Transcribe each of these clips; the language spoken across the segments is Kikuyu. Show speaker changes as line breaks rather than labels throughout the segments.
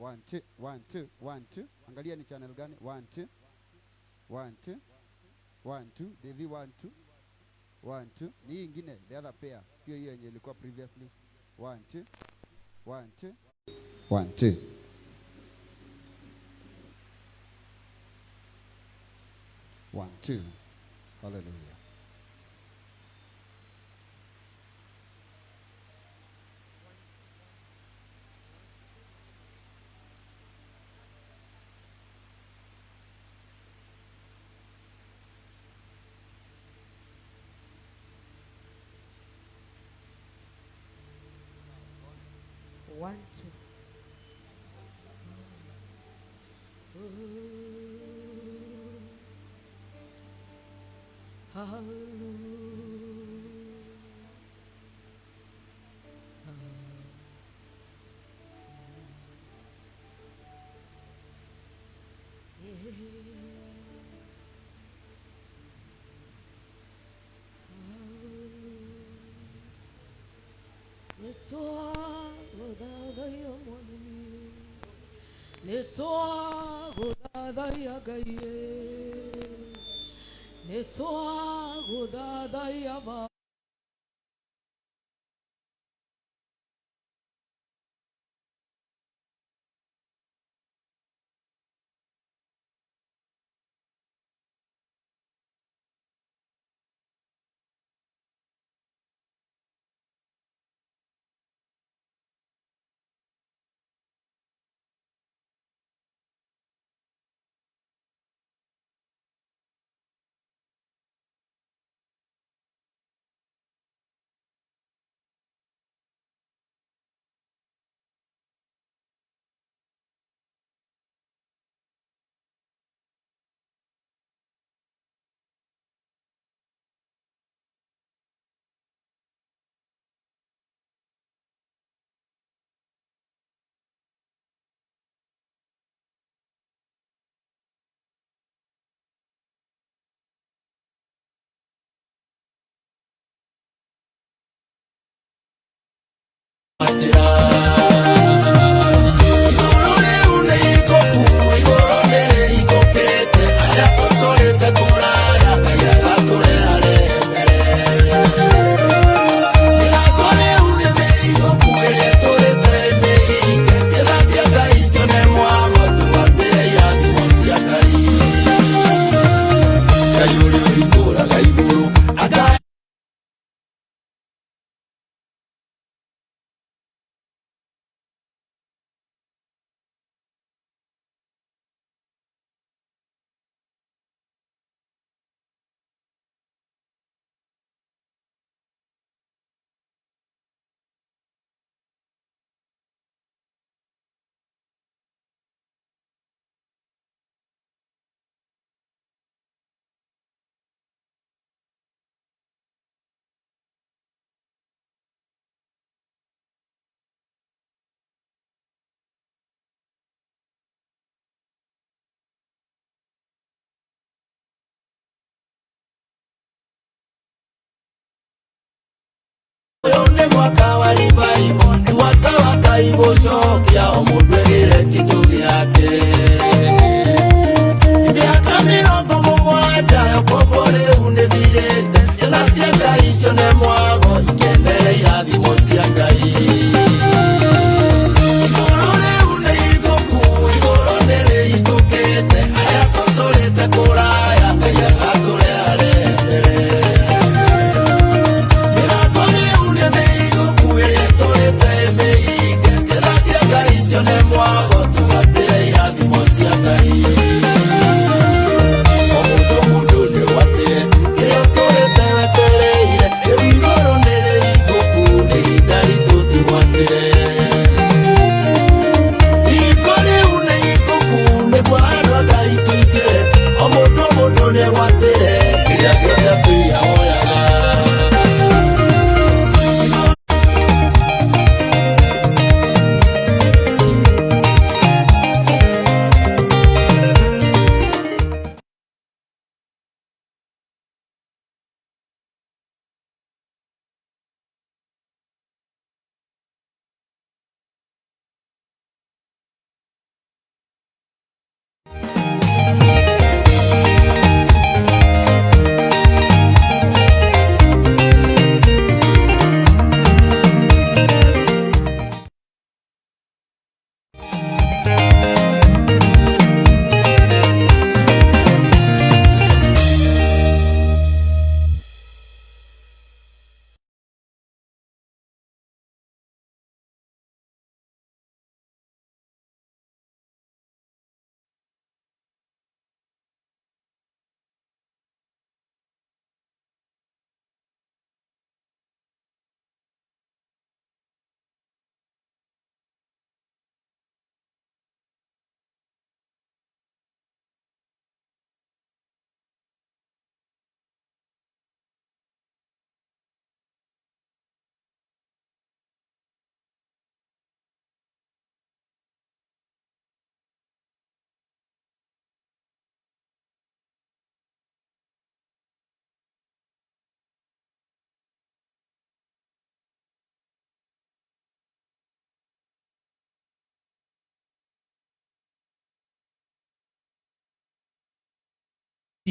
1 2 1 2 1 2. Angalia ni channel gani? 1 2 1 2 1 2 Devi 1 2 1 2. Ni hii ingine, the other pair, sio hiyo yenye ilikuwa previously. 1 2 1 2 1 2. 1 2. Hallelujah.
1 2. Hallelujah. Nĩtwagũthathaiya Mwathani. Nĩtwagũthathaiya Ngai. Nĩtwagũthathaiya.
Baba.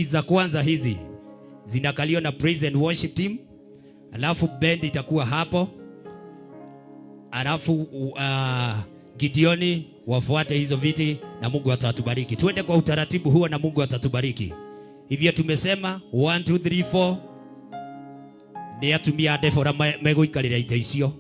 Za kwanza hizi zinakaliwa na praise and worship team, alafu band itakuwa hapo, alafu Gideoni wafuate hizo viti na Mungu atatubariki. Tuende kwa utaratibu huo na Mungu atatubariki. Hivyo tumesema 1 2 3 4 nĩ atumia a Debora megũikarĩra itĩ icio.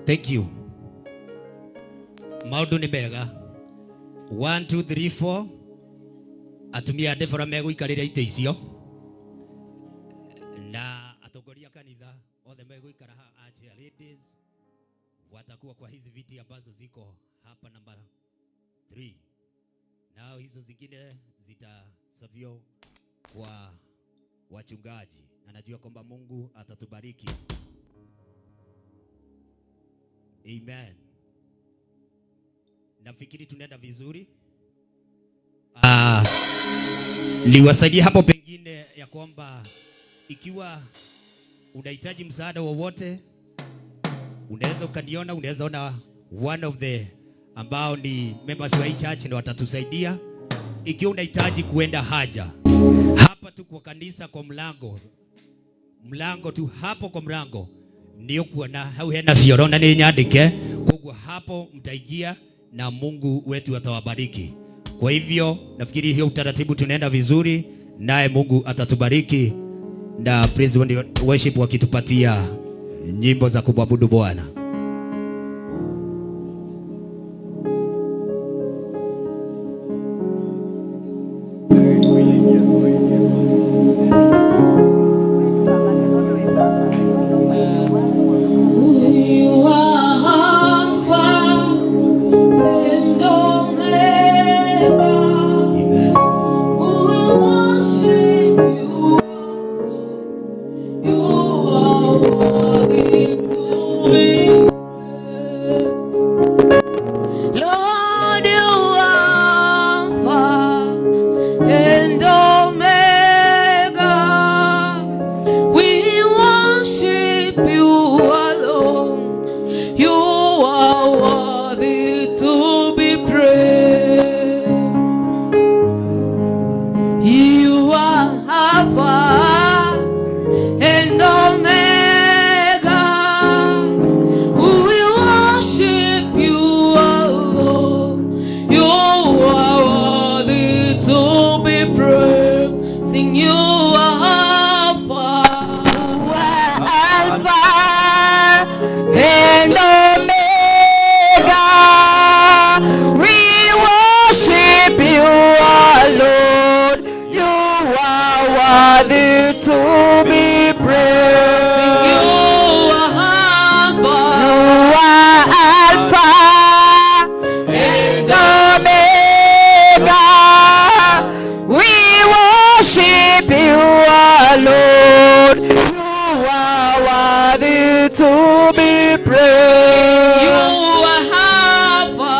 Thank you. Maũndũ nĩ mega. 1 2 3 4 atumia a Debora megũikarĩra itĩ icio na atongoria kanitha othe megũikara haha. Chair ladies watakuwa kwa hizi viti ambazo ziko hapa namba 3, nao hizo zingine zitasavio kwa wachungaji, na najua kwamba Mungu atatubariki. Amen. Nafikiri tunaenda vizuri. Niwasaidie hapo pengine ya kwamba ikiwa unahitaji msaada wowote unaweza ukaniona, unaweza ona one of the ambao ni members wa hii church ndio watatusaidia. Ikiwa unahitaji kuenda haja hapa tu kwa kanisa, kwa mlango mlango tu hapo kwa mlango ndio kuona hau hena cioro na nĩ nyandĩke, koguo hapo mtaingia na Mungu wetu atawabariki. Kwa hivyo nafikiri hiyo utaratibu tunaenda vizuri, naye Mungu atatubariki na praise and worship wakitupatia nyimbo za kumwabudu Bwana.
You are Alpha and Omega.
Amen.
We worship you. You are worthy to be praised. Lord, you are Alpha and Omega. We worship you alone. You are worthy to be praised. You are Alpha and Omega. We worship you alone. You are worthy to be praised. Sing, you are Alpha.
Alpha and Omega. We worship you alone. You are worthy to be
Sing,
praised.
you are Alpha
You are Alpha
and
and Omega. We worship you alone. You are worthy to be praised.
You are Alpha.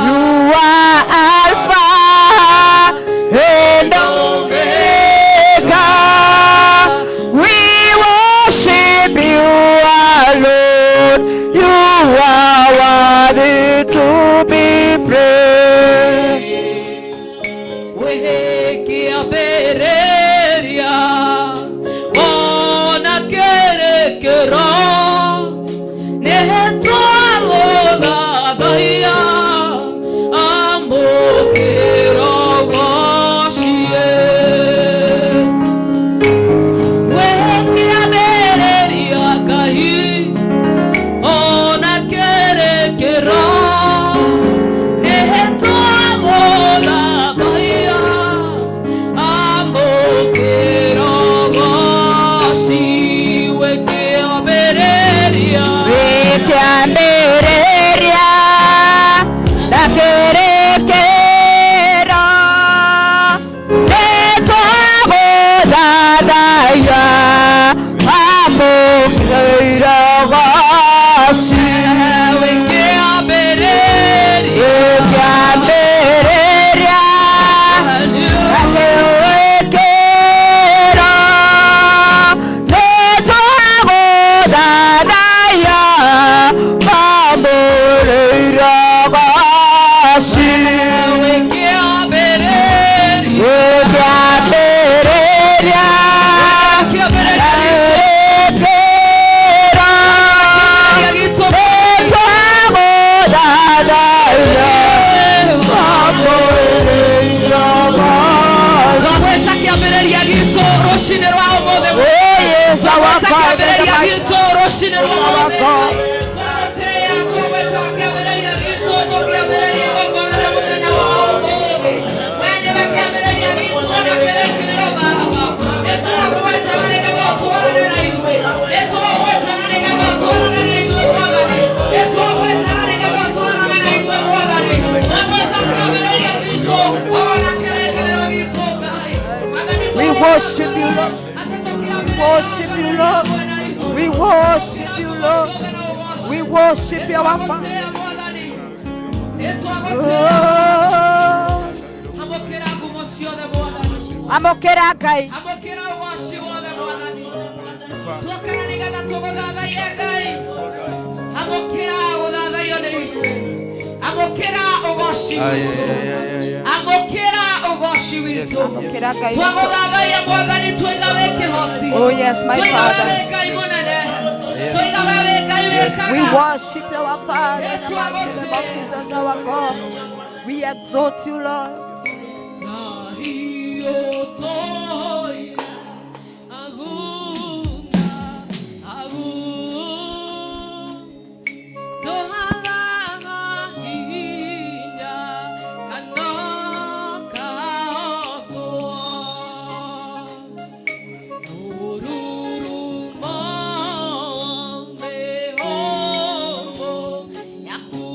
You are Alpha and Omega. We worship you alone. You are worthy to be praised.
Wĩkĩambĩrĩria ona kĩrĩkĩro nĩtwagũthathaiya amũkĩro gocie. Wĩkĩambĩrĩria Ngai ona kĩrĩkĩro nĩtwagũthathaiya amũkĩro goci. Wĩkĩambĩrĩria
Wĩkĩambĩrĩria na kĩrĩkĩro nĩtwagũthathaiya amũkĩro goci.
Wĩkĩambĩrĩria. ciothe.
Oh, yes, our
Twagweta
Father,
kĩambĩrĩria
the
gitũ rũcinĩ rwa
Our
ũmũthĩ.
God.
Twagũtĩĩa, twagweta kĩambĩrĩria gitũ, tũkĩambĩrĩria igongona rĩa mũthenya wa ũmũthĩ. Wee nĩwe kĩambĩrĩria gitũ na kĩrĩkĩrĩro Baba. Nĩtũragũgweta na nĩgetha ũtwarane na ithuĩ. Nĩtũragũgweta na nĩgetha ũtwarane na ithuĩ Mwathani. Nĩtũragũgweta na nĩgetha ũtwarane na ithuĩ Mwathani. Twagweta kĩambĩrĩria gitũ ona kĩrĩkĩrĩro gitũ Ngai. Mwathani,
We worship you, Lord. We worship you, Lord. We worship you, Lord. We worship you, our Father. Oh,
Amũkĩra ngumo ciothe Mwathani.
amũkĩra Ngai.
Amũkĩra ũgoci wothe Mwathani. Tuokana nĩgetha tũgũthathaiye Ngai. Amũkĩra gũthathaiyo nĩ ithuĩ. Amũkĩra ũgoci witũ. Amũkĩra ũgoci witũ.
Amũkĩra Ngai.
Twagũthathaiya Mwathani twĩna wĩ kĩhoti.
Oh, yes, my
Twĩna we
Father.
wĩ Ngai mũnene. Twĩna we wĩ Ngai
We
wĩkaga.
worship our Father in the mighty name of Jesus, our God. We exalt you, Lord.
Yaku.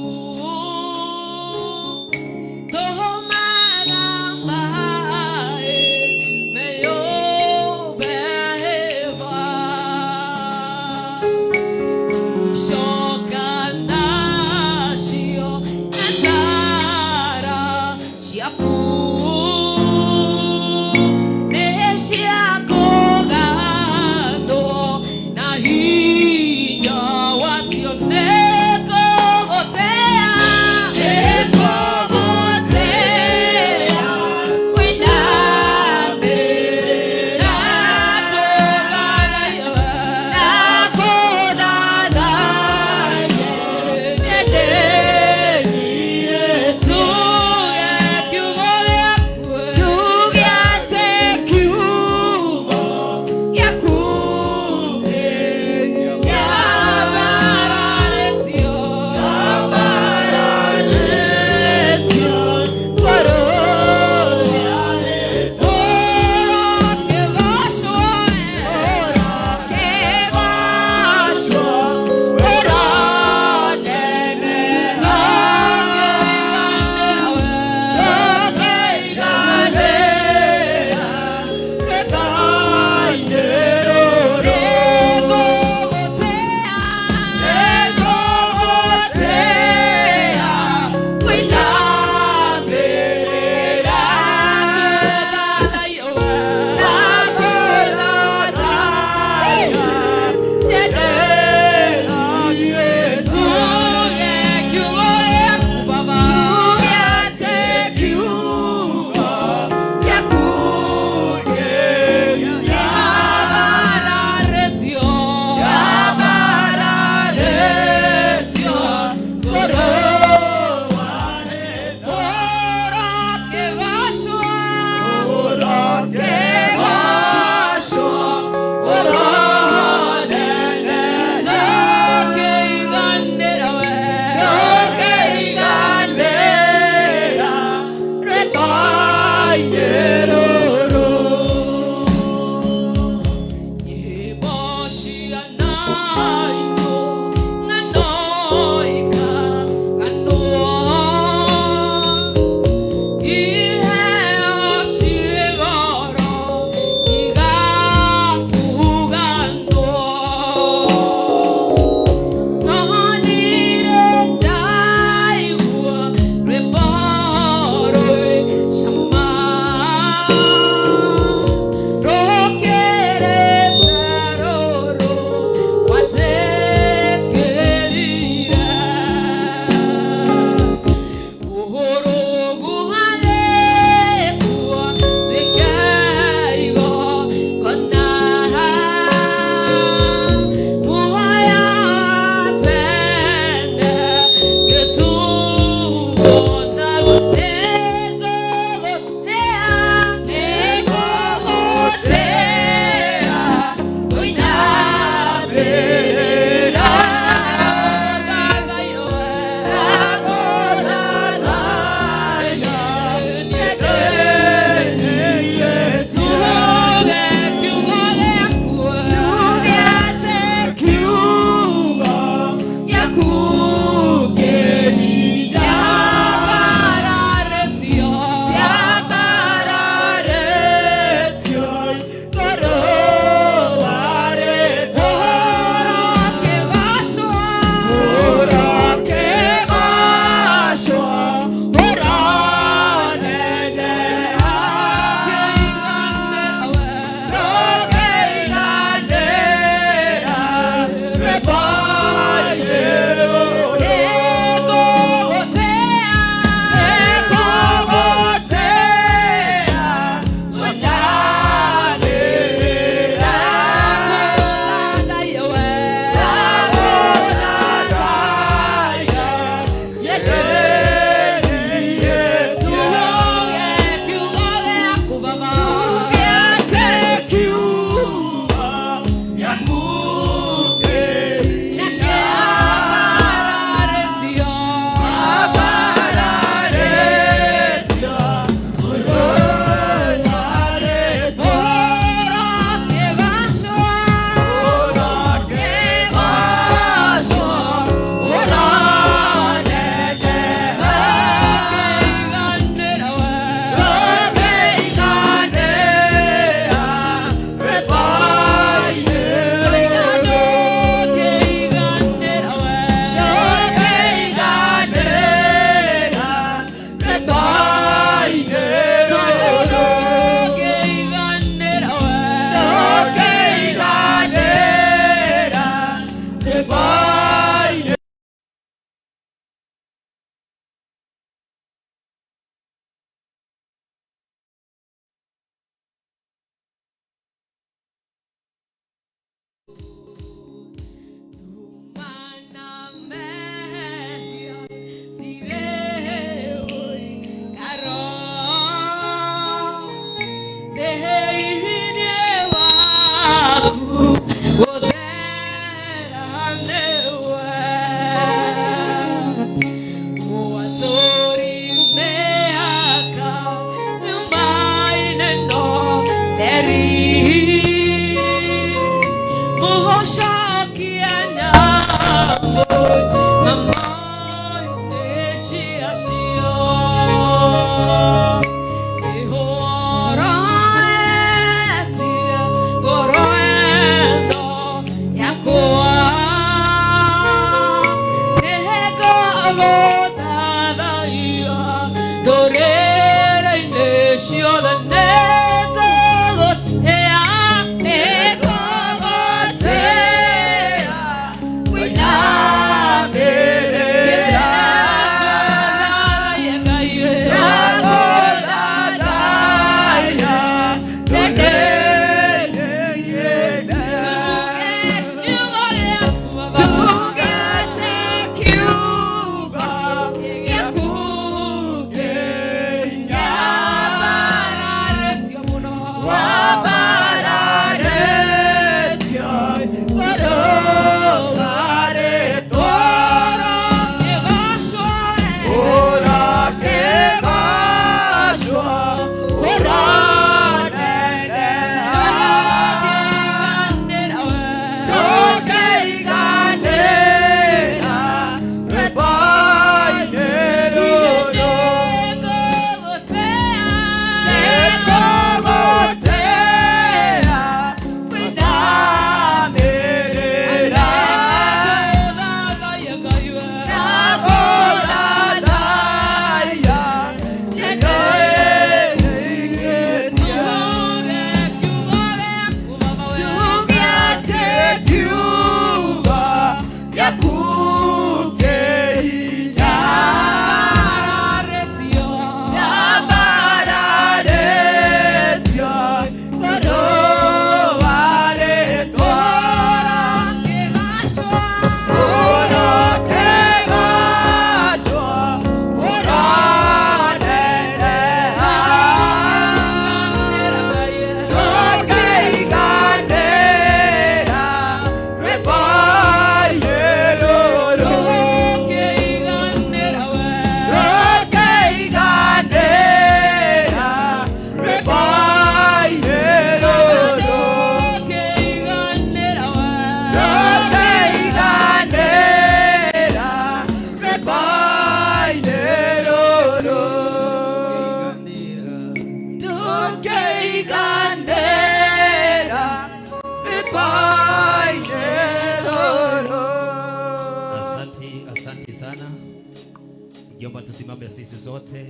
Ningeomba tusimame sisi sote,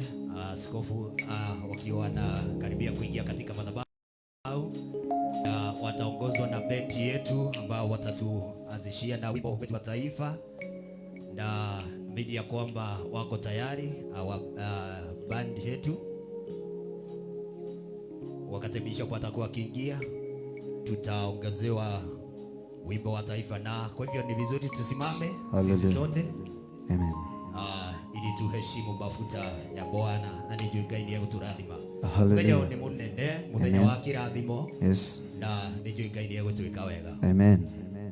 askofu wakiwa wanakaribia kuingia katika madhabahu, wataongozwa na bendi yetu ambao watatuanzishia na wimbo wetu wa taifa, na midi ya kwamba wako tayari bandi yetu. Wakati bishop atakuwa akiingia, tutaongezewa wimbo wa taifa, na kwa hivyo ni vizuri tusimame sisi
Hallelujah.
Sote
Amen.
Ili tuheshimu mafuta ya Bwana na nijue Ngai nĩ egũtũrathima. Mũthenya
Hallelujah.
ũyũ nĩ mũnene, mũthenya
Amen.
wa kĩrathimo,
Yes.
na nĩnjũĩ Ngai nĩ egũtwĩka wega.
Amen.
Amen.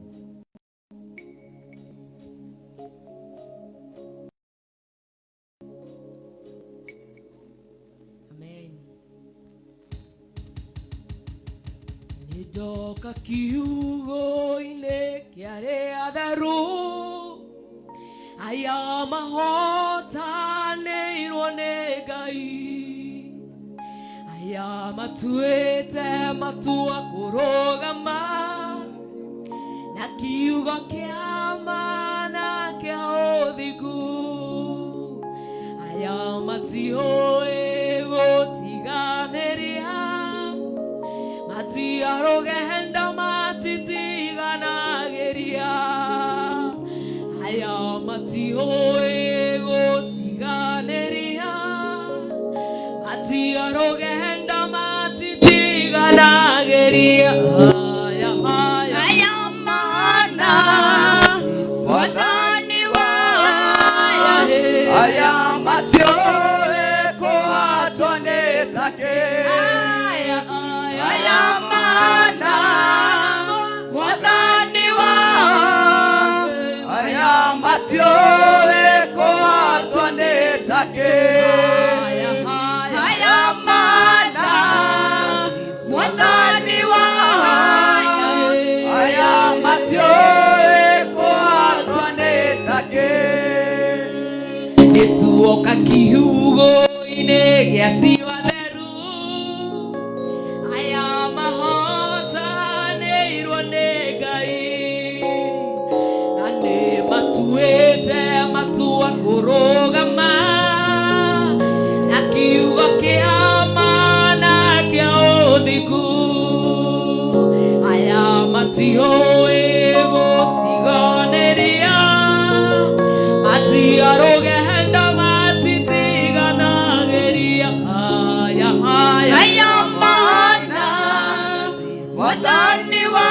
Nĩndoka kiugo-inĩ kĩa arĩa atheru, aya mahotanĩirwo nĩ Ngai, aya matuĩte matua kũrũgama na kiugo kĩa mana kĩa ũthingu, aya matiũĩ gũtiganĩria, matiarũgenda, matitiganagĩria, aya matiũĩ gũtiganĩria, matiarũgenda, matitiganagĩria, aya aya
Aya mana wathani wa aya matiũĩ kũhatwo nĩ takĩ.
Aya aya
Aya mana mwathani wa aya matiũĩ kũhatwo nĩ takĩ.
Aya aya
Aya mana mwathani wa aya matiũĩ kũhatwo nĩ takĩ.
Nĩtuoka kiugo-inĩ gĩa ciwa theru, aya mahotanĩirwo nĩ Ngai na nĩ matuĩte matua kũrũgama na kiugo kĩa mana kĩa ũthingu, aya matiũĩ gũtiganĩria, matiarũgenda, matitiganagĩria, aya aya
Aya mana mwathani wa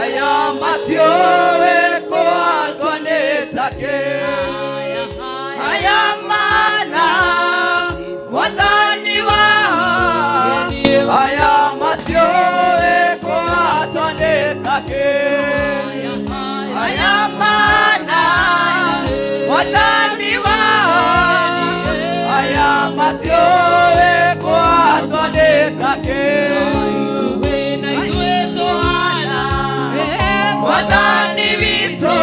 aya matiũĩ kũhatwo nĩ takĩ. Aya mana mwathani wa aya matiũĩ kũhatwo nĩ takĩ. Aya mana mwathani wa aya matiũĩ kũhatwo nĩ takĩ. Mwathani witũ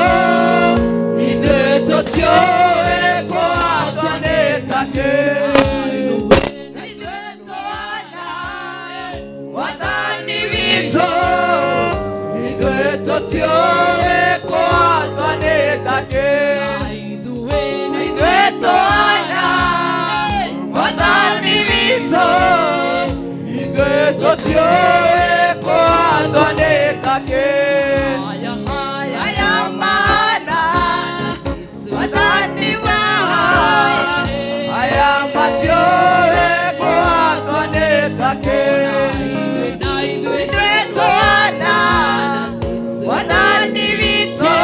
ithuĩ tũtiũĩ kũhatwo nĩ takĩ. Ithuĩ tũhana mwathani witũ ithuĩ tũtiũĩ kũhatwo nĩ takĩ. Ithuĩ tũhana mwathani witũ ithuĩ tũtiũĩ kũhatwo nĩ takĩ. Aya mana mwathani wa aya matiũĩ kũhatwo nĩ takĩ. Ithuĩ tũhana mwathani witũ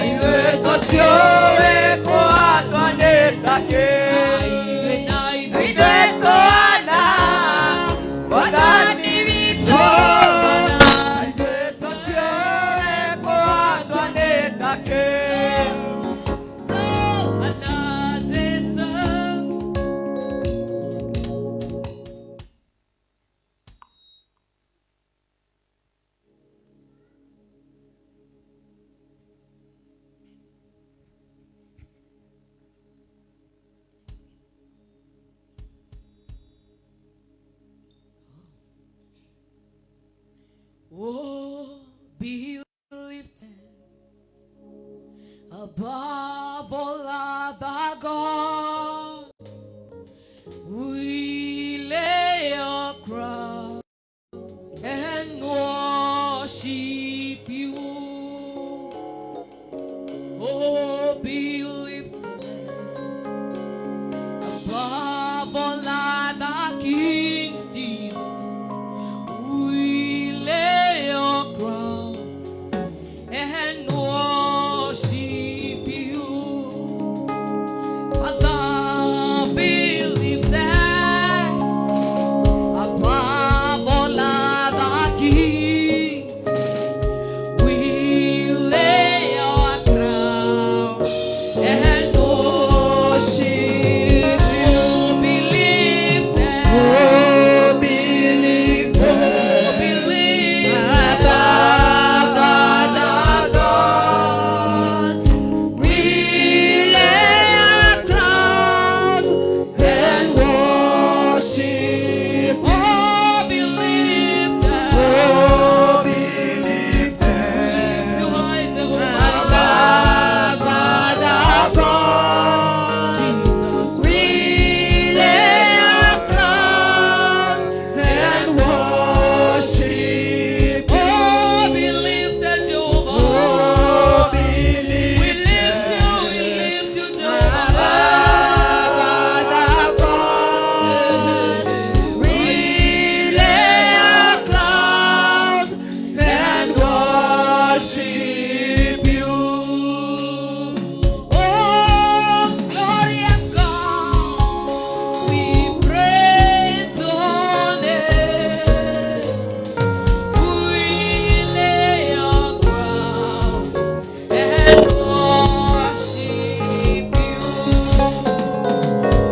ithuĩ tũtiũĩ kũhatwo nĩ takĩ. Ithuĩ tũhana mwathani witũ ithuĩ tũtiũĩ kũhatwo nĩ takĩ.
Oh, be lifted above all and worship you. Oh, be lifted above all other kings, Jesus. We lay our crowns and worship you. Father, be lifted above all other kings. We lay our crowns and worship you. Be lifted.
Oh, be lifted
Oh, be lifted
above other gods. We lay our crowns and worship.
Oh, be lifted.
Oh, be lifted
To high the
above other gods. We lay our crowns and worship.
Oh, be lifted, Jehovah.
Oh, be
We lift you, we lift you, Jehovah.
above other gods. We lay our crowns and worship you.
Oh, glorious God, we praise your name. We lay our crowns and worship you.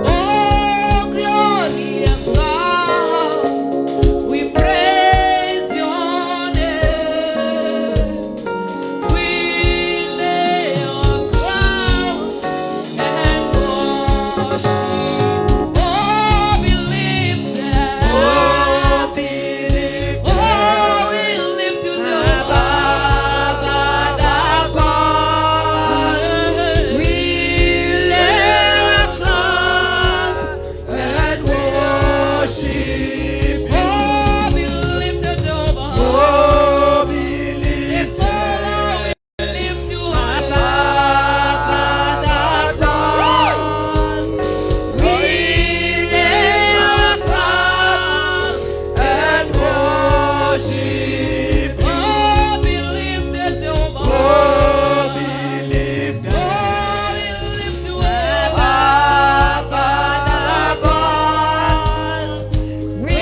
Oh, glorious God, we praise your name. We lay our crowns and worship. Oh, be lifted.
Oh, be lifted
Oh, we lift you
above other gods. We lay our crowns and worship you.
Oh, be lifted, Jehovah.
Oh, be lifted
Oh, we lift you
above
high.
other gods. We lay our crowns and worship you.
Oh, be lifted, Jehovah.
Oh, be lifted
Oh, we lift you up.
above other gods. We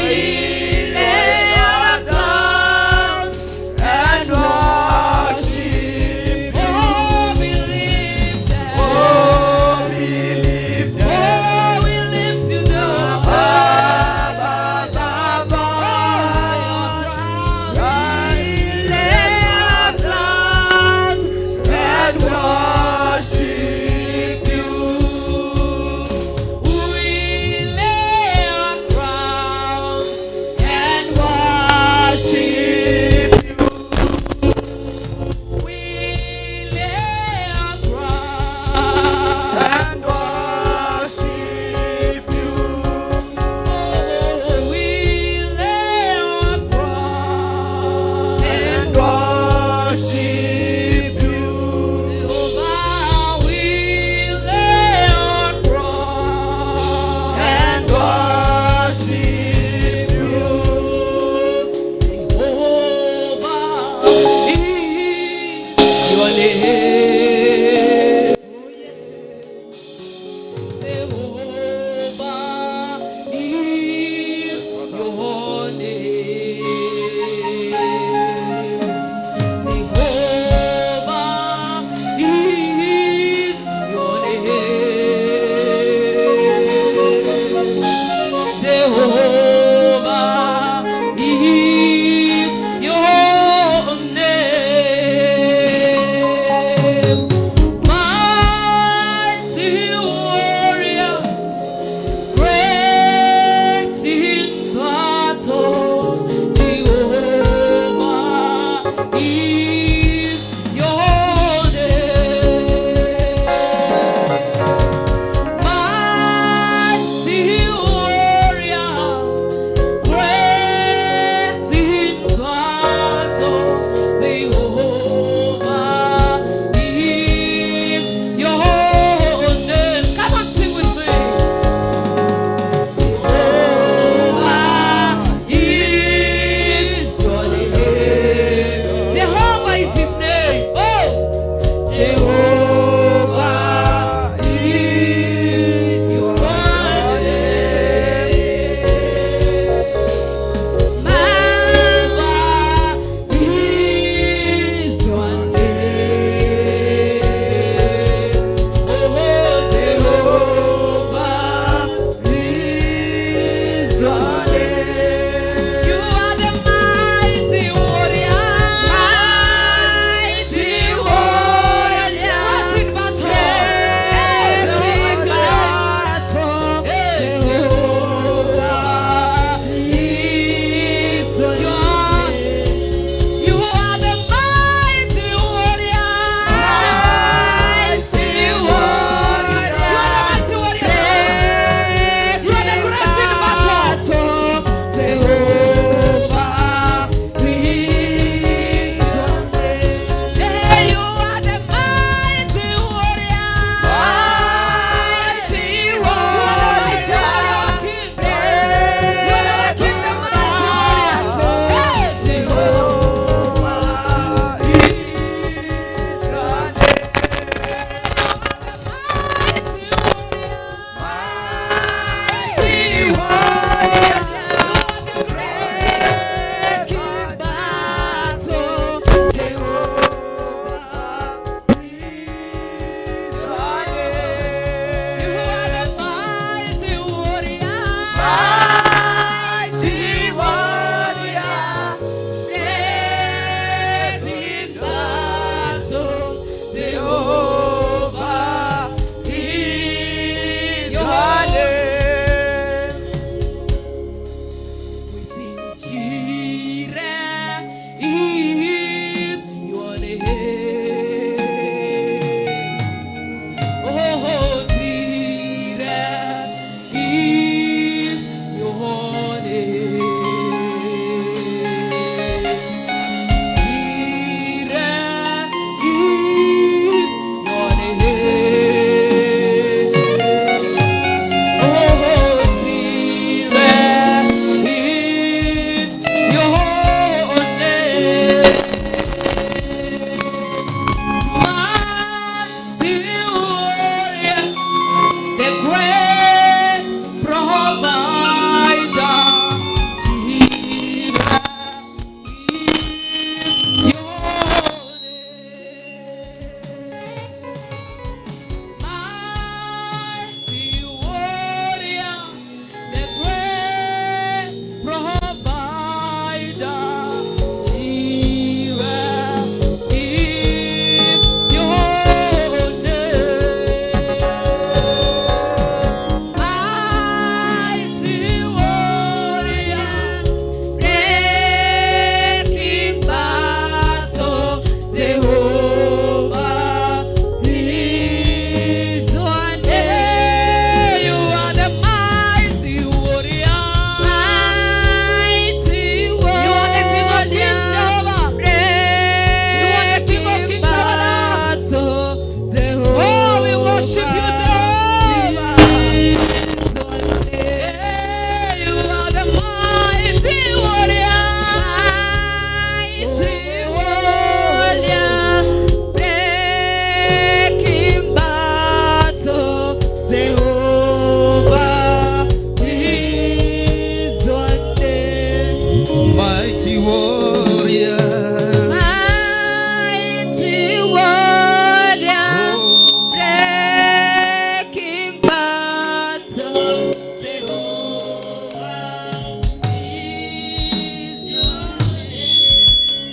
lay our crowns and worship you.
Oh, be lifted.
Oh, be lifted
Oh, we lift you up.
above other gods. We lay our crowns and worship you.
We lay our crowns
And worship you.
We lay our crowns.
And worship you.
Oh, we lay our crowns.
And worship you.
Jehovah, we lay our crowns.
And worship you.
Jehovah is your name. Jehovah is your name. Jehovah is your name. Jehovah is your name.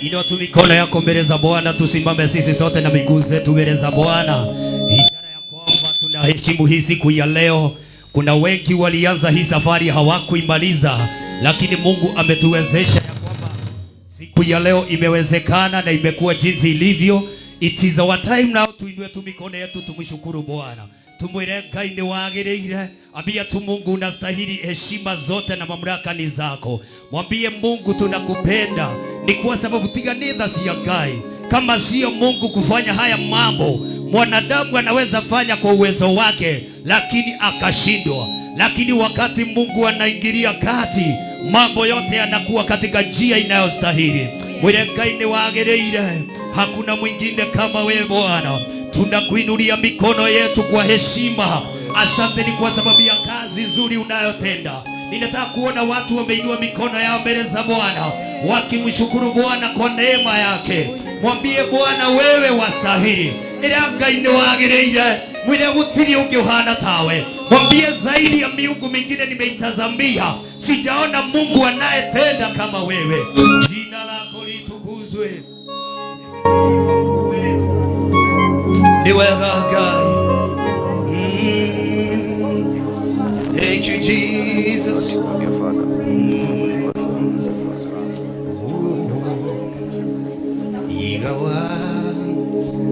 Inua tu mikono yako mbele za Bwana, tusimame sisi sote na miguu zetu mbele za Bwana, ishara ya kwamba tunaheshimu hii siku ya leo. Kuna wengi walianza hii safari hawakuimaliza, lakini Mungu ametuwezesha ya kwamba siku ya leo imewezekana na imekuwa jinsi ilivyo. It is our time now, tuinue tu mikono yetu tumshukuru Bwana, tumwire Ngai nĩ wagĩrĩire. Ambia tu Mungu unastahili heshima zote na mamlaka ni zako. Mwambie Mungu tunakupenda, ni kwa sababu tiga nĩ tha cia Ngai. Kama sio Mungu kufanya haya mambo, mwanadamu anaweza fanya kwa uwezo wake, lakini akashindwa. Lakini wakati Mungu anaingilia kati, mambo yote yanakuwa katika njia inayostahili. Mwire Ngai nĩ wagĩrĩire, hakuna mwingine kama wewe Bwana. Tunakuinulia mikono yetu kwa heshima. Asante ni kwa sababu ya kazi nzuri unayotenda. Ninataka kuona watu wameinua mikono yao mbele za Bwana wakimshukuru Bwana kwa neema yake. Mwambie Bwana, wewe wastahili. Ĩra Ngai nĩ wagĩrĩire, mwĩre gũtirĩ ũngĩ ũhana tawe. Mwambie zaidi ya miungu mingine nimeitazamia, sijaona Mungu anayetenda kama wewe. Jina lako litukuzwe. Ni wega Ngai. Thank you, Jesus.
Your Father.
Igawa,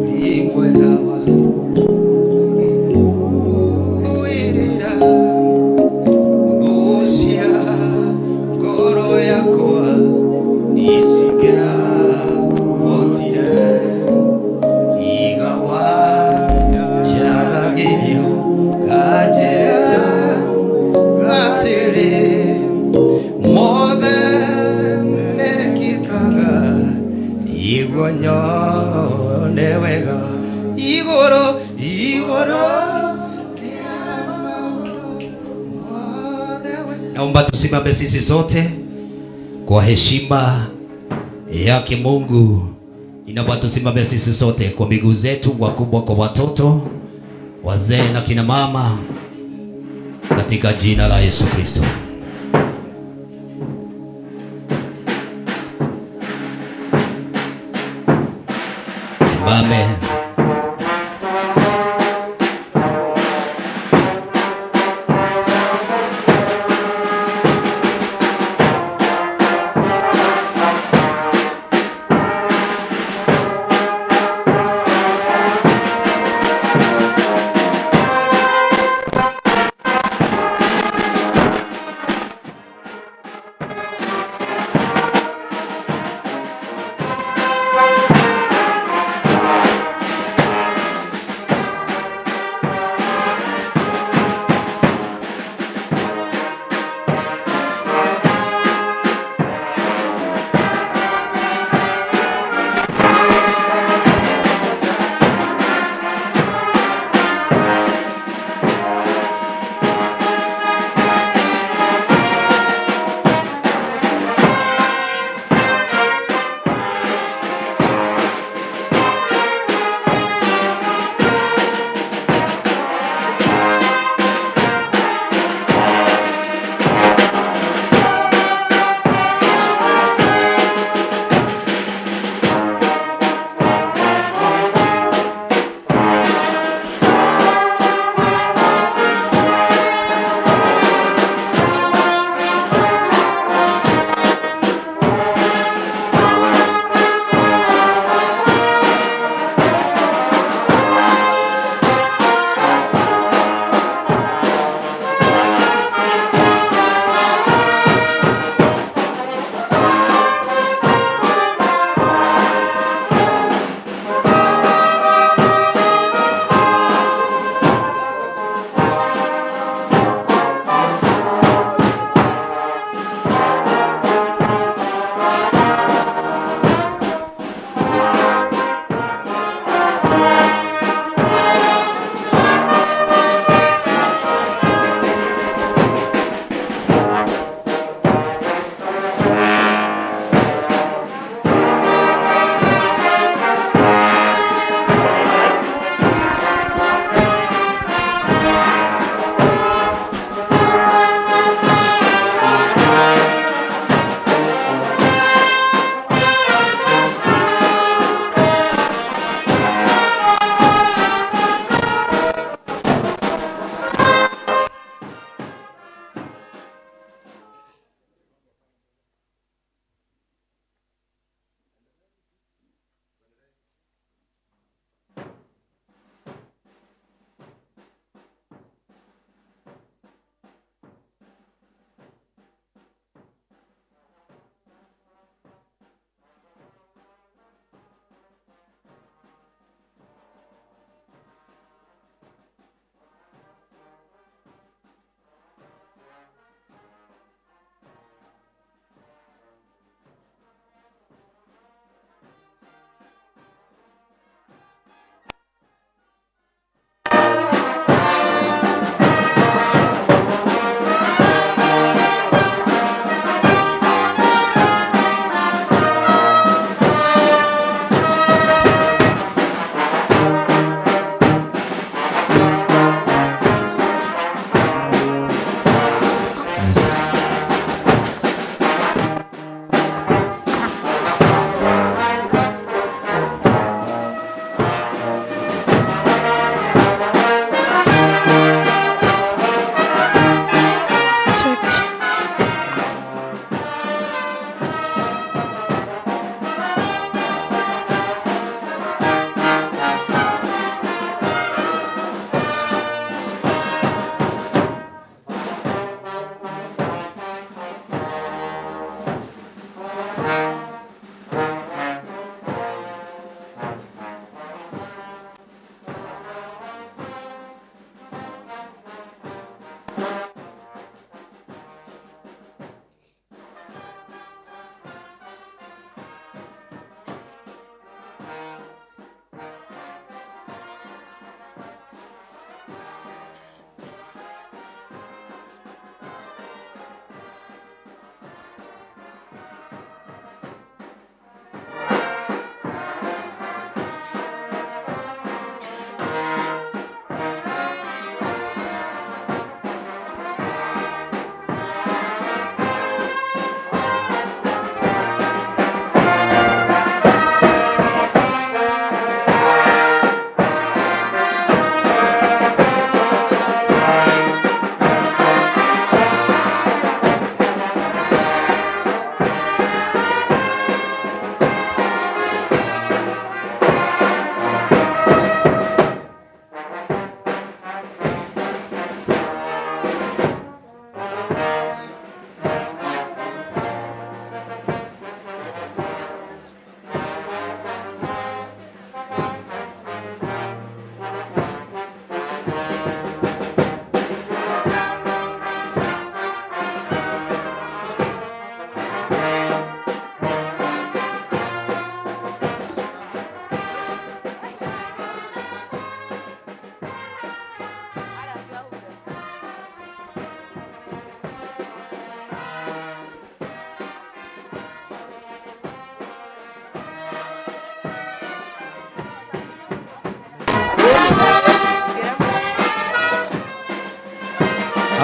ingwegawa, uirira, lucia, ngoro yakwa, isiga, otire, igawa, jaragirio, kajera, atiri, mothe mekikaga, igwo nyone wega, igũrũ, igũrũ. Naomba tusimame sisi sote kwa heshima yake Mungu. Inaomba tusimame sisi sote kwa miguu zetu, wakubwa kwa watoto, wazee na kina mama, katika jina la Yesu Kristo. Simame.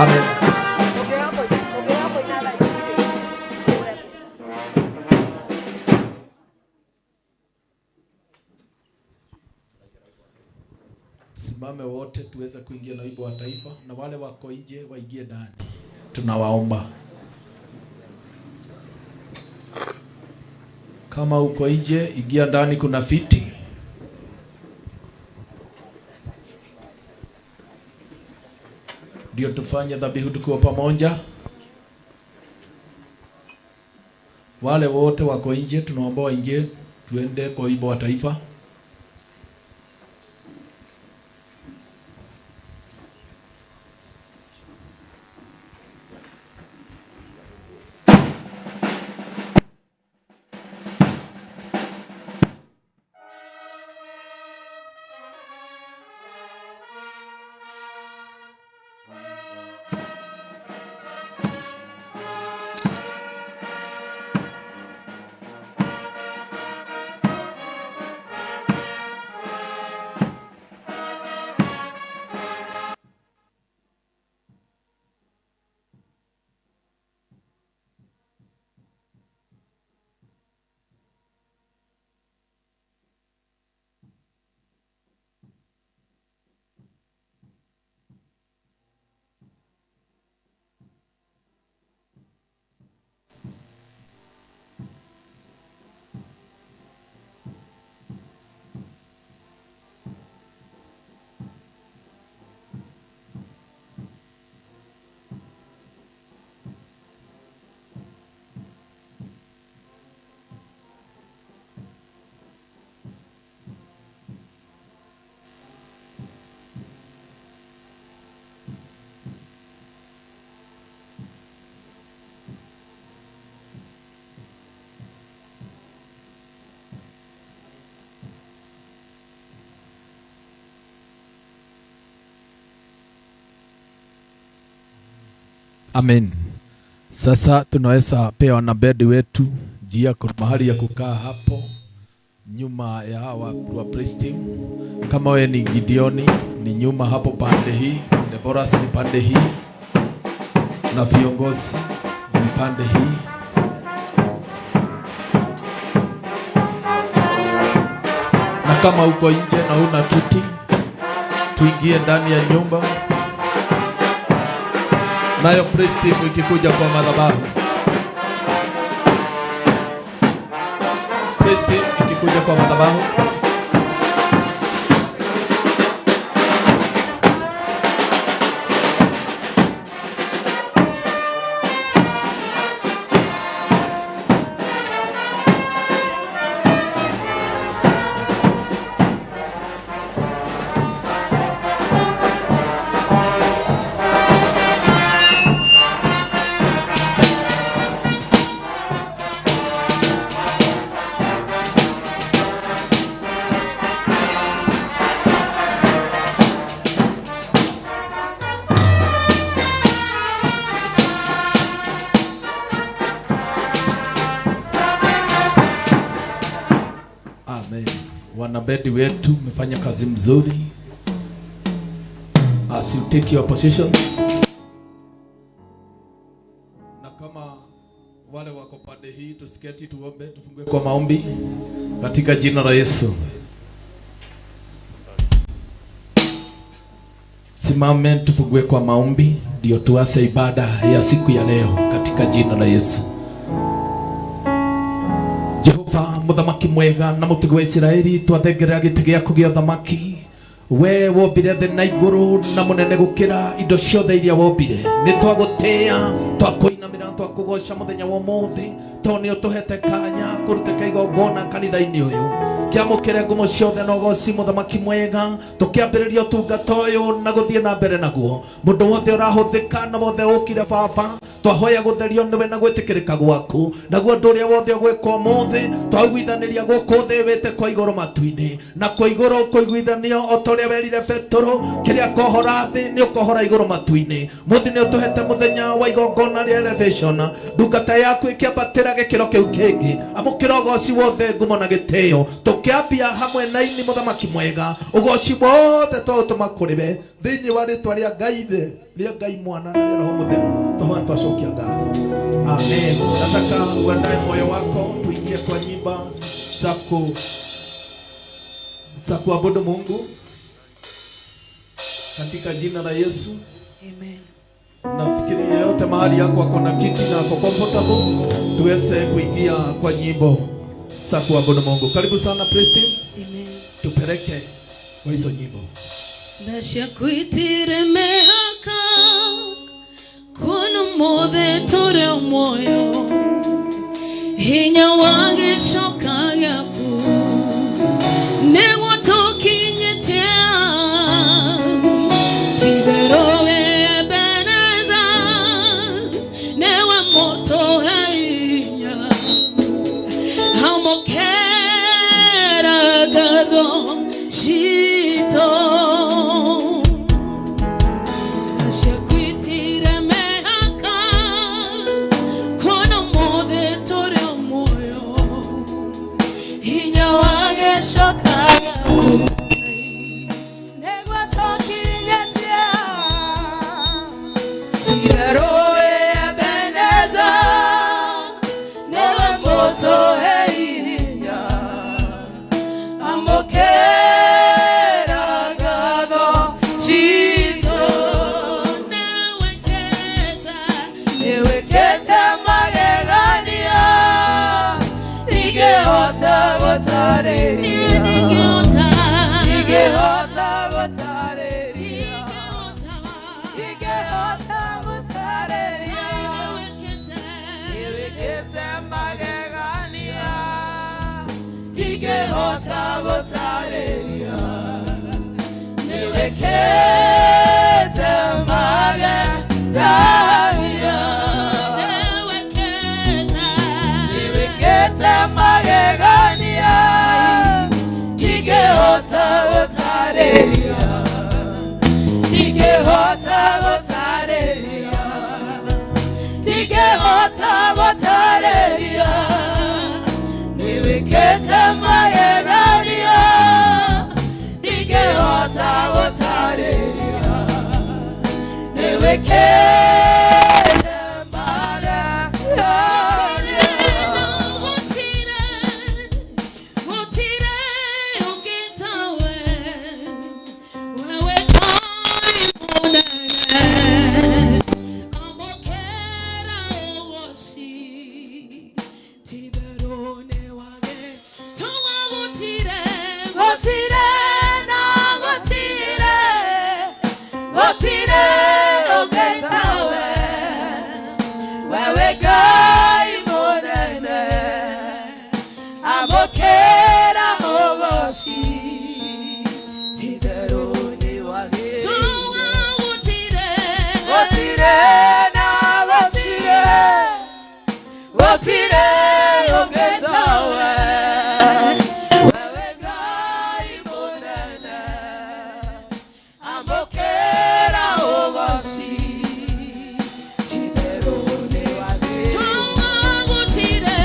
Amen. Simame wote tuweze kuingia na wimbo wa taifa, na wale wako nje waingie ndani. Tunawaomba, kama uko nje ingia ndani, kuna viti. Ndio tufanye dhabihu tukiwa pamoja. Wale wote wako nje tunaomba waingie, tuende kwa wimbo wa taifa. Amen. Sasa tunaweza pea wanabedi wetu njia, kuna mahali ya kukaa hapo nyuma ya hawa wa praise team. Kama wewe ni Gideoni ni nyuma hapo pande hii, Deborah ni pande hii, na viongozi ni pande hii. Na kama uko nje na huna kiti, tuingie ndani ya nyumba. Nayo praise team ikikuja kwa madhabahu, praise team ikikuja kwa madhabahu. Amen. Wanabedi wetu mmefanya kazi mzuri. As you take your positions. Na kama wale wako pande hii, tusiketi tuombe, tufungue kwa maombi katika jina la Yesu. Simame tufungue kwa maombi ndio tuanze ibada ya siku ya leo katika jina la Yesu. Jehova muthamaki mwega na mutugi wa Isiraeli, twathengerera gĩtĩ gĩaku gĩa ũthamaki. We wombire thĩ na igũrũ na mũnene gũkĩra indo ciothe iria wombire. Nĩ twagũtĩĩa, twakũinamĩra, twakũgoca mũthenya wa ũmũthĩ, tondũ nĩ ũtũhete kanya kũrutĩka igongona kanitha-inĩ ũyũ. Kĩamũkĩre ngumo ciothe na ũgoci mũthamaki mwega, tũkĩambĩrĩria ũtungata ũyũ na gũthiĩ na mbere naguo. Mũndũ wothe ũrahũthĩka na wothe ũkire baba, twahoya gũtherio nĩwe na gwĩtĩkĩrĩka gwaku. Naguo ũndũ ũrĩa wothe ũgwĩkwo ũmũthĩ, twaiguithanĩria gũkũ thĩ wĩte kwa igũrũ matu-inĩ, na kwa igũrũ kũiguithanio o ta ũrĩa werire Petero, kĩrĩa kohora thĩ nĩ ũkohora igũrũ matu-inĩ. Mũthĩ nĩ ũtũhete mũthenya wa igongona rĩa elevation, ndungata yaku ĩkĩambatĩra gĩkĩro kĩu kĩngĩ. Amũkĩra ũgoci wothe, ngumo na gĩtĩo. Tũkĩambia hamwe na ini mũthamaki mwega, ũgoci wothe twaũtũma kũrĩ we thĩinĩ wa rĩtwa rĩa Ngai Ithe, rĩa Ngai Mwana na rĩa Roho Mũtheru, twahoya twacokia ngatho. Amen. Nataka uandae moyo wako tuingie kwa nyimba za kuabudu Mungu katika jina la Yesu.
Amen.
Nafikiri yeyote mahali yako ako na kiti na ako comfortable, tuweze kuingia kwa nyimbo za kuabudu Mungu. Karibu sana praise team.
Amen.
Tupeleke kwa hizo nyimbo.
Ndaciakwitire mĩhaka kuona ũmũthĩ tũrĩ o muoyo, hinya wa gĩcoka gĩaku nĩguo tũkinyĩtie. Ti-itherũ wĩ Ebeneza, nĩwe mũtũhe hinya. Amũkĩra ngatho citũ. Ndaciakwitire mĩhaka kuona ũmũthĩ tũrĩ o muoyo, hinya wa gĩcoka gĩaku nĩguo tũkinyĩtie. Ti-itherũ wĩ Ebeneza, nĩwe mũtũhe hinya. Amũkĩra ngatho citũ. Nĩwĩkĩte magegania ndingĩhota gũtarĩria, ndingĩhota gũtarĩria, ndingĩhota gũtarĩria. Nĩwĩkĩte magegania ndingĩhota gũtarĩria, nĩwĩkĩte magegania, nĩwĩkĩte magegania ndingĩhota gũtarĩria, ndingĩhota gũtarĩria, ndingĩhota gũtarĩria. Nĩwĩkĩte magegania ndingĩhota gũtarĩria, nĩwĩkĩte magegania.
Gũtirĩ ũngĩ tawe, wewe Ngai mũnene. Amũkĩra ũgoci, ti-itherũ nĩwage. Tũgũ gũtirĩ,
Gũtirĩ na gũtirĩ, gũtirĩ ũngĩ tawe, wewe Ngai mũnene. Amũkĩra ũgoci, ti-itherũ nĩwagĩrĩire.
Tũgũ gũtirĩ,
Gũtirĩ na gũtirĩ, gũtirĩ ũngĩ tawe, wewe Ngai mũnene. Amũkĩra ũgoci, ti-itherũ nĩwagĩrĩire.
Tũgũ gũtirĩ,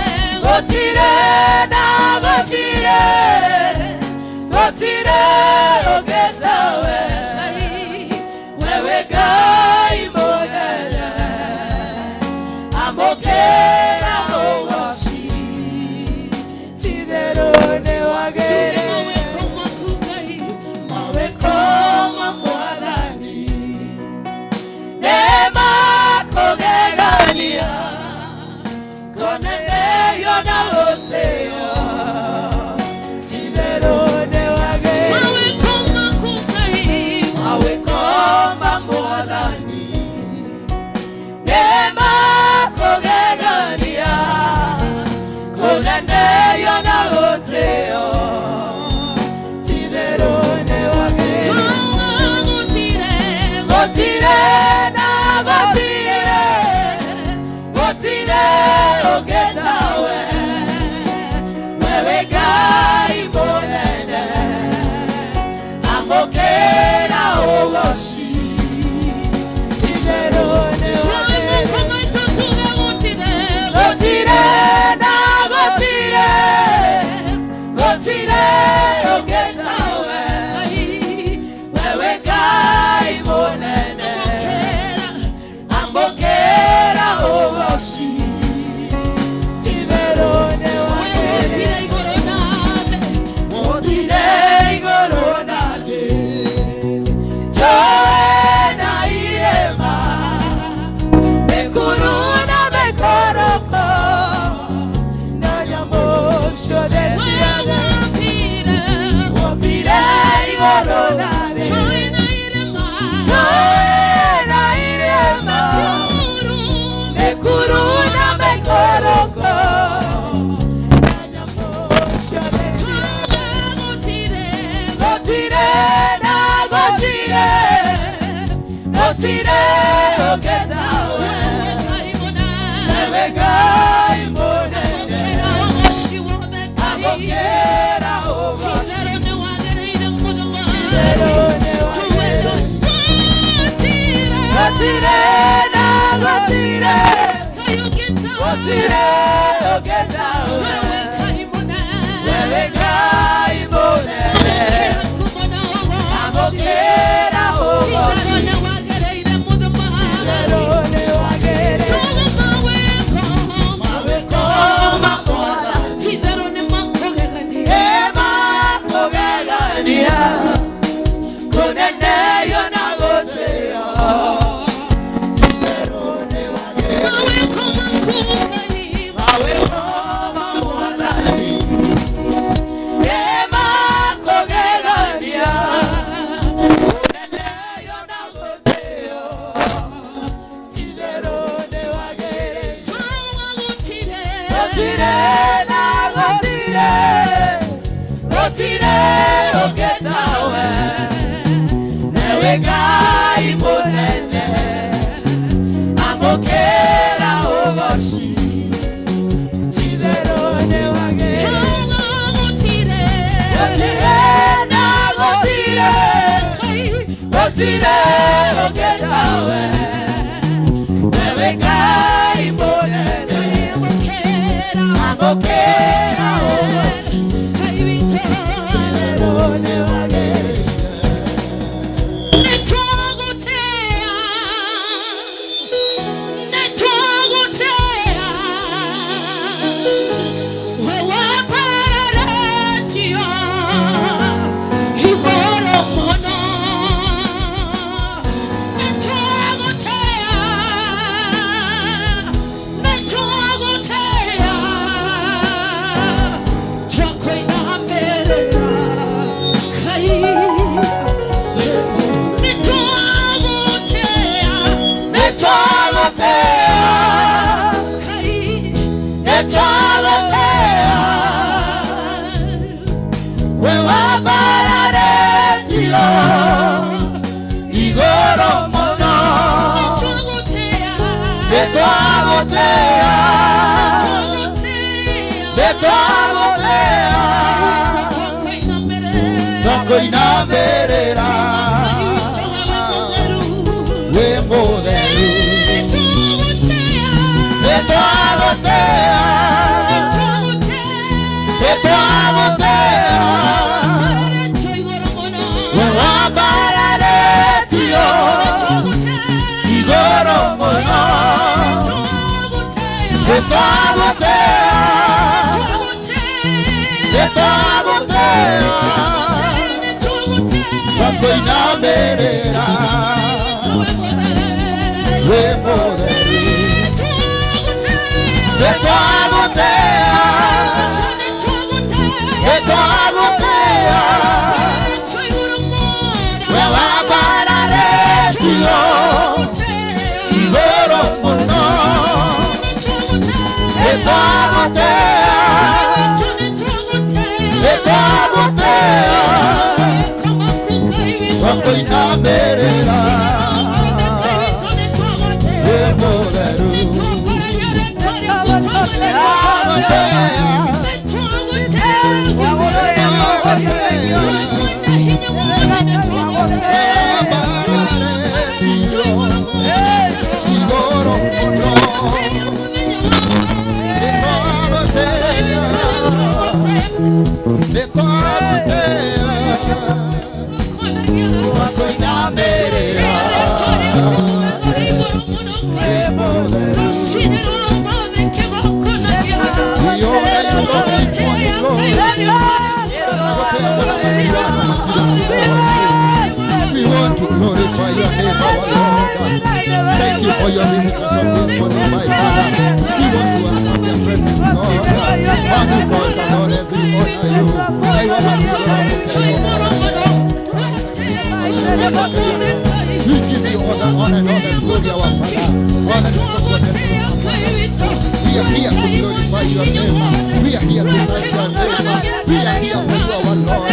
Gũtirĩ na gũtirĩ, gũtirĩ ũngĩ tawe, wewe Ngai mũnene. Amũkĩra ũgoci, ti-itherũ nĩwagĩrĩire.
mawĩko maku Ngai,
Mawĩko ma Mwathani nĩmakũgegania, kũnenerio na gũtĩo, ti-itherũ nĩwagĩrĩire.
Mawĩko maku Ngai,
Mawĩko ma Mwathani nĩmakũgegania, kũnenerio na gũtĩo, ti-itherũ nĩwagĩrĩire.
Tũgũ gũtirĩ,
Gũtirĩ na gũtirĩ, gũtirĩ ũngĩ tawe, wewe Ngai mũnene. Amũkĩra ũgoci, ti-itherũ nĩwagĩrĩire.
Mawĩko maitũ tuge gũtirĩ,
Gũtirĩ na gũtirĩ, gũtirĩ Gũtirĩ ũngĩ tawe. Ewe Ngai mũnene. Amũkĩra ũgoci. Titherũ nĩ wagĩrĩire. Gũtirĩ na gũtirĩ. Gũtirĩ ũngĩ tawe. Ewe Ngai mũnene. Amũkĩra ũgoci. Titherũ nĩ wagĩrĩire. Mawĩko makwa ĩmakũgegania. Kũneneyo na gũtĩo. Titherũ nĩ wagĩrĩire. Mawĩko ma Mwathani ĩmakũgegania. Kũneneyo na gũtĩo. Titherũ nĩ wagĩrĩire. Gũtirĩ na gũtirĩ. Gũtirĩ ũngĩ tawe. Ewe Ngai mũnene. Amũkĩra ũgoci. Titherũ nĩ wagĩrĩire. Gũtirĩ na gũtirĩ. Gũtirĩ ũngĩ tawe. Ewe Ngai mũnene. Amũkĩra ũgoci. Titherũ nĩ wagĩrĩire.
Twakoinamĩrĩra wĩ mũtheru. Nĩtwagũtĩa, nĩtwagũtĩa. We wambararĩtio igũrũ mũno. Nĩtwagũtĩa, nĩtwagũtĩa. Twakoinamĩrĩra wĩ mũtheru. Nĩtwagũtĩa, nĩtwagũtĩa. We wambararĩtio igũrũ mũno. Nĩtwagũtĩa, nĩtwagũtĩa. Twakoinamĩrĩra wĩ mũtheru. Igũrũ mũno. We want to glorify your name, our Lord. Thank you for your visitation this morning, my Father. We want to honor your presence, Lord. Father, God, Lord, as we honor you. I want to We give you all the honor and all the glory, our Father. Father, we are here to glorify your name. We are here to thank your name. We are here for you, our Lord.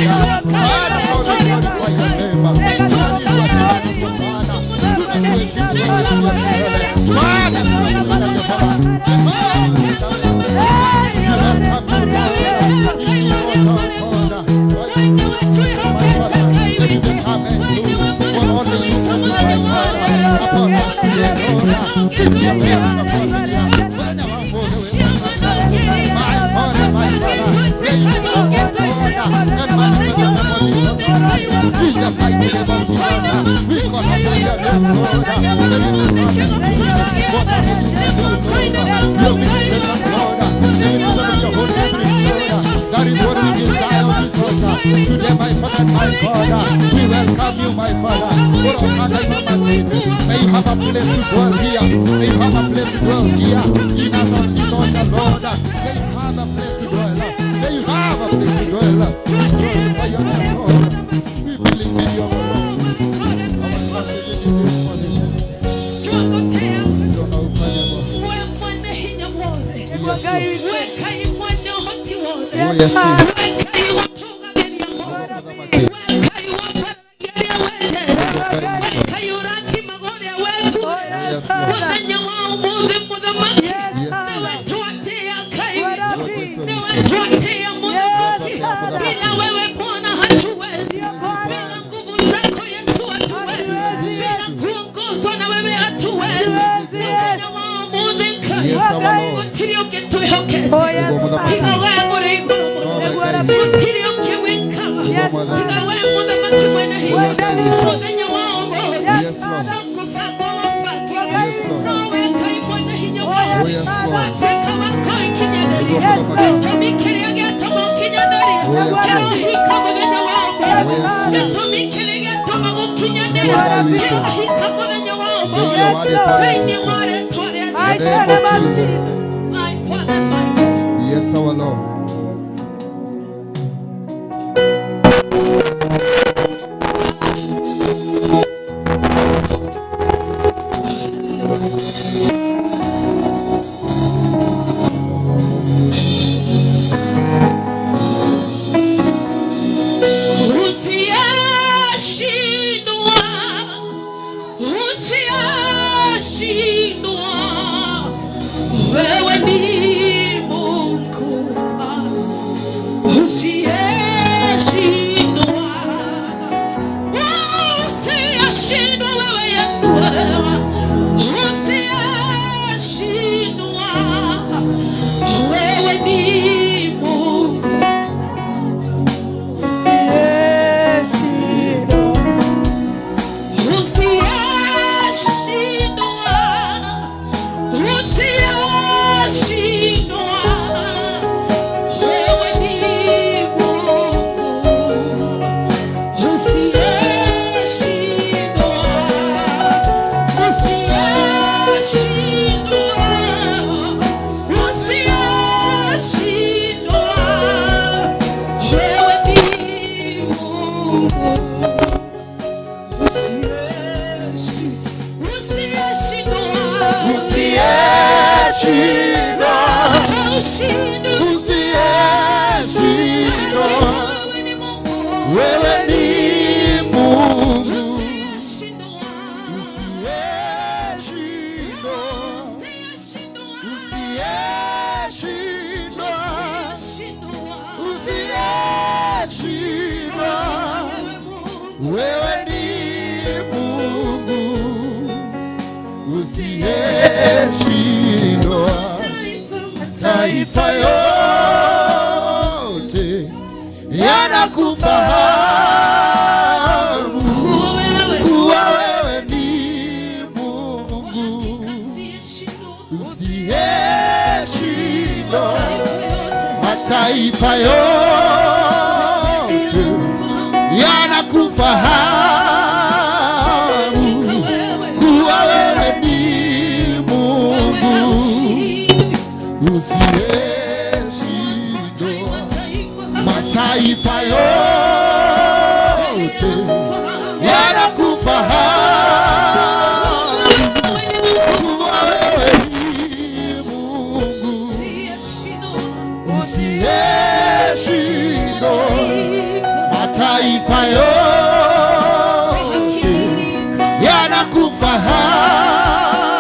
Father, Lord, we glorify your name. That is what we desire on this altar. Today, my Father, my God, we welcome you, my Father. May you have a place to dwell here. May you have a place to dwell here. In us on this altar, Lord. May you have a place to dwell. May you have a place to dwell. Glorify your name, Lord. We believe in you, Lord. Our trust is in you this morning. Yes, Lord. Oh, yes, Lord. Yes, Lord.
Bila wewe Bwana hatuwezi, bila nguvu zako Yesu hatuwezi, bila kuongozwa na wewe hatuwezi.
Yes, our Lord. Yes, Lord. Yes, Lord. Oh, yes, Lord. In the name of Jesus. Yes, our Lord.
Usiyeshindwa, usiyeshindwa, wewe ni Mungu. Usiyeshindwa, usiyeshindwa, wewe Yesu, usiyeshindwa, wewe ni Mungu. Usiyeshindwa, usiyeshindwa, wewe ni Mungu. Usiyeshindwa, usiyeshindwa, usiyeshindwa, wewe ni Mungu.
Usiyeshindwa, usiyeshindwa, wewe ni Mungu. Usiyeshindwa, usiyeshindwa, usiyeshindwa, wewe ni Mungu. Usiyeshindwa, taifa yote yanakufahamu kuwa wewe ni Mungu. Usiyeshindwa, mataifa yote yanakufahamu kuwa wewe ni Mungu. Usiyeshindwa, mataifa yote yanakufahamu kuwa wewe ni Mungu. Usiyeshindwa, mataifa yote yanakufahamu.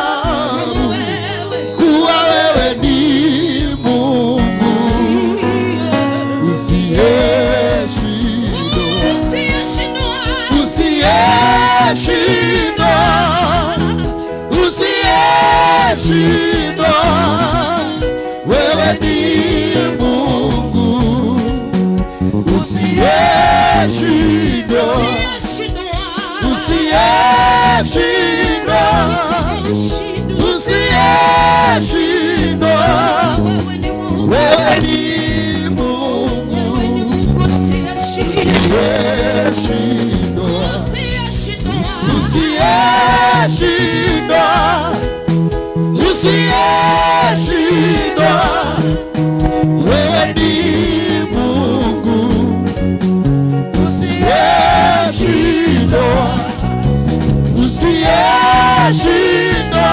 Usiyeshindwa, usiyeshindwa, usiyeshindwa, wewe ni Mungu usiyeshindwa, usiyeshindwa, usiyeshindwa, wewe ni Mungu usiyeshindwa, usiyeshindwa,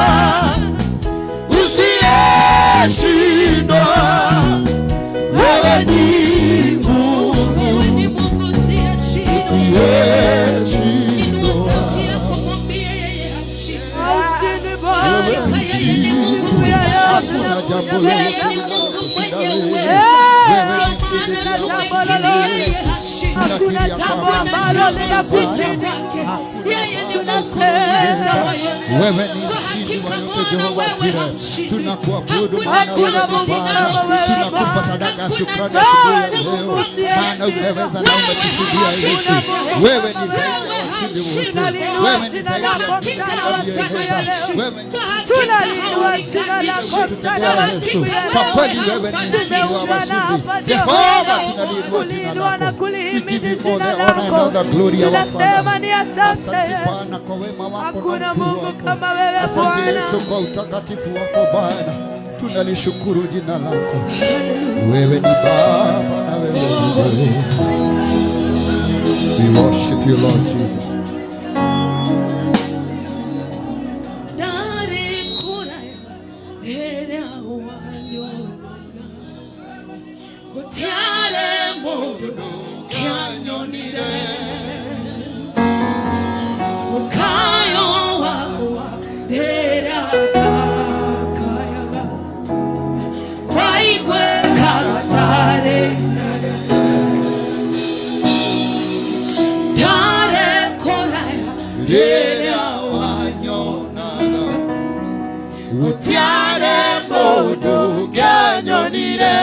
usiyeshindwa, wewe ni Mungu usiyeshindwa.
Haushindi Bwana.
Hakuna jambo lolote linalokushinda wewe. Wewe ni mshindi Jehova Jireh.
Hakuna jambo ambalo linakushinda. Tunasema
Wewe ni mshindi wa yote Jehova Jireh. Tunakuabudu maana wewe
Hakuna
ni
Mungu
Bwana.
kama wewe
Tunakupa
Bwana.
sadaka ya shukrani asubuhi ya leo, maana umeweza na umetushindia Yesu. Wewe ni zaidi ya washindi wote.
Tunalinua
Wewe ni
jina
zaidi ya
lako mchana wa siku ya leo.
Wewe ni
Tunalinua jina lako mchana
tutendea
wa
Yesu.
siku ya
Kwa
leo.
kweli wewe ni mshindi wa
Tumeungana
washindi.
hapa
Jehova,
Jehova
tunaliinua jina
kuliinua na
lako. We
kulihimidi
give you all
jina
the honor and all
lako.
the glory, our
Tunasema
Father.
ni asante
Asante
Yesu.
Bwana kwa wema wako na
Hakuna
ukuu
Mungu
wako.
kama wewe
Asante
Bwana.
Yesu kwa utakatifu wako Bwana, tunalishukuru jina lako. Wewe ni Baba na wewe ni wewe. We worship you Lord Jesus. Rĩrĩa wanyonaga gũtiarĩ mũndũ ũngĩanyonire,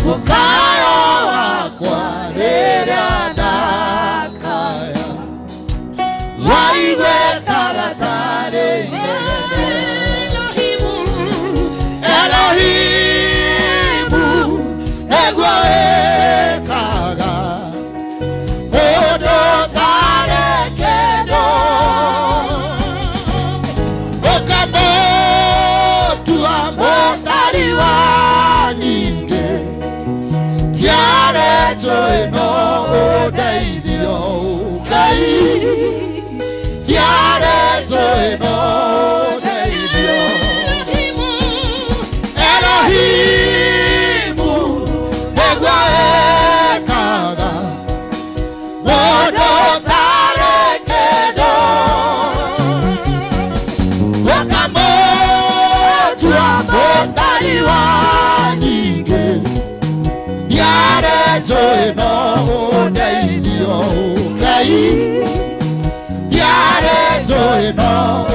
mũkayo wakwa rĩrĩa ndakaya waigwekaga tarĩ inene. Elohimu nĩguo wĩkaga mũndũ ũtarĩ kĩndũ, ũkamũtua mũtari wa nyingĩ, tiarĩ njũĩ no ũndeithio Ngai, tiarĩ njũĩ no ũndeithio. Elohimu nĩguo ĩkaga mũndũ ũtarĩ kĩndũ, ũkamũtua mũtari wa nyingĩ, ndiarĩ njũĩ no ũndeithio Ngai, ndiarĩ njũĩ no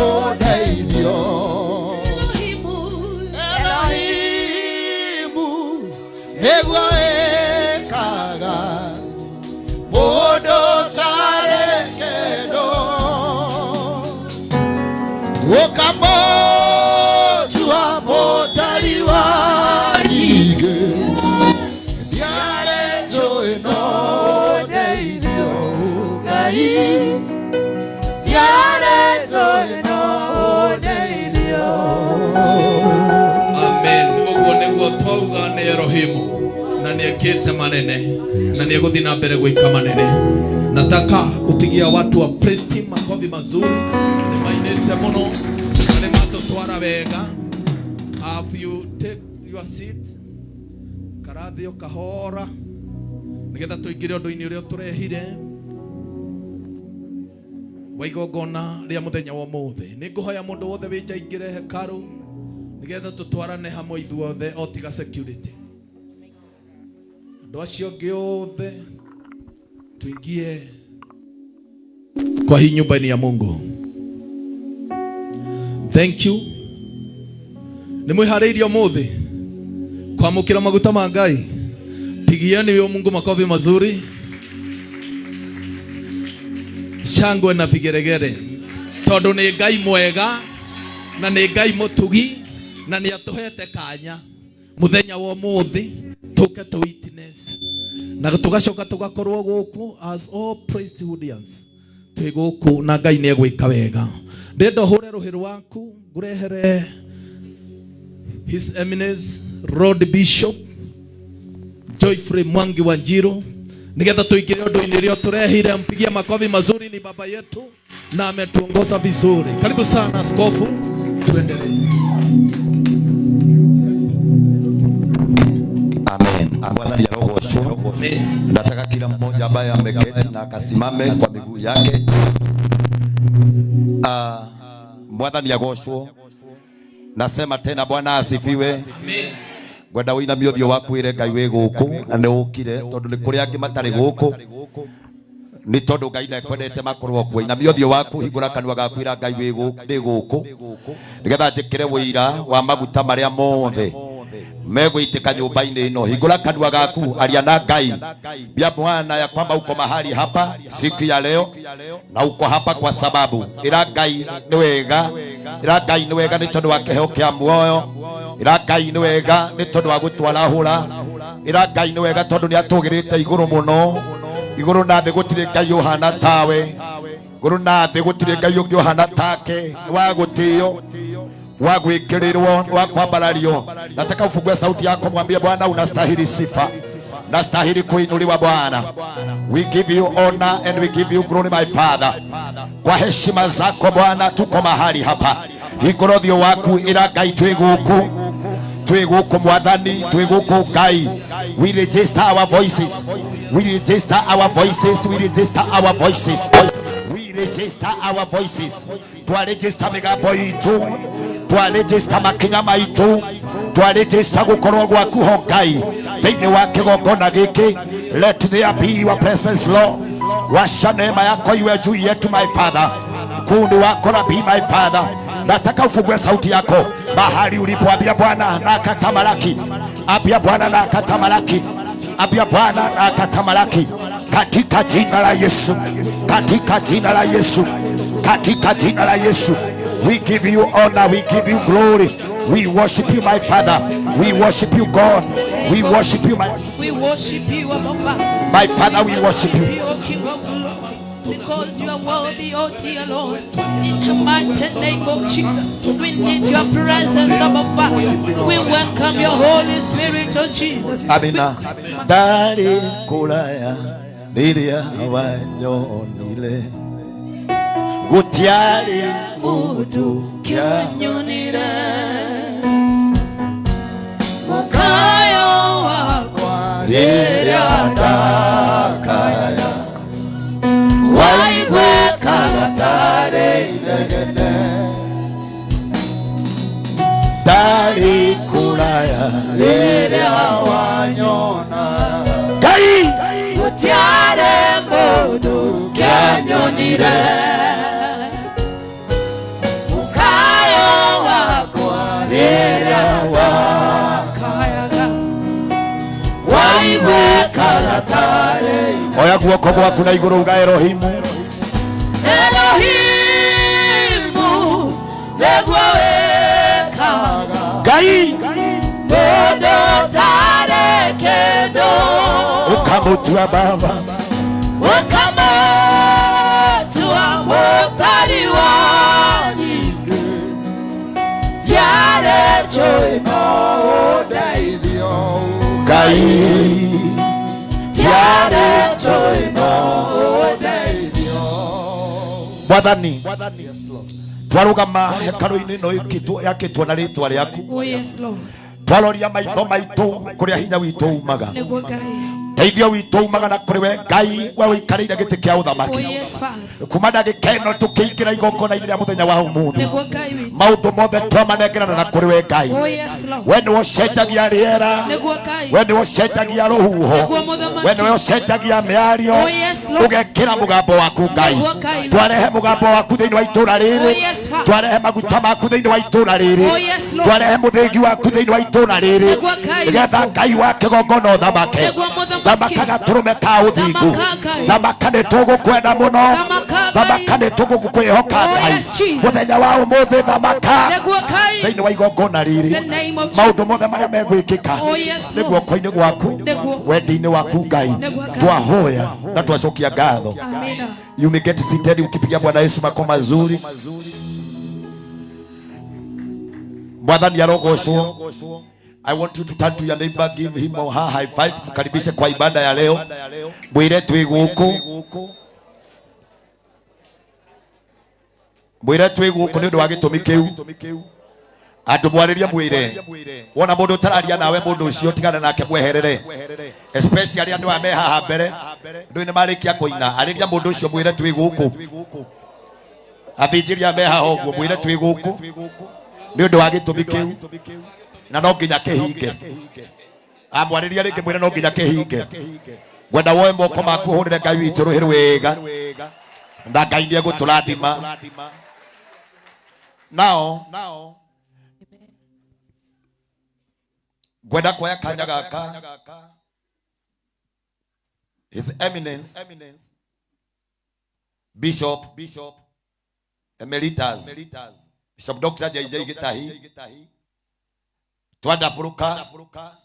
ũndeithio. Elohimu nĩguo ĩkaga mũndũ ũtarĩ kĩndũ, ũkamũtua mũtari wa nyingĩ, ndiarĩ njũĩ no ũndeithio Ngai, ndiarĩ njũĩ no ũndeithio.
Amen. Ũguo nĩguo twauga nĩ Elohimu na nĩ ekĩte manene na nĩ egũthiĩ na mbere gwĩka manene. Nataka kupigia watu wa praise team makofi mazuri, nĩ mainĩte mũno na nĩ matũtwara wega. If you take your seat, karathio kahora nĩgetha tũingĩre ũndũ-inĩ ũrĩa tũrehire wa igongona rĩa mũthenya wa ũmũthĩ. Nĩ ngũhoya mũndũ wothe wĩ nja aingĩre hekarũ nĩgetha tũtwarane hamwe ithuothe o tiga security. Andũ acio angĩ othe tuingie kwa hii nyumba ni ya Mungu. Thank you. Nĩ mwĩharĩirie ũmũthĩ kwamũkĩra maguta ma Ngai. Pigieni huyo Mungu makofi mazuri, shangwe na vigeregere, tondu ni Ngai mwega na ni Ngai mutugi na ni atuhete kanya muthenya wa umuthi tuke tu witness na tugacoka tugakorwo guku as all priesthoodians twi guku na Ngai ni egwika wega. Ndenda hure ruhi rwaku ngurehere His Eminence Lord Bishop Joyfrey Mwangi wa Njiru nigetha tuingire undu-ini uria turehire. Mpigie makofi mazuri, ni baba yetu na ametuongoza vizuri. Karibu sana askofu, tuendelee.
Amen. Bwana arogocwo. Nataka kila mmoja ambaye ameketi na akasimame kwa miguu yake. Mwathani agocwo. Nasema tena Bwana asifiwe. Ngwenda wĩinamie ũthiũ waku wĩre Ngai wĩ gũkũ na nĩ ũkire tondũ nĩ kũrĩ angĩ matarĩ gũkũ nĩ tondũ Ngai ndekwendete makorwo kuo. Inamia ũthiũ waku, hingũra kanua gaku, ĩra Ngai wĩ gũkũ, ndĩ gũkũ nĩgetha njĩkĩre wĩira wa maguta marĩa mothe megũitĩka nyũmba-inĩ ĩno. Hingũra kanua gaku, aria na Ngai, bia Bwana ya kwamba uko mahali hapa siku ya leo na uko hapa kwa sababu ĩra Ngai nĩ wega, ĩra Ngai nĩ wega nĩ tondũ wa kĩheo kĩa muoyo, ĩra Ngai nĩ wega nĩ tondũ wa gũtwarahũra, ĩra Ngai nĩ wega tondũ nĩ atũgĩrĩte igũrũ mũno, igũrũ na thĩ gũtirĩ Ngai ũhana tawe, igũrũ na thĩ gũtirĩ Ngai ũngĩ ũhana take, nĩ wa gũtĩo, wa gwĩkĩrĩrwo, wa kwambarario. Nataka ufungue sauti yako, mwambie Bwana unastahili sifa, nastahili kuinuliwa Bwana. We give you honor and we give you glory my Father. Kwa heshima zako Bwana tuko mahali hapa. Hingũra ũthiũ waku, ĩra Ngai twĩ gũkũ, twĩ gũkũ Mwathani, twĩ gũkũ Ngai. We register our voices, we register our voices, we register our voices, we register our voices. Twaregister mĩgambo itũ, twaregister makinya maitũ, twaregister gũkorwo gwaku ho Ngai thĩinĩ wa kĩgongona gĩkĩ. Let there be your presence Lord. Washa neema yako iwe juu yetu my Father. Kundi wako na be my Father. Nataka ufungue sauti yako mahali ulipo, ambia Bwana na akatamalaki, ambia Bwana na akatamalaki, ambia Bwana na akatamalaki katika jina la Yesu, katika jina la Yesu, katika jina la Yesu. We give you honor, we give you glory, we worship you my Father, we worship you God, we worship you my,
We worship you, Abba Father.
my Father, we worship you.
You, O King of glory, because you are worthy, O dear Lord. In the mighty name of Jesus, we need your presence, Abba Father. We welcome your Holy Spirit, O Jesus.
Amina. Ndari kulaya rĩrĩa wanyonire gũtiarĩ mũndũ
Kinyonire mukayo wakwa
rĩrĩa ndakaya
waigwekaga
tarĩ inegene ndarĩ kũraya rĩrĩa
wanyona
Ngai
gũtiarĩ mũndũ kĩanyonire mukayo wakwa
rĩrĩa
wakayaga
waigwekaga tarĩ oya guoko gwaku na igũrũ uga Elohimu.
Elohimu nĩguo wĩkaga
Ngai
mũndũ tarĩ kĩndũ
ukamutua baba
ukamutua mũtari wa nyingĩ ndiarĩ njũĩ no
ũndeithio
Ngai
ndiarĩ njũĩ no
ũndeithio.
Mwathani twarũgama hekarũ-inĩ ĩno yakĩtwo na rĩtwa rĩaku.
Oh yes Lord.
Twaroria maitho maitũ kũrĩa hinya witũ umaga,
Nĩguo Ngai.
teithio witũ umaga na kũrĩ we Ngai, we ũikarĩire gĩtĩ kĩa
Oh
ũthamaki.
yes Father.
Kuma ndagĩka ĩno tũkĩingĩra igongona-inĩ rĩa mũthenya wa ũmũthĩ,
Nĩguo Ngai witũ.
maũndũ mothe twamanengerana na kũrĩ we Ngai.
Oh yes Lord.
We nĩwe ũcenjagia rĩera,
Nĩguo Ngai.
we nĩwe ũcenjagia rũhuho,
Nĩguo mũthamaki.
we nĩwe ũcenjagia mĩario,
Oh yes Lord. Lord.
Ũgekĩra mũgambo waku Ngai.
Nĩguo Ngai.
Twarehe mũgambo waku thĩinĩ wa itũra
Oh,
rĩrĩ.
yes, Father.
Twarehe maguta maku thĩinĩ wa itũra rĩrĩ.
Oh, yes, Lord.
Twarehe mũthĩgi waku thĩinĩ wa itũra rĩrĩ.
Nĩguo Ngai.
Nĩgetha Ngai wa kĩgongona ũthamake.
Nĩguo mũthamaki.
Thamaka gatũrũme ka ũthingu.
Thamaka, Ngai.
Thamaka nĩ tũgũkwenda mũno.
Thamaka, Ngai.
Thamaka nĩ tũgũkwĩhoka
Oh,
Ngai.
yes, Jesus.
Mũthenya wa ũmũthĩ thamaka
Nĩguo Ngai.
thĩinĩ wa igongona rĩrĩ.
The name of
Maũndũ
Jesus.
mothe marĩa megwĩkĩka
Oh, yes,
nĩ
Lord.
guoko-inĩ gwaku,
Nĩguo.
wendi-inĩ waku Ngai.
Nĩguo Ngai.
Twahoya na twacokia ngatho.
Amina.
You may get seated ukipigia Bwana Yesu mako mazuri. Mwathani arogocwo. I want you to turn to your neighbor, give him or her high five. Mkaribishe kwa ibada ya leo. Mwire twĩ gũkũ. Mwire twĩ gũkũ nĩ ũndũ wa gĩtũmi kĩu. Andũ mwarĩrie mwĩre. Wona mũndũ ũtararia nawe mũndũ ũcio tigana nake mweherere. Especially andũ aya me haha mbere. Andũ nĩ marĩkia kũina. Arĩria mũndũ ũcio mwĩre twĩ gũkũ. Athĩnjĩri aya me haha ũguo mwĩre twĩ gũkũ nĩ ũndũ wa gĩtũmi kĩu na no nginya kĩhinge. Amwarĩria rĩngĩ mwĩre no nginya kĩhinge. Ngwenda woe moko maku ũhũrĩre Ngai witũ rũhĩ rwega na Ngai nĩ egũtũrathima. Nao ngwenda kuoya kanya gaka His Eminence Bishop Emeritus Bishop Dr. JJ Gitahi twandambũrũka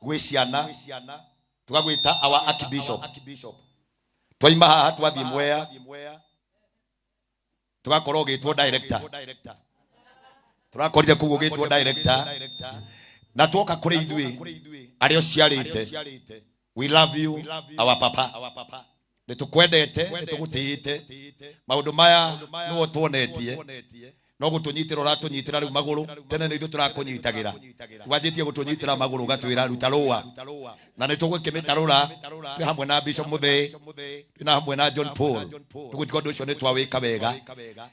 gwĩ ciana tũgagwĩta our Archbishop. Twaima haha twathiĩ Mwea tũgakorwo ũgĩtwo director. Tũrakorire kũu ũgĩtwo director na tuoka kũrĩ ithuĩ arĩa ũciarĩte. We love you our papa. Nĩ tũkwendete, nĩ tũgũtĩĩte. Maũndũ maya nĩwe ũtuonetie no gũtũnyitĩra ũratũnyitĩra rĩu magũrũ. Tene nĩ ithuĩ tũrakũnyitagĩra, wanjĩtie gũtũnyitĩra magũrũ ũgatwĩra ruta rũa, na nĩ tũgũkĩmĩtarũra. Twĩ hamwe na Bishop Muthee, twĩ na hamwe na John Paul. Tũgũtiga ũndũ ũcio nĩ twawĩka wega.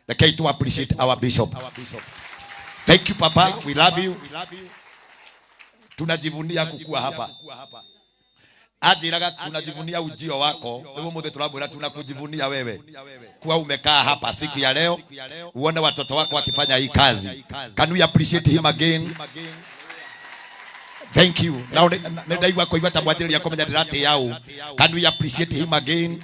Rekei tu appreciate our bishop. Thank you papa, we love you. Tunajivunia kukua hapa. Anjĩraga tunajivunia ujio wako. Rĩu ũmũthĩ tũramwĩra tunakujivunia wewe kuwa umekaa hapa siku ya leo uone watoto wako wakifanya hii kazi. Can we appreciate him again? Thank you. Now nĩ ndaigua kũigua ta mwanjĩrĩria kũmenya ndĩratĩĩa ũ. Can we appreciate him again?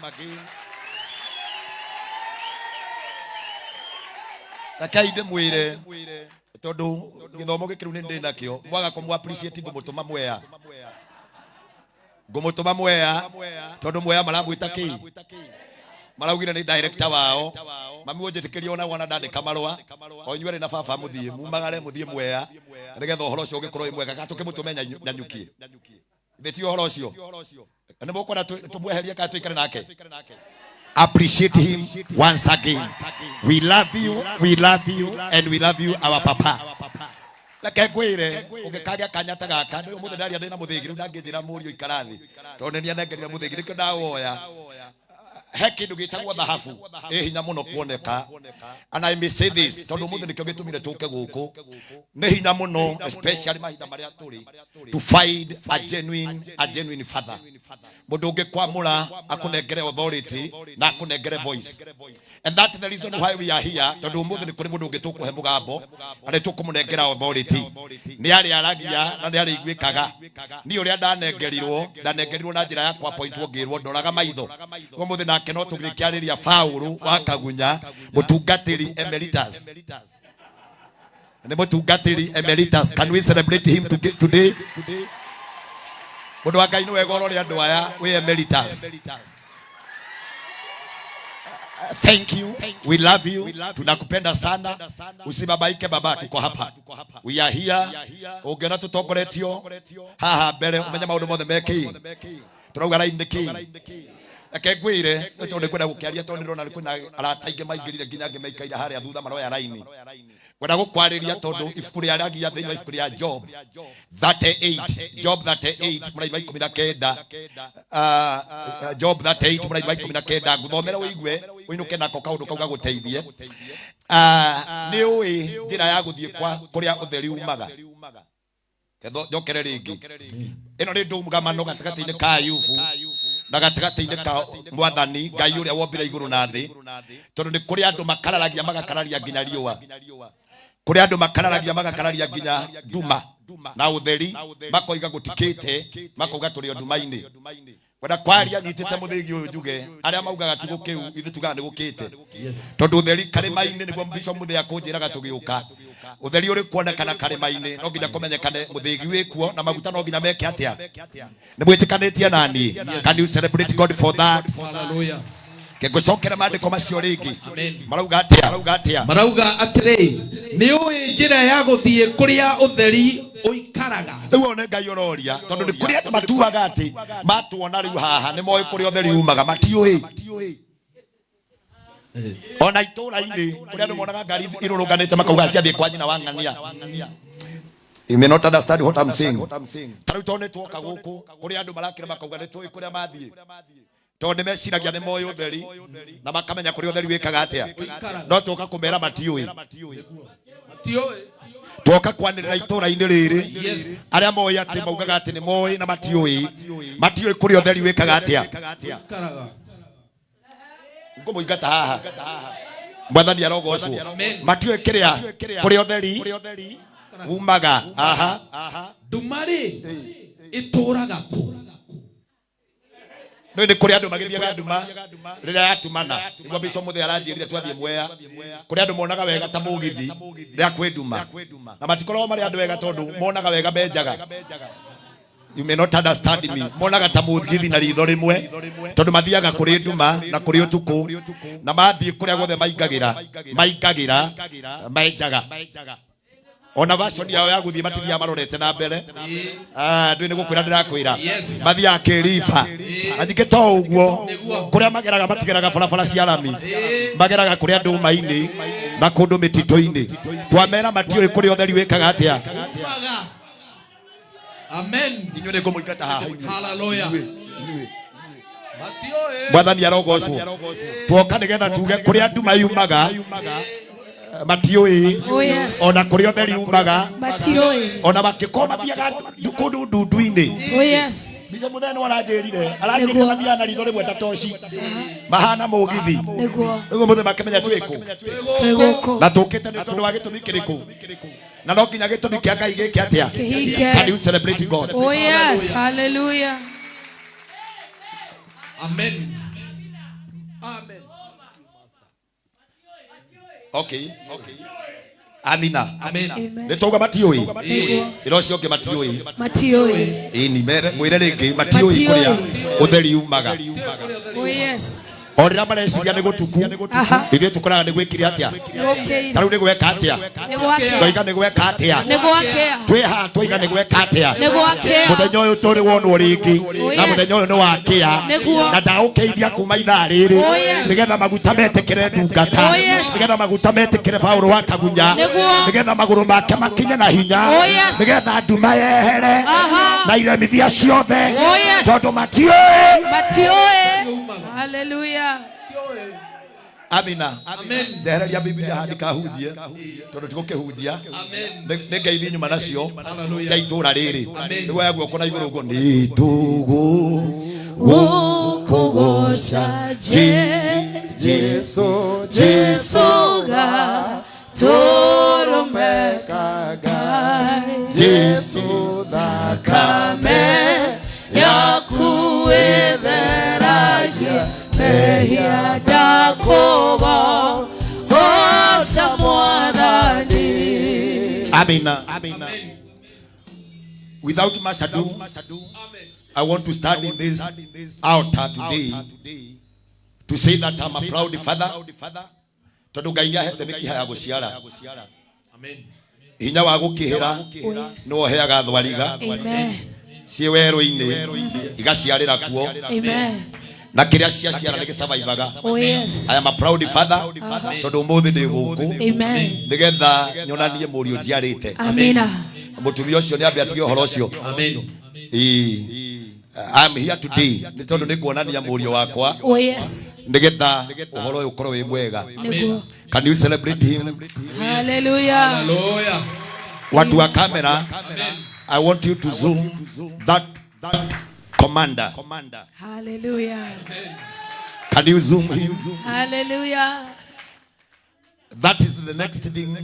Rekei ndĩmwĩre tondũ gĩthomo gĩkĩ rĩu nĩ ndĩ nakĩo. Mwaga kũmũ appreciate ngũmũtũma Mwea. Ngũmũtũma Mwea tondũ Mwea maramwĩta kĩ? Maraugire nĩ director wao. Mami ũnjĩtĩkĩrie ona wona ndandĩka marũa o inyuĩ erĩ na baba mũthiĩ mumagare mũthiĩ Mwea nĩgetha ũhoro ũcio ũgĩkorwo wĩ mwega. Kana tũkĩmũtũme Nyanyukie. Thĩ ti ũhoro ũcio. Nĩ mũkwenda tũmweherie kana tũikare nake? Appreciate him once again. We love you, we love you, and we love you our papa. Reke ngwĩre ũngĩkagĩa kanya ta gaka nĩ ũmũthĩ ndaria ndĩ na mũthĩgi rĩu ndangĩnjĩra mũriũ ikara thĩ tondũ nĩ nianengerire mũthĩgi nĩkĩo ndawoya. He kĩndũ gĩtagwo thahabu ĩ hinya mũno kuoneka, and I may say this tondũ ũmũthĩ nĩkĩo gĩtũmire tũke gũkũ. Nĩ hinya mũno especially mahinda marĩa tũrĩ to find a genuine father, mũndũ ũngĩkwamũra akũnengere authority na akũnengere voice. And that is the reason why we are here, tondũ ũmũthĩ nĩ kũrĩ mũndũ ũngĩ tũkũhe mũgambo na nĩ tũkũmũnengera authority. Nĩ arĩaragia na nĩ arĩiguĩkaga. Niĩ ũrĩa ndanengerirwo na njĩra ya kũ-appointwo ngĩrwo ndoraga maitho. Ũmũthĩ nake no tũgĩkĩarĩria Paũlũ wa Kagunya, mũtungatĩri emeritus. Nĩ mũtungatĩri emeritus. Can we celebrate him today? Mũndũ wa Ngai nĩ wega ũrore andũ aya wĩ emeritus. Thank you. We love you. Tunakupenda sana. Usibabaike baba, tuko hapa. We are here. Ũngĩona tũtongoretio haha mbere ũmenye maũndũ mothe mekĩ. Tũrauga raini nĩkĩ? Reke ngwĩre nĩ tondũ nĩngwenda gũkĩaria tondũ nĩndĩrona kwĩna arata aingĩ maingĩrire nginya angĩ maikaire harĩa thutha maroya raini. Ngwenda gũkwarĩria tondũ ibuku rĩa Aragia thĩinĩ wa ibuku rĩa Job 38, Job 38 mũraini wa 19, Job 38 mũraini wa 19, ngũthomera ũigue ũinũke nako kaũndũ kau gagũteithie. Nĩ ũĩ njĩra ya gũthiĩ kwa kũrĩa ũtheri umaga. Ketho njokere rĩngĩ. Ĩno nĩ ndũgamano gatagatĩ-inĩ ka Ayubu Na gatagatĩ-inĩ ka mwathani Ngai ũrĩa wombire igũrũ na thĩ, tondũ nĩ kũrĩ andũ makararagia magakararia nginya riũa, kũrĩ andũ makararagia magakararia nginya nduma na ũtheri, makoiga gũtikĩte, makauga tũrĩ o nduma-inĩ. Kwenda kwaria nyitĩte mũthĩgi ũyũ njuge arĩa maugaga ti gũkĩu, ithuĩ tugaga nĩ gũkĩte, tondũ ũtheri karĩma-inĩ nĩguo Bishop Muthee akũnjĩraga tũgĩũka, ũtheri ũrĩ kuonekana karĩma-inĩ no nginya kũmenyekane mũthĩgi wĩkuo na maguta no nginya meke atĩa. Nĩ mwĩtĩkanĩtie nani? Can you celebrate God for that?
Hallelujah.
Ngũcokera maandĩko macio rĩngĩ. Marauga atĩa? Marauga atĩa?
Marauga atĩrĩ, nĩ ũĩ njĩra ya gũthiĩ kũrĩa ũtheri ũikaraga?
Rĩu one Ngai ũroria, tondũ nĩ kũrĩ andũ matuaga atĩ matuona rĩu haha nĩ moĩ kũrĩa ũtheri umaga, matiũĩ. Ona itũra-inĩ kũrĩa andũ monaga ngari irũrũnganĩte makauga ciathiĩ kwa nyina wa ng'ania. You may not understand what I'm saying. Ta rĩu tondũ nĩ tuoka gũkũ kũrĩa andũ marakĩra makauga nĩ tũĩ kũrĩa mathiĩ, tondũ nĩ meciragia nĩ moĩ ũtheri na makamenya kũrĩa ũtheri wĩkaga atĩa, no tuoka kũmera matiũĩ.
Matiũĩ.
Tuoka kwanĩrĩra itũra-inĩ rĩrĩ arĩa moĩ atĩ maugaga atĩ nĩ moĩ na matiũĩ, matiũĩ kũrĩa ũtheri wĩkaga atĩa.
Ũikaraga.
Ngũmũingata haha, mwathani arogocwo. Matiũĩ kĩrĩa kũrĩa ũtheri umaga. Aha.
Nduma rĩ, ĩtũũraga kũ?
Nĩ kũrĩ andũ magĩthiaga nduma rĩrĩa yatumana, nĩguo Bishop Muthee aranjĩrire twathiĩ Mwea, kũrĩ andũ monaga wega ta mũgithi rĩrĩa kwĩ nduma, na matikoragwo marĩ andũ wega tondũ monaga wega menjaga. You may not understand me. Monaga ta mũgithi na ritho rĩmwe, tondũ mathiaga kũrĩ nduma na kũrĩ ũtukũ, na mathiĩ kũrĩa guothe maingagĩra maingagĩra menjaga. Ona version yao ya gũthiĩ matithiaga marorete na mbere. Ah, ndũĩ nĩ gũkwĩra ndĩrakwĩra, mathiaga kĩriba na ningĩ to ũguo, kũrĩa mageraga matigeraga barabara cia rami, mageraga kũrĩa ndũma-inĩ na kũndũ mĩtitũ-inĩ. Twamera matiũĩ kũrĩa ũtheri wĩkaga atĩa.
Umaga. Amen.
Inyuĩ nĩ ngũmũingata haha inyuĩ.
Hallelujah.
Inyuĩ.
Matiũĩ.
Mwathani arogocwo. Tuoka nĩgetha tuge kũrĩa nduma yumaga matiũĩ,
Oh yes.
ona kũrĩa ũtheri umaga
Matiũĩ.
ona makĩkorwo mathiaga kũndũ ndundu-inĩ.
Oh yes.
Bico Muthee nĩ aranjĩrire aranjĩrire
Nĩguo.
mathiaga na ritho rĩmwe ta toci mahana mũgithi.
Nĩguo.
Nĩguo mũthee makĩmenya twĩkũ.
Twĩ gũkũ.
Na tũkĩte nĩ tondũ wa gĩtũmi kĩrĩkũ, na no nginya gĩtũmi kĩa Ngai gĩke atĩa?
Kĩhinge.
Can you celebrate God?
Oh yes. Hallelujah.
Amen. Amen.
Okay, amina.
Amen.
Amen.
Nĩ twauga matiũĩ.
Nĩguo.
Ĩra ũcio ũngĩ matiũĩ.
Matiũĩ.
Ĩni mere mwĩre rĩngĩ matiũĩ
Matiũĩ.
kũrĩa ũtheri umaga.
Oh yes.
O rĩrĩa mareciria nĩ gũtuku,
Aha.
ithuĩ tũkoraga nĩ gwĩkire atĩa.
Nĩgũkĩire.
Ta rĩu nĩ gweka atĩa?
Nĩ gwakĩa.
Twoiga nĩ gweka atĩa?
Nĩ gwakĩa.
Twĩ haha twoiga nĩ gweka atĩa?
Nĩ gwakĩa.
Mũthenya ũyũ tũrĩ wonwo rĩngĩ,
Oh,
na
yes.
mũthenya ũyũ nĩ wakĩa.
Nĩguo.
Na ndaũkĩithia kuma ithaa rĩrĩ,
Oh, yes.
nĩgetha maguta metĩkĩre ndungata,
Oh, yes.
nĩgetha maguta metĩkĩre Paũlũ wa Kagunya,
Nĩguo.
nĩgetha magũrũ make makinye na hinya,
Oh, yes.
nĩgetha nduma yehere
Aha.
na iremithia ciothe,
Oh, yes.
tondũ matiũĩ.
Matiũĩ. Hallelujah.
Amina.
Amen.
Njehereria Biblia haha ndikahunjie, tondũ tigũkĩhunjia. Nĩ ngeithi nyuma nacio cia itũra rĩrĩ. Nĩguo ya guoko na igũrũ ũguo nĩ tũgũ gũkũgoca
Jesu.
Jesu gatũrũme Ngai.
Jesu
Thakame yaku ĩtheragia mehia, ndakũgooca Mwathani.
Amina. Without much ado, I want to stand in this altar today to say that I'm a proud father, tondũ Ngai nĩ ahete mĩkiha ya gũciara.
Amen.
Hinya wa gũkĩhĩra nĩwe ũheaga thwariga
Amen.
ciĩ werũ-inĩ igaciarĩra kuo,
Amen.
na kĩrĩa ciaciara nĩ gĩcabaibaga.
Oh yes.
I am a proud father tondũ ũmũthĩ ndĩ gũkũ
Amen.
nĩgetha nyonanie mũriũ njiarĩte.
Amina.
Mũtumia ũcio nĩ ambe atige ũhoro ũcio.
Amen.
Ĩĩ. I'm here today nĩ tondũ nĩ kuonania mũriũ wakwa,
Oh yes.
nĩgetha ũhoro ũyũ ũkorwo wĩ mwega.
Nĩguo.
Can you celebrate him?
Hallelujah.
Hallelujah.
Watu wa camera, I want you to zoom that Commander.
Hallelujah.
Can you zoom him?
Hallelujah.
That is the next thing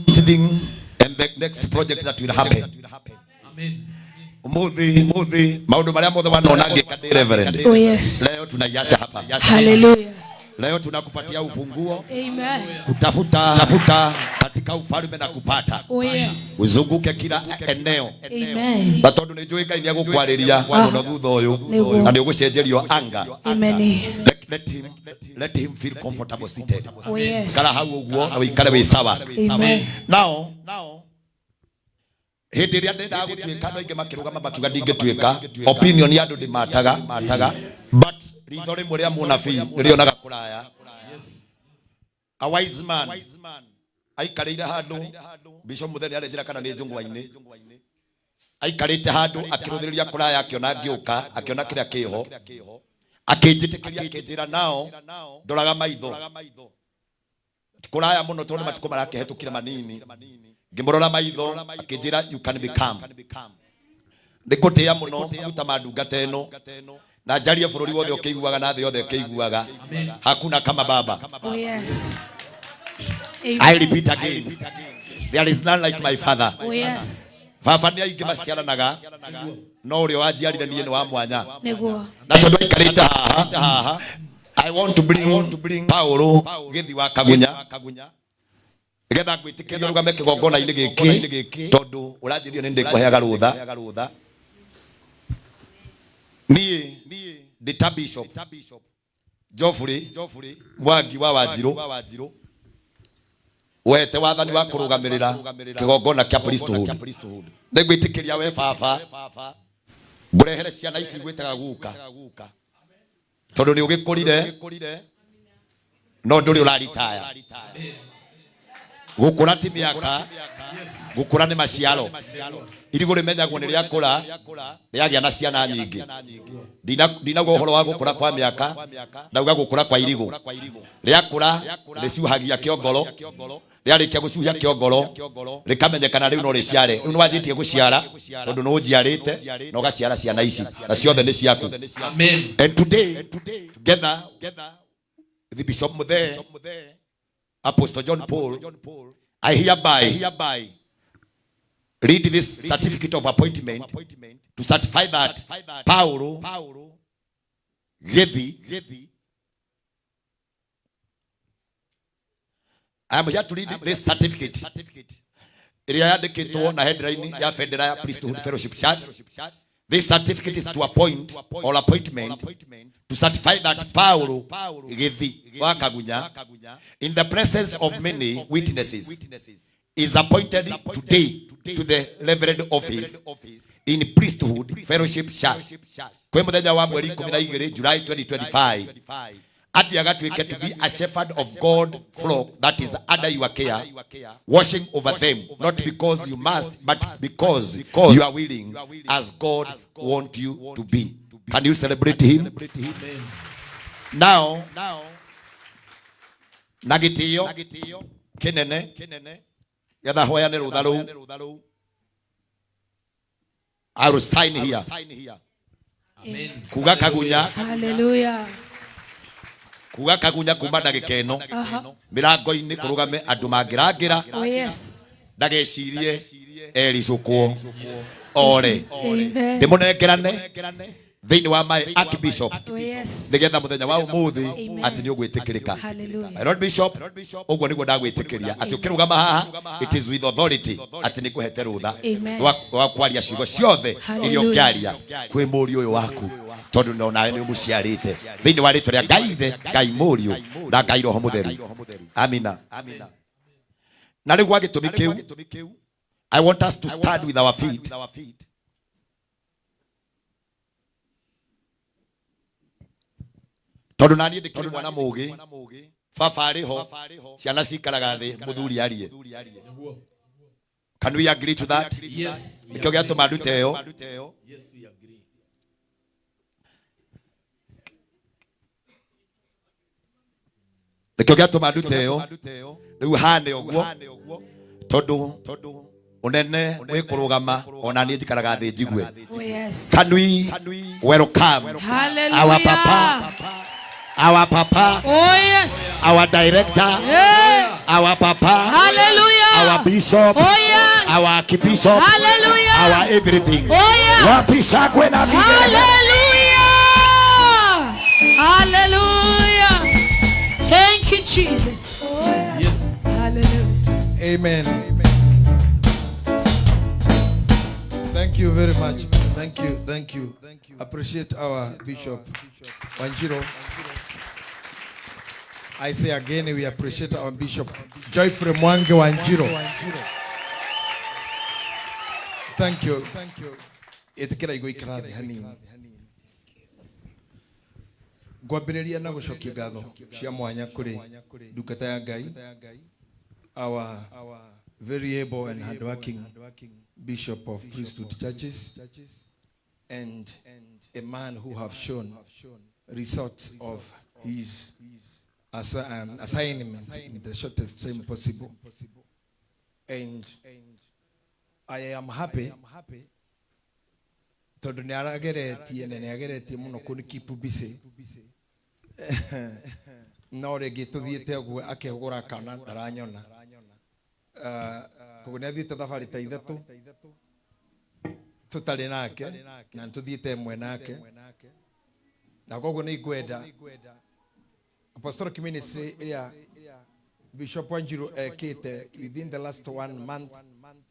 and the next project that will happen.
Amen.
Umuthi umuthi maundu maria mothe wanona ngika ndi reverend.
Oh, yes.
Leo tunaiacha hapa.
Hallelujah.
Leo tunakupatia ufunguo
Amen.
kutafuta tafuta katika ufalme na kupata.
Oh, yes.
Uzunguke kila eneo.
Amen.
Na tondu nä njå Ngai nä agåkwarä ria må no thutha å yå
Nĩguo.
na nä å gå cenjerio anga.
Amen.
Let him feel comfortable seated.
Oh, yes.
Kara hau ũguo na wĩikare wĩ sawa.
Amen.
Now hĩndĩ ĩrĩa ndendaga gũtuĩka andũ aingĩ makĩrũgama makiuga ndingĩtuĩka, opinion ya andũ ndĩmataga, but ritho rĩmwe rĩa mũnabii nĩrĩonaga kũraya. A wise man aikarĩire handũ, Bishop Muthee nĩarenjera kana nĩ njũng'wa-inĩ, aikarĩte handũ akĩrũthĩrĩria kũraya, akĩona ngĩũka, akĩona kĩrĩa kĩho, akĩnjĩtĩkĩria, akĩnjĩra nao ndoraga maitho ti kũraya mũno tondũ matukũ marakĩhetũkire manini, ngĩmũrora maitho akĩnjĩra you can become. Nĩngũtĩĩa mũno maguta ma ndungata ĩno na njarie bũrũri wothe ũkĩiguaga na thĩ yothe ĩkĩiguaga, hakuna kama baba.
Oh, yes.
I
Amen.
repeat again, there is none like my father.
Oh, yes.
Baba nĩ aingĩ maciaranaga no ũrĩa wanjiarire niĩ nĩ wa mwanya,
Nĩguo.
na tondũ aikarĩte haha, I want to bring Paulo Gĩthi wa Kagunya nĩgetha ngwĩtĩkĩrie ũrũgame kĩgongona-inĩ gĩkĩ tondũ ũranjĩrire nĩ ndĩkũheaga rũtha. Niĩ ndĩ ta Bishop Geoffrey Mwangi wa Wanjirũ wete wathani wa kũrũgamĩrĩra kĩgongona kĩa priesthood. Nĩngwĩtĩkĩria we baba ngũrehere ciana ici gwĩtaga guka tondũ nĩ ũgĩkũrire no ndũrĩ ũraritaya. Gũkũra ti mĩaka, gũkũra nĩ maciaro. Irigũ rĩmenyagwo nĩ rĩakũra rĩagĩa na ciana nyingĩ. Ndinauga ũhoro wa gũkũra kwa mĩaka, ndauga gũkũra kwa irigũ. Rĩakũra rĩcuhagia kĩongoro, rĩarĩkia gũcuhia kĩongoro rĩkamenyekana rĩu no rĩciare. Rĩu nĩwanjĩtie gũciara tondũ nĩ ũnjiarĩte na ũgaciara ciana ici na ciothe nĩ ciaku.
Amen.
And today together the Bishop Muthee, Apostle John Paul, I hereby read this certificate of appointment to certify that Paulo Gethi, I am here to read this certificate ĩrĩa yandĩkĩtwo na headline ya bendera ya Priesthood Fellowship Church. This certificate is to appoint or appointment to certify that Paulo Gethi wa Kagunya, in the presence of many witnesses, is appointed today to the reverend office in Priesthood Fellowship Church. Kwĩ mũthenya wa mweri 12 July 2025 athiĩ agatuĩke to be a shepherd of God flock that is under your care, watching over them, not because you must, but because you are willing, as God want you to be. Can you celebrate him? Now, na gĩtĩo kĩnene getha hoyane rũtha rũu, I will sign here.
Amen.
Kuga Kagunya,
Hallelujah.
kuga Kagunya kuma ndagĩka ĩno mĩrango-inĩ kũrũgame andũ mangĩrangĩra
Oh, yes.
ndagecirie ericũkwo ore.
Amen.
Ndĩmũnengerane thĩinĩ wa my archbishop
Oh, yes.
nĩgetha mũthenya wa ũmũthĩ
Amen.
atĩ nĩ ũgwĩtĩkĩrĩka.
Hallelujah.
My Lord Bishop, ũguo nĩguo ndagwĩtĩkĩria atĩ ũkĩrũgama haha, it is with authority atĩ nĩngũhete rũtha
Amen.
rwa kwaria ciugo ciothe iria
Hallelujah.
ũngĩaria kwĩ mũriũ ũyũ waku tondũ no nawe nĩ ũmũciarĩte thĩinĩ wa rĩtwa rĩa Ngai Ithe, Ngai Mũriũ na Ngai Roho Mũtheru. Amina. Na rĩu gwa gĩtũmi kĩu, I want us to stand with our feet. Tondũ naniĩ ndĩkĩrĩ mwana mũgĩ, baba arĩ ho, ciana cikaraga thĩ, mũthuri arie. Can we agree to that?
Yes. we
Nĩkĩo gĩatũma
agree.
ndute ĩyo.
Yes, we agree.
Nĩkĩo gĩatũma ndute ĩyo. Rĩu hane ũguo tondũ Unene wi kurugama ona ni njikaraga thi njigue.
Oh, yes.
Can we welcome
Hallelujah.
our papa, our papa,
Oh, yes.
our director,
Yeah.
our papa,
Hallelujah.
our bishop,
Oh, yes.
our archbishop,
Hallelujah.
our everything.
Oh, yes.
Wapishakwe na vigelegele.
Hallelujah. Hallelujah. Thank you, Jesus.
Yes.
Hallelujah.
Amen. Thank you very much. Thank you. Thank you. Appreciate our Bishop Wanjiro. I say again, we appreciate our Bishop Joyfrey Mwangi Wanjiro. Thank you. Thank you. Itikira igũikara thĩ hanini. Ngwambĩrĩria na gũcokia ngatho cia mwanya kũrĩ ndungata ya Ngai, our very able and hardworking Bishop of Priesthood Churches, and a man who have shown results of his assignment in the shortest time possible. And I am happy tondũ nĩ arageretie na nĩ ageretie mũno kũni keep busy no rĩngĩ tũthiĩte ũguo akehũgũra kana ndaranyona. Koguo nĩ athiĩte thabarĩ ta ithatũ tũtarĩ nake na nĩ tũthiĩte ĩmwe nake, na koguo nĩ ngwenda apostolic ministry ĩrĩa Bishop Wanjiru ekĩte within the last one month,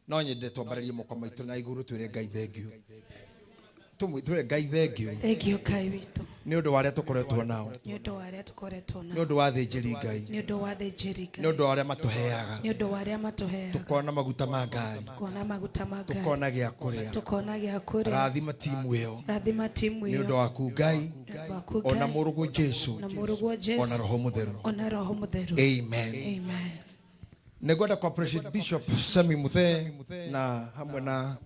no nyende twambarĩrie moko maitũ na igũrũ twĩre Ngai thengiũ, twĩre Ngai thengiũ
Thank you, Kai witũ.
Nĩ ũndũ wa arĩa tũkoretwo nao,
Nĩ ũndũ wa arĩa tũkoretwo
nĩ
nao.
ũndũ wa athĩnjĩri Ngai,
Nĩ ũndũ wa athĩnjĩri
nĩ
Ngai.
ũndũ wa arĩa matũheaga,
Nĩ ũndũ wa arĩa matũheaga.
Tũkona maguta ma ngari,
Tukona maguta ma ngari.
Tũkona gĩa kũrĩa,
Tukona gĩa kũrĩa.
Rathima timu ĩyo
Rathima timu
nĩ ũndũ
ĩyo.
waku Ngai,
Nĩ ũndũ waku
ona
Ngai.
mũrũguo Jesu,
Na mũrũguo Jesu.
Ona Roho Mũtheru.
Ona Roho Mũtheru.
Amen.
Amen.
Nĩngwenda ku appreciate Bishop Sami Muthee na hamwe na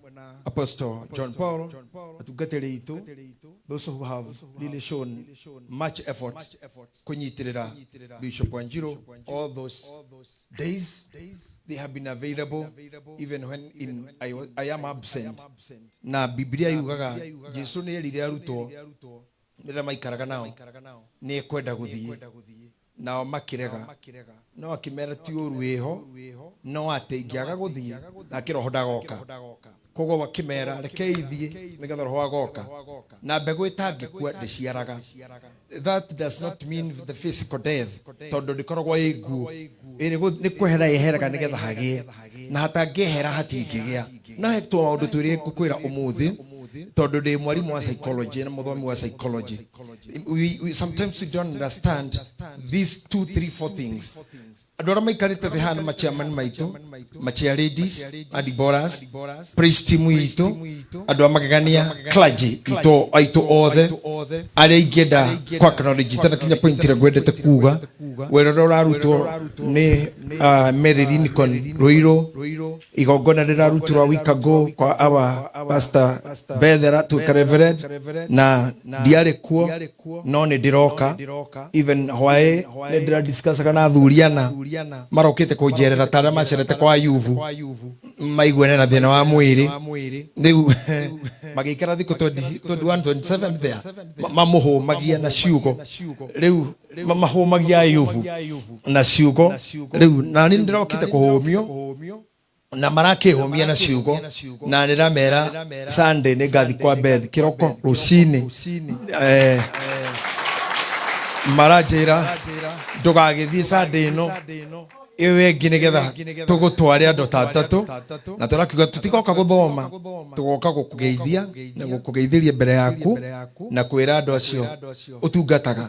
Apostle John Paul, atungatĩri aitũ, those who have really shown much effort kũnyitĩrĩra Bishop Wanjiru all those days. They have been available even when I am absent. Na Biblia yugaga Jesu nĩ erire arutwo rĩrĩa maikaraga nao nĩ ekwenda gũthiĩ, nao makĩrega, no akĩmera ti ũru wĩho, no atĩ ingĩaga gũthiĩ nake roho ndagoka. Koguo akĩmera rekei thiĩ nĩgetha roho agoka, na mbegũ ĩtangĩkua ndĩciaraga. That does not mean the physical death, tondũ ndĩkoragwo ĩ nguo. Nĩ kwehera yeheraga nĩgetha hagĩe, na hatangĩehera hatingĩgĩa. No he tũ maũndũ twĩrĩ ngũkwĩra ũmũthĩ, tondũ ndĩ mwarimũ wa psychology na mũthomi wa psychology. We sometimes we don't understand these two, three, four things. Andũ arĩa maikarĩte thĩ haha nĩ machairman maitũ, machair ladies, adiboras, praise team itũ, andũ a magegania, clergy itũ aitũ othe arĩa ingĩenda kwa acknowledge itanakinya point ĩrĩa ngwendete kuga. Wĩra ũrĩa ũrarutwo nĩ Mary Lincoln Ruiru, igongona rĩrarutirwo a week ago kwa our pastor Bethera tuĩka reverend, na ndiarĩ kuo no nĩ ndĩroka. Even hwaĩ nĩ ndĩradiscussaga na athuri ana marokĩte kũnjerera ta arĩa macerete kwa Ayubu maiguane na thĩna wa mwĩrĩ, rĩu magĩikara thikũ 20 21 27 there mamũhũmagia na ciugo, rĩu mamahũmagia Ayubu na ciugo. Rĩu na nĩ ndĩrokĩte kũhũmio na marakĩhũmia na ciugo, na nĩramera Sunday nĩ ngathi kwa Beth kĩroko rũcinĩ. Maranjĩra ndũgagĩthiĩ Sunday ĩno, ĩyo ĩngĩ, nĩgetha tũgũtware andũ ta atatũ, na tũrakiuga tũtigoka gũthoma, tũgoka gũkũgeithia na gũkũgeithĩria mbere yaku na kwĩra andũ acio ũtungataga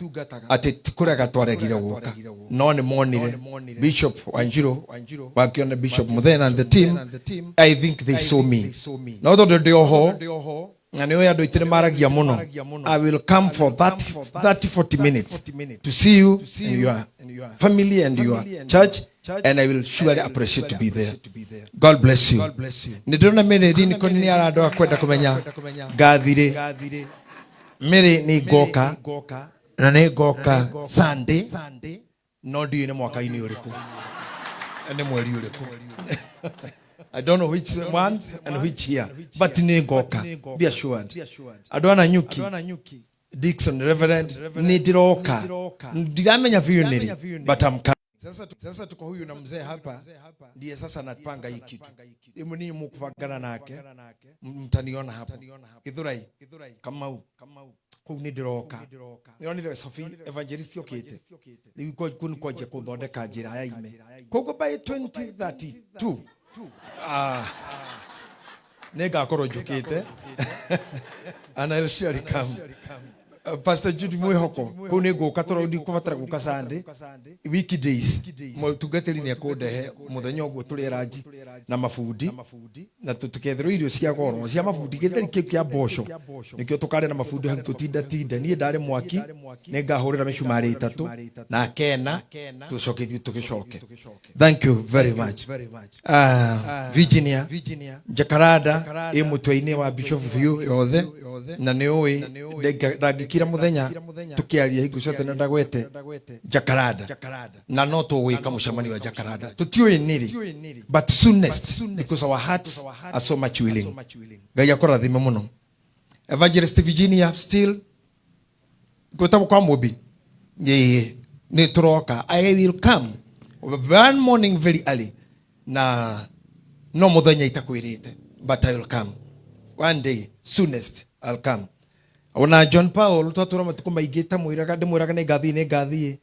atĩ ti kũrega twaregire gũka, no nĩ monire Bishop Wanjiru wakiona Bishop Muthee and the team. I think they saw me, no tondũ ndĩ oho na nĩ ũĩ andũ aitũ nĩ maragia mũno, I will come for that 30 40 minutes to see you and your family and your church, and I will surely appreciate to be there. God bless you. Nĩ ndĩrona Mary Lincoln nĩ arandora kwenda kũmenya ngathirĩ. Mary, nĩ ngoka na nĩ ngoka Sunday, no ndiũĩ nĩ mwaka-inĩ ũrĩkũ, nĩ mweri ũrĩkũ. I don't know which month and which year, but nĩ ngoka, be assured. Andũ a Nanyuki, Dixon Reverend, nĩ ndĩroka, ndiramenya biũ nĩrĩ, but I'm coming. Sasa tuko huyu na mzee hapa ndiye sasa anapanga hii kitu. Imu ninyi mukubangana nake, mtaniona hapo Githurai Kamau kuu nĩ ndĩroka. Nĩronire Sophie Evangelist okĩte rĩu kuu nĩ kwanjia kũthondeka njĩra ya ime, koguo by 2032 nĩ ngakorwo njũkĩte and I'll surely come. Pastor Jude Mwihoko, kuu nĩ ngũka tondũ ndikũbatara gũka Sunday, weekdays mũtungatĩri nĩ ekũndehe mũthenya ũguo tũrĩe ranji na mabundi na tũketherwo irio cia goro cia mabundi, gĩtheri kĩu kĩa mboco nĩkĩo tũkarĩa na mabundi hau tũtindatinda. Niĩ ndarĩ mwaki, nĩ ngahũrĩra mĩcumarĩ ĩtatũ na kena tũcoke ithuĩ tũgĩcoke. Thank you very much. Virginia Jacaranda ĩ mũtwe-inĩ wa Bishop biũ yothe na nĩ ũĩ ndangĩkira mũthenya tũkĩaria hingo ciothe na ndagwete Jacaranda, na no tũgwĩka mũcemanio wa Jacaranda, tũtiũĩ nĩrĩ, but soonest, because our hearts are so much willing. Ngai akũrathime mũno. Evangelist Virginia, still gwĩtagwo kwa Mũmbi, ĩĩ nĩ tũroka. I will come one morning very early na no mũthenya itakwĩrĩte, but I will come one day, soonest I'll come. Ona John Paul twatũra matukũ maingĩ ta mwĩraga, ndĩmwĩraga nĩ ngathiĩ, nĩ ngathiĩ,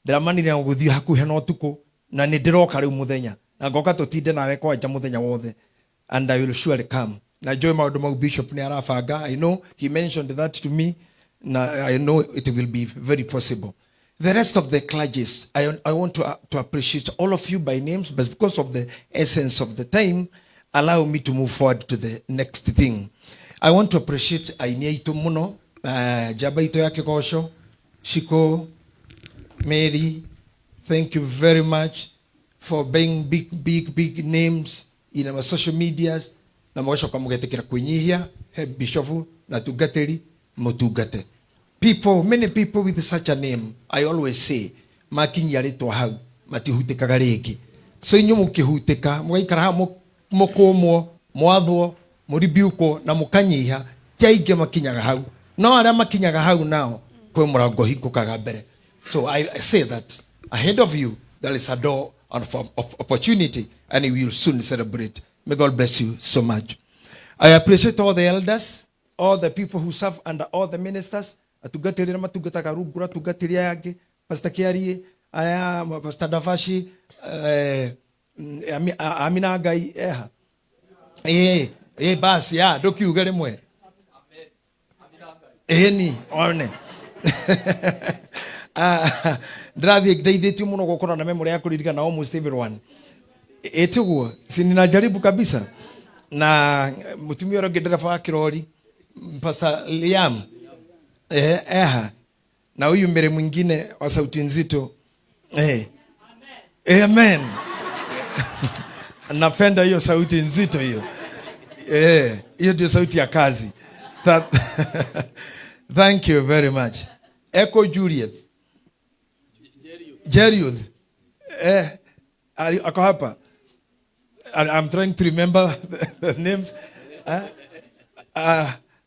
ndĩramanire na gũthiĩ hakuhĩ na ũtukũ, na nĩ ndĩroka rĩu mũthenya na ngoka tũtinde nawe kwanja mũthenya wothe, and I will surely come. Na njũĩ maũndũ mau Bishop nĩ arabanga. I know he mentioned that to me na I know it will be very possible. The rest of the clergies, I want to appreciate all of you by names, but because of the essence of the time, allow me to move forward to the next thing. I want to appreciate aini aitũ mũno, njamba itũ ya kĩgoco, Shiko Mary, thank you very much for being big, big, big names in our social medias, na mũgacoka mũgetĩkĩra kwĩnyihia he bishofu na tungatĩri mũtungate. People, many people with such a name, I always say, makinyia rĩtwa hau matihutĩkaga rĩngĩ. So inyuĩ mũkĩhutĩka mũgaikara hau mũkũmwo, mwathwo, mũribiũkwo na mũkanyiha, ti aingĩ makinyaga hau, no arĩa makinyaga hau nao kwĩ mũrango hingũkaga mbere. So I say that ahead of you there is a door of opportunity and we will soon celebrate. May God bless you so much. I appreciate all the elders, all the people who serve under all the ministers, atungatĩri arĩa matungataga rungu rwa atungatĩri aya angĩ, Pastor Kiarie, aya Pastor Davashi, Amina Ngai eha basi ya ndũkiuge rĩmwe ĩni one. Ndĩrathiĩ ndeithĩtio mũno gũkorwo na memory ya kũririkana almost everyone, ĩtiguo si ninajaribu kabisa. Na mũtumia ũrĩa ũngĩ ndereba wa kĩrori, Pastor Liam, eha na huyu mbere mwingine wa sauti nzito. Amen. Napenda hiyo sauti nzito hiyo. Hiyo ndio sauti ya kazi. Thank you very much. Echo Juliet Jeriuth, ako hapa. I'm trying to remember the names.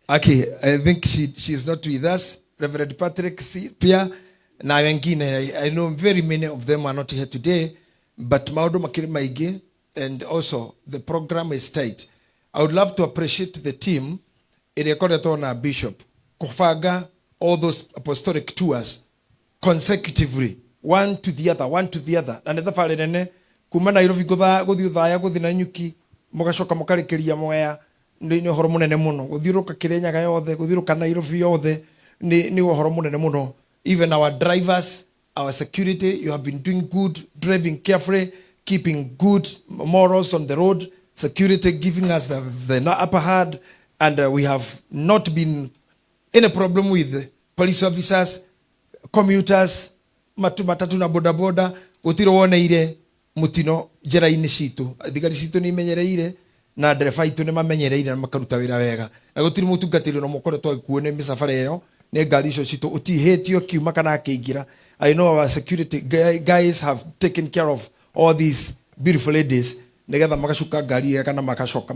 Okay, I think she's not with us. Reverend Patrick pia na wengine. I know very many of them are not here today, but maũndũ makĩrĩ maingĩ and also the program is tight. I would love to appreciate the team ĩrĩa ĩkoretwo na Bishop kũbanga all those apostolic tours consecutively, one to the other, one to the other, na nĩ thabarĩ nene kuma Nairobi gũthiĩ Othaya, gũthiĩ Nanyuki, mũgacoka mũkarĩkĩria Mwea. Nĩ ũhoro mũnene mũno gũthiũrũka Kĩrĩnyaga yothe, gũthiũrũka Nairobi yothe, nĩ ũhoro mũnene mũno. Even our drivers, our security, you have been doing good, driving carefully, keeping good morals on the road, security giving us the upper hand, and we have not been any problem with police officers, commuters, matu matatu na bodaboda, gũtirĩ woneire mũtino njĩra-inĩ citũ. Thigari citũ nĩ imenyereire na ndereba aitũ nĩ mamenyereire na makaruta wĩra wega, na gũtirĩ mũtungatĩri ona ũkoretwo agĩkuo nĩ mĩcabara ĩyo nĩ ngari icio citũ ũtihĩtio kiuma kana akĩingĩra. I know our security guys have taken care of all these beautiful ladies. Nigetha magacuka ngari ĩyo kana magacoka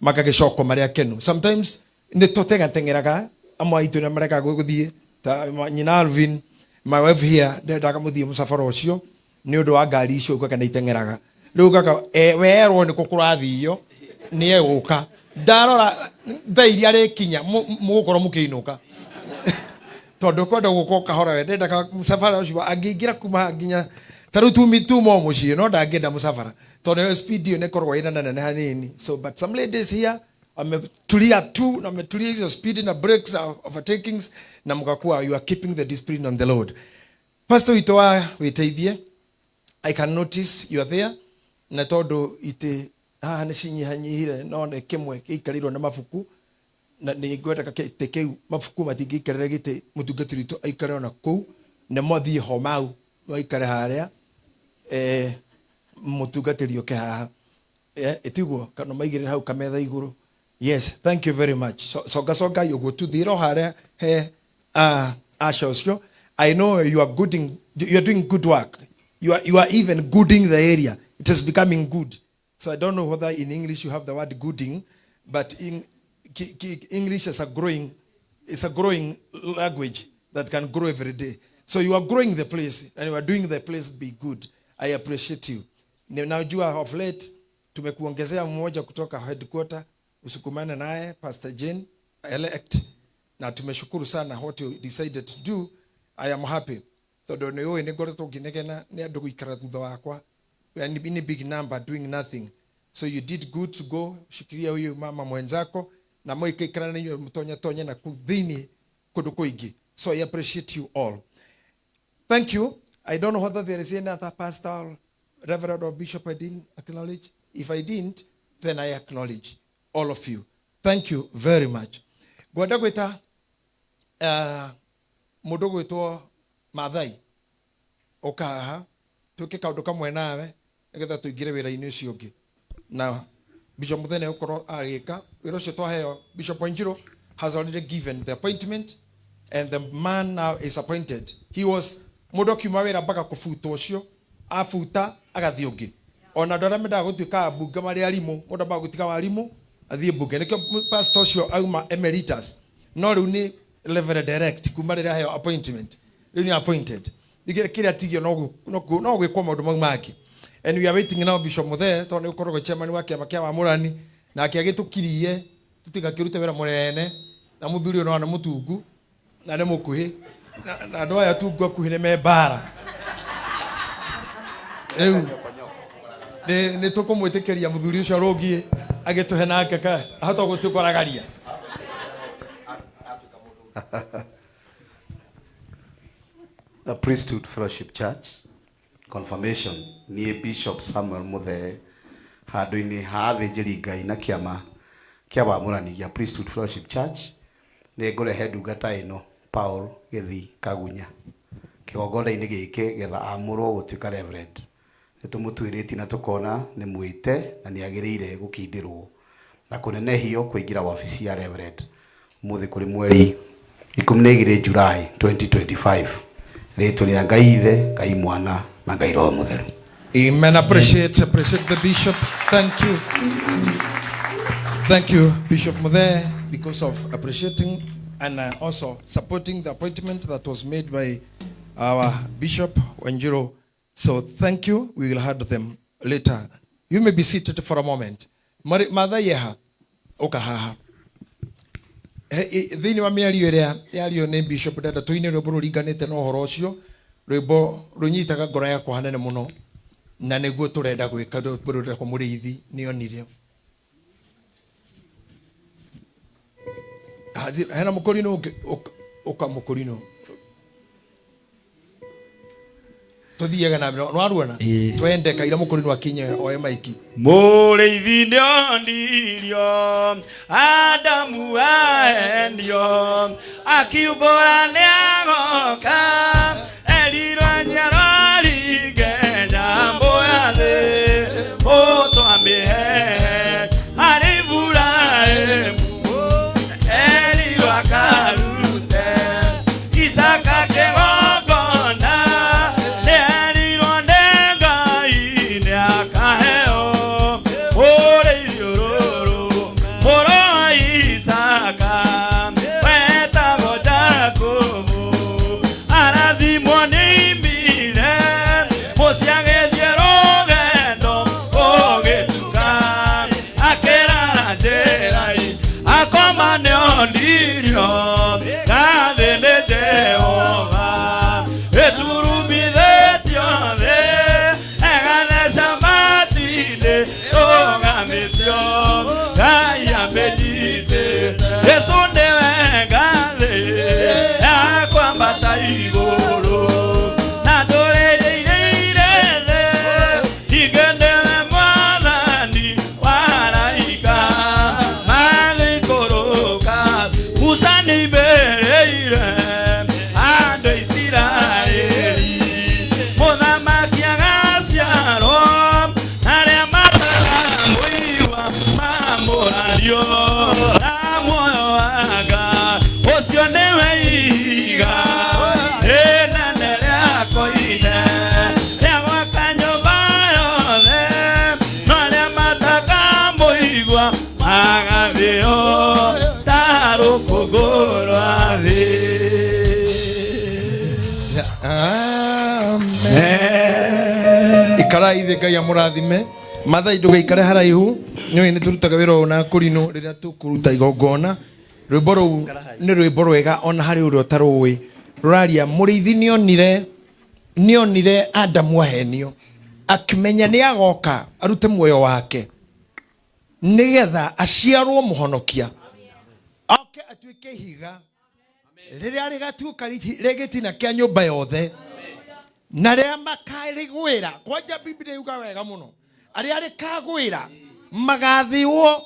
magagĩcokwo marĩ akenu. Sometimes nĩ tũtengateng'eraga, amwe aitũ nĩ mareka gũthiĩ ta nyina Alvin, my wife here, ndendaga mũthiĩ mũcabara ũcio nĩ ũndũ wa ngari icio ũgaga nĩ iteng'eraga. Rĩu ũgaga werwo nĩ kũ kũrathio nĩ egũka, ndarora thaa iria rĩkinya mũgũkorwo mũkĩinũka tondũ kwenda gũka o kahora. We ndendaga mũcabara ũcio angĩingĩra kuma haha nginya ta rĩu tuma o mũciĩ, no ndangĩenda mũcabara tondũ ĩyo speed ĩyo nĩ ĩkoragwo ĩna nene hanini. So but some ladies here wametulia tu na wametulia hizo speed na breaks na overtakings na mkakuwa you are keeping the discipline on the road. Pastor witũ wa wĩteithie, I can notice you are there, na tondũ itĩ haha nĩ cinyihanyihire no nĩ kĩmwe gĩikarĩirwo nĩ mabuku na nĩ ngwendaga gĩtĩ kĩu mabuku matingĩikarĩra gĩtĩ, mũtungatĩri witũ aikare ona kũu na mothiĩ ho mau maikare harĩa, mũtungatĩri ũke haha, ĩtiguo kana maigĩrĩre hau kametha igũrũ. Yes, thank you very much. So, songa songa ũguo tu thĩra o harĩa he asha ũcio. I know you are gooding, you are doing good work. You are even gooding the area. It is becoming good. So I don't know whether in English you have the word gooding, but in English is a growing, it's a growing language that can grow every day. So you are growing the place and you are doing the place be good. I appreciate you. Najua of late tumekuongezea mmoja kutoka headquarter, usukumane naye Pastor Jane elect, na tumeshukuru sana what you decided to do. I am happy tondu nĩ ũĩ nĩ ngoretwo ngĩnegena nĩ andũ gũikara thutha wakwa and in a big number doing nothing. So you did good to go shikilia huyu mama mwenzako na mũikaikara na inyuĩ mũtonye tonye na kũu thĩinĩ kũndũ kũingĩ. So I appreciate you all. Thank you. I don't know whether there is any other pastor or reverend or bishop I didn't acknowledge. If I didn't, then I acknowledge all of you. Thank you very much. Ngwenda gwĩta mũndũ gwĩtwo Mathai, ũka haha twĩke kaũndũ kamwe nawe nĩgetha tũingĩre wĩra-inĩ ũcio ũngĩ na Bishop Muthene ũkorwo agĩka wĩra ũcio twaheo. Bishop Wanjiru has already given the appointment and the man now is appointed. He was mũndũ akiuma wĩra mpaka kũbuta ũcio abuta agathiĩ ũngĩ, ona andũ arĩa mendaga gũtuĩka ambunge marĩ arimũ, mũndũ ambaga gũtiga warimũ athiĩ mbunge. Nĩkĩo pastor ũcio auma emeritus, no rĩu nĩ level direct kuma rĩrĩa aheo appointment, rĩu nĩ appointed. Ningĩ kĩrĩa tigio no gwĩkwo maũndũ mau mangĩ, and we are waiting now Bishop Muthee tondũ nĩ ũkoragwo chairman wa kĩama kĩa wamũrani nake agĩtũkirie tũtigakĩrute wĩra mũnene na mũthuri ũyũ no nĩ mũtungu na nĩ mũkuhĩ na andũ aya tungu akuhĩ nĩ me mbara. Rĩu nĩ tũkũmwĩtĩkĩria mũthuri ũcio arũngiĩ agĩtũhe nake ka ahota gũtũkoragaria.
The Priesthood Fellowship Church confirmation, niĩ Bishop Samuel Muthee handũ-inĩ ha athĩnjĩri Ngai na kĩama kĩa wamũrani gĩa Priesthood Fellowship Church nĩ ngũrehe ndungata ĩno Paul Gĩthi Kagunya kĩgongona-inĩ gĩkĩ getha amũrwo gũtuĩka reverend. Nĩ tũmũtuĩrĩtie na tũkona nĩ mwĩte na nĩ agĩrĩire gũkindĩrwo na kũnenehio kũingĩra wabici ya reverend ũmũthĩ kũrĩ mweri 12 July 2025, rĩtwa rĩa Ngai Ithe, Ngai Mwana na Ngai Roho Mũtheru.
Amen. Appreciate the bishop. Thank you. Thank you, Bishop Muthee, because of appreciating and also supporting the appointment that was made by our Bishop Wanjiru. So thank you. We will have them later. You may be seated for a moment. Mother Yeha, ũka haha. Thĩinĩ wa mĩario ĩrĩa yario nĩ bishop, ndenda tũine rwĩmbo rũringanĩte na ũhoro ũcio, rwĩmbo rũnyitaga ngoro yakwa hanene mũno na nĩguo tũrenda gwĩka, rwĩmbo rũretwo Mũrĩithi nĩonire. Hena mũkũrinũ ũngĩ, ũka mũkũrinũ tũthiaga na mbere nĩwaruona.
Ĩĩ.
Twende kaira mũkũrinũ akinye oe maiki.
Mũrĩithi nĩonirio Adamu aendio akiumbũra nĩagoka erirwo nyaroringe nyambo ya thĩ mũtwamĩhe harĩ Iburahĩmu erirwo akarute Isaka kĩgongona nĩerirwo nĩ Ngai nĩakaheo.
Amen. Ikarai thĩ, Ngai amũrathime. Mathai, ndũgaikare haraihu. Nĩũĩ nĩ tũrutaga wĩra ũyũ na kũrinũ rĩrĩa tũkũruta igongona. Rwĩmbo rũu nĩ rwĩmbo rwega ona harĩ ũrĩa ũtarũĩ. Rũraria mũrĩithi nĩonire nĩonire Adamu ahenio, akĩmenya nĩ agoka arute muoyo wake nĩgetha aciarwo mũhonokia, oke atuĩke ihiga rĩrĩa rĩgatuĩka rĩgĩtina kĩa nyũmba yothe, na rĩrĩa makarĩgwĩra. Kwanja Biblia yuga wega mũno, arĩa rĩkagwĩra magathĩwo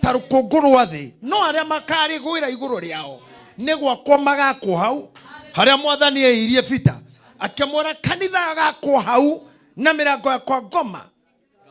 ta rũkũngũ rwa thĩ, no arĩa makarĩgwĩra igũrũ rĩao nĩ gwakwo magakwo hau harĩa Mwathani eirie Bita, akĩmwĩra kanitha agakwo hau na mĩrango ya kwa ngoma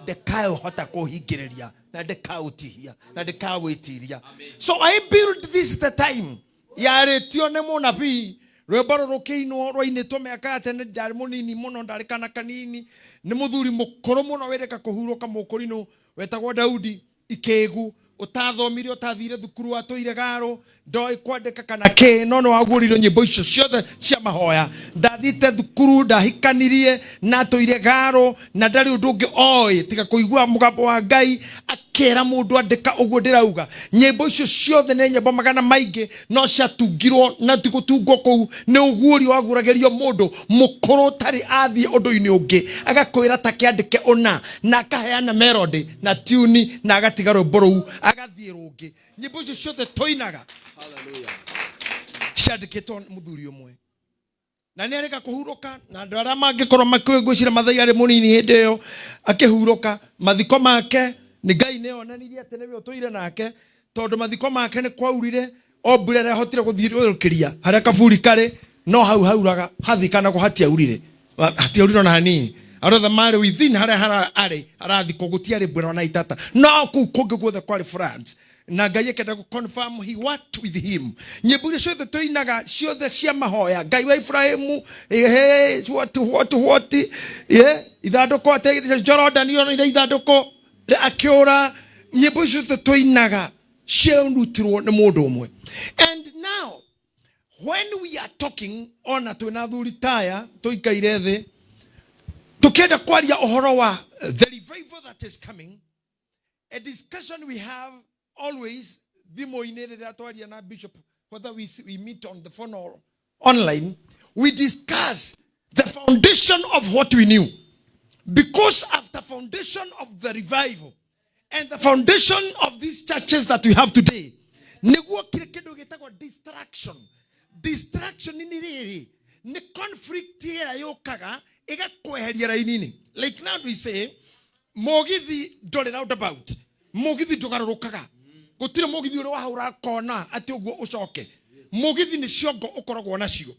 ndĩkaũhota kũhingĩrĩria na ndĩkaũtihia na ndĩkawĩtiria. So I build this the time yarĩtio nĩ mũnabii. Rwĩmbo rũrũ rũkĩinwo, rwainĩtwo mĩaka ya tene. Ndarĩ mũnini mũno, ndarĩ kana kanini, nĩ mũthuri mũkũrũ mũno wĩrĩka kũhurũka, mũkũrinũ wetagwo Daudi Ikĩgu, ũtathomire, ũtathire thukuru, watũire garo, ndoĩ kwandĩka kana kĩ, no nĩ waguũririo nyĩmbo icio ciothe cia mahoya. Ndathiĩte thukuru, ndahikanirie na atũire garo, na ndarĩ ũndũ ũngĩ oĩ tiga kũigua mũgambo wa Ngai akĩra mũndũ andĩka ũguo ndĩrauga. Nyĩmbo icio ciothe nĩ nyĩmbo magana maingĩ, no ciatungirwo, na ti gũtungwo kũu nĩ ũguũrio waguũragĩrio mũndũ mũkũrũ ũtarĩ athiĩ ũndũ-inĩ ũngĩ, agakwĩra ta kĩandĩke ũna, na akaheana melody na tune, na agatiga rwĩmbo rũu agathiĩ rũngĩ. Nyĩmbo icio ciothe tũinaga ciandĩkĩtwo nĩ mũthuri ũmwe, na nĩ arĩka kũhurũka, na andũ arĩa mangĩkorwo makĩngwĩciria Mathai arĩ mũnini hĩndĩ ĩyo akĩhurũka. Mathiko make nĩ Ngai nĩ onanirie atĩ nĩwe ũtũire nake, tondũ mathiko make nĩ kwaurire o mbura ĩrĩa ahotire gũthiũrũrũkĩria harĩa kaburi karĩ, no hau hauraga hathikanagwo hatiaurire, hatiaurire ona hanini. Arĩa othe marĩ within harĩa arĩ arathikwo gũtiarĩ mbura ona itata, no kũu kũngĩ guothe kwarĩ floods, na Ngai akenda gũ confirm he worked with him. Nyĩmbo iria ciothe tũinaga ciothe cia mahoya, Ngai wa Ibrahimu, hey, what what what, yeah, ithandũkũ atĩ Jordan yonire ithandũkũ akĩũra, nyĩmbo icio ciothe tũinaga ciarutirwo nĩ mũndũ ũmwe. And now when we are talking, ona twĩna athuri taya tũikaire thĩ tũkĩenda kwaria ũhoro wa the revival that is coming, a discussion we have always thimũ-inĩ rĩrĩa twaria na bishop, whether we meet on the phone or online, we discuss the foundation of what we knew, because after foundation of the revival and the foundation of these churches that we have today, nĩguo kire kĩndũ gĩtagwo distraction. Distraction nĩ rĩrĩ, nĩ conflict ĩrĩa yũkaga ĩgakweheria raini-inĩ. Like now we say mũgithi ndũrĩ roundabout, mũgithi ndũgarũrũkaga, gũtirĩ mũgithi ũrĩ wahũra kona atĩ ũguo ũcoke. Mũgithi nĩ ciongo ũkoragwo nacio,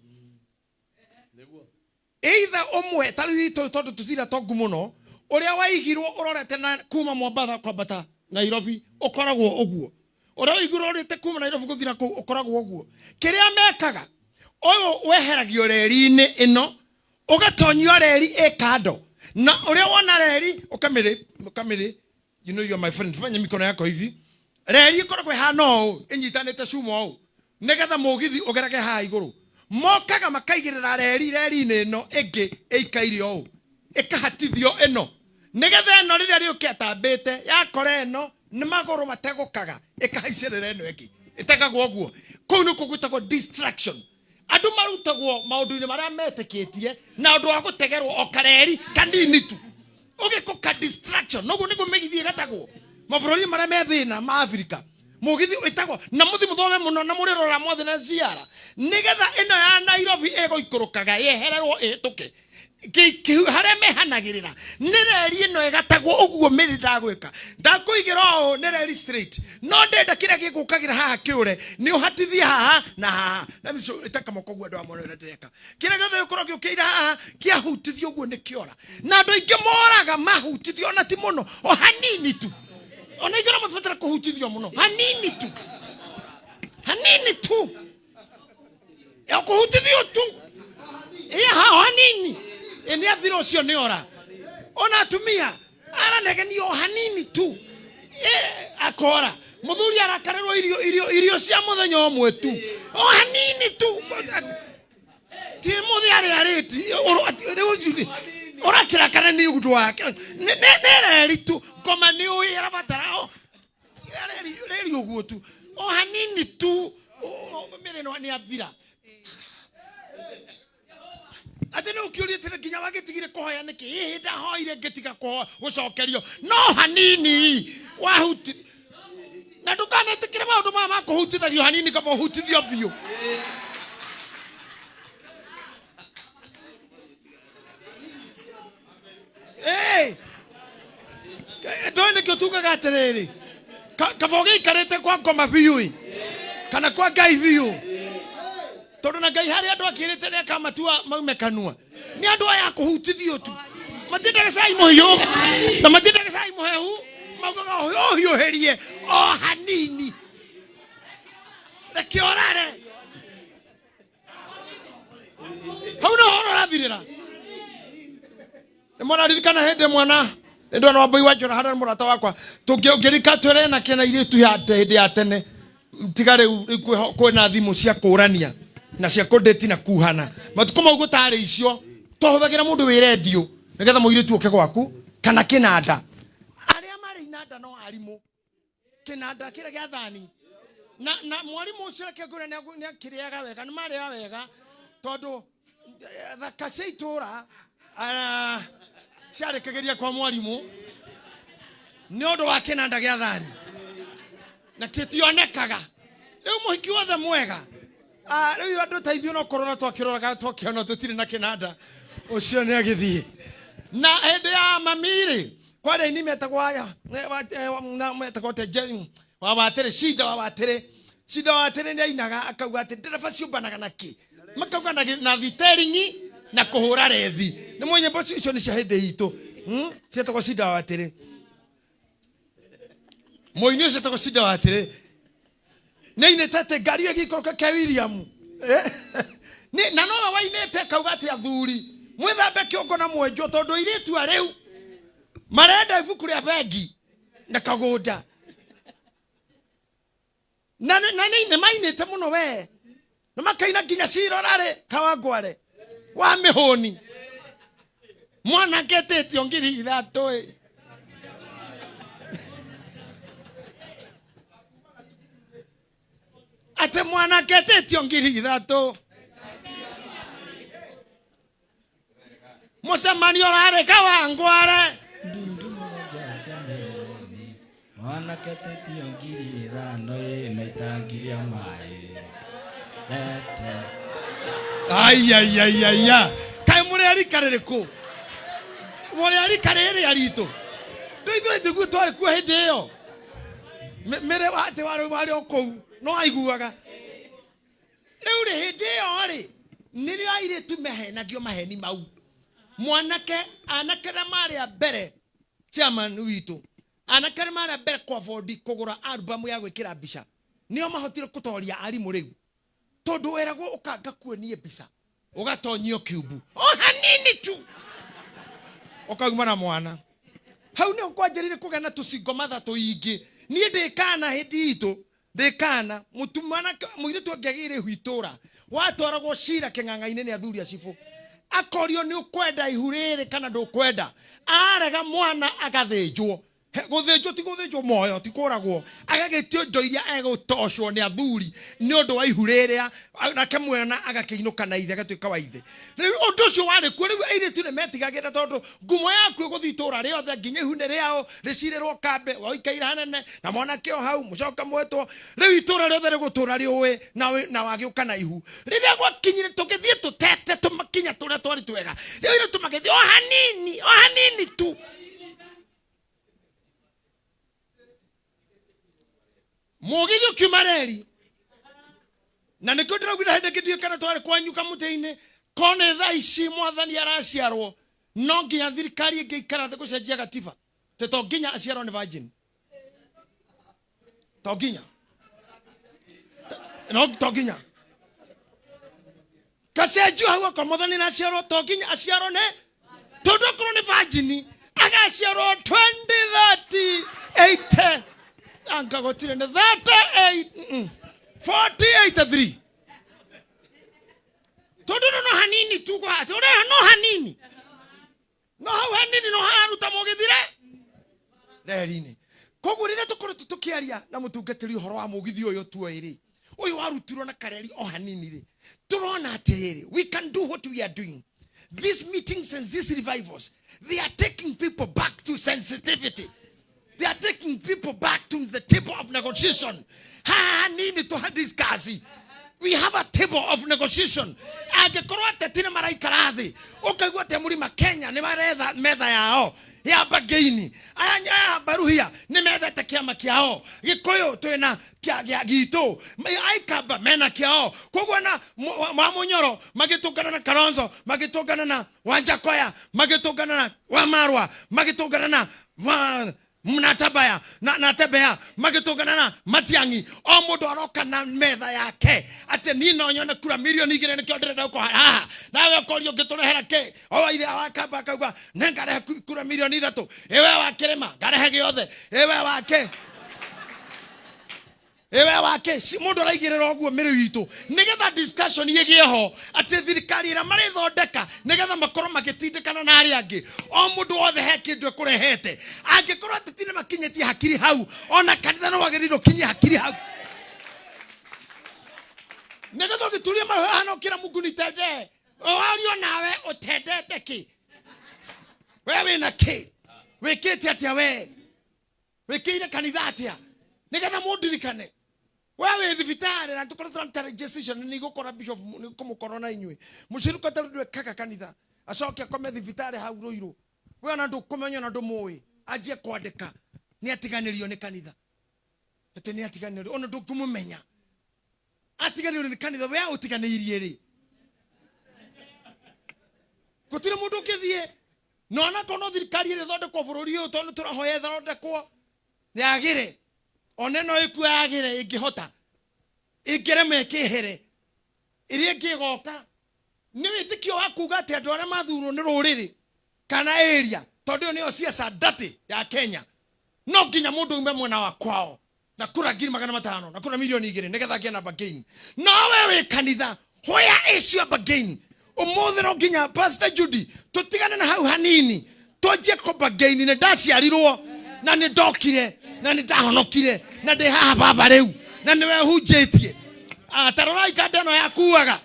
either ũmwe ta rĩu itũ, tondũ tũtira tongu mũno, ũrĩa waigirwo ũrorete na kuma Mombatha kwambata Nairobi ũkoragwo ũguo, ũrĩa waigirwo ũrorete kuma Nairobi gũthira kũu ũkoragwo ũguo. Kĩrĩa mekaga, ũyũ weheragio reri-inĩ ĩno, ũgatonyio reri ĩ kando, na ũrĩa wona reri ũkamĩrĩ ũkamĩrĩ, you know you are my friend, fanya mikono yako hivi. Reri ĩkoragwo ĩhana ũũ, ĩnyitanĩte cuma ũũ, nĩgetha mũgithi ũgerage haha igũrũ. Mokaga makaigĩrĩra reri reri-inĩ ĩno ĩngĩ ĩikaire ũũ, ĩkahatithio ĩno, nĩgetha ĩno rĩrĩa rĩũke atambĩte yakora ĩno nĩ magũrũ mategũkaga, ĩkahaicĩrĩra ĩno ĩngĩ ĩtegagwo ũguo. Kũu nĩkuo gwĩtagwo distraction. Andũ marutagwo maũndũ-inĩ marĩa metĩkĩtie na ũndũ wa gũtegerwo o kareri kanini tu, ũgĩkũka distraction. Noguo nĩguo mĩgithi ĩgatagwo mabũrũri marĩa me thĩna ma Afrika. Mũgithi ĩtagwo na mũthi mũthome mũno na mũrĩrora mothe na ciara, nĩgetha ĩno ya Nairobi ĩgũikũrũkaga yehererwo ĩhĩtũke harĩa mehanagĩrĩra nĩ reri ĩno ĩgatagwo ũguo. Mĩrĩ ndagwĩka ndakũigĩra ũũ nĩ reri straight, no ndenda kĩrĩa gĩgũkagĩra haha kĩũre nĩ ũhatithie haha na haha na mico ĩtaka moko ũguo. Andũ amwe ũrĩa ndĩreka, kĩrĩa gĩothe gĩkorwo gĩũkĩire haha kĩahutithio ũguo nĩ kĩora, na andũ aingĩ moraga mahutithio ona ti mũno, o hanini tu. Ona ingĩ no mabatara kũhutithio mũno, hanini tu, hanini tu ya kũhutithio tu iya hao hanini, ĩ nĩ athira ũcio nĩ ora. Ona atumia aranegenio o hanini tu, ĩ akora. Mũthuri arakarĩrwo irio cia mũthenya ũmwe tu, o hanini tu. Ti muthi arĩ arĩti rĩu ũrakĩrakara nĩ ũndũ wake. Nĩ reri tu ngoma nĩ ũĩ ĩrabatara o reri ũguo tu o hanini tu mĩrĩ no nĩ athira atĩ nĩ ũkĩũria atĩrĩ nginya wagĩtigire kũhoya nĩkĩ hihi ndahoire ngĩtiga gũcokerio no hanini wahuti na ndũkanetĩkĩre maũndũ maya ma kũhutithagio hanini kaba ũhutithio biũ. Ndoĩ nĩkĩo tugaga atĩrĩrĩ kaba ũgĩikarĩte kwa ngoma biũ ĩ, kana kwa Ngai biũ tondũ na Ngai harĩ andũ akĩrĩte nĩ akamatua maume kanua nĩ andũ aya kũhutithio tu matiendaga cai mũhiũ na matiendaga cai mũhehu maugaga ũhiũhĩrie o hanini reke ũrare hau nĩ ũhoro ũrathirĩra. Nĩ mũraririkana hĩndĩ mwana nĩ ndona wambui wa njora harĩa mũrata wakwa tũngĩrika twĩre na kĩna irĩtu ya hĩndĩ ya tene tiga rĩu kwĩna thimũ cia kũrania na cia kũndĩti na kuhana matukũ mau gũtarĩ icio twahũthagĩra mũndũ wĩ rendio nĩgetha mũirĩtu oke gwaku kana kĩnanda arĩa marĩ inanda no arimũ kĩnanda kĩrĩa gĩa thani na mwarimũ ũcio reke ngwĩre nĩ akĩrĩaga wega nĩ marĩaga wega tondũ thaka cia itũra ciarekagĩria kwa mwarimũ nĩ ũndũ wa kĩnanda gĩa thani na kĩtionekaga rĩu mũhiki wothe mwega rĩu andũ ta ithuĩ no kũrora twakĩroraga twakĩona tũtirĩ na kĩnanda ũcio nĩ agĩthiĩ na hĩndĩ ya mami-rĩ kwarĩ aini metagwo aya metagwo wa watĩrĩ cinda wa watĩrĩ cinda wa watĩrĩ nĩ ainaga akauga atĩ ndereba ciũmbanaga na kĩ makauga na thiteringi na kũhũra rethi nĩ mwe nyĩmbo icio nĩ cia hĩndĩ itũ cietagwo cinda wa watĩrĩ mũini ũcio etagwo cinda wa watĩrĩ nĩ ainĩte atĩ ngari ĩyo ĩgĩikũrũka ke William na nowe wainĩte akauga atĩ athuri mwĩthambe kĩongo na mwenjwo tondũ airĩtu a rĩu marenda ibuku rĩa bengi na kagũnda na nĩ mainĩte mũno we na makaina nginya cirorarĩ kawangware wa mĩhũni mwanake etĩtio 3,000 ĩ atĩ mwanake etĩtio 3,000 mũcemanio ũrarĩ kawangware
mwanake etĩtio 5,000 ĩ na itangi rĩa maĩ
Aiaiaiaia kaĩ mũrĩ a rika rĩrĩkũ mũrĩ a rika rĩrĩa ritũ ndũ ithuĩ ithuĩ twarĩ kuo hĩndĩ ĩyo mĩrĩ atĩ warĩ o kũu no aiguaga rĩu rĩ hĩndĩ ĩyo rĩ nĩrĩo airĩtu mehenagio maheni mau mwanake anake arĩa marĩ a mbere chairman witũ anake arĩa marĩ a mbere kwa bondi kũgũra album ya gwĩkĩra mbica nĩo mahotire kũtoria arimũ rĩu tondũ weragwo ũkanga kuonie mbica ũgatonyio kiumbu o hanini tu ũkauma na mwana hau nĩho kwanjĩrĩire kũgĩa na tũcingo matha tũingĩ niĩ ndĩ kana hĩndĩ itũ ndĩ kana mũtumana mũirĩtu angĩagĩire ihu itũra watwaragwo cira kĩng'ang'a-inĩ nĩ athuri a cibũ akorio nĩ ũkwenda ihu rĩrĩ kana ndũkwenda arega mwana agathĩnjwo gũthĩnjwo ti gũthĩnjwo moyo ti kũragwo agagĩtio indo iria egũtocwo nĩ athuri nĩ ũndũ wa ihu rĩrĩa nake mwana agakĩinũka na ithe agatuĩka wa ithe rĩu ũndũ ũcio warĩ kuo rĩu airĩtu nĩ metigagĩra tondũ ngumo yaku ĩgũthiĩ itũra rĩothe nginya ihu nĩ rĩao rĩcirĩrwo kambe waikaira hanene na mwanake o hau mũcoka mwetwo rĩu itũra rĩothe rĩgũtũra rĩũĩ na wagĩũka na ihu rĩrĩa gwakinyire tũgĩthiĩ tũtete tũmakinya tũrĩa twarĩ twega rĩu airĩtu magĩthiĩ o hanini tu mũgithi ũkiuma reri na nĩkĩo ndĩraugire hĩndĩ ĩngĩ ndiũĩ kana twarĩ kwanyu kamũtĩ-inĩ ko nĩ thaa ici mwathani araciarwo no nginya thirikari ĩngĩikara thĩ gũcenjia gatiba tĩ to nginya aciarwo nĩ virgin to nginya no to nginya gacenjio hau okorwo mwathani araciarwo to nginya aciarwo nĩ tondũ okorwo nĩ virgin agaciarwo 2038 anga gũtirĩ nĩ 38 4083 Tondu no hanini tu kwa ati ureha no hanini. No hau hanini no hararuta mugithire reri-inĩ. Koguo rĩrĩa tũkoretwo tũkĩaria na mũtungatĩri ũhoro wa mũgithi ũyũ tuoĩ rĩ, ũyũ warutirwo na kareri o hanini rĩ, tũrona atĩrĩrĩ, we can do what we are doing. These meetings and these revivals, they are taking people back to sensitivity. They are taking people back to the table of negotiation. Ha nini to discuss. We have a table of negotiation. Angĩkorwo ateti nĩ maraikara thĩ, ũkaigua atĩ mũrima Kenya nĩ maretha metha yao ya bargain. Aya aya Baruhia nĩ methete kĩama kĩao. Gĩkũyũ twĩna kĩa gĩa gitũ. Aikamba mena kĩao. Koguo na Wamunyoro magĩtũngana na Kalonzo, magĩtũngana na Wanjakoya, magĩtũngana na Wamarwa, magĩtũngana na wa mnatabaya na natembea magĩtũngana na Matiang'i. O mũndũ aroka na metha yake atĩ niĩ no nyone kura milioni igĩrĩ nĩkĩo ndĩrenda gũkorwo haha. Nawe ũkorio ũngĩtũrehera kĩ? O ithe wakamba akauga nĩngarehe kura milioni ithatũ. Ĩwe wa kĩrĩma ngarehe gĩothe. Ĩwe wa kĩ? Ĩwe wa kĩ? Mũndũ araigĩrĩra ũguo mĩrĩ itũ nĩgetha discussion ĩgĩe ho atĩ thirikari ĩrĩa marĩthondeka nĩgetha makorwo magĩtindĩkana na arĩa angĩ. O mũndũ wothe he kĩndũ ekũrehete. Angĩkorwo ateti nĩ makinyĩtie hakiri hau, ona kanitha nĩ wagĩrĩirwo ũkinyie hakiri hau nĩgetha ũgĩturie mahu hana ũkĩra Mungu nitendee. Wario nawe ũtendete kĩ? We wĩna kĩ? Wĩkĩte atĩa we? Wĩkĩire kanitha atĩa? Nĩgetha mũndirikane. We wĩ thibitarĩ na tũkoretwo tũraruta decision nĩ igũkora bishop nĩ kũmũkorwo na inyuĩ. Mũcirũka tondũ ndwĩkaga kanitha. Acoke akome thibitarĩ hau Rũirũ. We ona ndũkũmenya ona ndũmũĩ. Anjie kwandĩka nĩ atiganĩrio nĩ kanitha. Atĩ nĩ atiganĩrio ona ndũngĩmũmenya. Atiganĩrio nĩ kanitha we aũtiganĩirie rĩ. Gũtirĩ mũndũ ũngĩthiĩ. Na ona korwo no thirikari ĩrĩthondekwo bũrũri ũyũ tondũ tũrahoya ĩthondekwo yagĩre. Ona ĩno ĩkuo yagĩre ĩngĩhota. Ĩngĩrema ĩkĩhere. Ĩrĩa ĩngĩ ĩgoka. Nĩ wĩtĩkio wa kuga atĩ andũ arĩa mathurwo nĩ rũrĩrĩ kana area, tondũ ĩyo nĩyo siasa ndati ya Kenya. No nginya mũndũ aume mwena wa kwao na kura ngiri magana matano na kura milioni igĩrĩ nĩgetha agĩe na bargain. No we wĩ kanitha, where is your bargain? Ũmũthĩ no nginya Pastor Judy tũtigane na hau hanini twanjie kũ bargain. Nĩ ndaciarirwo na nĩ ndokire na nĩ ndahonokire na ndĩ haha baba rĩu na nĩwe hunjĩtie. Ta rorai kanda ĩno yakuaga,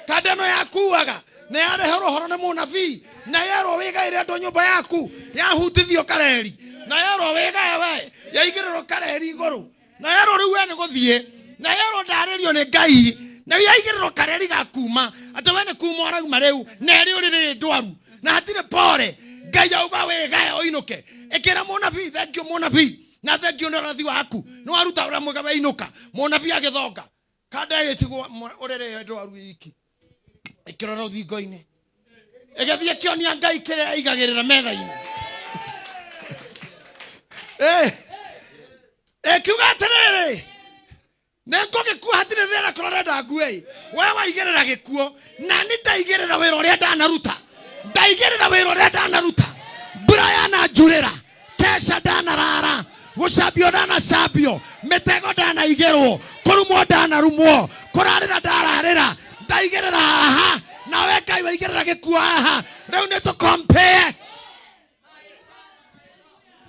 kanda ĩno yakuaga na yareherwo ũhoro nĩ mũnabii na yerwo wĩgaĩre andũ nyũmba yaku yahutithio kareri na yerwo wĩgae we yaigĩrĩrwo kareri igũrũ na yerwo rĩu we nĩ gũthiĩ na yerwo ndarĩrio nĩ Ngai na yaigĩrĩrwo kareri ga kuma atĩ we nĩ kuma ũrauma rĩu na ĩrĩ ũrĩrĩ ndwaru na hatirĩ pore. Ngai auga wĩgae ũinũke. Ĩkĩra mũnabii thengio mũnabii na thengio nĩ ũrathi waku nĩ waruta ũrĩa mwega weinũka. Mũnabii agĩthonga kanda ĩgĩtigwo ũrĩrĩ ndwaru iki ĩkĩrora rũthingo-inĩ ĩgĩthiĩ ĩkĩonia Ngai kĩrĩa ĩigagĩrĩra metha-inĩ. Ĩkiuga atĩrĩrĩ, nĩ ngũgĩkua hatirĩ thĩna korwo ũrenda ngue. We waigĩrĩra gĩkuo na nĩ ndaigĩrĩra wĩra ũrĩa ndanaruta, ndaigĩrĩra wĩra ũrĩa ndanaruta. Mbura yananjurĩra, kesha ndanarara, gũcambio ndanacambio, mĩtego ndanaigĩrwo, kũrumwo ndanarumwo, kũrarĩra ndararĩra, ndaigĩrĩra haha nawe Ngai waigĩrĩra gĩkuo haha. Rĩu nĩ tũkompee,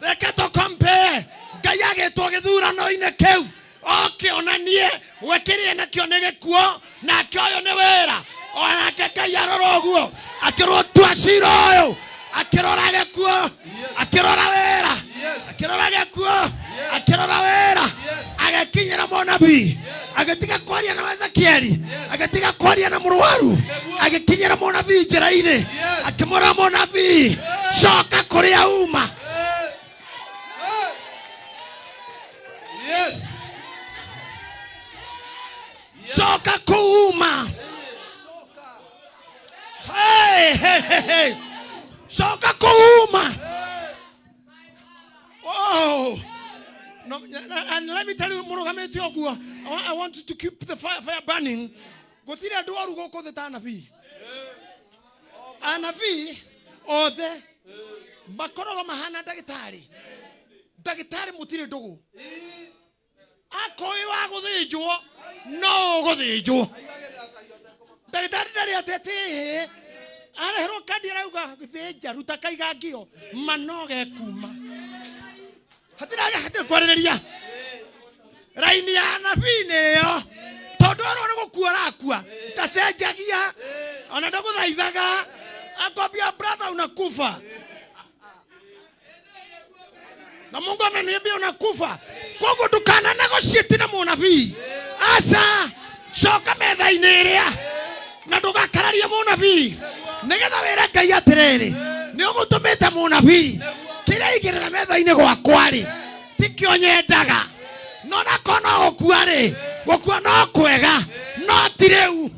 reke tũkompee. Ngai agĩtwo gĩthurano-inĩ kĩu oke onanie we kĩrĩa nakĩo nĩ gĩkuo nake ũyũ nĩ wĩra. Onake Ngai arora ũguo akĩrwo tua cira ũyũ, akĩrora gĩkuo, akĩrora wĩra, akĩrora gĩkuo, akĩrora wĩra, agĩkinyĩra mũnabii, agĩtiga kwaria na Ezekieli, agĩtiga kwaria na mũrwaru, agĩkinyĩra mũnabii njĩra-inĩ, akĩmwĩra mũnabii, coka kũrĩa uma. Coka kũu uma. Hey, hey, hey, hey. Coka kũu uma. Oh. No, and let me tell you, mũrũgamĩte ũguo, I want you to keep the fire burning. Gũtirĩ andũ oru gũkũ thĩ ta anabii. Anabii othe makoragwo mahana ndagĩtarĩ. Ndagĩtarĩ mũtirĩ ndũgũ. Akoĩ wa gũthĩnjwo no ũgũthĩnjwo. Ndagĩtarĩ ndarĩ atĩ atĩ ĩhĩ areherwo kandi arauga thĩnja ruta kaigangio manoge kuma hatirage hatirĩ kwarĩrĩria raini ya anabii nĩyo tondũ orwo nĩ gũkua arakua ndacenjagia ona ndagũthaithaga akwambia brother unakufa na Mungu ameniambia unakufa koguo ndukana negotiate na mũnabii aca coka metha-inĩ ĩrĩa na ndũgakararie mũnabii nĩgetha wĩre Ngai atĩrĩrĩ nĩ ũgũtũmĩte mũnabii kĩrĩa aigĩrĩra metha-inĩ gwakwa-rĩ tikĩo nyendaga no nako no gũkua-rĩ gũkua no kwega no ti rĩu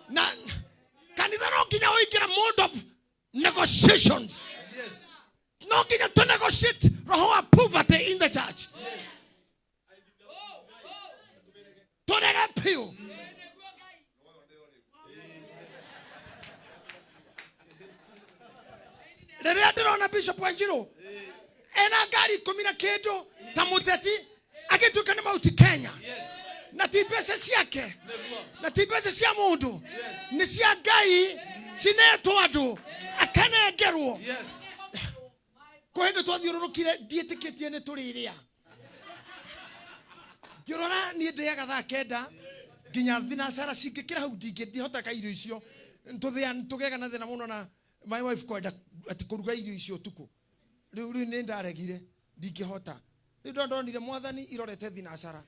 na kanitha no nginya ũingĩre mode of negotiations no nginya to negotiate roho wa poverty in the church tũrege piũ rĩrĩa ndĩrona Bishop Wanjiru ena ngari ikũmi na kĩndũ ta mũteti agĩtuĩka nĩ Mount Kenya na ti mbeca ciake na ti mbeca cia mũndũ nĩ cia Ngai cinetwo andũ akanengerwo kwĩ hĩndĩ twathiũrũrũkire ndiĩtĩkĩtie nĩ tũrĩrĩa ngĩrora niĩ ndĩaga thaa kenda nginya thinacara cingĩkĩra hau ndingĩ ndihotaga irio icio tũgĩaga na thĩna mũno na my wife kwenda atĩ kũruga irio icio ũtukũ rĩu rĩu nĩ ndaregire ndingĩhota rĩu ndo ndonire mwathani irorete thinacara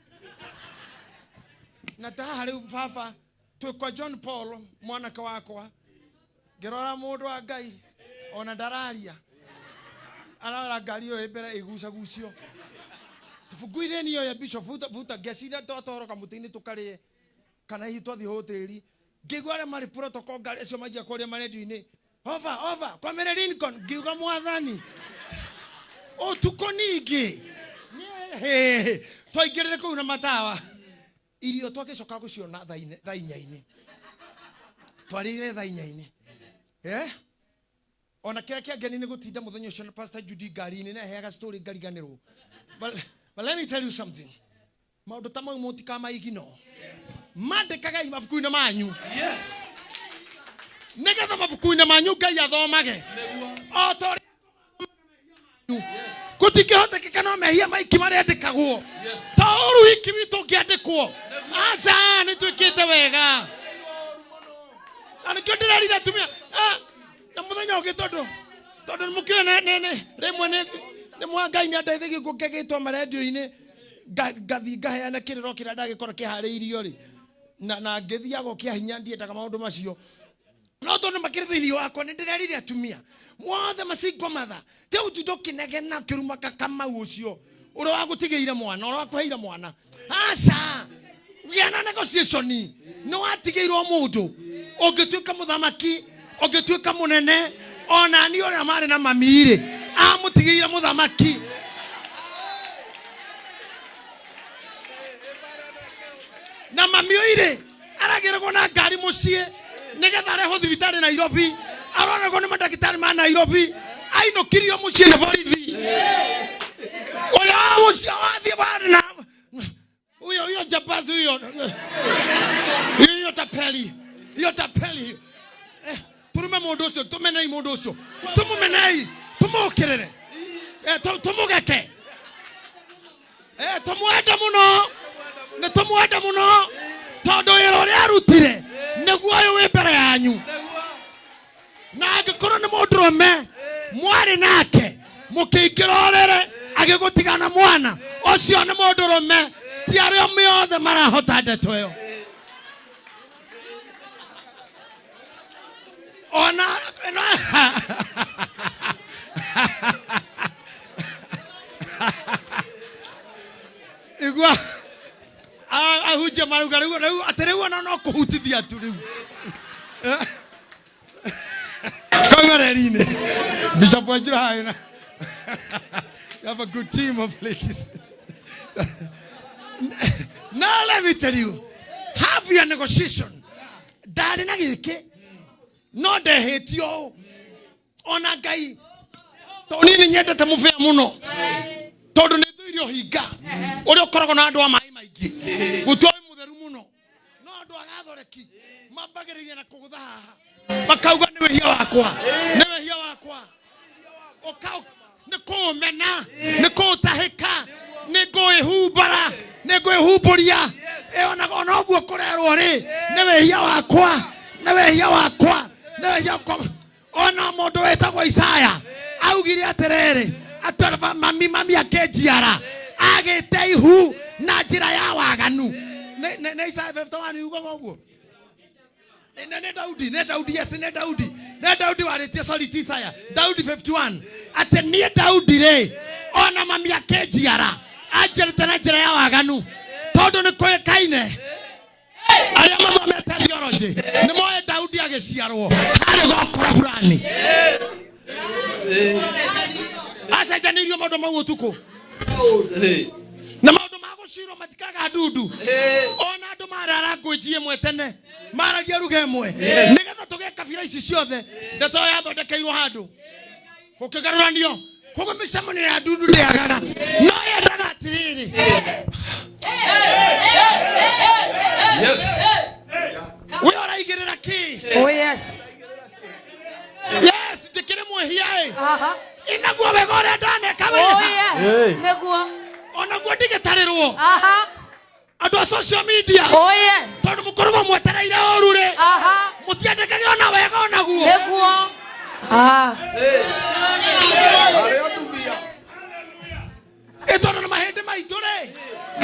na ta haha rĩu baba twĩ kwa John Paul mwanake wakwa ngĩrora mũndũ wa Ngai ona ndararia arora ngari ĩyo ĩ mbere ĩgucagucio tũbunguire niyo ya bishop vuta vuta ngeciria twatwarwo kamũtĩ-inĩ tũkarĩe kana hihi twathiĩ hoteli ngĩigua arĩa marĩ protocol ngari acio manjia kwaria marendio-inĩ over over kwa Mary Lincoln ngiuga mwathani ũtukũ ningĩ twaingĩrĩre kũu na matawa irio twagĩcoka gũciona thaa inya-inĩ twarĩire thaa inya-inĩ eh ona kĩrĩa kĩangeni nĩ gũtinda mũthenya ũcio na Pastor Judy ngari-inĩ na heaga story ngariganĩrwo but let me tell you something maũndũ ta mau mũtikamaigino mandĩkagai mabuku-inĩ manyu nĩgetha mabuku-inĩ manyu Ngai athomage o ta ũrĩa gũtingĩhotekeka no mehia maingĩ marĩandĩkagwo ta ũru wiki witũ ũngĩandĩkwo aca nĩ twĩkĩte wega na nĩkĩo ndĩrerire atumia ah, na mũthenya ũngĩ tondũ tondũ nĩmũkĩũĩ rĩmwe nĩ mwa Ngai nĩ andeithagia guo ngagĩtwo marendio-inĩ ngathiĩ ngaheana kĩrĩro kĩrĩa ndagĩkorwo kĩharĩirio rĩ na ngĩthiaga o kĩa hinya ndiendaga maũndũ macio no tondũ makĩrĩ thĩinĩ wakwa nĩ ndĩrerire atumia mothe macingwa matha te ũtinda ũkĩnegena ũkĩruma kakamau ũcio ũrĩa wagũtigĩire mwana ũrĩa wakũheire mwana aca gĩa na negotiation nĩ watigĩirwo mũndũ ũngĩtuĩka mũthamaki ũngĩtuĩka mũnene ona niĩ ũrĩa marĩ na mami rĩ amũtigĩire mũthamaki na mami ũyũ aragĩragwo na ngari mũciĩ nĩgetha arehwo thibitarĩ Nairobi aroragwo nĩ mandagĩtarĩ ma Nairobi ainũkirio mũciĩ nĩ borithi ũrĩa wa mũciĩ wathiĩ warĩ na huyo huyo jambazi huyo hiyo tapeli hiyo tapeli turume mũndũ ũcio tũmenei mũndũ ũcio tũmũmenei tũmũkĩrĩre tũmũgeke tũmwende mũno nĩ tũmwende mũno tondũ wĩra ũrĩa arutire nĩguo ũyũ wĩ mbere yanyu na angĩkorwo nĩ mũndũrũme mwarĩ nake mũkĩingĩra ũrĩrĩ agĩgũtigana mwana ũcio nĩ mũndũrũme ti arĩa othe marahota ndeto ĩyo ona igua ahunjia marauga rĩu rĩu atĩ rĩu ona no kũhutithia tu rĩu kauma reri-inĩ Bishop Wanjiru haha na you have a good team of ladies. Now let me tell you, have your negotiation. Ndarĩ na gĩkĩ no ndehĩtio ũũ ona Ngai tondũ niĩ nĩ nyendete mũbĩa mũno tondũ nĩ thũire ũhinga ũrĩa ũkoragwo na andũ a maĩ maingĩ Gũtua wĩ mũtheru mũno. No andũ a Gathoreki mambagĩrĩria na kũgũtha haha. Makauga nĩ wĩhia wakwa. Nĩ wĩhia wakwa. Ũka nĩ kũũmena, nĩ kũũtahĩka, nĩ ngũĩhumbara, nĩ ngwĩhumbũria. Ĩ ona ona ũguo kũrerwo rĩ, nĩ wĩhia wakwa, nĩ wĩhia wakwa, nĩ wĩhia wakwa. Ona mũndũ wĩtagwo Isaya augire atĩrĩrĩ, atĩ mami mami akĩnjiara agĩte ihu na njĩra ya waganu. Nĩ nĩ nĩ Isaya 51 yugaga ũguo. Nĩ nĩ Daudi, nĩ Daudi, yes, nĩ Daudi. Nĩ Daudi warĩtie, sorry, ti Isaya. Daudi 51. Atĩ niĩ Daudi rĩ, ona mami akĩnjiara anjiarĩte na njĩra ya waganu tondũ nĩ kũĩkaine arĩa mathomete theology nĩ moĩ Daudi agĩciarwo harĩ gokora burani acenjanĩirio maũndũ mau ũtukũ na maũndũ ma gũcirwo matikaga ndundu ona andũ marara ngũnji ĩmwe tene maragia ruga ĩmwe nĩgetha tũgĩe kabira ici ciothe ndeto ĩyo yathondekeirwo handũ gũkĩgarũranio koguo mĩcemanio ya ndundu ndĩagaga no yendaga atĩrĩrĩ we ũraigĩrĩra kĩ?
Oh yes.
Yes, njĩkĩre mwĩhia ĩ inaguo wega ũrĩa ndaneka
Oh
wĩha
yes. Nĩguo.
Onaguo ndigĩtarĩrwo andũ a social media.
Oh yes.
Tondũ mũkoragwo mwetereire ũru rĩ mũtiandĩkage ona wega onaguo.
Nĩguo. Ah.
Ĩ tondũ nĩ mahĩndĩ maitũ rĩ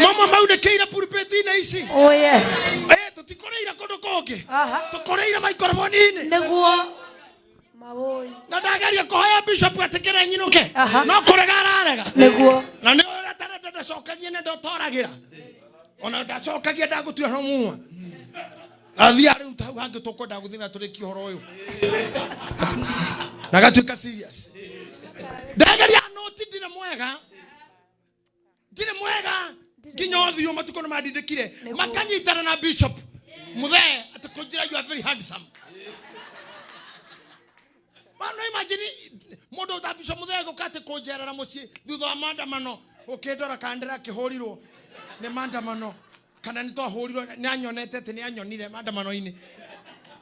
mamwe maunĩkĩire pulpit-inĩ ici.
Oh yes.
Ĩ tũtikũrĩire kũndũ kũngĩ, tũkũrĩire maikoroboni-inĩ.
Nĩguo. Mawoi.
Na ndageria kũhoya bishop etĩkĩre nyinũke no kũrega ararega.
Nĩguo.
Na nĩ ũrĩa tarenda ndacokagie nĩ ndotoragĩra ona ndacokagia ndagũtua no mua athia rĩu hau hangĩ tũkwenda gũthiĩ na tũrĩkie ũhoro ũyũ na gatuĩka serious ndageria noti ndirĩ mwega, ndirĩ mwega nginya ũthiũ matukũ nĩ mandindĩkire makanyitana na bishop Muthee atĩ kũnjĩra, "You are very handsome." Mano imagine mũndũ ta bishop Muthee gũka atĩ kũnjerera mũciĩ thutha wa maandamano ũkĩndora kana ndĩrakĩhũrirwo nĩ maandamano kana nĩ twahũrirwo nĩ anyonete atĩ nĩ anyonire maandamano-inĩ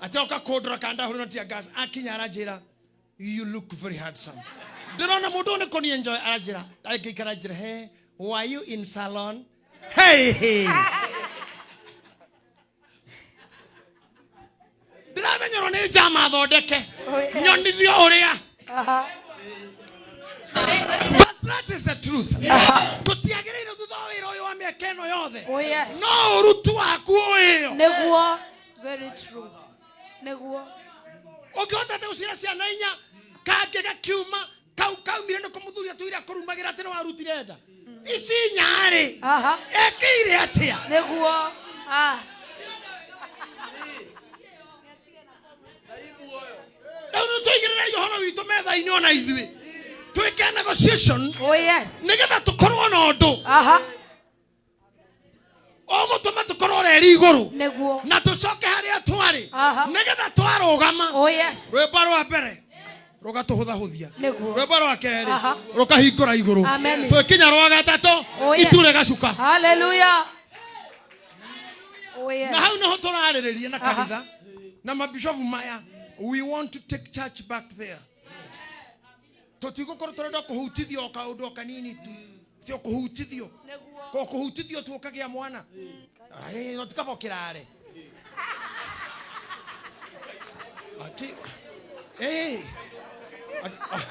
atĩ oka kũndora kana ndahũrirwo tear gas akinya aranjĩra, "You look very handsome." Ndĩrona mũndũ ũyũ nĩ kũni enjoy aranjĩra angĩikara njĩra, "Hey, were you in salon?" Hey, hey. Ndĩramenyerwo nĩ njama thondeke nyonithio ũrĩa. But that is the truth. Tũtiagĩrĩire thutha wa wĩra ũyũ wa mĩaka ĩno yothe
Oh yes.
no ũrutu waku ũĩyo.
Nĩguo. Very true. Nĩguo.
Ũngĩhota atĩ gũcira ciana inya kangĩ gakiuma kau kaumire nĩ kũmũthuria tuire kũrumagĩra atĩ nĩ warutire nda ici inya-rĩ ekĩire atĩa?
Nĩguo. Ah.
Rĩu nĩ tũigĩrĩrei ũhoro witũ metha-inĩ ona ithuĩ twĩke negotiation.
Oh yes.
Nĩgetha tũkorwo na ũndũ ũgũtũma tũkorwo reri igũrũ
Nĩguo.
Na tũcoke harĩa twarĩ nĩgetha twarũgama
Oh yes.
rwĩmbo rwa mbere rũgatũhũthahũthia
Nĩguo.
Rwĩmbo rwa kerĩ rũkahingũra igũrũ
Amen.
twĩkinya rwa gatatũ
Oh, yes.
itu rĩgacuka.
Hallelujah. Oh yes.
Na hau niho tũrarĩrĩria na kanitha na mabishofu maya. We want to take church back there. Tũtigũkorwo tũrenda kũhutithio o kaũndũ o kanini tu ti o kũhutithio ko kũhutithio tu ũkagĩa mwana. Ai, no tikaba kĩrare. Aki eh ah.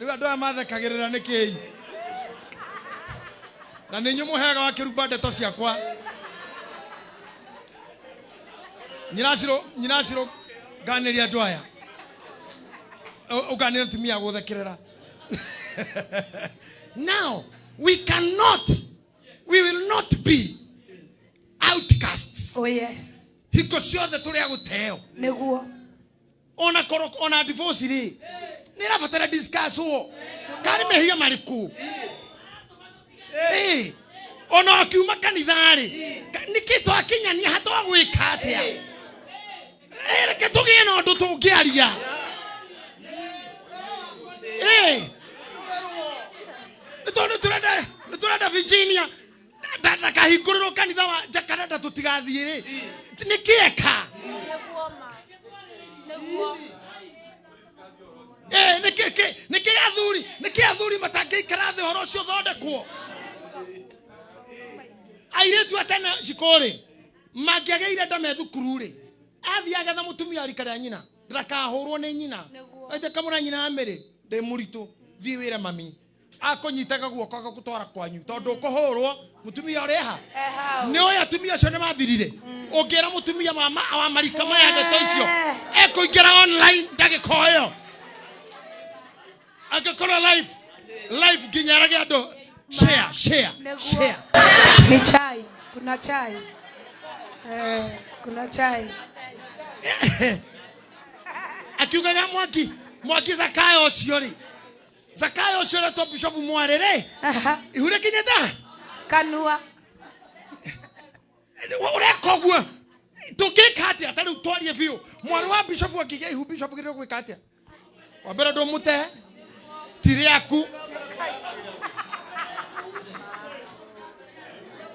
Rĩu andũ aya mathekagĩrĩra nĩ kĩi na nĩ inyuĩ mũheaga wa kĩrumba ndeto ciakwa nyinacirũ nyinacirũ nganĩria andũ aya ũganĩria atumia gũthekerera. Now we cannot, we will not be outcasts.
Oh yes.
Hingo ciothe tũrĩ a gũteo.
Nĩguo.
Ona korwo ona divorce rĩ nĩ ĩrabatara discuss wo karĩ mehia marĩkũ. Ĩ, ona akiuma kanitha rĩ nĩkĩ twakinyania hatwagwĩka atĩa? Ĩ, reke tũgĩe na ũndũ tũngĩaria. Ĩ, nĩ tondũ nĩ tũrenda nĩ tũrenda. Tũrenda Virginia ndakahingũrĩrwo kanitha wa Jacaranda tũtigathiĩ rĩ nĩ kĩeka. Eh, nĩ kĩ kĩ nĩ kĩ athuri nĩ kĩ athuri matangĩikara thĩ ũhoro ũcio ũthondekwo. Airĩtu a tene cikũrĩ mangĩagĩire nda me thukuru rĩ athiĩ agetha mũtumia wa rika rĩa nyina ndakahũrwo nĩ nyina aite kamũra nyina amĩrĩ ndĩ mũritũ thiĩ wĩre mami akũnyitaga guoko agagũtwara kwanyu tondũ ũkũhũrwo mũtumia ũrĩ ha nĩ ũĩ atumia acio nĩ mathirire ũngĩra mũtumia wa marika maya ndeto icio ekũingĩra online ndagĩka ĩyo angĩkorwo live live nginya arage andũ share share share.
Ni chai, kuna chai. Eh, kuna chai.
Akiugaga mwaki mwaki Zakayo ũcio rĩ Zakayo ũcio ũretwo bishop mwarĩ rĩ ihu rĩkinyĩte
kanua.
Ũreka ũguo tũngĩka atĩa? Ta rĩu twarie biũ, mwarĩ wa bishop akĩgĩa ihu, bishop agĩrĩirwo gwĩka atĩa? Wa mbere ndũmũte ti rĩaku,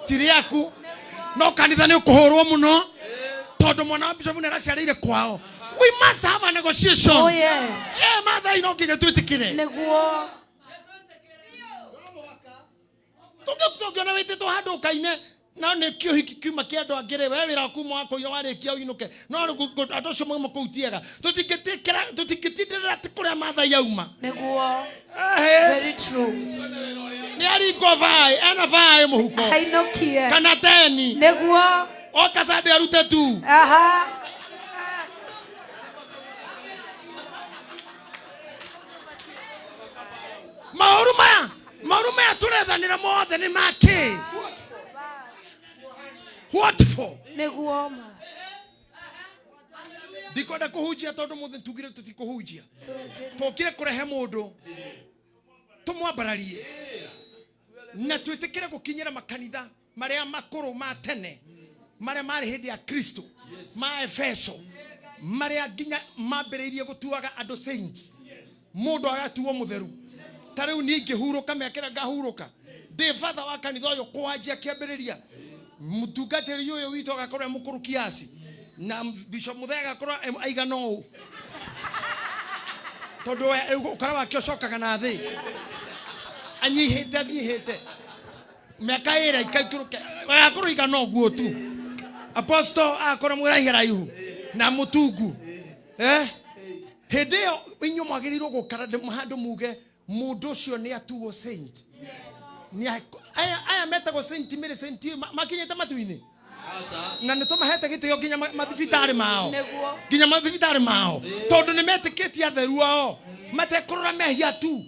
ti rĩaku, no kanitha nĩ ũkũhũrwo mũno tondũ mwana wa bishop nĩ araciarĩire kwao. We must have a negotiation.
Oh, yes.
Mathai no nginya twĩtĩkĩre.
Nĩguo.
Tũngĩona wĩtĩtwo handũ ũkaine na nĩ kĩũhiki kiuma kĩa andũ angĩ rĩ, we wĩra waku uma wa kũiya warĩkia ũinũke. No rĩu andũ acio mauma kũu ti ega. Tũtingĩtindĩrĩra atĩ kũrĩa Mathai auma.
Nĩguo.
Ehe.
Very true.
Nĩ aringwo baĩ, ena baĩ mũhuko.
Ainũkie.
Kana teni.
Nĩguo.
Oka Sunday arute tu.
Aha.
Maũru maya, maũru maya tũrethanĩra mothe nĩ makĩ? What for?
Nĩguo ma.
Ndikwenda kũhunjia tondũ mũthĩ tugire tũtikũhunjia. Tũkire kũrehe mũndũ tũmwambararie na twĩtĩkĩre gũkinyĩra makanitha marĩa makũrũ ma tene marĩa marĩ hĩndĩ ya Kristo ma Efeso marĩa nginya mambĩrĩirie gũtuaga andũ saints, mũndũ agatuo mũtheru. Ta rĩu niĩ ingĩhurũka mĩaka ĩrĩa ngahurũka ndĩ batha wa kanitha ũyũ kwanjia kĩambĩrĩria, mũtungatĩri ũyũ witũ agakorwo e mũkũrũ kiasi na Bishop Muthee agakorwo aigana ũũ tondũ we rĩu ũkora wake ũcokaga na thĩ anyihĩte anyihĩte mĩaka ĩrĩa ikaikũrũke agakorwo igana ũguo tu. Apostle agakorwo mũraihe raihu na mũtungu. Hĩndĩ ĩyo inyuĩ mwagĩrĩirwo gũkara handũ muge mũndũ ũcio nĩ atuo saint. Aya metagwo saint mĩrĩ saint makinyĩte matu-inĩ na nĩ tũmahete gĩtĩo nginya mathibitarĩ mao.
Nĩguo.
Nginya mathibitarĩ mao tondũ nĩ metĩkĩtie atheru ao matekũrora mehia tu.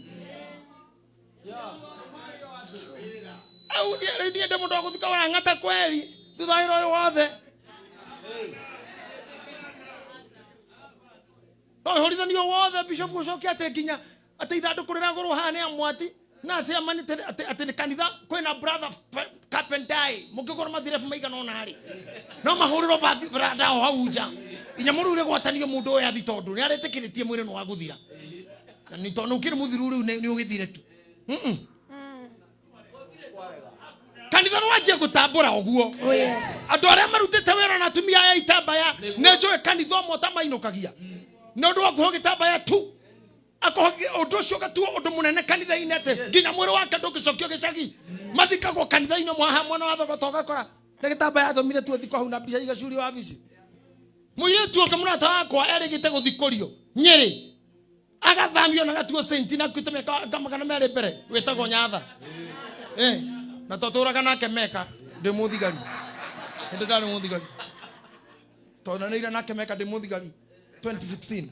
Au rĩu niĩ ndĩ mũndũ wa gũthika ũrang'ata kweri thutha wa wĩra ũyũ wothe. No ũhũrithanio wothe bishop ũcoke atĩ nginya atĩ ithandũkũ rĩragũrwo haha nĩ amwati na aciamanĩte atĩ nĩ kanitha kwĩna brother carpenter mũngĩkorwo mathirebu maigana ũna rĩ no mahũrĩrwo brother o hau nja inya mũrũ rĩgwatanio mũndũ ũyũ athi tondũ nĩ aretĩkĩrĩtie mwĩrĩ nĩ wa gũthira na nĩ tondũ ũkĩrĩ mũthiru rĩu nĩ ũgĩthire tu. Kanitha nĩ wanjia gũtambũra ũguo.
Oh, yes.
Andũ arĩa marutĩte wĩra na atumia aya itambaya nĩ njũĩ kanitha ũmwe ũtamainũkagia nĩ ũndũ wa kuohwo gĩtambaya tu. Akoho ũndũ ũcio ũgatuo ũndũ mũnene kanitha-inĩ atĩ nginya mwĩrĩ wake ndũngĩcokio gĩcagi. Mathikagwo kanitha-inĩ ũmwe haha mwena wa Thogoto ũgakora nĩ gĩtambaya atũmire tu athikwo hau na mbica igacurio wabici. Mũirĩtu ũngĩ mũrata wakwa erĩgĩte gũthikũrio Nyĩrĩ agathamio na gatuo saint na akuĩte mĩaka magana merĩ mbere wĩtagwo Nyatha. Na twatũraga nake Meka ndĩ mũthigari. Hĩndĩ ndarĩ mũthigari. Twonanĩire nake Meka ndĩ mũthigari 2016.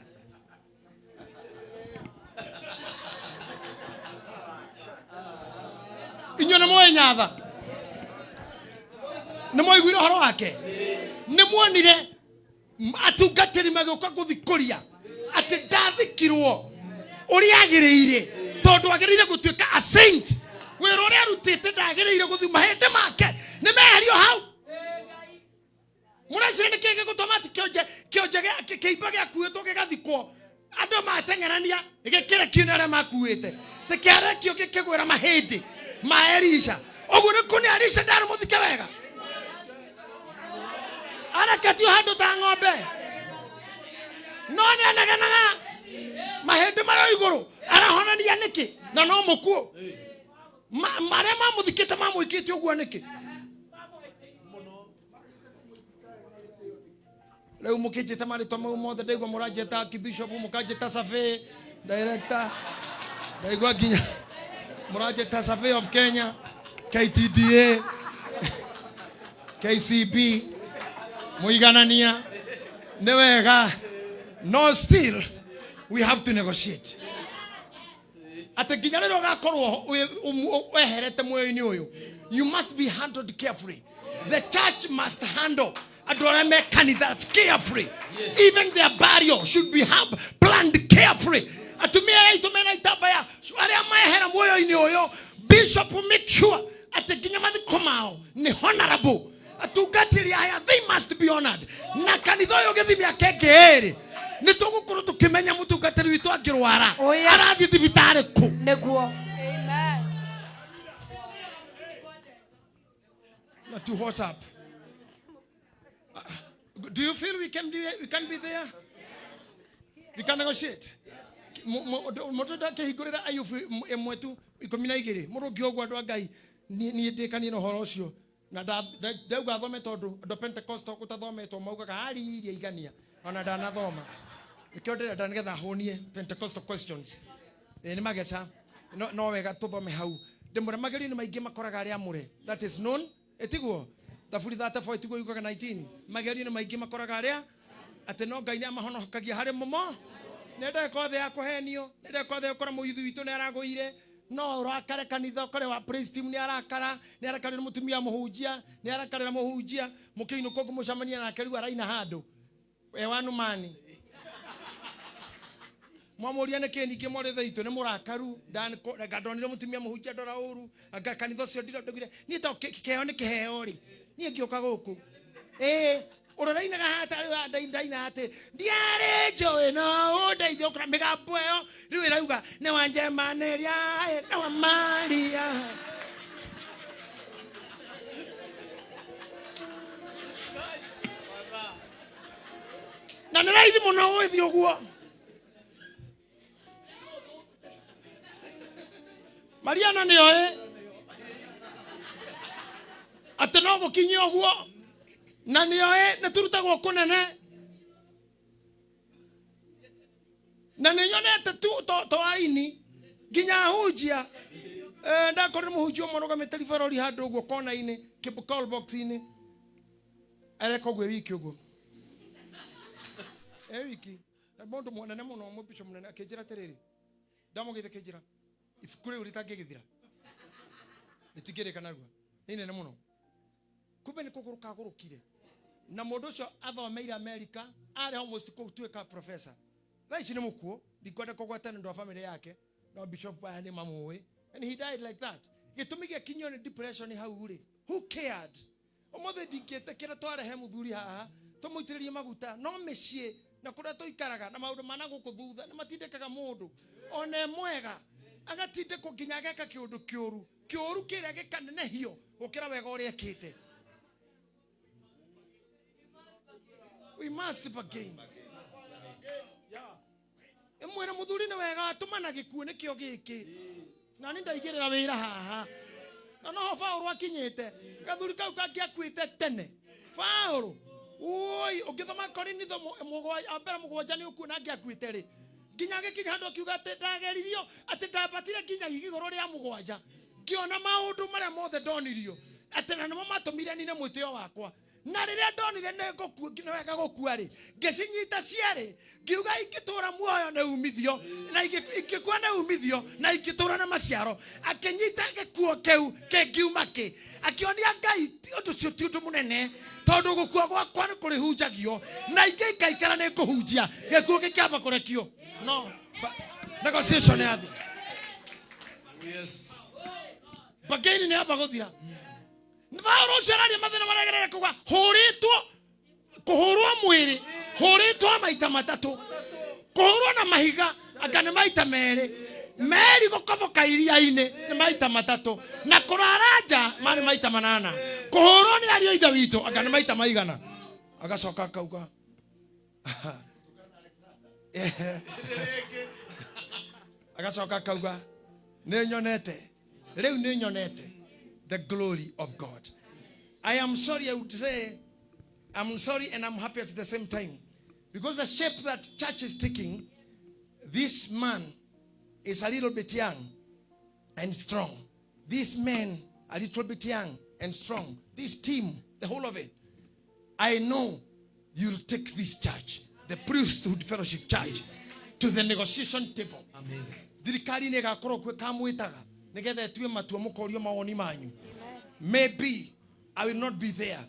Inyuĩ nĩ mũĩ Nyatha? Nĩ mwaiguire ũhoro wake? Nĩ muonire atungatĩri magĩũka gũthikũria atĩ ndathikirwo ũrĩa agĩrĩire tondũ agĩrĩire gũtuĩka a saint. Wĩra ũrĩa arutĩte ndagĩrĩire gũthiĩ mahĩndĩ make nĩ meherio hau. Mũreciria nĩ kĩĩ gĩgũtũma atĩ kĩonje kĩimba gĩakuĩtwo gĩgathikwo andũ mateng'erania gĩkĩrekio nĩ arĩa makuĩte tĩ kĩarekio gĩkĩgwĩra mahĩndĩ Ma Elisha. Ũguo nĩ kũnĩ Elisha ndarĩ mũthike wega. Areketio handũ ta ng'ombe. No nĩ anegenaga mahĩndĩ marĩ igũrũ arahonania nĩkĩ na no mũkuũ. Marĩa mamũthikĩte mamũikĩte ũguo nĩkĩ? Rĩu mũkĩnjĩta marĩtwa mau mothe ndaigua mũranjĩta archbishop, mũkanjĩta survey director, ndaigua nginya mũranjĩta survey of Kenya, KTDA, KCB, mũiganania nĩ wega, no still we have to negotiate atĩ nginya rĩrĩa ũgakorwo weherete muoyo-inĩ ũyũ, you must be handled carefully. The church must handle andũ arĩa me kanitha carefully. Even their burial should be planned carefully. Atumia aya aitũ mena itambaya arĩa mehera muoyo-inĩ ũyũ, bishop make sure atĩ nginya mathiko mao nĩ honorable. Atungatĩri aya, they must be honored. Na kanitha ũyũ ũgĩthiĩ mĩaka ĩngĩ ĩrĩ nĩ tũgũkorwo tũkĩmenya mũtungatĩri witũ angĩrwara
Oh, yes.
arathiĩ thibitarĩ kũ.
Nĩguo.
Na to WhatsApp. Do you feel we can be there? We can negotiate. Mũndũ ndakĩhingũrĩra Ayubu ĩmwe tu 12 mũrũngi ũguo andũ a Ngai niĩ ndĩkanie na ũhoro ũcio na ndauga thome tondũ andũ a Pentecostal gũtathometwo maugaga haririe igania ona ndanathoma nĩkĩo ndĩrenda nĩgetha hũnie Pentecostal questions. Nĩ mageca no wega tũthome hau ndĩmũre magerio nĩ maingĩ makoraga arĩa amũre, that is known, ĩtiguo Thaburi 34 ĩtiguo yugaga 19 magerio nĩ maingĩ makoraga arĩa atĩ no Ngai nĩamahonokagia harĩ mũmo. Nĩ ndagĩka othe ya kũhenio, nĩ ndagĩka othe ya gũkora mũyuthi witũ nĩ aragũire, no ũrakare kanitha ũkore wa praise team nĩ arakara, nĩ arakarĩra mũtumia mũhunjia, nĩ arakarĩra mũhunjia, mũkĩinũka ũguo mũcemania nake rĩu araina handũ ewanumani mwamũria nĩkĩ ningĩ mwarĩ tha itũ nĩ mũrakaru ndonire mũtumia mũhunjia ndora ũru anga kanitha ũcio ndire niĩ to kĩheo nĩ kĩheo rĩ niĩ ngĩũka gũkũ ũrĩa ũrainaga haha tarĩ ndaina atĩ ndiarĩ njũĩ no ũndeithie ũkora mĩgambo ĩyo rĩu ĩrauga nĩ wa njemanĩria nĩ wa Maria. Na nĩ raithi mũno gũgĩthiĩ ũguo. Mariana nĩoĩ atĩ no gũkinyie ũguo na nĩoĩ nĩ tũrutagwo kũnene na nĩnyonete tu to aini nginya ahunjia. Ndakorire mũhunjia ũmwe arũgamĩte ribarori handũ ũguo kona-inĩ call box-inĩ areka ũguo wiki ũguo wiki na mũndũ mũnene mũno mũbico mũnene akĩnjĩra atĩrĩrĩ ndamũgeithia akĩnjĩra ibuku rĩu rĩtangĩgĩthira rĩtingĩrĩka narua nĩ inene mũno kumbe nĩ kũgũrũka agũrũkire na mũndũ ũcio athomeire America arĩ almost gũtuĩka professor thaa ici nĩ mũkuũ ndikwenda kũgwatana nĩ ũndũ wa family yake no bishop aya nĩ mamũĩ and he died like that. Gĩtũmi gĩakinyio nĩ depression hau rĩ, who cared? Ũmũthĩ ndingĩtĩkĩra twarehe mũthuri haha tũmũitĩrĩrie maguta no mĩciĩ na kũrĩa tũikaraga na maũndũ ma na gũkũ thutha nĩ matindĩkaga mũndũ ona e mwega agatindĩkwo nginya ageka kĩũndũ kĩũru kĩũru kĩrĩa gĩkanenehio gũkĩra wega ũrĩa ekĩte. We must bargain. Ĩmwĩre mũthuri nĩ wega atũmana gĩkuũ nĩkĩo gĩkĩ na nĩ ndaigĩrĩra wĩra haha na noho Paũlũ akinyĩte gathuri kau kangĩakuĩte tene Paũlũ oi ũngĩthoma Korinitho mbere 7 nĩ ũkuona angĩakuĩte rĩ nginya agĩkinya handũ akiuga atĩ ndageririo atĩ ndambatire nginya igũrũ rĩa 7 ngĩona maũndũ marĩa mothe ndonirio atĩ na nĩmo matũmire nine mwĩtĩo wakwa na rĩrĩa ndonire nĩ ngũkua nĩ wega gũkua rĩ ngĩcinyita cierĩ ngiuga ingĩtũra muoyo nĩ umithio na ingĩkua nĩ umithio na ingĩtũra nĩ maciaro akĩnyita gĩkuo kĩu kĩngiuma kĩ akĩonia Ngai ũndũ ũcio ti ũndũ mũnene tondũ gũkua gwakwa nĩ kũrĩhunjagio na ingĩ ngaikara nĩ ngũhunjia gĩkuo gĩkĩamba kũrekio no negotiation yathi.
Yes.
Bargain nĩ yamba gũthira. Paũlũ ũcio araria mathĩna marĩa agerere kuga hũrĩtwo kũhũrwo mwĩrĩ hũrĩtwo maita matatũ kũhũrwo na mahiga anga nĩ maita merĩ Meri gũkoboka iria-inĩ nĩ maita matatũ na kũrara nja marĩ maita manana kũhũrwo nĩ ariũ a ithe witũ anga nĩ maita maigana agacoka akauga agacoka akauga nĩ nyonete rĩu nĩ nyonete the glory of God. I am sorry, I would say I'm sorry and I'm happy at the same time, because the shape that church is taking, this man is a little bit young and strong. This man a little bit young and strong. This team, the whole of it. I know you'll take this church, the Priesthood Fellowship Church, to the negotiation table. Thirikari nĩ ĩgakorwo kwĩ kamwĩtaga nĩgetha ĩtue matua mũkorio mawoni manyu. Maybe I will not be there.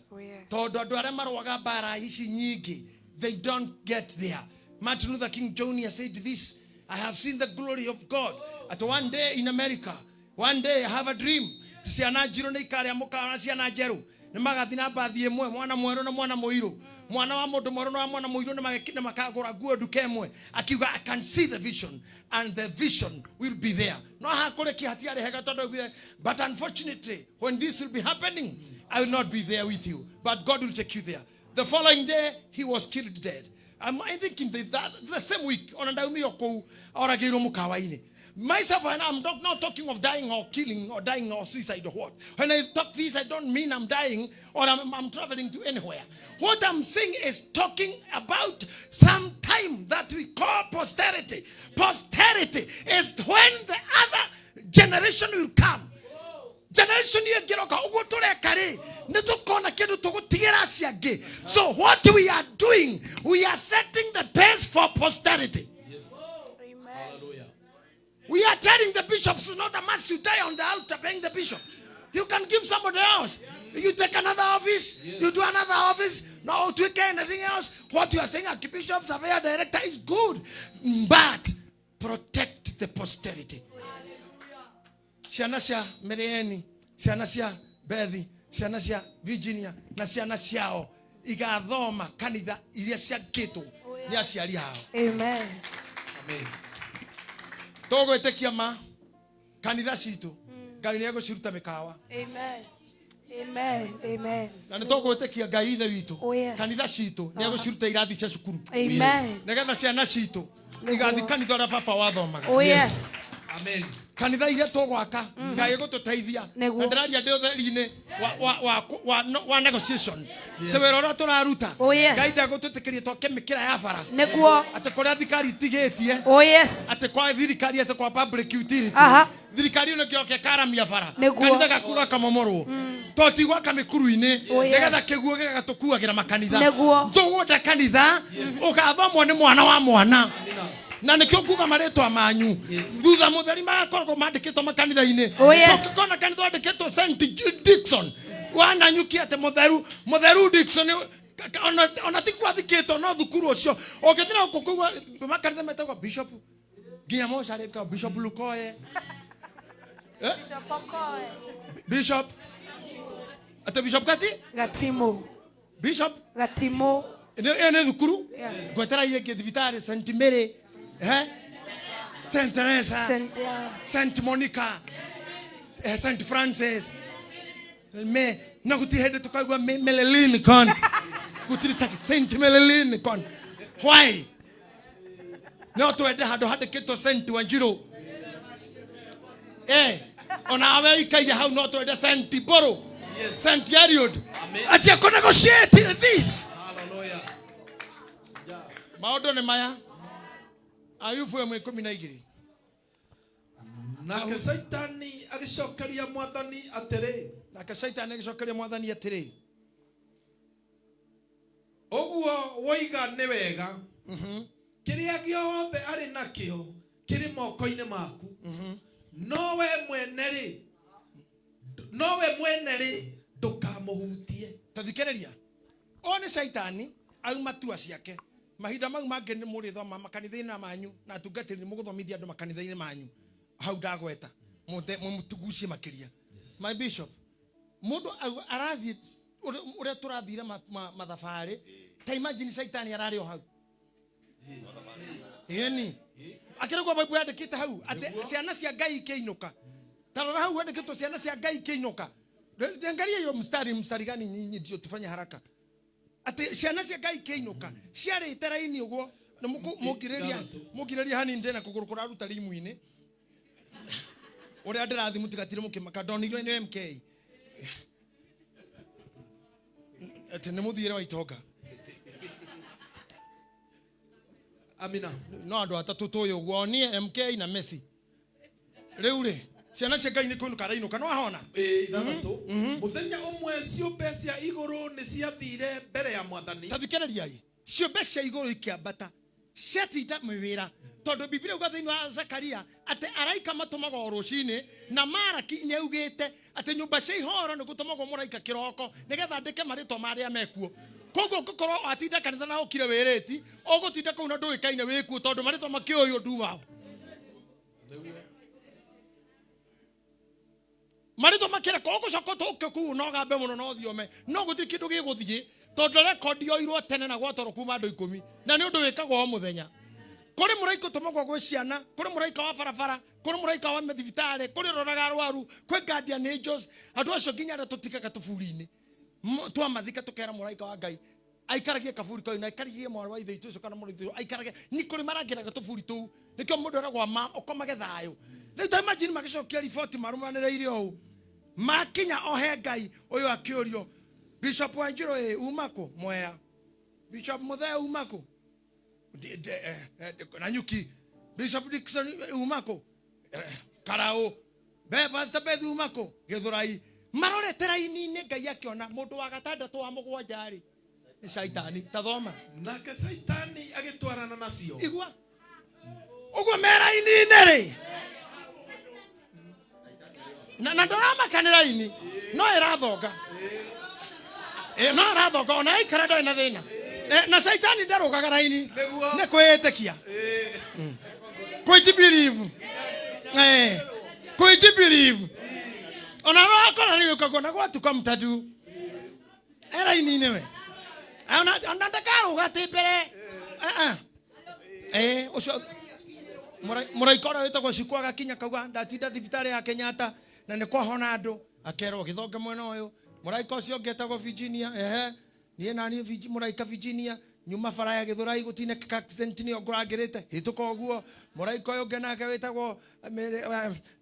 Tondũ andũ arĩa marũaga mbara ici nyingĩ, they don't get there. Martin Luther King Jr. said this, I have seen the glory of God. At one day in America, one day I have a dream. Ciana njirũ nĩ ikarĩa mũkawa ciana njerũ nĩ magathiĩ na mbathi ĩmwe mwana mwerũ na mwana mũirũ mwana wa mũndũ mwerũ na wa mwana mũirũ nĩ makagũra nguo nduka ĩmwe akiuga I can see the vision and the vision will be there no hakũrĩkia hatiarĩ hega tondũ augire but unfortunately when this will be happening I will not be there with you, but God will take you there. The following day he was killed dead. I think in the same week ona ndaumire kũu oragĩirwo mũkawa-inĩ. Myself, and I'm not talking of dying or killing or dying or suicide or what. When I talk this, I don't mean I'm dying or I'm traveling to anywhere. What I'm saying is talking about some time that we call posterity. Posterity is when the other generation will come. Generation ĩyo ĩngĩroka ũguo tũreka rĩ nĩ tũkona kĩndũ tũgũtigĩra acio angĩ. So what we are doing, we are setting the pace for posterity. We are telling the bishops, it's not a must you die on the altar paying the bishop. You can give somebody else. You take another office, you do another office, no tweak anything else. What you are saying, Archbishop, Surveyor, Director is good. But protect the posterity. Ciana cia Merieni, ciana cia Bethi, ciana cia Virginia, na ciana ciao igathoma kanitha iria ciakĩtwo nĩ aciari ao.
Amen.
Amen. Tũgwĩtĩkia ma kanitha citũ Ngai nĩ egũciruta mĩkawa.
Amen. Amen. Amen.
Na nĩ tũgwĩtĩkia Ngai ithe witũ
Oh, yes.
kanitha citũ nĩ egũciruta irathi cia cukuru.
Amen.
Nĩgetha ciana citũ igathiĩ kanitha ũrĩa baba wathomaga.
Oh, yes.
Amen. Kanitha iria tũgwaka Ngai egũtũteithia.
Nĩguo.
Na ndĩraria ndĩ ũtheri-inĩ wa negotiation. Te wĩra ũrĩa tũraruta.
Oh, yes.
Ngai ndegũtwĩtĩkĩria twake mĩkĩra ya bara.
Nĩguo.
Atĩ kũrĩa thirikari itigĩtie.
Oh, yes.
Atĩ kwa thirikari atĩ kwa public utility.
Aha.
Thirikari ĩno ĩngĩoka ĩkaramia bara.
Nĩguo.
Kanitha gaku gakamomorwo. To ti gwaka mĩkuru-inĩ.
Oh, yes.
Nĩgetha kĩguũ gĩgatũkuagĩra makanitha.
Nĩguo.
Tũgũnda kanitha ũgathomwo nĩ mwana wa mwana. Na nĩkĩo nguga marĩtwa manyu thutha mũtheri magakoragwo mandĩkĩtwo makanitha-inĩ.
Oh, yes.
Tũngĩkona kanitha wandĩkĩtwo St. Dixon wananyukia atĩ mũtheru Dixon ona ti gwathikĩtwo no thukuru ũcio ũngĩthiĩ na gũkũ kũigua makanitha metagwo Bishop nginya mocarĩ betagwo Bishop Lukoye. Bishop atĩ Bishop Gati?
Gatimo.
Bishop
Gatimo.
Ĩyo nĩ thukuru
Yes.
ngwetera ĩngĩ thibitarĩ St. Mary. St. Teresa.
Saint, yeah.
St. Monica. St. Francis. Me na gũtirĩ hĩndĩ tũkaigua Melelin con. Gũtirĩ ta St. Melelin con. Why? No twende handũ handĩkĩtwo St. Wanjiru. Ona we ikaire hau no twende St. Boro. St. Eliud. Achia kũ negotiate this.
Hallelujah.
Maũndũ nĩ maya. Ayubu ĩmwe ikũmi na igĩrĩ.
Nake Saitani agĩcokeria mwathani atĩrĩ.
Nake Saitani agĩcokeria mwathani atĩrĩ.
Ũguo woiga nĩ wega. Kĩrĩa gĩothe arĩ nakĩo kĩrĩ moko-inĩ maku. No we mwene rĩ ndũkamũhutie.
Ta thikĩrĩria. Ũyũ nĩ Saitani auma tua ciake. Mahinda mau mangĩ nĩ mũrĩthoma makanitha-inĩ manyu na atungatĩri nĩ mũgũthomithia andũ makanitha-inĩ manyu. Hau ndagweta. Mũtugucie makĩria. My bishop, mũndũ arathiĩ ũrĩa tũrathire mathabarĩ, ta imagine Saitani ararĩ o hau. Ĩni. Akĩrĩgwo Bible yandĩkĩte hau atĩ ciana cia Ngai ikĩinũka. Ta rora hau handĩkĩtwo ciana cia Ngai ikĩinũka. Angalia hiyo mstari, mstari gani nyinyi ndio tufanye haraka. Atĩ ciana cia Ngai ikĩinũka ciarĩte raini ũguo na mũngirĩria mũngirĩria hanini ndĩna kũgũrũ kũraruta rimu-inĩ ũrĩa ndĩrathiĩ mũtigatire mũkĩmaka ndonirwo nĩ MK atĩ nĩ mũthiĩre wa itonga.
Amina.
No andũ atatũ tũĩ ũguo niĩ MK na Messi. Rĩu rĩ ciana cia Ngai nĩ kũinũka arainũka no ahona.
Ĩĩ, ithathatũ. Mũthenya ũmwe ciũmbe cia igũrũ nĩ ciathiire mbere ya mwathani.
Ta thikĩrĩriai, ciũmbe cia igũrũ ikĩambata ciatinda mĩwĩra tondũ Biblia uga thĩinĩ wa Zakaria atĩ araika matũmagwo o rũcinĩ na Maraki nĩ augĩte atĩ nyũmba cia ihoro nĩ gũtũmagwo mũraika kĩroko nĩgetha andĩke marĩtwa ma arĩa mekuo. Koguo ũngĩkorwo watinda kanitha na ũkire wĩrĩti ũgũtinda kũu na ndũĩkaine wĩkuo tondũ marĩtwa makĩũyũ ndumao marĩtwa makĩra ko ũgũcoka ũtũke kũu no gambe mũno no thiome no gũtirĩ kĩndũ gĩgũthiĩ tondũ rekondi yoirwo tene na gwatwarwo kuma andũ ikũmi na nĩ ũndũ wĩkagwo o mũthenya. Kũrĩ mũraika ũtũmagwo gwĩ ciana, kũrĩ mũraika wa barabara, kũrĩ mũraika wa mathibitarĩ, kũrĩ ũroraga arwaru, kwĩ guardian angels. Andũ acio nginya arĩa tũtikaga tũburi-inĩ twamathika tũkera mũraika wa Ngai aikaragie kaburi kau na aikaragie mwarĩ wa ithe witũ ũcio kana mũrũ wa ithe ũcio aikarage. Nĩ kũrĩ marangĩraga tũburi tũu, nĩkĩo mũndũ eragwo ma ũkomage thayũ. Rĩu ta imagine magĩcokia riboti marũmanĩrĩire ũũ, makinya o he Ngai ũyũ akĩũrio, Bishop Wanjiru ĩ uma kũ? Mwea. Bishop Muthee uma kũ? Nanyuki. Bishop Dickson uma kũ? Karau. Be Pastor Beth uma kũ? Gĩthũrai. Marorete raini-inĩ Ngai akĩona mũndũ wa gatandatũ wa mũgwanja rĩ nĩ Shaitani. Ta thoma.
Nake Shaitani agĩtwarana nacio.
Igua. Ũguo me raini-inĩ rĩ. Na ndũramaka nĩ raini no ĩrathonga. No ĩrathonga ona aikara ndarĩ na thĩna. Na Shaitani ndarũgaga raini nĩ kwĩĩtĩkia. Kwĩjibelieve. Kwĩjibelieve. Ona ũrakora rĩu ũkagwo na gwatuka mtatu. Raini-inĩ we. Ona ndakarũga atĩ mbere. Ũcio mũraika ũrĩa wĩtagwo Ciku agakinya kauga ndatinda thibitarĩ ya Kenyatta na nĩ kwahona andũ akerwo gĩthonge mwena ũyũ. Mũraika ũcio ũngĩ etagwo Virginia, ehe, niĩ na niĩ mũraika Virginia nyuma bara ya Gĩthũrai gũtinekeka accident nĩyo ngũrangĩrĩte hĩtũka ũguo. Mũraika ũyũ ũngĩ nake wĩtagwo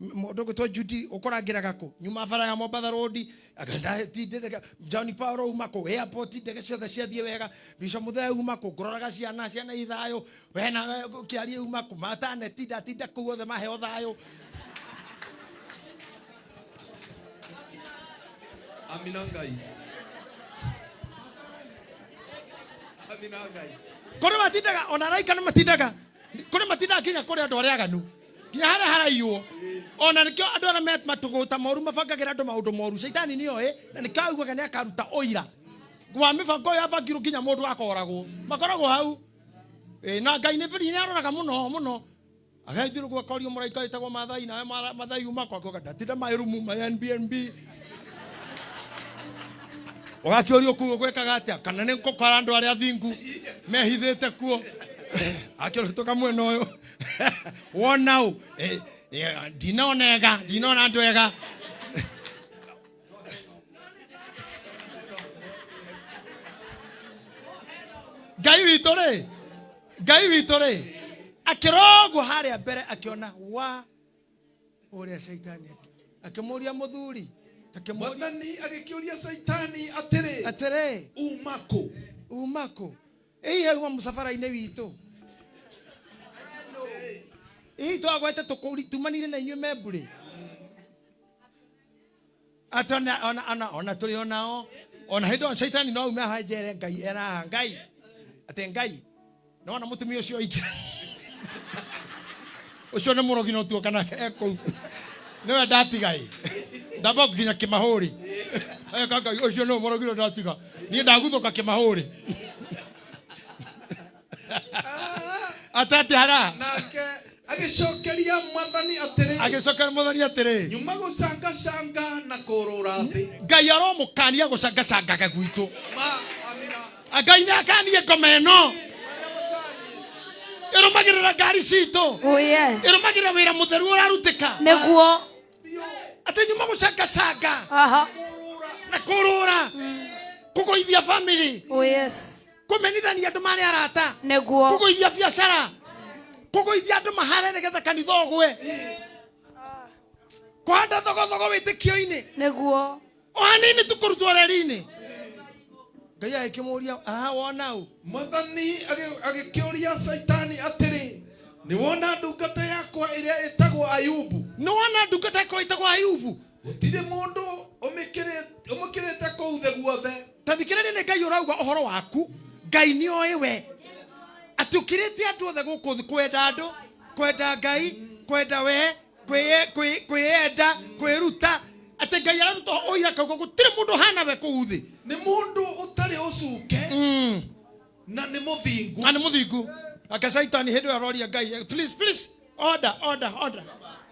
mũndũ ũgwĩtwo Judy ũkũrangĩraga kũ? Nyuma bara ya Mombatha Road agenda John Paul uma kũ? Airport ndege ciothe ciathiĩ wega. Bishop Muthee uma kũ? Ngũroraga ciana, ciana i thayũ. We nawe kĩarie uma kũ? Maternity ndatinda kũu othe maheo thayũ.
Amina Ngai. Amina Ngai.
Kũrĩ matindaga ona araika nĩ matindaga, kũrĩ matindaga nginya kũrĩ andũ arĩa aganu nginya harĩa haraiywo. Ona nĩkĩo andũ arĩa me matũgũta moru mabangagĩra andũ maũndũ moru. Shaitani nĩ oĩ na nĩkĩo augaga nĩ akaruta ũira wa mĩbango ĩyo yabangirwo nginya mũndũ akoragwo. Makoragwo hau. Na Ngai nĩ biri nĩ aroraga mũno mũno. Agaithirwo gwakorio mũraika wĩtagwo Mathai, nawe Mathai uma kwa koga ndatinda my room, my NBNB. Ũgakĩũrio kuo gwĩkaga atĩa? Kana nĩ ngũkora andũ arĩa athingu mehithĩte kuo? Akĩrũtũka mwena ũyũ. Wona ũ? Ndinona ega, ndinona andũ ega. Ngai witũ rĩ, Ngai witũ rĩ, akĩrogwo harĩa mbere akĩona wa ũrĩa Shaitani akĩmũria mũthuri, akĩmũria
Mwathani agĩkĩũria Shaitani atĩrĩ,
atĩrĩ,
uma kũ?
Uma kũ? Ĩĩ uma mũcabara-inĩ witũ. Ĩĩ twagwete tũkũri tumanire na inyuĩ membũrĩ. Ati ona, ona, ona, ona tũrĩ onao. Ona hĩndĩ ĩyo Shaitani no aume haha njere Ngai eraha Ngai. Atĩ Ngai, nĩwona mũtumia ũcio aingĩra. Ũcio nĩ mũrogi no tuoka nake e kũu. Nĩwe ndatiga ĩ. Ndamba nginya kĩmahũri. Eka Ngai ũcio nĩwe mũrogi ũrĩa ndatiga. Niĩ ndaguthũka kĩmahũri. Atete hara.
Nake agĩcokeria Mwathani atĩrĩ.
Agĩcokeria Mwathani atĩrĩ.
Nyuma gũcangacanga na kũrũra thĩ.
Ngai aromũkania gũcangacangaga gwitũ.
Ma, amina.
Ngai nĩ akanie ngoma ĩno. Ĩrũmagĩrĩra ngari citũ.
Oh yes.
Ĩrũmagĩrĩra wĩra mũtheru ũrarutĩka.
Nĩguo.
Atĩ nyuma gũcangacanga.
Aha.
Na kũrũra. Kũgũithia family.
Oh yes.
Kũmenithania andũ marĩ arata.
Nĩguo.
Kũgũithia biacara. Kũgũithia andũ mahare nĩgetha kanitha ũgwe. Kũhanda thogothogo wĩtĩkio-inĩ.
Nĩguo.
O hanini tu kũrutwo reri-inĩ. Ngai agĩkĩmũria arawona ũ?
Mwathani agĩkĩũria Caitani atĩrĩ, nĩ wona ndungata yakwa ĩrĩa ĩtagwo Ayubu?
Nĩ wona ndungata yakwa ĩtagwo Ayubu?
Gũtirĩ mũndũ ũmũkĩrĩte kũu thĩ guothe.
Ta thikĩrĩria nĩ Ngai ũrauga ũhoro waku. Ngai nĩ oĩ we. Atĩ ũkĩrĩte andũ othe gũkũ thĩ, kwenda andũ, kwenda Ngai, kwenda we, kwĩyenda, kwĩruta. Atĩ Ngai araruta ũira akauga gũtirĩ mũndũ ũhana we kũu thĩ.
Nĩ mũndũ ũtarĩ ũcuke na nĩ mũthingu.
Na nĩ mũthingu. Ake Caitani hĩndĩ ĩyo aroria Ngai, please, please, order, order, order,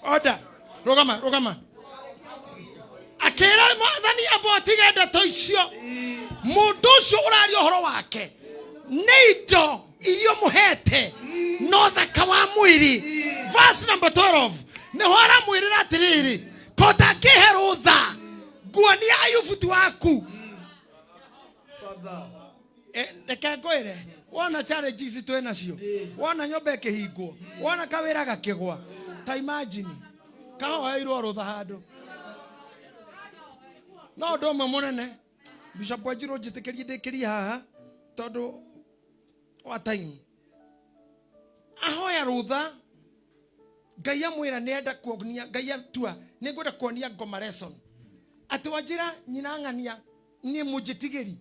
order. Rũgama, rũgama. Akĩra Mwathani amba ũtige ndeto icio. Mũndũ ũcio ũraria ũhoro wake nĩ indo iria ũmũhete no thaka wa mwĩrĩ. Verse number 12 nĩho aramwĩrĩra atĩrĩrĩ, ko ũtangĩhe rũtha nguonia Ayubu ti waku. Reke ngwĩre, wona challenge ici twĩ nacio, wona nyũmba ĩkĩhingwo, wona kawĩra gakĩgwa, ta imagine kahoeirwo rũtha handũ. No ũndũ ũmwe mũnene, Bishop Wanjiru njĩtĩkĩrie ndĩkĩrie haha tondũ wa time. Ahoya rũtha, Ngai amwĩra nĩ enda kuonia, Ngai atua nĩ ngwenda kuonia ngoma lesson. Atĩ Wanjira nyina ng'ania nĩ mũnjĩtigĩri,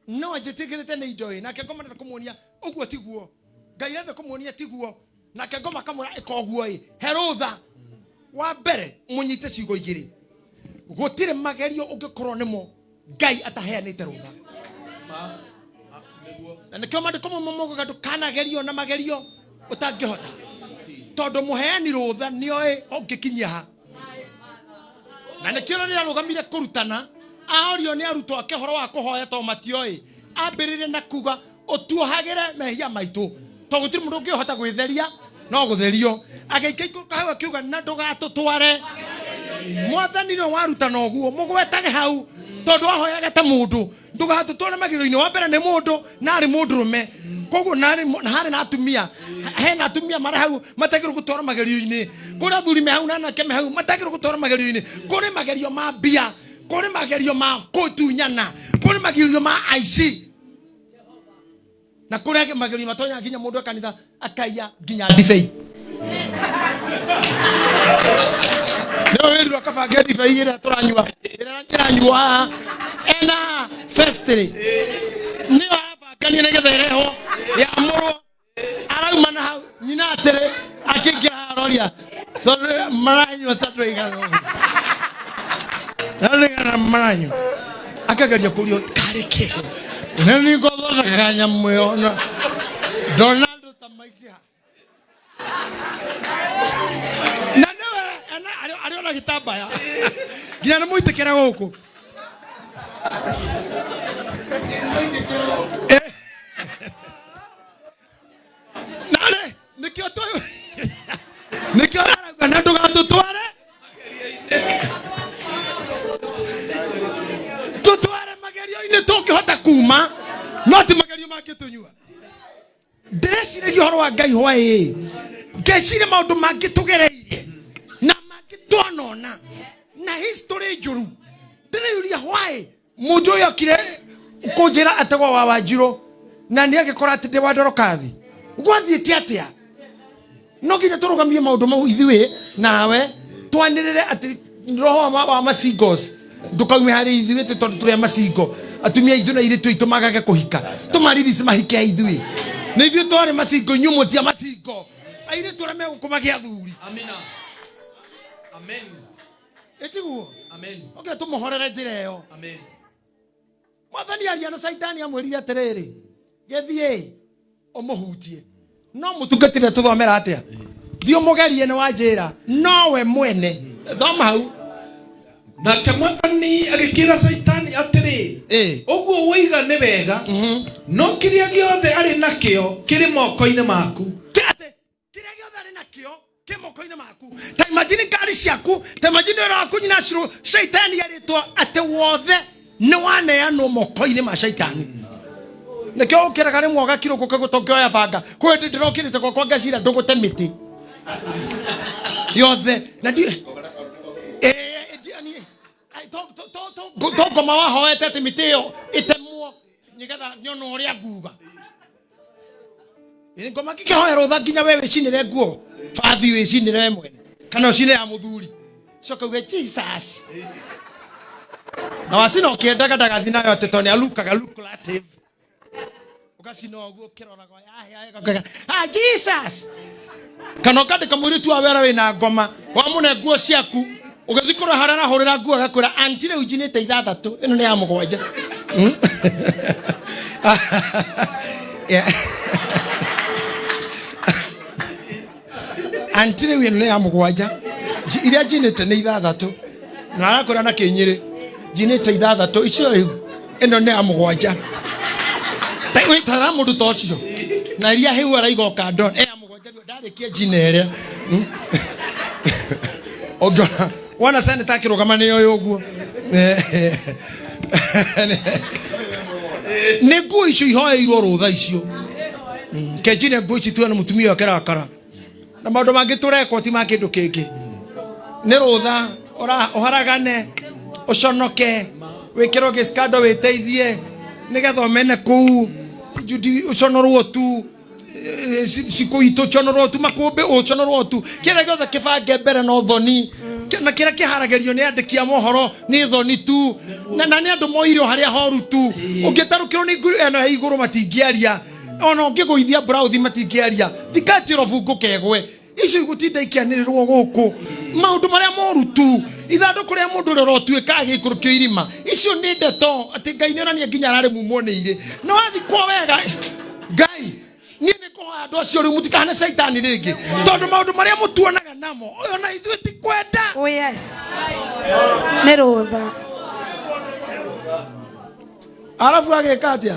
no anjĩtigĩrĩte nĩ indo ĩ, nake ngoma arenda kũmuonia ũguo tiguo. Ngai arenda kũmuonia tiguo, nake ngoma akamwĩra ĩka ũguo ĩ, he rũtha. Wa mbere mũnyite ciugo igĩrĩ, gũtirĩ magerio ũngĩkorwo nĩmo Ngai ataheanĩte rũtha. Na nĩkĩo maandĩko mamwe maugaga ndũkanagerio na magerio ũtangĩhota, tondũ mũheani rũtha nĩoĩ ũngĩkinyia ha. Na nĩkĩo rĩrĩa arũgamire kũrutana, aorio nĩ arutwo ake ũhoro wa kũhoya tondũ matioĩ, ambĩrĩrie na kuga ũtuohagĩre mehia maitũ, tondũ gũtirĩ mũndũ ũngĩhota gwĩtheria no gũtherio. Agĩikũrũka hau akiuga na ndũgatũtware. Mwathani nĩwe warutana ũguo, mũgwetage hau tondũ ahoyaga ta mũndũ, ndũgatũtware magerio-inĩ. Wa mbere nĩ mũndũ na arĩ mũndũrũme, koguo na harĩ na atumia, hena atumia marĩ hau matagĩrĩirwo gũtwarwo magerio-inĩ, kũrĩ athuri me hau na anake me hau matagĩrĩirwo gũtwarwo magerio-inĩ, kũrĩ magerio ma mbia, kũrĩ magerio ma kũtunyana, kũrĩ magerio ma aici, na kũrĩ magerio matonyaga nginya mũndũ kanitha akaiya nginya ndibei. Nĩwe wĩrirwo akabange ndibei ĩrĩa tũranyua, ĩrĩa ĩranyuo haha, ena festry. Nĩyo arabangania nĩgetha ĩrehwo ya mũrwo. Arauma na hau, nyina atĩrĩ, akĩingĩra haha aroria, tondũ maranyua ta ndũigana ũguo. Ndũigana maranyua. Akageria kũria karĩ kĩ? Na nĩ ngũthondekaga nyamũ ĩyo, na ndona andũ ta maingĩha. Na nĩwe, ena, arĩ ona gĩtambaya. Nginya nĩ mũitĩkĩre gũkũ. Narĩ, nĩkĩo nĩkĩo arauga na ndũgatũtware. Tũtware magerio-inĩ tũngĩhota kuma, no ti magerio mangĩtũnyua. Ndĩreciragia ũhoro wa Ngai hwaĩ, ngeciria maũndũ mangĩ tũgereire na mangĩ twanona na history njũru. Ndĩreyũria hwaĩ mũndũ ũyũ okire kũnjĩra atagwo wa Wanjirũ na nĩ agĩkora atĩ ndĩ wa Ndorokathi. Gwathiĩte atĩa? No nginya tũrũgamie maũndũ mau ithuĩ nawe twanĩrĩre atĩ roho wa macingos ndũkaume harĩ ithuĩ tĩ tondũ tũrĩ a macingo. Atumia aitũ na airĩtu aitũ magage kũhika, tũmaririsi mahike a ithuĩ. Nĩ ithuĩ twarĩ macingo, inyuĩ mũti a macingo. Airĩtu arĩa megũkũ magĩe athuri.
Amina. Amen.
Ĩtiguo?
Amen.
Okay, tũmũhorere njĩra ĩyo.
Amen.
Mwathani aria na Caitani amwĩrire atĩrĩrĩ, gĩthiĩ ũmũhutie. No mũtungatĩre tũthomera atĩa? Thiĩ ũmũgerie nĩ wanjĩra, nowe mwene. Thoma hau.
Nake Mwathani agĩkĩra Caitani Atĩrĩ, ũguo woiga nĩ wega, no kĩrĩa gĩothe arĩ nakĩo kĩrĩ moko-inĩ maku.
Kĩrĩa gĩothe arĩ nakĩo kĩ moko-inĩ maku. Ta imagine ngari ciaku, ta imagine wĩra waku nyina curu shaitani arĩtwo atĩ wothe nĩ waneanwo moko-inĩ ma shaitani. Nĩkĩo ũkĩraga rĩmwe ũgakirwo gũkagũta ũkĩoya banga. Kwĩ hĩndĩ ndĩrokĩrĩte gwakwa ngacira ndũgũte mĩtĩ yothe na ndi to ngoma wahoete atĩ mĩtĩ ĩyo ĩtemwo nĩgetha nyone ũrĩa nguga. Ĩ ngoma ngĩkĩhoya rũtha nginya we wĩcinĩre nguo bathi, wĩcinĩre we mwene kana ũcine ya mũthuri, coka uge Jesus na wacina ũkĩendaga ndagathi nayo atĩ tondũ nĩalukaga lucrative, ũgacina ũguo ũkĩroraga yahĩa ũkauga, ah Jesus, kana ũkandĩka mũirĩtu wa wĩra wĩna ngoma wamũne nguo ciaku, ũgĩthiĩ kũrora harĩa arahũrĩra nguo agakwĩra anti rĩu njinĩte ithathatũ, ĩno nĩ ya mũgwanja. Yeah. Anti rĩu ĩno nĩ ya mũgwanja. Iria njinĩte nĩ ithathatũ na arakwĩra na kĩnyĩrĩ njinĩte ithathatũ icio, rĩu ĩno nĩ ya mũgwanja. Wĩtara mũndũ ta ũcio na iria hĩu araiga kando ya mũgwanja rĩu ndarĩkia njina ĩrĩa. Ũngĩona wona seneta akĩrũgama nĩ oĩ ũguo nĩ nguo icio ihoeirwo rũtha icio. Kenjine nguo ici tuone mũtumia ũyũ akĩrakara na maũndũ mangĩ tũrekwo ti ma kĩndũ kĩngĩ, nĩ rũtha ũharagane, ũconoke, wĩkĩrwo gĩskando, wĩteithie nĩgetha ũmene kũu Judy, ũconorwo tu cikũ itũ ũconorwo tu, makũmbĩ ũconorwo tu, kĩrĩa gĩothe kĩbange mbere no thoni. Na kĩrĩa kĩharagĩrio nĩ andĩki a mohoro nĩ thoni tu, na nĩ andũ moire o harĩa horu tu. Ũngĩtarũkĩrwo nĩ nguru ĩno ya igũrũ matingĩaria, ona ũngĩgũithia brauthi matingĩaria, thikati ũrobungũke ĩgwe. Icio igũtinda ikĩanĩrĩrwo gũkũ maũndũ marĩa moru tu, ithandũkũ rĩa mũndũ ũrĩa ũrotuĩka agĩikũrũkio irima, icio nĩ ndeto atĩ Ngai nĩ onania nginya ararĩ mumwo nĩ irĩ na wathikwo wega. Ngai, niĩ nĩ ngũhoya andũ acio rĩu mũtikahane caitani rĩngĩ, tondũ maũndũ marĩa mũtuonaga namo ũyũ na ithuĩ ti kwenda.
Oh yes. Nĩ rũtha.
Arabu agĩka atĩa?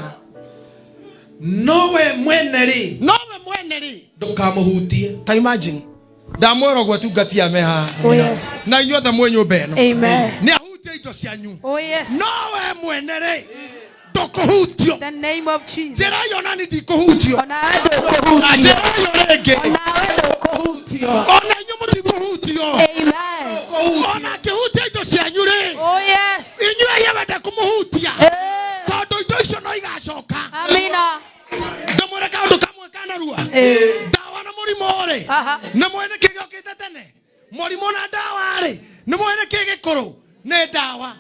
Nowe mwene rĩ,
nowe mwene rĩ,
ndũkamũhutie.
Ta imagine ndamwĩra ũguo atungatia me haha
Oh yes.
na inyuothe mwĩ nyũmba ĩno,
Amen.
nĩ ahutie indo cianyu,
Oh yes.
nowe mwene rĩ, ndũkũhutio.
The name of Jesus.
Njĩra ĩyo nani ndikũhutio.
Onawe ndũkũhutio.
Na njĩra ĩyo rĩngĩ.
Onawe ndũkũhutio.
Ona inyuĩ mũtikũhutio.
Amen.
Ona akĩhutia indo cianyu rĩ,
Oh yes.
inyuĩ enyewe ndekũmũhutia, tondũ indo icio no igacoka.
Amina.
Ndamwĩre kaũndũ kamwe kanarua. Ndawa na mũrimũ rĩ, nĩ mwĩ nĩkĩ gĩokĩte tene? Mũrimũ na ndawa rĩ, nĩ mwĩ nĩkĩ gĩkũrũ? Nĩ ndawa,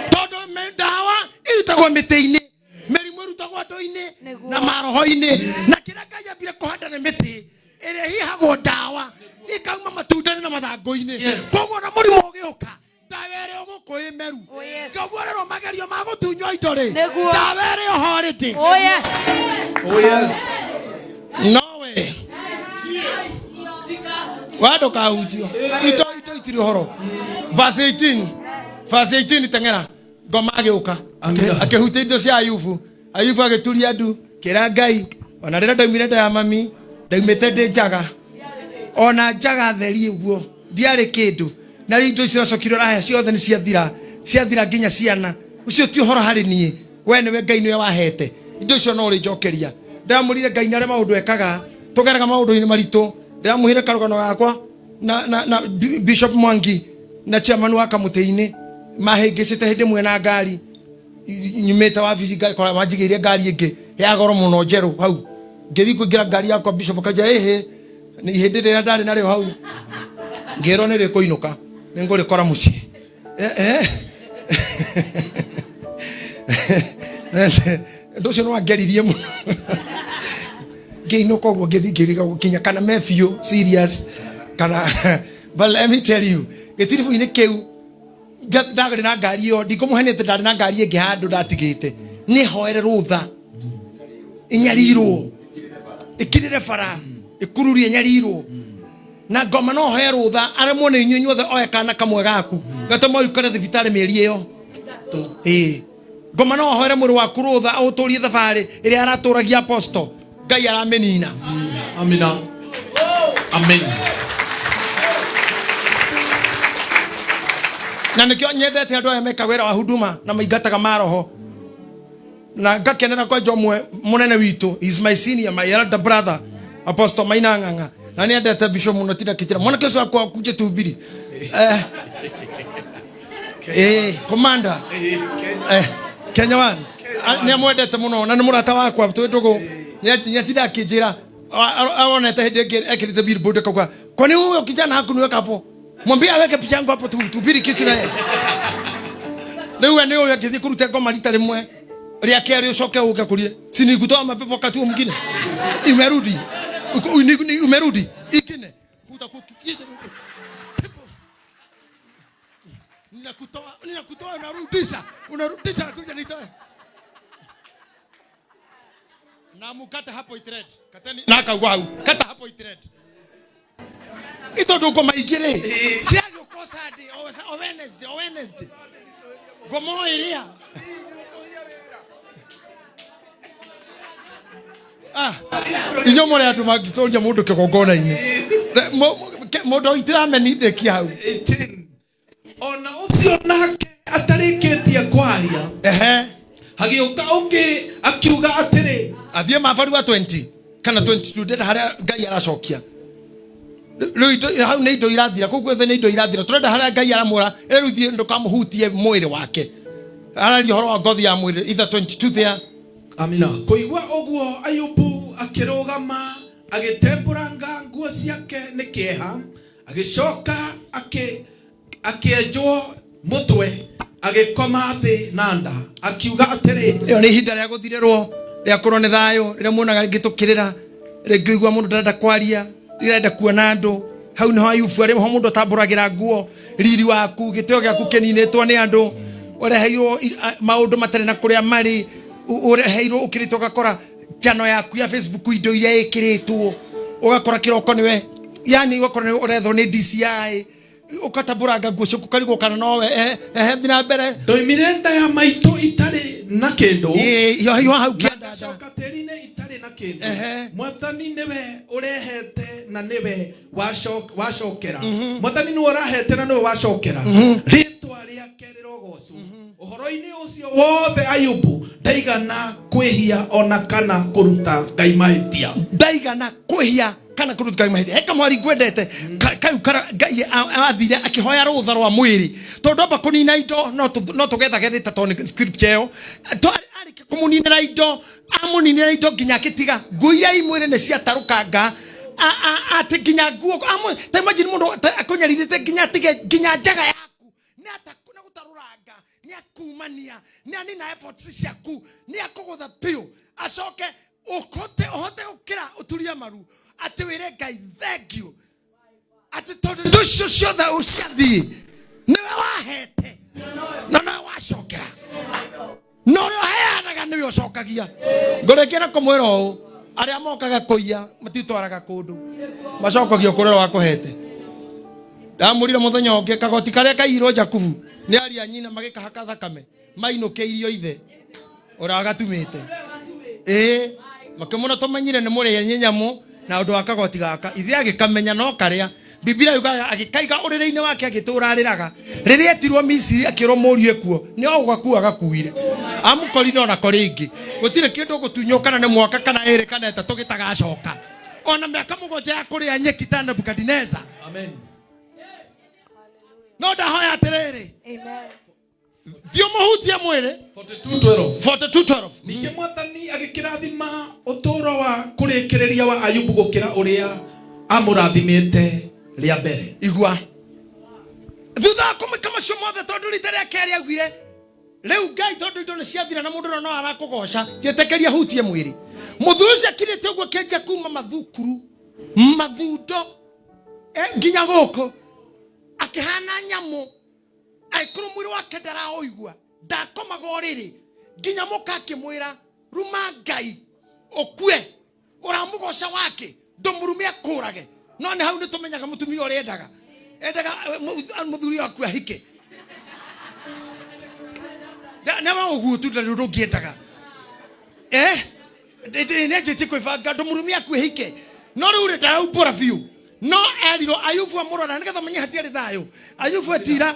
tondũ ndawa irutagwo mĩtĩ-inĩ, mĩrimũ ĩrutagwo andũ-inĩ na maroho-inĩ, na kĩrĩa Ngai ambire kũhanda nĩ mĩtĩ ĩrĩa ĩhihagwo ndawa ikauma matunda-inĩ na mathangũ-inĩ. Koguo na mũrimũ ũgĩũka, ndawa ĩrĩa ũgũkũ ĩ meru.
Oh yes.
Koguo rĩrĩa magerio ma gũtunywo indo rĩ,
Nĩguo.
ndawa ĩrĩa oho rĩndĩ.
Oh yes.
Oh yes.
Nowe we ndũkahutio, indo itirĩ ũhoro. Verse 18, verse 18, teng'era. Ngoma agĩũka akĩhutia indo cia Ayubu. Ayubu agĩturia ndu kĩra Ngai, ona rĩrĩa ndaumire nda ya mami ndaumĩte ndĩ njaga, ona njaga theri ũguo ndiarĩ kĩndũ, na rĩu indo icio iracokire ũrahe ciothe nĩ ciathira, ciathira nginya ciana. Ũcio ti ũhoro harĩ niĩ, we nĩwe Ngai, nĩwe wahete indo icio, no ũrĩnjokeria. Ndĩramũrire Ngai na arĩa maũndũ ekaga, tũgeraga maũndũ-inĩ maritũ. Ndĩramũhire karũgano gakwa na Bishop Mwangi na chairman wa kamũtĩ-inĩ mahĩngĩcĩte hĩndĩ ĩmwe na ngari nyumĩte wabici, ngari kora manjigĩire ngari ĩngĩ ya goro mũno njerũ hau. Ngĩthiĩ kũingĩra ngari yakwa, Bishop akanja ĩhĩ nĩ ihĩndĩ rĩrĩa ndarĩ narĩo hau, ngĩrwo nĩ rĩkũinũka, nĩ ngũrĩkora mũciĩ. Ũndũ ũcio nĩ wangeririe mũno. Ngĩinũka ũguo ngĩthiĩ ngĩriga gũkinya kana me biũ serious kana. But let me tell you, gĩtiribũ-inĩ kĩu ndarĩ na ngari ĩyo, ndikũmũhenia atĩ ndarĩ na ngari ĩngĩ handũ ndatigĩte nĩ hoere rũtha ĩnyarirwo, ĩkirĩre bara ĩkururie nyarirwo na ngoma. No hoe rũtha aremwo nĩ inyuĩ inyuothe, oe kana kamwe gaku gatũma ũikare thibitarĩ mĩeri ĩyo. Ĩĩ. Ngoma no ahoere mwĩrĩ waku rũtha aũtũrie thabarĩ ĩrĩa aratũragia apostle Ngai aramĩnina.
Amina. Amen.
Na nĩkĩo nyendete andũ aya meka wĩra wa huduma na maingataga maroho na ngakenera kwanja ũmwe mũnene witũ. He is my senior, my elder brother, Apostle Maina Ng'ang'a, na nĩendete bishop mũno tinda kĩtira mwanake ũcio wakwa kuje tuhubiri commander Kenya one. Nĩ amwendete mũno na nĩ mũrata wakwa twĩ ndũgũ. Nĩ atinda akĩnjĩra aonete hĩndĩ ĩngĩ ekĩrĩte billboard akauga, kwani huyo kijana hakuniweka hapo? Mwambie aweke picha yangu hapo tuhubiri kitu naye. Rĩu we nĩ ũyũ angĩthiĩ kũruta ngoma rita rĩmwe rĩa kerĩ ũcoke ũke kũrie sinikutoa mapepo wakati huo mwingine imerudi. Umerudi ingine utakuwa pepo ninakutoa, ninakutoa, unarudisha, unarudisha, nakuja nitoe na mukate hapo itred kateni na akauga hau kata hapo itred itondu ngoma ingĩ rĩ ciagĩũka Sunday o Wednesday, o Wednesday ngoma o ĩrĩa. Ah, inyuĩ mũrĩ andũ mangĩtũria mũndũ kĩgongona-inĩ. Mũndũ witũ ameni ndĩkia hau.
18. Ona ũcio nake atarĩkĩtie kwaria, hagĩũka ũngĩ akiuga atĩrĩ,
athiĩ mabaru wa 20 kana 22, ndĩrenda harĩa Ngai aracokia rĩu hau nĩ indo irathira kũu guothe, nĩ indo irathira. Tũrenda harĩa Ngai aramwĩra rĩu thiĩ ndũkamũhutie mwĩrĩ wake, araria ũhoro wa ngothi ya mwĩrĩ, either 22 there.
Amina. Kũigua ũguo Ayubu akĩrũgama agĩtembũranga nguo ciake nĩ kĩeha, agĩcoka akĩenjwo mũtwe, agĩkoma thĩ na nda, akiuga atĩrĩ,
Ĩyo nĩ ihinda rĩa gũthirĩrwo, rĩa kũrwo nĩ thayũ, rĩrĩa muonaga rĩngĩ tũkĩrĩra, rĩngĩ ũigua mũndũ ndarenda kwaria, rĩrenda kuona andũ. Hau nĩho Ayubu arĩ ho mũndũ atambũragĩra nguo, riri waku, gĩtĩo gĩaku kĩninĩtwo nĩ andũ, ũreheirwo maũndũ matarĩ na kũrĩa marĩ, ũreheirwo ũkĩrĩtwo, ũgakora channel yaku ya Facebook indo iria ĩkĩrĩtwo, ũgakora kĩroko nĩwe, yani ũgakora nĩ ũrethwo nĩ DCI, ũgatambũranga nguo ciaku, ũkarigwo kana nowe ehe thiĩ na mbere.
Ndoimire nda ya maitũ itarĩ na kĩndũ.
Ĩĩ, hiho hau
na
kĩanda.
Ngacoka tĩri-inĩ itarĩ na kĩndũ. Mwathani nĩwe ũrehete na nĩwe wacokera. Mwathani nĩwe ũrahete na nĩwe wacokera, rĩtwa rĩake rĩrogocwo. Ũhoro-inĩ ũcio wothe Ayubu ndaigana kwĩhia ona kana kũruta Ngai mahĩtia.
Ndaigana kwĩhia kana kũruta Ngai mahĩtia. He kamwari ngwendete kau kara Ngai athire akĩhoya rũtha rwa mwĩrĩ tondũ amba kũnina indo no tũgethage rĩta tondũ nĩ scripture ĩyo. Arĩkia kũmũninĩra indo, amũninĩra indo nginya akĩtiga nguo iria i mwĩrĩ nĩ ciatarũkanga, atĩ nginya nguo ta imagine mũndũ akũnyarirĩte nginya atige nginya njaga yaku, nĩ atakuna gũtarũranga, nĩ akumania, nĩ anina efforts ciaku, nĩ akũgũtha biũ, acoke ũkote ũhote gũkĩra ũturie maru atĩ wĩre Ngai thank you atĩ tondũ indo icio ciothe ũciathiĩ nĩwe wahete na nowe wacokera na ũrĩa ũheanaga nĩwe ũcokagia. Ngũrĩkia na kũmwĩra ũũ, arĩa mokaga kũiya matitwaraga kũndũ, macokagio kũrĩa wakũhete. Ndamũrire mũthenya ũngĩ kagoti karĩa kaiyirwo Jakubu nĩ aria nyina magĩkahaka thakame mainũkĩirio ithe ũrĩa agatumĩte, ĩĩ makĩmũna tũmenyire nĩ mũrĩe nĩ nyamũ na ũndũ wa kagoti gaka ithe agĩkamenya no karĩa Biblia yugaga agĩkaiga ũrĩrĩ-inĩ wake agĩtũra arĩraga. Rĩrĩa etirwo Misiri akĩrwo mũriũ ekuo nĩ o gũgakua agakuire amũkorire onako rĩngĩ gũtirĩ kĩndũ gũtunywo kana nĩ mwaka kana ĩrĩ kana ĩtatũ gĩtagacoka ona mĩaka 7 ya kũrĩa nyeki ta Nebukadineza.
Amen.
No ndahoya atĩrĩrĩ,
Amen.
thiĩ ũmũhutie mwĩrĩ.
42:12.
42:12.
Ningĩ Mwathani agĩkĩrathima ũtũũro wa kũrĩkĩrĩria wa Ayubu gũkĩra ũrĩa amũrathimĩte rĩa mbere.
Igua thutha wa kũmĩka macio mothe, tondũ rita rĩa kerĩ augire rĩu Ngai tondũ indo nĩ ciathira na mũndũ ũrĩa no arakũgoca, njĩtĩkĩria hutie mwĩrĩ. Mũthuri ũcio akirĩte ũguo akĩanjia kuma mathukuru mathundo nginya gũkũ akĩhana nyamũ, angĩkorwo mwĩrĩ wake ndaraũigua, ndakomaga ũrĩrĩ nginya mũka akĩmwĩra ruma Ngai ũkue, ũramũgoca wake ndũmũrume akũrage. No nĩ hau nĩ tũmenyaga mũtumia ũrĩa endaga, endaga mũthuri waku ahike. Nĩ ũguo tu ndarĩ ũndũ ũngĩendaga. Nĩanjĩtie kwĩbanga ndũmũrumia akuĩhike no rĩu rĩ ndaraumbũra biũ no erirwo Ayubu amũrora nĩgetha menye hatiarĩ thayũ. Ayubu etira,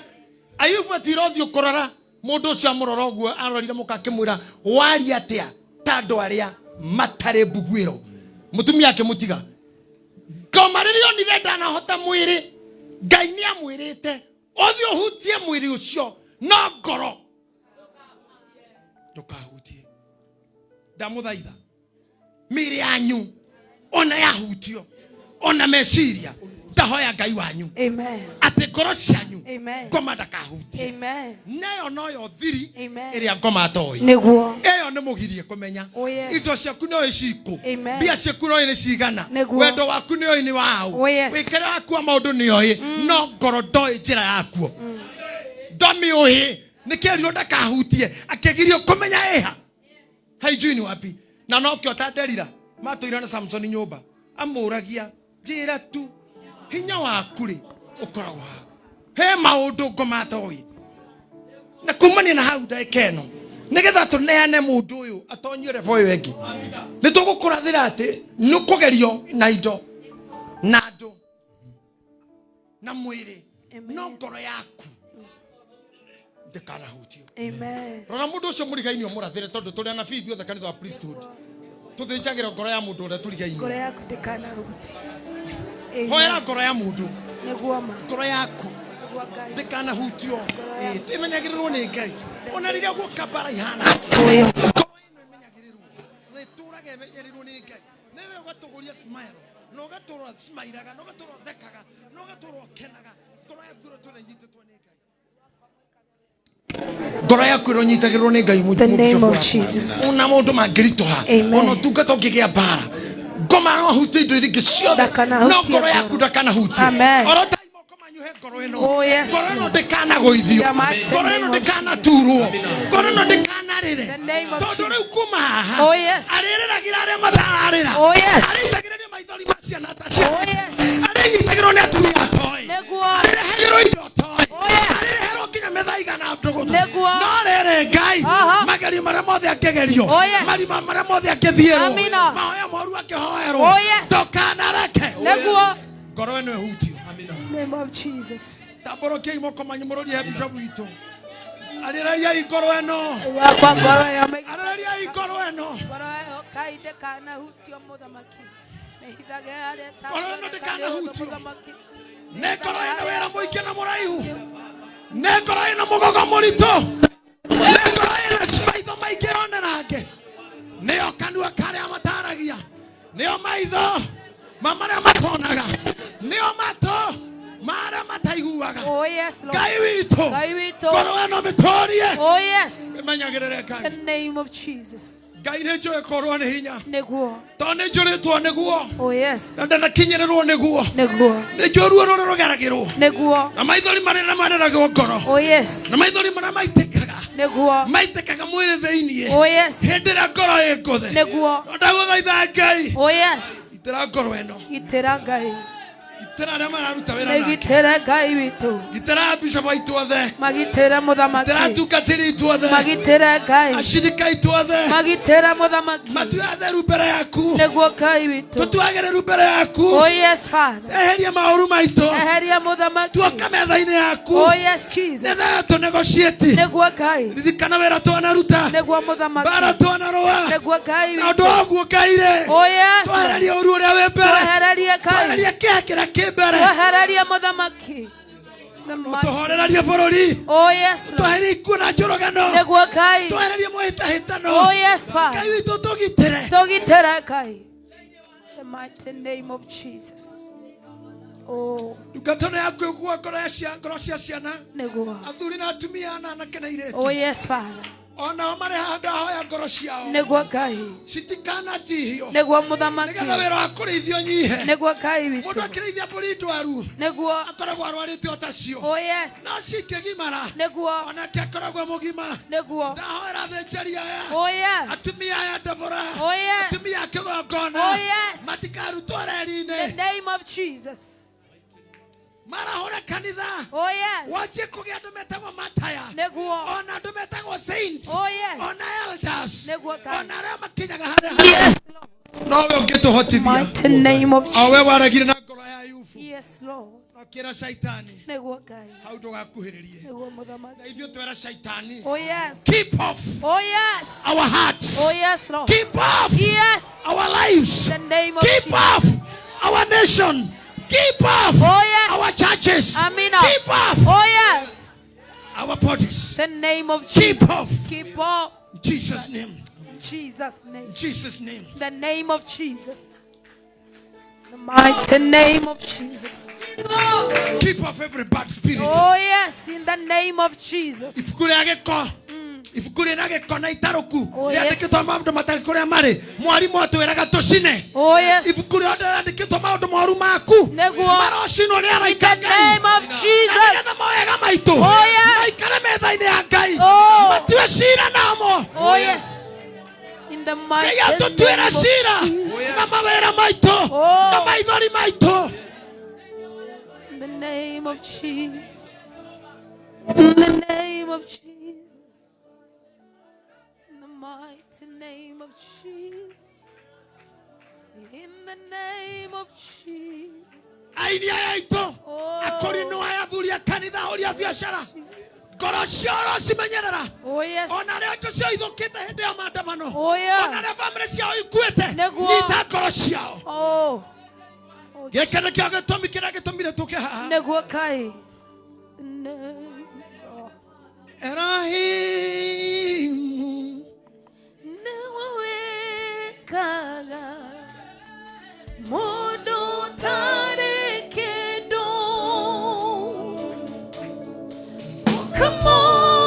Ayubu etira ũthiũ kũrora mũndũ ũcio amũrora ũguo arorire mũka akĩmwĩra waria atĩa ta andũ arĩa matarĩ mbuguĩro. Mũtumia akĩmũtiga. Ngoma rĩrĩa onire ndanahota mwĩrĩ, Ngai nĩ amwĩrĩte ũthiĩ ũhutie mwĩrĩ ũcio no ngoro ndũkahutie. Ndamũthaitha mĩĩrĩ yanyu ona yahutio ona meciria ndahoya Ngai wanyu atĩ ngoro cianyu ngoma ndakahutie. Neyo noyo thiri ĩrĩa ngoma atoĩ.
Nĩguo.
Ĩyo nĩ mũgirie kũmenya.
Oh, yes.
Indo ciaku nĩoĩ cikũ,
Amen.
mbia ciaku nĩoĩ nĩ cigana,
Nĩguo.
wendo waku nĩoĩ nĩ waũ,
Oh, yes.
wĩkĩre waku wa maũndũ nĩoĩ, no ngoro ndoĩ njĩra yakuo, ndomĩũĩ. Nĩkĩerirwo ndakahutie akĩgirio kũmenya ĩha haijui ni wapi. Na nokĩo ta Delila matũire na Samsoni nyũmba amũragia njĩra tu hinya waku rĩ ũkoragwo ha. He maũndũ ngoma atoĩ. Na kumania na hau ndagĩka ĩno nĩgetha tũneane mũndũ ũyũ atonyie level ĩyo ĩngĩ, nĩ tũgũkũrathĩra atĩ nĩ ũkũgerio na indo na andũ na mwĩrĩ, no ngoro yaku ndĩkanahutio.
Amen.
Rora mũndũ ũcio mũrigainĩ ũmũrathĩre tondũ tũrĩ anabii ithuothe kanitha wa priesthood tũthĩnjagĩra ngoro ya mũndũ ũrĩa tũrigainĩ.
Ngoro yaku ndĩkanahutie.
Hoera ngoro ya mũndũ.
Nĩguo ma.
Ngoro yaku
Nĩguo Ngai.
ndĩkanahutio. Ĩmenyagĩrĩrwo nĩ Ngai ona rĩrĩa guoka mbara ihana atĩa. Ngoro ĩno ĩmenyagĩrĩrwo, ĩtũraga ĩmenyerĩrwo nĩ Ngai, nĩwe ũgatũgũria smile na ũgatũra smileaga na ũgatũra ũthekaga na ũgatũra ũkenaga. Ngoro yaku ĩrotũra ĩnyitĩtwo nĩ Ngai. Ngoro yaku ĩronyitagĩrwo nĩ Ngai.
The name of Jesus.
Ona maũndũ mangĩritũha,
Amen.
ona ũtungata ũngĩgĩa mbara, ngoma no ahutie indo iria ingĩ ciothe,
Ndakanahutie
no ngoro yaku ndakanahutie.
Amen.
Oro ta moko manyu he ngoro ĩno.
Oh, yes.
Ngoro ĩno ndĩkanagũithio,
The mighty
ngoro ĩno
name of
ndĩkanaturwo, ngoro ĩno ndĩkanarĩre.
The name of
Tondũ rĩu
Jesus.
kuma haha
Oh, yes.
arĩrĩragĩra arĩa matararĩra,
Oh, yes.
arĩitagĩrĩria maithori ma ciana ta ciana,
Oh, yes.
arĩnyitagĩrwo nĩ atumia atoĩ,
Nĩguo.
arĩrehagĩrwo indo toĩ,
Oh, yes.
arĩreherwo nginya mĩthaiga na ndũgũtũ.
Nĩguo.
No rĩrĩ Ngai,
Aha.
magerio marĩa mothe angĩgerio,
Oh, yes.
marima marĩa mothe angĩthiĩrwo,
Amina.
mahoya moru angĩhoerwo,
Oh, yes.
ndũkanareke
Nĩguo.
ngoro ĩno ĩhutio.
Name of Jesus.
Tambũrũkiai moko manyu mũrorie he bishop witũ. Arĩrĩriai ngoro ĩno.
Wakwa ngoro ĩyo
Arĩrĩriai ngoro ĩno.
Ngoro ĩyo Ngai ndĩkanahutio mũthamaki. Mĩhithage harĩa
Ngoro ĩno ndĩkanahutio.
mũthamaki.
Nĩ ngoro ĩna wĩra mũingĩ na mũraihu, nĩ ngoro ĩna mũgogo mũritũ, nĩ ngoro ĩna maitho maingĩ ĩronera angĩ, nĩyo kanua karĩa mataragia, nĩyo maitho ma marĩa matonaga, nĩyo matũ ma arĩa mataiguaga.
Oh, yes, Lord.
Ngai witũ,
Ngai witũ.
ngoro ĩno mĩtũrie.
Oh, yes.
Ĩmenyagĩrĩre Ngai.
The name of Jesus.
Ngai nĩ njũĩ korwo nĩ hinya,
Nĩguo.
tondũ nĩ njũrĩtwo nĩguo,
Oh, yes.
na ndanakinyĩrĩrwo nĩguo,
Nĩguo.
nĩ njũĩ ruo rũrĩa rũgeragĩrwo,
Nĩguo.
na maithori marĩa marĩragwo ngoro,
Oh, yes.
na maithori marĩa maitĩkaga,
Nĩguo.
maitĩkaga mwĩrĩ thĩiniĩ,
Oh, yes.
hĩndĩ ĩrĩa ngoro ĩ ngũthe.
Nĩguo.
No ndagũthaitha Ngai,
Oh, yes.
gitĩra ngoro ĩno,
Gitĩra Ngai.
gitĩra arĩa mararuta wĩra nake,
Gitĩre Ngai witũ.
gitĩra bishop aitũ othe,
Magitĩre mũthamaki.
gitĩra atungatĩri aitũ othe,
Magitĩre Ngai.
acirika aitũ othe,
Magitĩre mũthamaki.
matue atheru mbere yaku,
Nĩguo Ngai witũ.
tũtuagĩrĩru mbere yaku,
Oh, yes, Father.
eheria maũru maitũ,
Eheria mũthamaki.
tuoka metha-inĩ yaku,
Oh, yes, Jesus.
nĩgetha tũnegotiate.
Nĩguo Ngai.
Ririkana wĩra twanaruta,
Nĩguo mũthamaki.
mbara twanarũa,
Nĩguo Ngai
na ũndũ
witũ.
wa ũguo Ngai rĩ,
Oh, yes.
twehererie ũru ũrĩa wĩ mbere,
Twehererie Ngai.
twehererie kĩeha kĩrĩa kĩ mbere,
Twehererie mũthamaki. The mighty-
tũhorererie bũrũri,
Oh, yes, Lord.
tweherie ikuũ na njũragano,
Nĩguo Ngai.
twehererie mũhĩtahĩtano.
Oh, yes, Father.
Ngai witũ tũgitĩre.
Tũgitĩre Ngai. The mighty name of Jesus. Oh,
Ndungata ĩno yaku ĩgũkua ngoro ya ngoro cia ciana,
nĩguo.
athuri na atumia na anake na airĩtu,
Oh, yes, Father.
onao marĩ handũ ahoya ngoro ciao
Nĩguo Ngai.
citikanatihio,
Nĩguo mũthamaki.
nĩgetha wĩra wa kũrĩithio nyihe.
Nĩguo Ngai
Mũndũ
witũ.
akĩrĩithia mbũri ndwaru
Nĩguo.
akoragwo arwarĩte o tacio,
Oh, yes.
no cingĩgimara
Nĩguo.
onake akoragwo e mũgima.
Nĩguo.
Ndahoera athĩnjĩri aya,
Oh, yes.
atumia aya Deborah,
Oh, yes.
atumia a kĩgongona,
Oh, yes.
matikarutwo
The
reri-inĩ.
name of Jesus.
Marahũre kanitha.
Oh yes.
Wanjie kũgĩa andũ metagwo mataya.
Nĩguo.
Ona andũ metagwo saints.
Oh yes.
Ona elders.
Nĩguo Ngai.
Ona arĩa makinyaga harĩa.
Yes Lord.
Nowe ũngĩtũhotithia.
Mighty name of
O we
Jesus.
waregire na ngoro ya Ayubu.
Yes Lord.
Na ũkĩra Shaitani.
Nĩguo Ngai.
Hau ndũgakuhĩrĩrie.
Nĩguo mũthamaki.
Na ithuĩ twera Shaitani.
Oh yes.
Keep off
Oh yes.
our hearts.
Oh yes Lord.
Keep off
Yes.
our lives.
In the name of
Keep
Jesus.
off our nation. Keep off
Oh yes.
our churches.
Amina.
Keep off
Oh yes.
our bodies.
The name of Jesus.
Keep off.
Keep off.
In Jesus' name.
In Jesus' name.
In Jesus' name.
The name of Jesus. The mighty name of Jesus.
Keep off every bad spirit.
Oh yes, in the name of Jesus.
Ibuku rĩa gĩko. Ibuku rĩna gĩko na itarũku.
Oh, yes.
Rĩandĩkĩtwo maũndũ matarĩ kũrĩa marĩ. Mwarimũ atwĩraga tũcine.
Oh yes.
Ibuku rĩothe rĩandĩkĩtwo maũndũ moru maku.
Nĩguo.
Marocinwo nĩ
In
araika
the
Ngai.
name of
Na
Jesus.
nĩgetha mawega maitũ
Oh, yes.
maikare metha-inĩ ya Ngai.
Oh.
Matue cira namo.
Oh yes. In the mighty
Ngai atũtuĩre
name of
cira na mawĩra maitũ
Oh.
na maithori maitũ.
In the name of Jesus. In the name of Jesus. In the mighty name of Jesus. In the name of Jesus.
Aini aya aitũ
Oh.
akũrinũ aya athuri a kanitha ahũri a biacara ngoro ciao ũrocimenyerera.
Oh yes.
Ona arĩa indo ciao ithũkĩte hĩndĩ ya maandamano.
Oh yes.
Ona arĩa bamĩrĩ ciao ikuĩte.
Nĩguo.
Nyita ngoro ciao.
Oh. Oh,
Gĩkĩ nĩkĩo gĩtũmi kĩrĩa gĩtũmire tũke haha.
Nĩguo Ngai. The name. Oh.
Erohimu.
Nĩwe wĩkaga mũndũ ũtarĩ kĩndũ,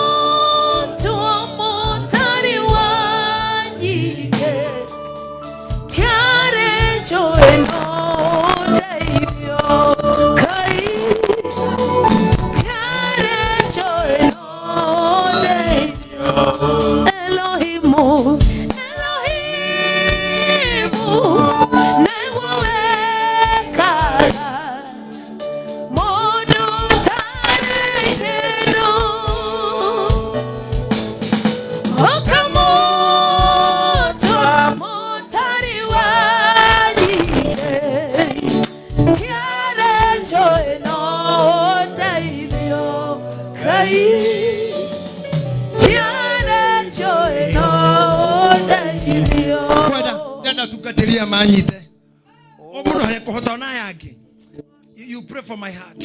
ũkamũtua mũtari wa nyingĩ, tiarĩ njũĩ no ndeithio Ngai, tiarĩ njũĩ no ndeithio. Elohimu, Elohimu, nĩwe wĩkaga mũndũ ũtarĩ kĩndũ, ũkamũtua mũtari wa nyingĩ, tiarĩ njũĩ no ndeithio Ngai.
Kwenda ndenda tungatĩria manyite. O mũndũ harĩa kũhota ona aya angĩ. You pray for my heart.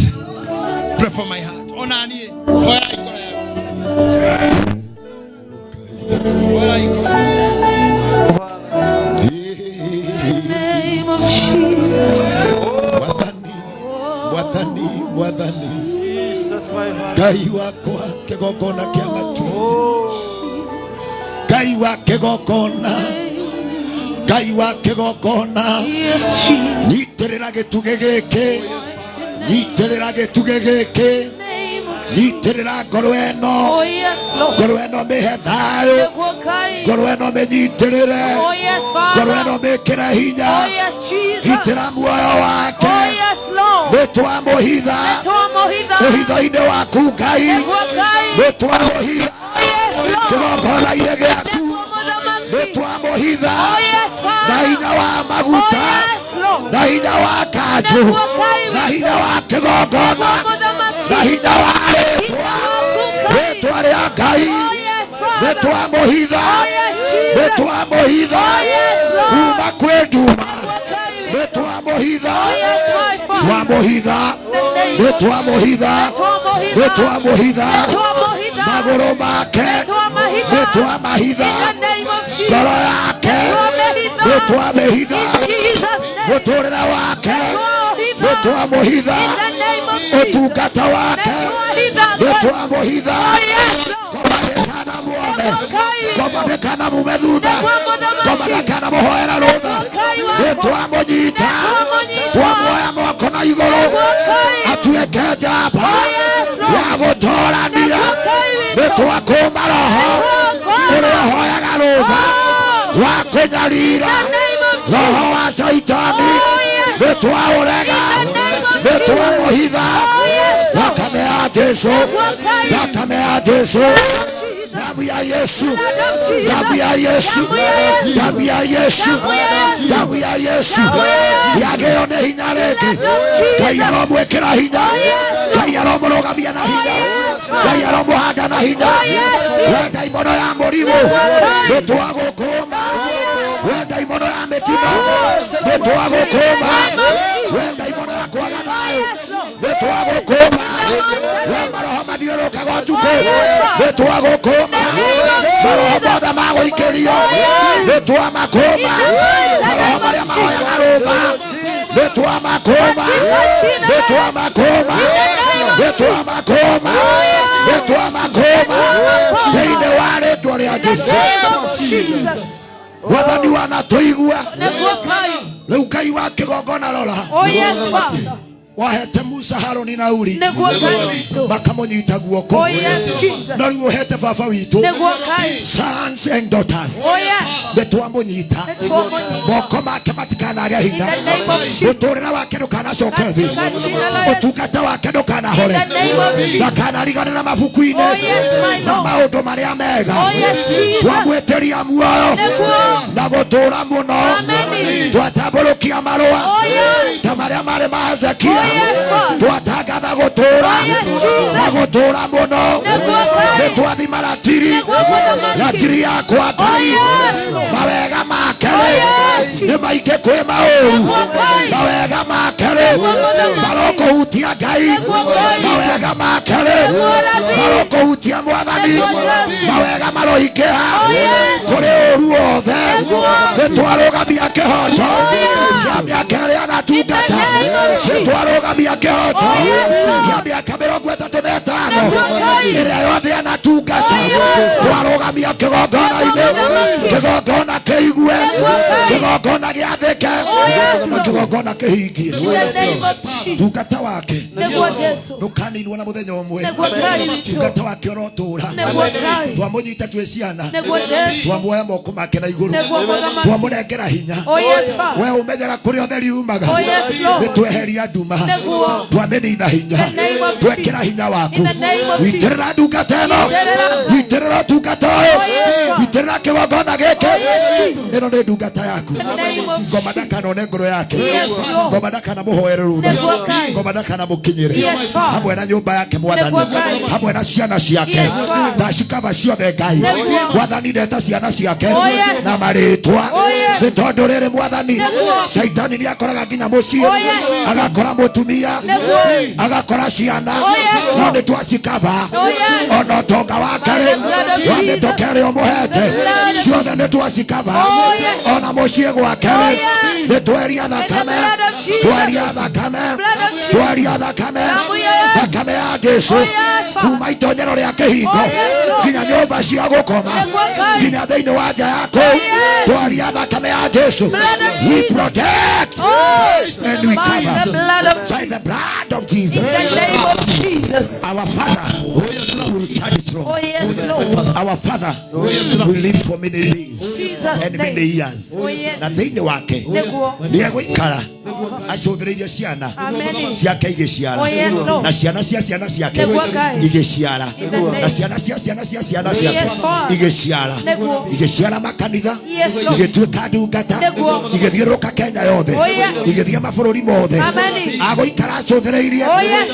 Pray for my heart. Ona niĩ hoera ikoro yaku. Hoera ikoro.
Name of Jesus.
Mwathani, Mwathani, Mwathani. Ngai wakwa kĩgongona kĩa matu. Ngai wa kĩgongona. Ngai wa kĩgongona.
Yes, Jesus.
Nyitĩrĩra gĩtugĩ gĩkĩ. Nyitĩrĩra gĩtugĩ gĩkĩ.
Name of Jesus.
Nyitĩrĩra ngoro ĩno.
Oh yes, Lord.
Ngoro ĩno mĩhe thayũ.
Nĩguo Ngai.
Ngoro ĩno mĩnyitĩrĩre.
Oh yes,
Ngoro
Father.
ĩno mĩkĩre hinya.
Oh yes, Jesus.
Gitĩra muoyo wake.
Oh yes, Lord.
Nĩtwamũhitha
Nĩtwamũhitha.
ũhitho-inĩ waku Ngai.
Nĩguo Ngai.
Nĩtwamũhitha
Oh yes, Lord.
kĩgongona-inĩ gĩaku.
Nĩguo mũthamaki.
Nĩtwamũhitha
Oh yes,
na
Father.
hinya wa
Oh
maguta
yes, Lord.
na hinya wa kanjũ
Nĩguo Ngai
na
witũ.
hinya wa kĩgongona
Nĩguo mũthamaki.
na hinya wa rĩtwa
Hinya waku Ngai.
rĩtwa rĩa Ngai.
Oh yes, Father.
Nĩtwamũhitha
Oh yes, Jesus.
nĩtwamũhitha
Oh yes, Lord.
kuma kwĩ nduma.
Nĩguo Ngai witũ.
Nĩtwamũhitha
Oh yes, my Father.
twamũhitha
The name of
nĩtwamũhitha
Nĩtwamũhitha.
nĩtwamũhitha
Nĩtwamũhitha.
magũrũ make
Nĩtwamahitha.
nĩtwamahitha
In the name of Jesus.
ngoro yake
Nĩtwamĩhitha.
nĩtwamĩhitha
In Jesus' name.
mũtũrĩre wake
Nĩtwaũhitha.
nĩtwamũhitha
In the name of Jesus.
ũtungata wake
Nĩtwahitha.
nĩtwamũhitha
Oh yes, Lord.
ngoma muone
Nĩguo Ngai witũ.
ngoma ndĩkana mume thutha
Nĩguo mũthamaki.
ngoma ndĩkana mũhoera rũtha
Nĩguo Ngai wakwa.
nĩtwamũnyita
Nĩtwamũnyita.
twamuoya moko na igũrũ
Nĩguo Ngai.
atuĩke njamba
Oh yes, Lord.
ya gũtũrania
Nĩguo Ngai witũ.
nĩtwakũma roho
Nĩguo
ũrĩa ũhoyaga rũtha
Oh.
wa kũnyarira
In the name of
roho wa caitani
Oh, yes.
nĩtwaũrega
In the name of
Nĩ twamũhitha. Thakame ya Jesu, thakame ya Jesu, damu ya Yesu, damu ya Yesu, damu ya Yesu, damu ya Yesu. Yagĩo nĩ hinya rĩngĩ. Ngai aromwĩkĩra hinya, Ngai aromũrũgamia na hinya, Ngai aromũhanda na hinya. We ndaimono ya mũrimũ, nĩ twagũkũma. We ndaimono ya mĩtino, nĩ twagũkũma. We ndaimono ya kwaga thayũ, nĩ twagũkũma. We maroho mathiũrũrũkaga ũtukũ, nĩ twagũkũma. Maroho mothe ma gũikĩrio, nĩ twamakũma. Maroho marĩa mahoyaga rũtha, nĩ twamakũma, nĩ twamakũma, nĩ twamakũma, nĩ twamakũma thĩinĩ wa rĩtwa rĩa Jesũ. Wathani wanatũigua rĩu Ngai wa kĩgongona rora.
Oh yes, Father.
Wahete Musa, Haroni na Uri
Nĩguo Ngai witũ.
makamũnyita guoko.
Oh yes, Jesus.
Na rĩu ũhete baba witũ
Nĩguo Ngai.
sons and daughters.
Oh yes.
Nĩ twamũnyita.
Nĩtwamũnyita.
Moko make matikanage hinya.
In the name of Jesus.
Mũtũrĩre wake ndũkanacoke thĩ.
Katika jina la Yesu.
Ũtungata wake ndũkanahore.
In the name of Jesus.
Ndakanariganĩra mabuku-inĩ
Oh yes, my
na
Lord.
maũndũ marĩa mega.
Oh yes, Jesus.
Twamwĩtĩria muoyo
Nĩguo.
na gũtũũra mũno.
Amen.
Twatambũrũkia marũa
Oh yes.
ta marĩa marĩ ma Hezekia.
Oh yes, Father.
Twatangatha gũtũũra
Oh yes, Jesus.
na gũtũũra mũno.
Nĩguo Ngai.
Nĩ twathima ratiri,
Nĩguo Mũthamaki.
ratiri yakwa Ngai.
Oh yes, Lord.
Mawega make
Oh
rĩ
yes, Jesus.
nĩ maingĩ kwĩ maũru.
Nĩguo Ngai.
Mawega make rĩ
Nĩguo Mũthamaki.
marokũhutia Ngai.
Nĩguo Ngai.
Mawega make rĩ
Nĩguo Rabi.
marokũhutia Mwathani.
Nĩguo Jesu.
Mawega maroingĩha
Oh yes.
kũrĩ ũru wothe.
Nĩguo.
Nĩ twarũgamia kĩhoto kĩa mĩaka ĩrĩa anatungata.
In the name of
Nĩ
Jesus.
twarũgamia kĩhoto
Oh yes, Lord.
kĩa mĩaka 35
Nĩguo Ngai.
ĩrĩa yothe anatungata.
Oh yes.
Twarũgamia kĩgongona-inĩ,
Nĩguo Mũthamaki.
kĩgongona kĩigue,
Nĩguo Ngai.
kĩgongona gĩathĩke,
Oh yes,
na
Lord.
kĩgongona kĩhingie.
In the name of Jesus.
Tungata wake
Nĩguo Jesu.
ndũkaninwo na mũthenya ũmwe.
Nĩguo Ngai witũ.
Tungata wake ũrotũũra.
Nĩguo Ngai.
Twamũnyita twĩ ciana,
Nĩguo Jesu.
twamuoya moko make na igũrũ,
Nĩguo Mũthamaki.
twamũnengera hinya.
Oh yes, Father.
We ũmenyaga kũrĩa ũtheri umaga.
Oh yes, Lord.
Nĩ tweheria nduma,
Nĩguo.
twamĩnina hinya,
In the name of
twekĩra
Jesus.
hinya waku.
In the name of Jesus.
Itĩrĩra ndungata ĩno,
Itĩrĩra Ngai.
itĩrĩra ũtungata ũyũ,
Oh yes, Father.
itĩrĩra kĩgongona gĩkĩ.
Oh yes, Jesus.
Ĩno nĩ ndungata yaku.
In the name of
Ngoma
Jesus.
ndakanone ngoro yake.
Yes, Lord.
Ngoma ndakanamũhoere rũtha.
Nĩguo Ngai.
Ngoma ndakanamũkinyĩre.
Yes, Father.
Hamwe na nyũmba yake Mwathani,
Nĩguo Ngai.
hamwe na ciana ciake.
Yes, Father.
Ndacikaba ciothe Ngai.
Nĩguo.
Mwathani ndeta ciana ciake
Oh yes.
na marĩtwa.
Oh yes.
Nĩ tondũ rĩrĩ Mwathani,
Nĩguo.
Shaitani nĩ akoraga nginya mũciĩ,
Oh yes.
agakora mũtumia,
Nĩguo.
agakora ciana,
Oh yes,
no
Lord.
nĩ twacikaba.
Oh yes.
Ona ũtonga wake
By
rĩ
the blood of
wa
Jesus.
mĩtũkĩ ĩrĩa ũmũhete,
The blood of
ciothe nĩ twacikaba.
Oh yes.
Ona mũciĩ gwake
Oh
rĩ
yes.
nĩ tweria
In the
thakame,
blood of Jesus.
tweria thakame,
Blood of Jesus.
tweria thakame,
Damu ya Yesu.
thakame ya Jesu
Oh yes, Father.
kuma itonyero rĩa kĩhingo
Oh yes, Lord.
nginya nyũmba cia gũkoma,
Nĩguo Ngai.
nginya thĩinĩ wa nja yaku,
Oh yes.
twaria thakame ya Jesu.
Blood of
We
Jesus.
protect
Oh,
and we
by
cover
the blood of
by the blood of
In
Jesus.
the name of Jesus.
Our Father will stand strong.
Oh yes, Lord.
Our Father will live for many days
Jesus
and many
name.
years.
Oh yes.
Na thĩinĩ wake
Nĩguo.
nĩ egũikara acũthĩrĩirie ciana
Amen.
ciake igĩciara
Oh yes, Lord.
na ciana cia ciana ciake
Nĩguo Ngai.
igĩciara
In the name.
na ciana cia ciana cia ciana ciake
Yes, Father.
igĩciara
Nĩguo.
igĩciara makanitha
Yes, Lord.
igĩtuĩka ndungata
Nĩguo.
igĩthiũrũrũka Kenya yothe
Oh yes.
igĩthiĩ mabũrũri mothe
Amen.
agũikara acũthĩrĩirie
Oh yes.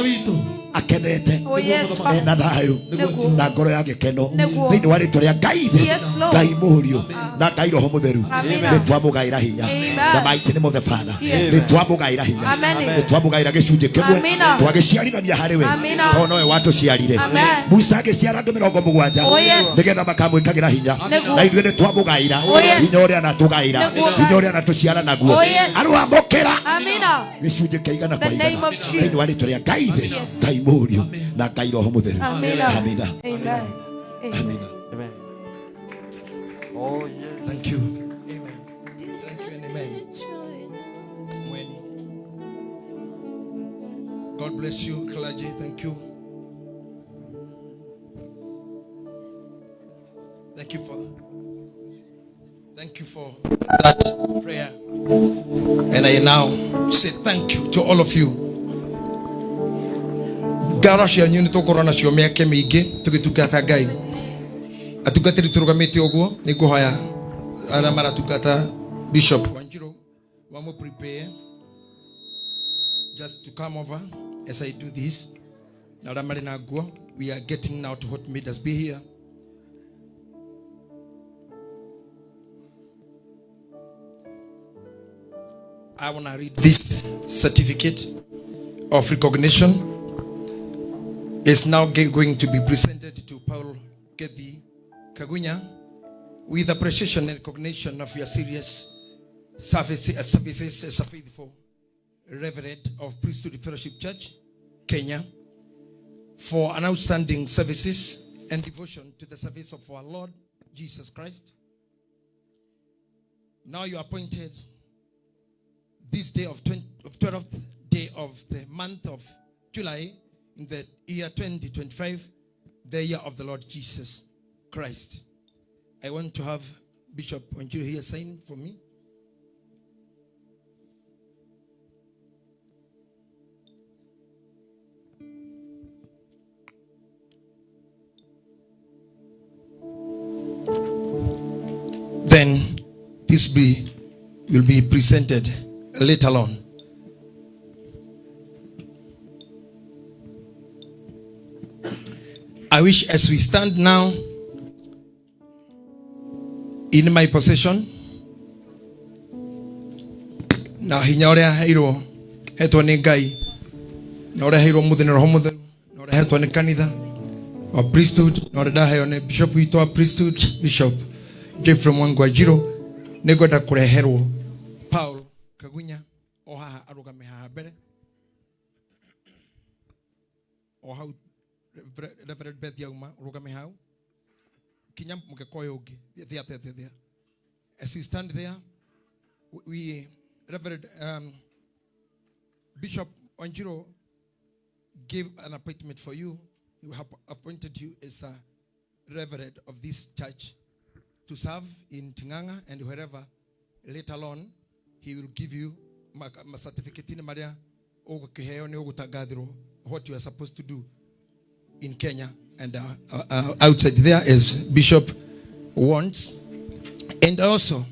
akenete
Oh yes, Father.
ena thayũ
Nĩguo.
na ngoro ya gĩkeno
Nĩguo.
thĩinĩ wa rĩtwa rĩa Ngai ithe,
Yes, Lord.
Ngai Mũriũ na Ngai Roho Mũtheru.
Amina.
Nĩ twamũgaĩra hinya.
Amen.
The mighty name of the Father.
Yes.
Nĩ twamũgaĩra hinya.
Amen.
Nĩ twamũgaĩra gĩcunjĩ kĩmwe.
Amina.
Twagĩciarithania harĩ we
Amina.
tondũ nowe watũciarire.
Amen.
Musa agĩciara andũ 70
Oh yes.
nĩgetha makamwĩkagĩra hinya.
Nĩguo.
Na ithuĩ nĩ twamũgaĩra
Oh yes.
hinya ũrĩa anatũgaĩra,
Nĩguo.
hinya ũrĩa anatũciara naguo.
Oh yes.
Arwamũkĩra
Amina.
gĩcunjĩ kĩa igana kwa
The
igana
name of Jesus.
thĩinĩ wa rĩtwa rĩa Ngai ithe,
Yes.
Ngai Mũriũ na Ngai Roho Mũtheru.
Amina.
Amina.
Amen. Amen.
Amina.
Oh, yes.
Thank you. Amen. Thank you and amen. Mweni. God bless you, clergy. Thank you. Thank you for that prayer. And I now say thank you to all of you. Ngaro cianyu nĩ tũgũkorwo nacio mĩaka mĩingĩ tũgĩtungata Ngai. Atungatĩri tũrũgamĩte ũguo nĩ ngũhoya arĩa maratungata Bishop Wanjiru wamũ prepare just to come over as I do this. Na arĩa marĩ na nguo, we are getting now to what made us be here. I want to read this certificate of recognition. Is now going to be presented to Paul Gethi Kagunya with appreciation and recognition of your serious services as a faithful reverend of Priesthood Fellowship Church, Kenya, for an outstanding services and devotion to the service of our Lord Jesus Christ. Now you are appointed this day of 12th day of the month of July in the year 2025, the year of the Lord Jesus Christ. I want to have Bishop Wanjiru here sign for me. Then this will be presented later on. I wish as we stand now in my possession, na hinya ũrĩa heirwo hetwo nĩ Ngai, na ũrĩa heirwo mũthĩ nĩ Roho Mũtheru, na ũrĩa hetwo nĩ kanitha wa priesthood, na ũrĩa ndaheo nĩ bishop witũ wa priesthood, Bishop Jeffrey Mwangi Wanjiru, nĩ ngwenda kũreherwo Paul Kagunya o haha arũgame haha mbere, o hau Reverend Beth yauma rũgame hau kinya mũgeka ũyũ ũngĩ. There, there, there, there. As you stand there, we Reverend Bishop Wanjiru gave an appointment for you. He have appointed you as a reverend of this church to serve in Ting'ang'a and wherever. Later on, he will give you ma certificate in maria ũgũkĩheo nĩ ũgũtangathĩrwo what you are supposed to do in Kenya and outside there as Bishop wants. And also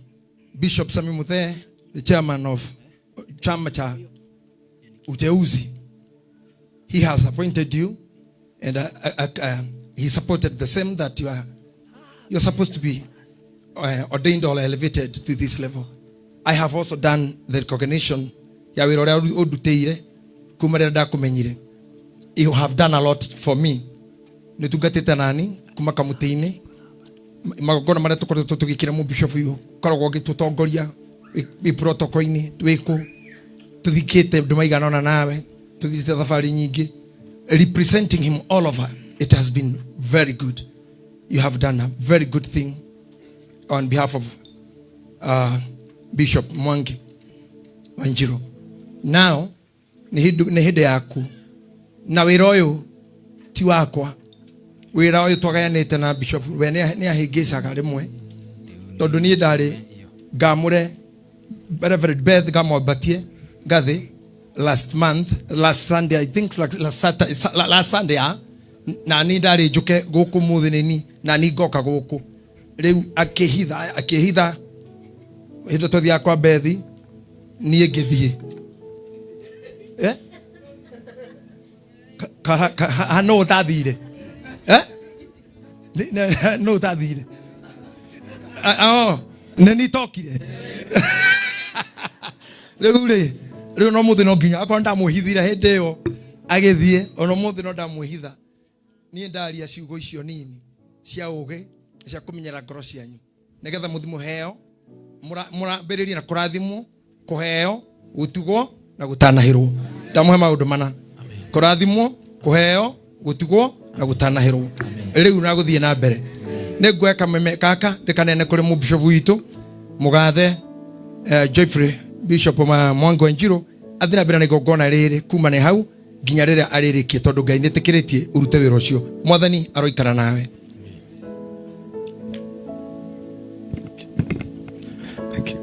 Bishop Sami Muthee, the chairman of Chama cha Uteuzi, he has appointed you, and he supported the same that you're supposed to be ordained or elevated to this level. I have also done the recognition ya wĩra ũrĩa ũndutĩire kuma rĩrĩa ndakũmenyire. You have done a lot for me. Nĩtungatĩte nani kuma kamũtĩ-inĩ, magongona marĩa tũkoretwo tũgĩkĩra mũbishop ũyũ ũkoragwo ũgĩtũtongoria wĩ protocol-inĩ, wĩ kũ tũthikĩte andũ maigana ũna nawe, tũthiĩte thabarĩ nyingĩ, representing him all over. It has been very good. You have done a very good thing on behalf of Bishop Mwangi Wanjiru. Now nĩ hĩndĩ yaku, na wĩra ũyũ ti wakwa. Wĩra ũyũ twagayanĩte na Bishop, we nĩ ahĩngĩcaga rĩmwe, tondũ niĩ ndarĩ ngamũre Reverend Beth ngamwambatie ngathĩ last month, last Sunday, I think last Saturday, last Sunday, na niĩ ndarĩ njũke gũkũ mũthĩ nĩ niĩ, na niĩ ngoka gũkũ. Rĩu akĩhitha hĩndĩ twathiaga kwa Beth, niĩ ngĩthiĩ. No ũtathire? No ũtathire? Oh, nĩ niĩ tokire. Rĩu rĩ, rĩu no mũthĩ no nginya akorwo ndamwĩhithire hĩndĩ ĩyo agĩthiĩ, ona mũthĩ no ndamwĩhitha. Niĩ ndaria ciugo icio nini cia ũgĩ cia kũmenyera ngoro cianyu, nĩgetha mũthi mũheo, mũrambĩrĩrie na kũrathimwo, kũheo, gũtugwo na gũtanahĩrwo. Ndamũhe maũndũ mana: kũrathimwo, kũheo, gũtugwo na gũtanahĩrwo. Rĩu na gũthiĩ na mbere, nĩ nguoya kameme gaka ndĩkanene kũrĩ mũbishop witũ mũgathe, Jeffrey Bishop Mwangi Wanjiru, athiĩ na mbere na igongona rĩrĩ kuma nĩ hau nginya rĩrĩa arĩrĩkie, tondũ Ngai nĩetĩkĩrĩtie ũrute wĩra ũcio. Mwathani aroikara nawe.
Thank you.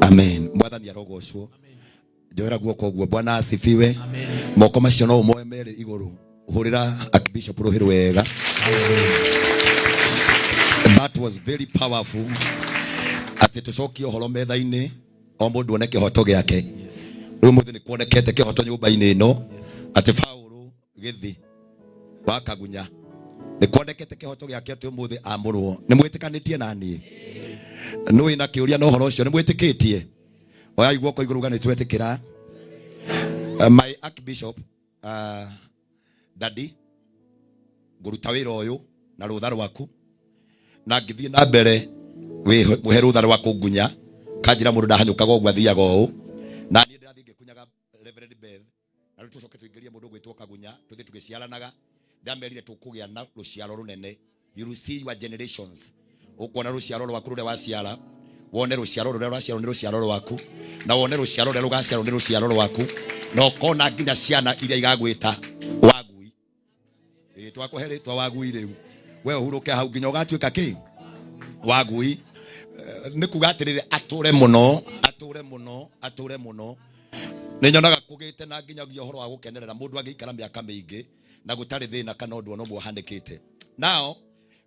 Amen. Mwathani arogocwo. Njoera guoko guo. Bwana asifiwe. Moko macio no umoe mere iguru. Hurira Archbishop ruhi rwega. That was very powerful. Atĩ tũcokie ũhoro metha-inĩ o mũndũ one kĩhoto gĩake. Rĩu mũthĩ nĩ kuonekete kĩhoto nyũmba-inĩ ĩno atĩ Paũlũ gĩthi wa Kagunya nĩ kuonekete kĩhoto gĩake atĩ ũmũthĩ amũrwo. Nĩ mwĩtĩkanĩtie na niĩ? Nũ wĩna kĩũria na ũhoro ũcio? Nĩ mwĩtĩkĩtie? Oyai guoko igũrũ uga nĩ twetĩkĩra. My Archbishop, Daddy, ngũruta wĩra ũyũ na rũtha rwaku na ngĩthiĩ na mbere wĩhe rũtha rwa kũngunya kanjĩra mũndũ ndahanyũkaga ũguo athiaga ũũ na niĩ ndĩrathiĩ ngĩkunyaga Reverend Beth na rĩu tũcoke tũingĩrie mũndũ ũgwĩtwo Kagunya tũthiĩ tũgĩciaranaga. Ndamerire tũkũgĩa na rũciaro rũnene. You will see your generations. Ũkuona rũciaro rwaku rũrĩa waciara, wone rũciaro rũrĩa rũraciarwo nĩ rũciaro rwaku, na wone rũciaro rũrĩa rũgaciarwo nĩ rũciaro rwaku, na ũkona nginya ciana iria igagwĩta wagui. Ĩĩ, twakũhe rĩtwa wagui rĩu, we ũhurũke hau nginya ũgatuĩka kĩ wagui. Nĩ kuga atĩrĩrĩ, atũre mũno, atũre mũno, atũre mũno. Nĩ nyonaga kũgĩte na nginyagia ũhoro wa gũkenerera mũndũ angĩikara mĩaka mĩingĩ na gũtarĩ thĩna kana ũndũ ona ũmwe ũhanĩkĩte. Nao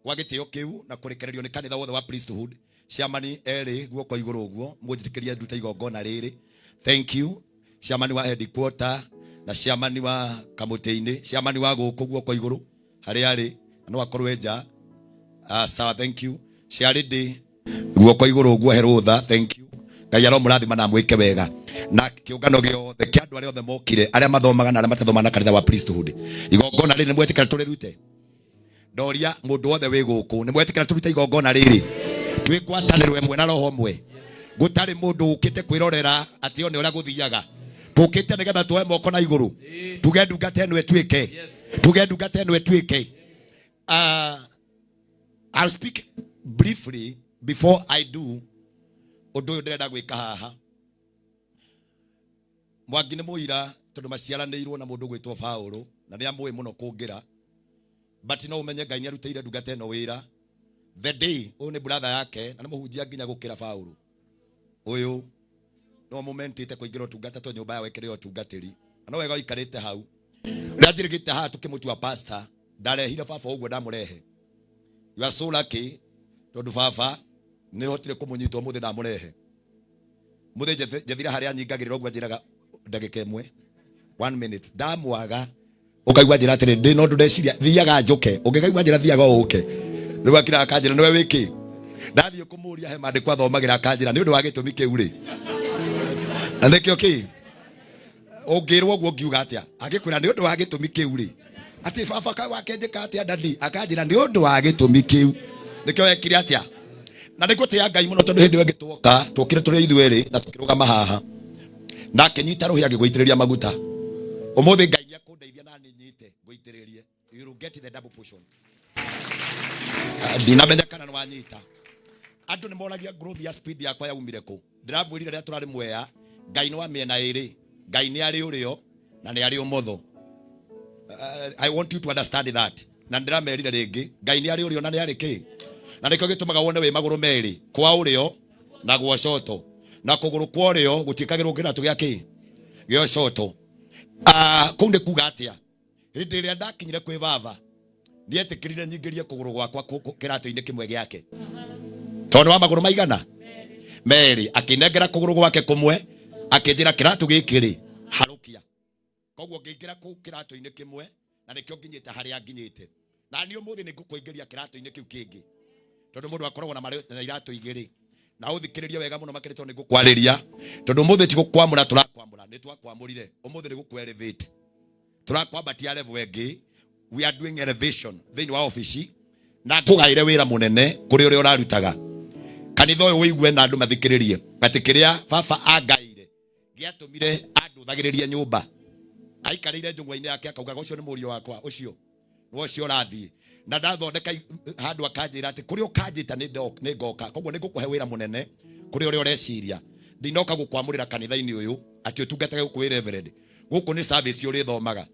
gwa gĩtĩo kĩu na kũrekererio nĩ kanitha wothe wa priesthood, ciamani erĩ guoko igũrũ ũguo, mũnjĩtĩkĩrie ndute igongona rĩrĩ. Thank you. Ciamani wa headquarter na ciamani wa kamũtĩ-inĩ, ciamani wa gũkũ guoko igũrũ harĩa arĩ, na no akorwo e nja. Sawa, thank you. Ciarĩndĩ guoko igũrũ ũguo he rũtha, thank you. Ngai aromũrathima na amwĩke wega. Na kĩũngano gĩothe kĩa andũ arĩa othe mokire, arĩa mathomaga na arĩa matathomaga na kanitha wa priesthood, igongona rĩrĩ nĩ mwetĩkĩra tũrĩrute? Ndoria mũndũ wothe wĩ gũkũ, nĩ mwetĩkĩra tũrute igongona rĩrĩ twĩ ngwatanĩro ĩmwe na roho ũmwe? Gũtarĩ mũndũ ũkĩte kwĩrorera atĩ one ũrĩa gũthiaga. Tũkĩte nĩgetha tuoe moko na igũrũ, tuge ndungata ĩno ĩtuĩke, tuge ndungata ĩno ĩtuĩke. I'll speak briefly before I do ũndũ ũyũ ndĩrenda gwĩka haha. Mwangi nĩ mũira tondũ maciaranĩirwo na mũndũ gwĩtwo Paũlũ na nĩ amũĩ mũno kũngĩra, but no ũmenye Ngai nĩ arutĩire ndungata ĩno wĩra the day. Ũyũ nĩ brother yake na nĩ mũhunjia nginya gũkĩra Paũlũ. Ũyũ no mũmentĩte kũingĩra ũtungata to nyũmba yao ĩkĩrĩ ya ũtungatĩri na no wega ũikarĩte hau. Rĩrĩa njĩrĩgĩte haha tũkĩmũtua pastor, ndarehire baba ũguo ndamũrehe. You are so lucky tondũ baba nĩ hotire kũmũnyita ũmũthĩ ndamũrehe. Mũthĩ njethire harĩa anyingagĩrĩra ũguo anjĩraga ndagĩka ĩmwe, 1 minute, ndamwaga ũkaigua njĩra atĩrĩ ndĩ no ũndũ ndeciria thiaga njũke, ũngĩkaigua njĩra thiaga ũke. Rĩu akira akanjĩra nĩwe wĩkĩ, ndathiĩ kũmũria he maandĩko athomagĩra akanjĩra nĩ ũndũ wa gĩtũmi kĩu rĩ, na nĩkĩo kĩ ũngĩrwo ũguo ngiuga atĩa angĩkwĩra nĩ ũndũ wa gĩtũmi kĩu rĩ, atĩ baba ka wake njĩka atĩa dadi, akanjĩra nĩ ũndũ wa gĩtũmi kĩu nĩkĩo wekire atĩa. Na nĩ ngũtĩĩa Ngai mũno tondũ hĩndĩ ĩyo ĩngĩ tuoka tuokire tũrĩ ithuĩ erĩ na tũkĩrũgama haha na akĩnyita rũhĩ agĩgũitĩrĩria maguta. Ũmũthĩ Ngai nĩ akũndeithia na niĩ nyite ngũitĩrĩrie, you will get the double portion. Ndinamenya kana nĩ wanyita. Andũ nĩ moragia growth ya speed yakwa yaumire kũ. Ndĩramwĩrire rĩrĩa tũrarĩ Mwea, Ngai nĩ wa mĩena ĩrĩ, Ngai nĩ arĩ ũrĩo na nĩ arĩ ũmotho. I want you to understand that. Na ndĩramerire rĩngĩ, Ngai nĩ arĩ ũrĩo na nĩ arĩ kĩ, na nĩkĩo gĩtũmaga wone wĩ magũrũ merĩ, kwa ũrĩo na gwa coto, na kũgũrũ kwa ũrĩo gũtiĩkagĩrwo kĩratũ gĩa kĩ gĩa coto. Kũu nĩ kuga atĩa? Hĩndĩ ĩrĩa ndakinyire kwĩ baba, nĩetĩkĩrire nyingĩrie kũgũrũ gwakwa kĩratũ-inĩ kĩmwe gĩake, tondũ wa magũrũ maigana merĩ. Akĩnengera kũgũrũ gwake kũmwe, akĩnjĩra kĩratũ gĩkĩ rĩ harũkia. Koguo ngĩingĩra kũu kĩratũ-inĩ kĩmwe, na nĩkĩo nginyĩte harĩa nginyĩte. Na niĩ ũmũthĩ nĩ ngũkũingĩria kĩratũ-inĩ kĩu kĩngĩ, tondũ mũndũ akoragwo na iratũ igĩrĩ. Na ũthikĩrĩrie wega mũno makĩria, tondũ nĩ ngũkwarĩria, tondũ ũmũthĩ ti gũkwamũra tũrakwamũra, nĩ twakwamũrire. Ũmũthĩ nĩ gũkũ elevate, tũrakwambatia level ĩngĩ. We are doing elevation thĩinĩ wa ofici, na ngũgaĩre wĩra mũnene kũrĩ ũrĩa ũrarutaga kanitha ũyũ. Ũigue na andũ mathikĩrĩrie atĩ kĩrĩa baba angaĩire gĩatũmire andũthagĩrĩrie nyũmba. Aikarĩire njũng'wa-inĩ yake akaugaga, ũcio nĩ mũriũ wakwa, ũcio nĩ ũcio ũrathiĩ na ndathondeka handũ, akanjĩra atĩ kũrĩa ũkanjĩta nĩ ngoka. Koguo nĩ ngũkũhe wĩra mũnene kũrĩ ũrĩa ũreciria. Ndinoka gũkwamũrĩra kanitha-inĩ ũyũ atĩ ũtungatage gũkũ wĩ reverend. Gũkũ nĩ service ũrĩthomaga.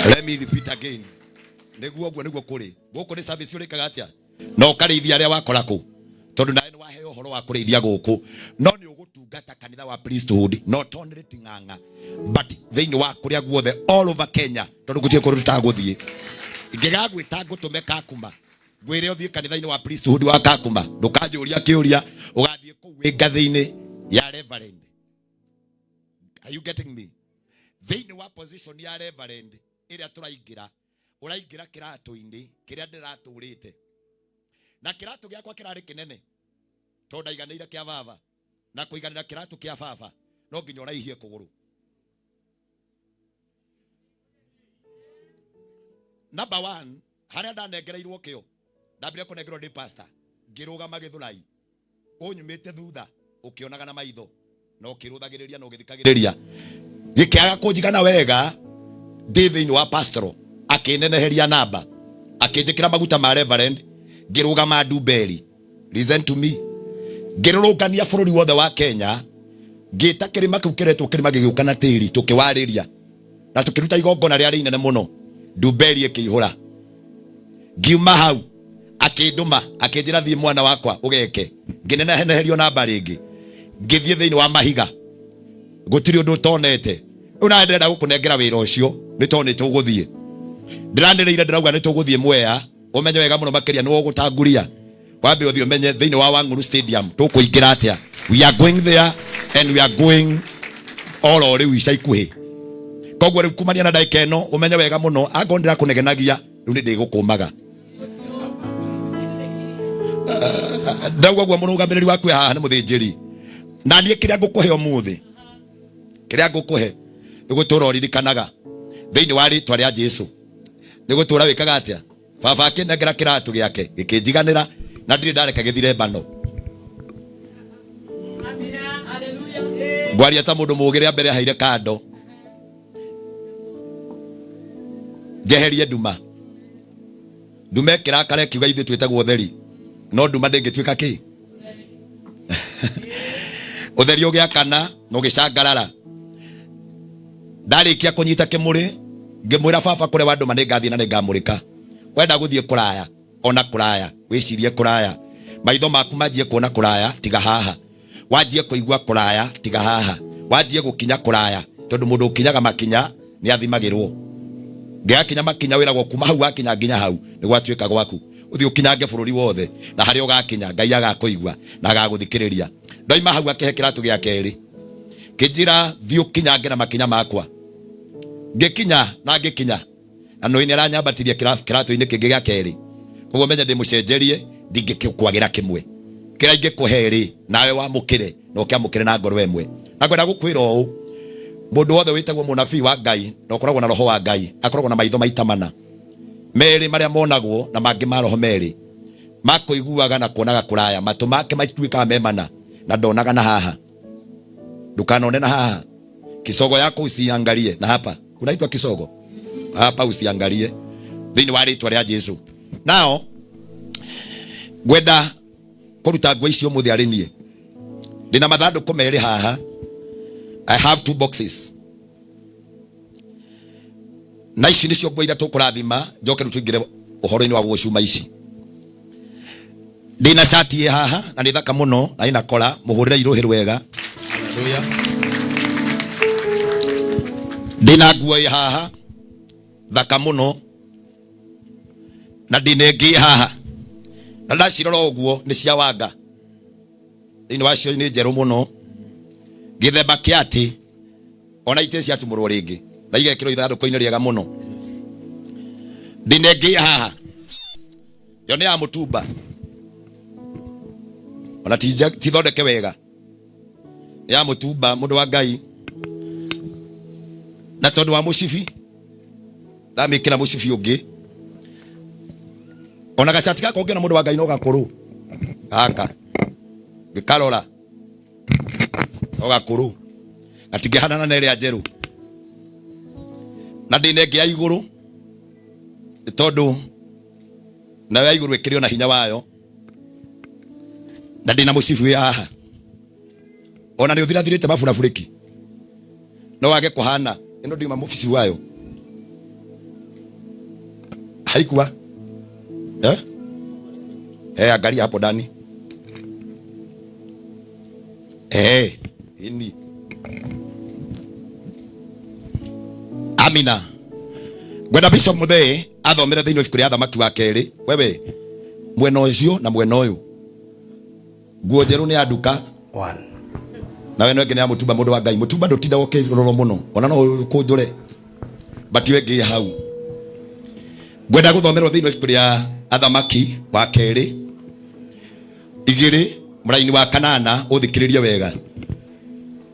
Let me repeat again, nĩguo ũguo nĩguo kũrĩ. Gũkũ nĩ service ũrĩkaga atĩa na ũkarĩithia arĩa wakora kũ, tondũ nawe nĩ waheo. Ũhoro wa kũrĩithia gũkũ no nĩ ũgũtungata kanitha wa priesthood, not only Ting'ang'a but thĩinĩ wa kũrĩa guothe all over Kenya, tondũ gũtirĩ kũndũ tũtagũthiĩ. Ingĩgagwĩta ngũtũme Kakuma, ngwĩre ũthiĩ kanitha-inĩ wa priesthood wa Kakuma, ndũkanjũria kĩũria, ũgathiĩ kũu wĩ ngathĩ-inĩ ya reverend. Are you getting me? Thĩinĩ wa position ya reverend ĩrĩa tũraingĩra, ũraingĩra kĩratũ-inĩ kĩrĩa ndĩratũrĩte, na kĩratũ gĩakwa kĩrarĩ kĩnene tondũ ndaiganĩire kĩa baba, na kũiganĩra kĩratũ kĩa baba no nginya ũraihie kũgũrũ. Number one, harĩa ndanengereirwo kĩo, ndambire kũnengerwo ndĩ pastor, ngĩrũgama Gĩthũrai, ũnyumĩte thutha ũkĩonaga na maitho na ũkĩrũthagĩrĩria na ũgĩthikagĩrĩria, gĩkĩaga kũnjigana wega ndĩ thĩinĩ wa pastoral, akĩneneheria namba, akĩnjĩkĩra maguta ma reverend, ngĩrũgama Ndumberi. Listen to me, ngĩrũrũngania bũrũri wothe wa Kenya, ngĩta kĩrĩma kĩu kĩretwo kĩrĩma gĩgĩũka na tĩri, tũkĩwarĩria na tũkĩruta igongona rĩarĩ inene mũno, Ndumberi ĩkĩihũra. Ngiuma hau akĩndũma, akĩnjĩra thiĩ mwana wakwa ũgeke, ngĩneneheneherio namba rĩngĩ, ngĩthiĩ thĩinĩ wa mahiga, gũtirĩ ũndũ ũtonete. Rĩu nawe ndĩrenda gũkũnengera wĩra ũcio nĩ tondũ nĩ tũgũthiĩ, ndĩranĩrĩire, ndĩrauga nĩ tũgũthiĩ Mwea, ũmenye wega mũno makĩria nĩwe ũgũtanguria, wambe ũthiĩ ũmenye thĩinĩ wa Wang'uru Stadium tũkũingĩra atĩa. We are going there and we are going oro rĩu ica ikuhĩ. Koguo rĩu kumania na ndagĩka ĩno ũmenye wega mũno, angorwo ndĩrakũnegenagia rĩu nĩ ndĩgũkũmaga. Ndauga ũguo mũrũgamĩrĩri waku e haha nĩ mũthĩnjĩri, na niĩ kĩrĩa ngũkũhe ũmũthĩ, kĩrĩa ngũkũhe nĩ gũtũra ũririkanaga thĩinĩ wa rĩtwa rĩa Jesu, nĩ gũtũra wĩkaga atĩa. Baba akĩnengera kĩratũ gĩake gĩkĩnjiganĩra, na ndirĩ ndareka gĩthire mbano. Ngwaria ta mũndũ mũũgĩ, rĩa mbere aheire kando njeherie nduma, nduma ĩkĩrakara ĩkiuga ithuĩ twĩtagwo ũtheri, no nduma ndĩngĩtuĩka kĩ ũtheri. Ũgĩakana na ũgĩcangarara. Ndarĩkia kũnyita kĩmũrĩ, ngĩmwĩra baba, kũrĩa wandũma nĩ ngathiĩ na nĩ ngamũrĩka. Wenda gũthiĩ kũraya, ona kũraya, wĩcirie kũraya, maitho maku manjie kuona kũraya, tiga haha, wanjie kũigua kũraya, tiga haha, wanjie gũkinya kũraya, tondũ mũndũ ũkinyaga makinya nĩ athimagĩrwo. Ngĩgakinya makinya, wĩragwo kuma hau wakinya nginya hau nĩ gwatuĩka gwaku, ũthiĩ ũkinyange bũrũri wothe, na harĩa ũgakinya Ngai agakũigua na agagũthikĩrĩria. Ndoima hau akĩhe kĩratũ gĩa kerĩ, kĩnjĩra thiĩ ũkinyange na makinya makwa. Ngĩkinya na ngĩkinya, na nũĩ nĩ aranyambatirie kĩratũ-inĩ kĩngĩ gĩa kerĩ. Koguo menye ndĩmũcenjerie, ndingĩkwagĩra kĩmwe, kĩrĩa ingĩkũhe rĩ, nawe wamũkĩre na ũkĩamũkĩre na ngoro ĩmwe. Na ngwenda gũkwĩra ũũ, mũndũ wothe wĩtagwo mũnabii wa Ngai na ũkoragwo na roho wa Ngai akoragwo na maitho maita mana, merĩ marĩa monagwo na mangĩ ma roho merĩ makũiguaga na kuonaga kũraya. Matũ make matuĩkaga me mana na ndonaga na haha. Ndũkanone na haha, kisogo yako usiangalie na hapa, kunaitwa kisogo hapa, usiangalie, thĩinĩ wa rĩtwa rĩa Jesu. Nao ngwenda kũruta nguo icio ũmũthĩ arĩ niĩ ndĩna mathandũkũ merĩ haha. I have two boxes, na ici nĩcio nguo iria tũkũrathima. Njoke rĩu tũingĩre ũhoro-inĩ wa gũgũcuma ici. Ndĩna cati ĩ haha na nĩ thaka mũno na ĩna kora, mũhũrĩre irũhĩ rwega.
Hallelujah.
Ndĩna nguo ĩ haha thaka mũno, na ndĩna ĩngĩ ĩ haha, na ndacirora ũguo nĩ cia wanga, thĩinĩ wacio nĩ njerũ mũno, gĩthemba kĩa atĩ ona itĩ ciatumũrwo rĩngĩ na igekĩrwo ithandũkũ-inĩ rĩega mũno. Ndĩna ĩngĩ ĩ haha, yo nĩ ya mũtumba, ona tithondeke wega, nĩ ya mũtumba, mũndũ wa Ngai, na tondũ wa mũcibi ndamĩkĩra mũcibi ũngĩ, ona gacati gaka ũngĩona, mũndũ wa Ngai, no gakũrũ gaka, ngĩkarora no gakũrũ, gatingĩhanana na ĩrĩa njerũ. Na ndĩna ĩngĩ ya igũrũ, nĩ tondũ nayo ya igũrũ ĩkĩrĩ ona hinya wayo, na ndĩna mũcibi wĩ haha, ona nĩ ũthirathirĩte maburaburĩki, no wage kũhana ĩno ndiuma mũcibi wayo haikuwa, eh? Eh, angalia hapo ndani. Eh, ini amina. Ngwenda Bishop Muthee athomere thĩinĩ wa ibuku rĩa Athamaki wa kerĩ. Wewe mwena ũcio na mwena ũyũ, nguo njerũ nĩ ya nduka na weno ĩngĩ nĩ ya mũtumba. Mũndũ wa Ngai, mũtumba ndũtindaga ũkĩrorwo mũno, ona no ũkũnjũre, but we ngĩ hau. Ngwenda gũthomerwo thĩinĩ wa ibuku rĩa Athamaki wa kerĩ 2 mũraini wa 8, ũthikĩrĩrie wega.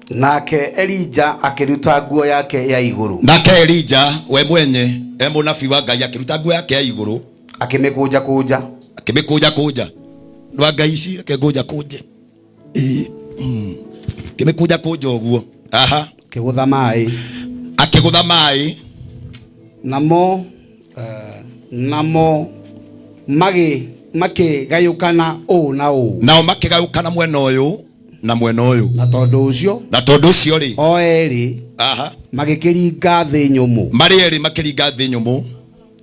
Nake Elija akĩruta nguo yake ya igũrũ.
Nake Elija we mwenye e mũnabii wa Ngai akĩruta nguo yake ya igũrũ,
akĩmĩkũnja kũnja,
akĩmĩkũnja kũnja. Ndwa Ngai ici reke ngũnja kũnje. Akĩmĩkũnja kũnja ũguo. Aha.
Akĩgũtha maĩ.
Akĩgũtha maĩ.
Namo makĩgayũkana ũũ na ũũ.
Nao makĩgayũkana mwena ũyũ na mwena ũyũ.
Na tondũ ũcio,
na tondũ ũcio rĩ,
o erĩ,
aha,
magĩkĩringa thĩ nyũmũ.
Marĩ erĩ makĩringa thĩ nyũmũ.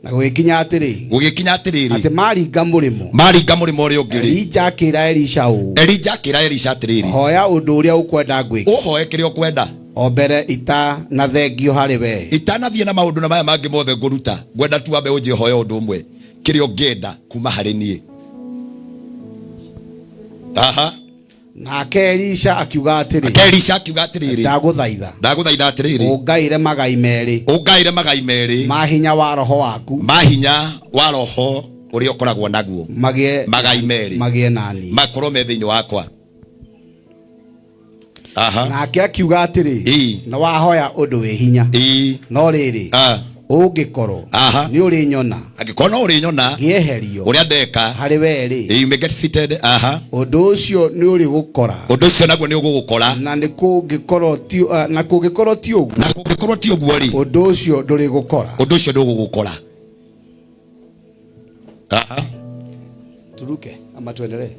Na gũgĩkinya atĩrĩ,
gũgĩkinya atĩrĩrĩ,
atĩ maringa mũrĩmo,
maringa mũrĩmo ũrĩa ũngĩ rĩ,
Elija akĩra Elisha ũũ,
Elija akĩra Elisha atĩrĩrĩ,
hoya ũndũ ũrĩa ũkwenda ngwĩke,
ũhoe kĩrĩa ũkwenda,
o mbere itanathengio harĩ we,
itanathiĩ na maũndũ na maya mangĩ mothe ngũruta, ngwenda tu wambe ũnjĩhoe ũndũ ũmwe, kĩrĩa ũngĩenda kuma harĩ niĩ. Aha.
Nake Elisha akiuga atĩrĩ,
Nake Elisha akiuga atĩrĩrĩ,
ndagũthaitha,
ndagũthaitha atĩrĩrĩ,
ũngaĩre magai merĩ,
ũngaĩre magai merĩ,
ma hinya wa roho waku,
ma hinya wa roho ũrĩa ũkoragwo naguo,
magĩe
magai merĩ,
magĩe nani,
makorwo me thĩinĩ wakwa. Aha.
Nake akiuga atĩrĩ, na wahoya ũndũ wĩ hinya, no rĩrĩ, ũngĩkorwo nĩ ũrĩnyona,
angĩkorwo no ũrĩnyona
ngĩeherio
ũrĩa ndeka
harĩ we rĩ,
you may get seated. Aha.
Ũndũ ũcio nĩ ũrĩgũkora,
ũndũ ũcio naguo nĩ ũgũgũkora,
na nĩ kũngĩkorwo ti, na kũngĩkorwo ti ũguo,
na kũngĩkorwo ti ũguo rĩ,
ũndũ ũcio ndũrĩgũkora,
ũndũ ũcio ndũgũgũkora. Aha.
Turuke ama tuendelee?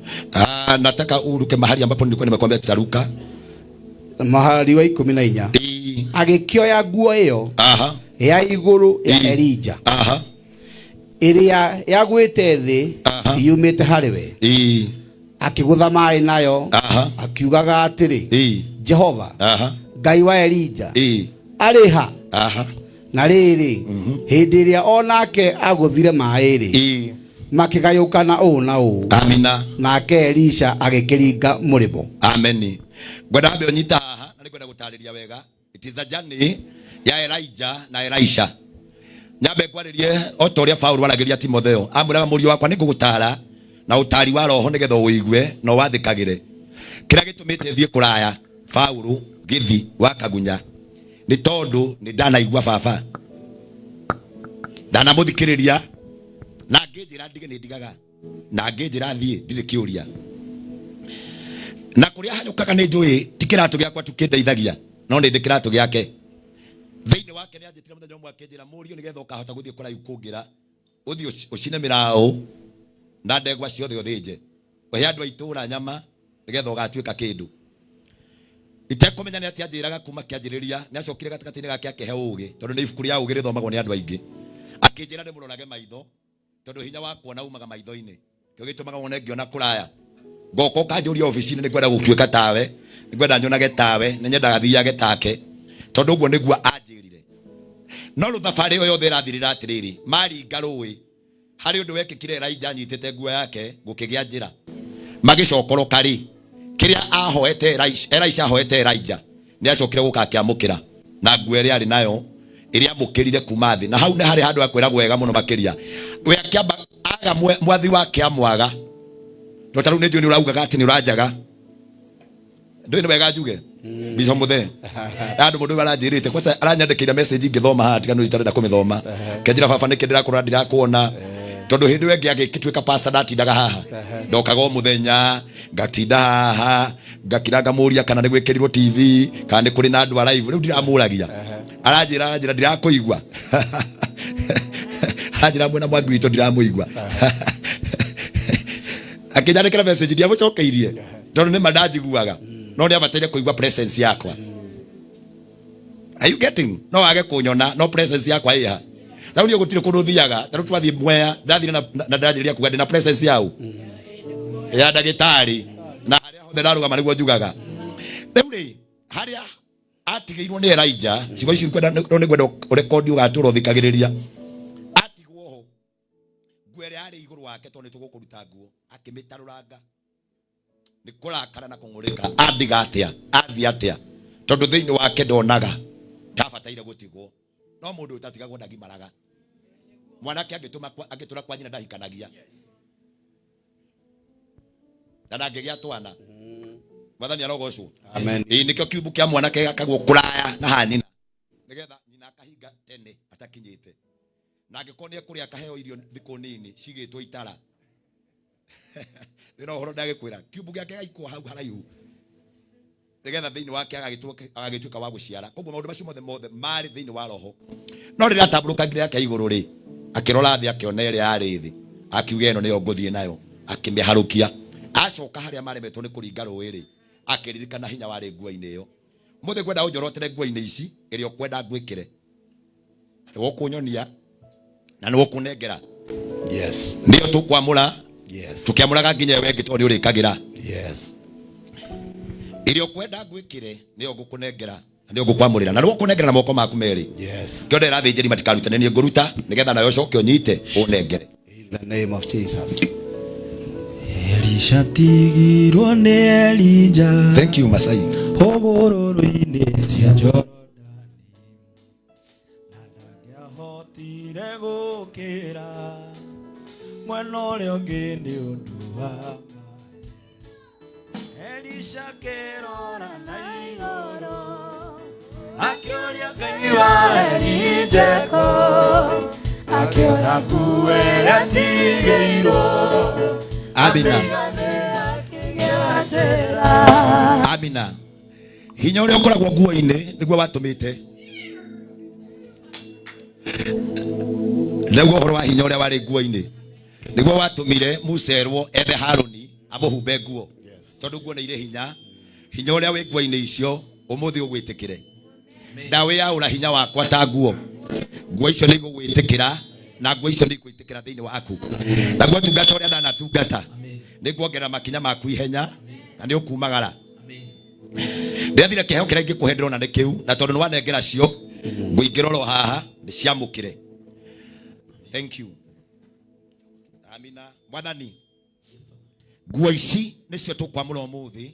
Nataka uruke mahali ambapo nilikuwa nimekwambia tutaruka.
Mahali wa 14. Agĩkĩoya nguo ĩyo,
aha,
ya igũrũ ya Elija,
aha,
ĩrĩa yagwĩte thĩ yumĩte harĩ we, akĩgũtha maĩ nayo,
aha,
akiugaga atĩrĩ, Jehova,
aha,
Ngai wa Elija, arĩ ha?
Aha.
Na rĩrĩ, hĩndĩ ĩrĩa onake agũthire maĩ rĩ, makĩgayũkana ũũ na ũũ.
Amina.
Nake Elisha agĩkĩringa mũrĩmo.
Ameni. Ngwenda ambe ũnyita haha na nĩngwenda gũtarĩria wega. It is a journey ya Elijah na Elisha. Nyambe ngwarĩrie o ta ũrĩa Paũlũ aragĩria Timotheo, amwĩraga mũriũ wakwa nĩngũgũtara na ũtari wa roho nĩgetha ũigue na ũwathĩkagĩre. Kĩrĩa gĩtũmĩte thiĩ kũraya Paũlũ gĩthi wa Kagunya nĩ tondũ nĩ ndanaigua baba, ndanamũthikĩrĩria na ngĩnjĩra ndige nĩ ndigaga, na ngĩnjĩra thiĩ ndirĩ kĩũria, na kũrĩa hanyũkaga nĩ njũĩ ti kĩratũ gĩakwa tu kĩndeithagia, no nĩ ndĩ kĩratũ gĩake. Thĩinĩ wake nĩ anjĩtire mũthenya ũmwe akĩnjĩra, mũriũ nĩgetha ũkahota gũthiĩ kũraihu kũngĩra, ũthiĩ ũcine mĩraũ na ndegwa ciothe ũthĩnje, ũhe andũ a itũũra nyama nĩgetha ũgatuĩka kĩndũ. Itekũmenya nĩ atĩa anjĩraga kuma kĩanjĩrĩria, nĩ acokire gatagatĩ-inĩ gake akĩhe ũũgĩ, tondũ nĩ ibuku rĩa ũũgĩ rĩthomagwo nĩ andũ aingĩ. Akĩnjĩra ndĩmũrorage maitho, tondũ hinya wa kuona umaga maitho-inĩ, kĩo gĩtũmaga wone ngĩona kũraya. Ngoka ũkanjũria obici-inĩ nĩ ngwenda gũtuĩka tawe, nĩ ngwenda nyonage tawe, nĩ nyendaga thiage take, tondũ ũguo nĩguo anjĩrire. No rĩu thabarĩ ĩyo yothe ĩrathirĩra atĩrĩrĩ, maringa rũĩ, harĩ ũndũ wekĩkire Elijah anyitĩte nguo yake, gũkĩgĩa njĩra. Magĩcokoroka rĩ, kĩrĩa ahoete Elisha, Elisha ahoete Elijah, nĩ acokire gũka akĩamũkĩra na nguo ĩrĩa arĩ nayo, ĩrĩa amũkĩrire kuma thĩ. Na hau nĩ harĩ handũ hakwĩragwo wega mũno makĩria. We akĩamba aga mwathi wake amwaga. To ta rĩu nĩ njũĩ nĩ ũraugaga atĩ nĩ ũranjaga. Ndũĩ nĩ wega njuge? Bishop Muthee. Andũ mũndũ ũyũ aranjĩrĩte, kwanza aranyandĩkĩire message ngĩthoma haha, tiga nĩ itarenda kũmĩthoma. Kĩanjĩra baba nĩkĩ ndĩrakũrora ndirakuona. Tondũ hĩndĩ ĩyo ĩngĩ agĩtuĩka pastor ndatindaga haha. Ndokaga o mũthenya, ngatinda haha, ngakira ngamũria kana nĩ gwĩkĩrirwo TV, kana nĩ kũrĩ na andũ a live. Rĩu ndiramũragia. Aranjĩra ndirakũigua. Aranjĩra mwena mwangi witũ ndiramũigua. Akĩnyandĩkĩra message ndiamũcokeirie, tondũ nĩ ma ndanjiguaga, no nĩ abataire kũigua presence yakwa. Are you getting? No wage kũnyona, no presence yakwa ĩha. Rĩu niĩ gũtirĩ kũndũ thiaga, ta rĩu twathiĩ Mwea, ndathire na ndanjĩrĩria kuga ndĩna presence yau ya ndagĩtarĩ, na harĩa hothe ndarũgama nĩguo njugaga. Rĩu rĩ harĩa atigĩirwo nĩ Elijah, ciugo ici ngwenda no nĩ ngwenda ũrekondi ũgatũra ũthikagĩrĩria. Atigwo ho nguo ĩrĩa yarĩ igũrũ wake, tondũ nĩ tũgũkũruta nguo, akĩmĩtarũranga nĩ kũrakara na kũng'ũrĩka. Andiga atĩa, athiĩ atĩa, tondũ thĩinĩ wake ndonaga ndabataire gũtigwo. No mũndũ ũtatigagwo ndagimaraga. Mwanake angĩtũra kwa nyina ndahikanagia na ndangĩgĩa twana. Mwathani arogocwo.
Amen.
Ĩĩ, nĩkĩo kiumbu kĩa mwanake gĩakagwo kũraya na ha nyina, nĩgetha nyina akahinga tene atakinyĩte, na angĩkorwo nĩ ekũrĩa akaheo irio thikũ nini cigĩtwo itara. Ndĩna ũhoro ndagĩkwĩra, kiumbu gĩake gaikwo hau haraihu nĩgetha thĩinĩ wake agagĩtuĩka wa gũciara. Koguo maũndũ macio mothe mothe marĩ thĩinĩ wa roho. No rĩrĩa atambũrũkangire yake igũrũ rĩ, akĩrora thĩ, akĩona ĩrĩa yarĩ thĩ, akiuga ĩno nĩyo ngũthiĩ nayo, akĩmĩharũkia. Acoka harĩa maremetwo nĩ kũringa rũĩ rĩ, akĩririkana hinya warĩ nguo-inĩ ĩyo. Mũthĩ ngwenda ũnjorotere nguo-inĩ ici ĩrĩa ũkwenda ngwĩkĩre, na nĩwe ũkũnyonia na nĩwe ũkũnengera.
Yes.
Nĩyo tũkwamũra.
Yes.
Tũkĩamũraga nginya ĩyo ĩngĩ tondũ nĩ ũrĩkagĩra.
Yes.
Ĩrĩa ũkwenda ngwĩkĩre nĩyo ngũkũnengera na nĩyo ngũkwamũrĩra na nĩwe ũkũnengera na moko maku merĩ.
Yes.
Kĩo ndĩra athĩnjĩri matikarute, nĩ niĩ ngũruta nĩgetha nayo ũcoke ũnyite ũnengere.
In the name of Jesus.
Elisha tigirwo nĩ Elija.
Thank you, Masai.
Hũgũrũrũ-inĩ cia Jorodani, na ndangĩahotire gũkĩra mwena ũrĩa ũngĩ nĩ ũndũ wa maĩ. Elisha akĩrora na igũrũ, akĩũria Ngai wa Elija kũ, akĩona nguo ĩrĩa atigĩirwo.
Amina. Amina. Hinya ũrĩa ũkoragwo nguo-inĩ nĩguo watũmĩte. Nĩguo ũhoro wa hinya ũrĩa warĩ nguo-inĩ nĩguo watũmire Musa erwo ethe Harũni amũhumbe nguo, tondũ nguo nĩ irĩ hinya. Hinya ũrĩa wĩ nguo-inĩ icio ũmũthĩ ũgwĩtĩkĩre. Ndawĩyaũra hinya wakwa ta nguo, nguo icio nĩ igũgwĩtĩkĩra na nguo icio nĩ igwĩtĩkĩra thĩinĩ waku. Naguo tungata ũrĩa ndanatungata nĩ nguongerera makinya maku ihenya na nĩ ũkumagara. Ndĩrathire kĩheo kĩrĩa ingĩkũhe ndĩrona nĩ kĩu, na tondũ nĩ wanengera cio ngũingĩra oro haha ndĩciamũkĩre. Thank you. Amina. Mwathani, nguo ici nĩcio tũkwamũra ũmũthĩ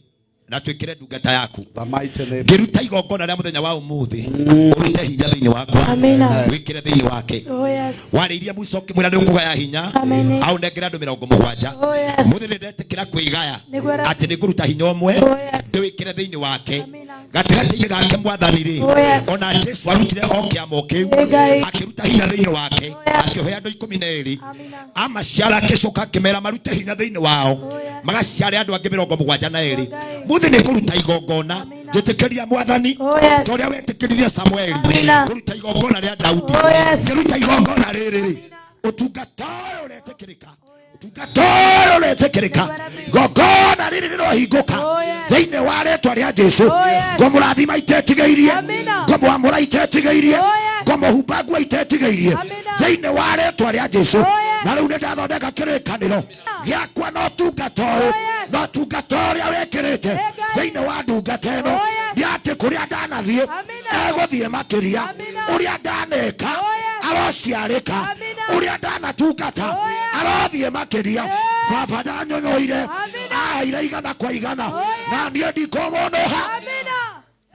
na twĩkĩre ndungata yaku.
The mighty name.
Ngĩruta igongona rĩa mũthenya wa ũmũthĩ, ũrute hinya thĩinĩ wakwa.
Amina.
Wĩkĩre thĩinĩ wake.
Oh yes.
Warĩirie Musa ũkĩmwĩra nĩ ũkũgaya hinya.
Amen.
Aũnengere andũ 70.
Oh yes.
Mũthĩ nĩ ndetĩkĩra kwĩgaya
Nĩguo ra-
atĩ nĩ ngũruta hinya ũmwe
Oh yes.
ndĩwĩkĩre thĩinĩ wake.
Amina.
Gatagatĩ-inĩ gake Mwathani rĩ,
Oh yes.
ona Jesu arutire o kĩamo kĩu,
Ĩ Ngai.
akĩruta hinya thĩinĩ wake,
Oh yes.
akĩũhe andũ 12.
Amina.
Amaciara akĩcoka akĩmera marute hinya thĩinĩ wao,
Oh yes.
magaciare andũ angĩ 72.
Oh Ngai.
Mũthĩ nĩ ngũruta igongona.
Amina.
Njĩtĩkĩria Mwathani
Oh yes.
ta ũrĩa wetĩkĩririe Samueli
Amina.
kũruta igongona rĩa Daudi.
Oh yes.
Ngĩruta igongona rĩrĩ rĩ, ũtungata ũyũ ũretĩkĩrĩka, ũtungata ũyũ ũretĩkĩrĩka, igongona rĩrĩ rĩrohingũka
Oh yes.
thĩinĩ wa rĩtwa rĩa Jesu.
Oh yes.
Ngũmũrathima itetigĩirie,
Amina.
ngũmwamũra itetigĩirie,
Oh yes.
ngũmũhumba nguo itetigĩirie
Amina.
thĩinĩ wa rĩtwa rĩa Jesu.
Oh yes.
Na rĩu nĩ ndathondeka kĩrĩkanĩro gĩakwa na ũtungata ũyũ
Oh yes.
na ũtungata ũrĩa wĩkĩrĩte
Ĩ Ngai.
thĩinĩ wa ndungata ĩno,
Oh yes.
nĩ atĩ kũrĩa ndanathiĩ
Amina.
egũthiĩ makĩria,
Amina.
ũrĩa ndaneka
Oh yes.
arociarĩka,
Amina.
ũrĩa ndanatungata
Oh yes.
arothiĩ makĩria. Baba ndanyonyoire
Amina.
aheire 100 kwa 100,
Oh yes.
na niĩ ndikũmũnũha.
Amina.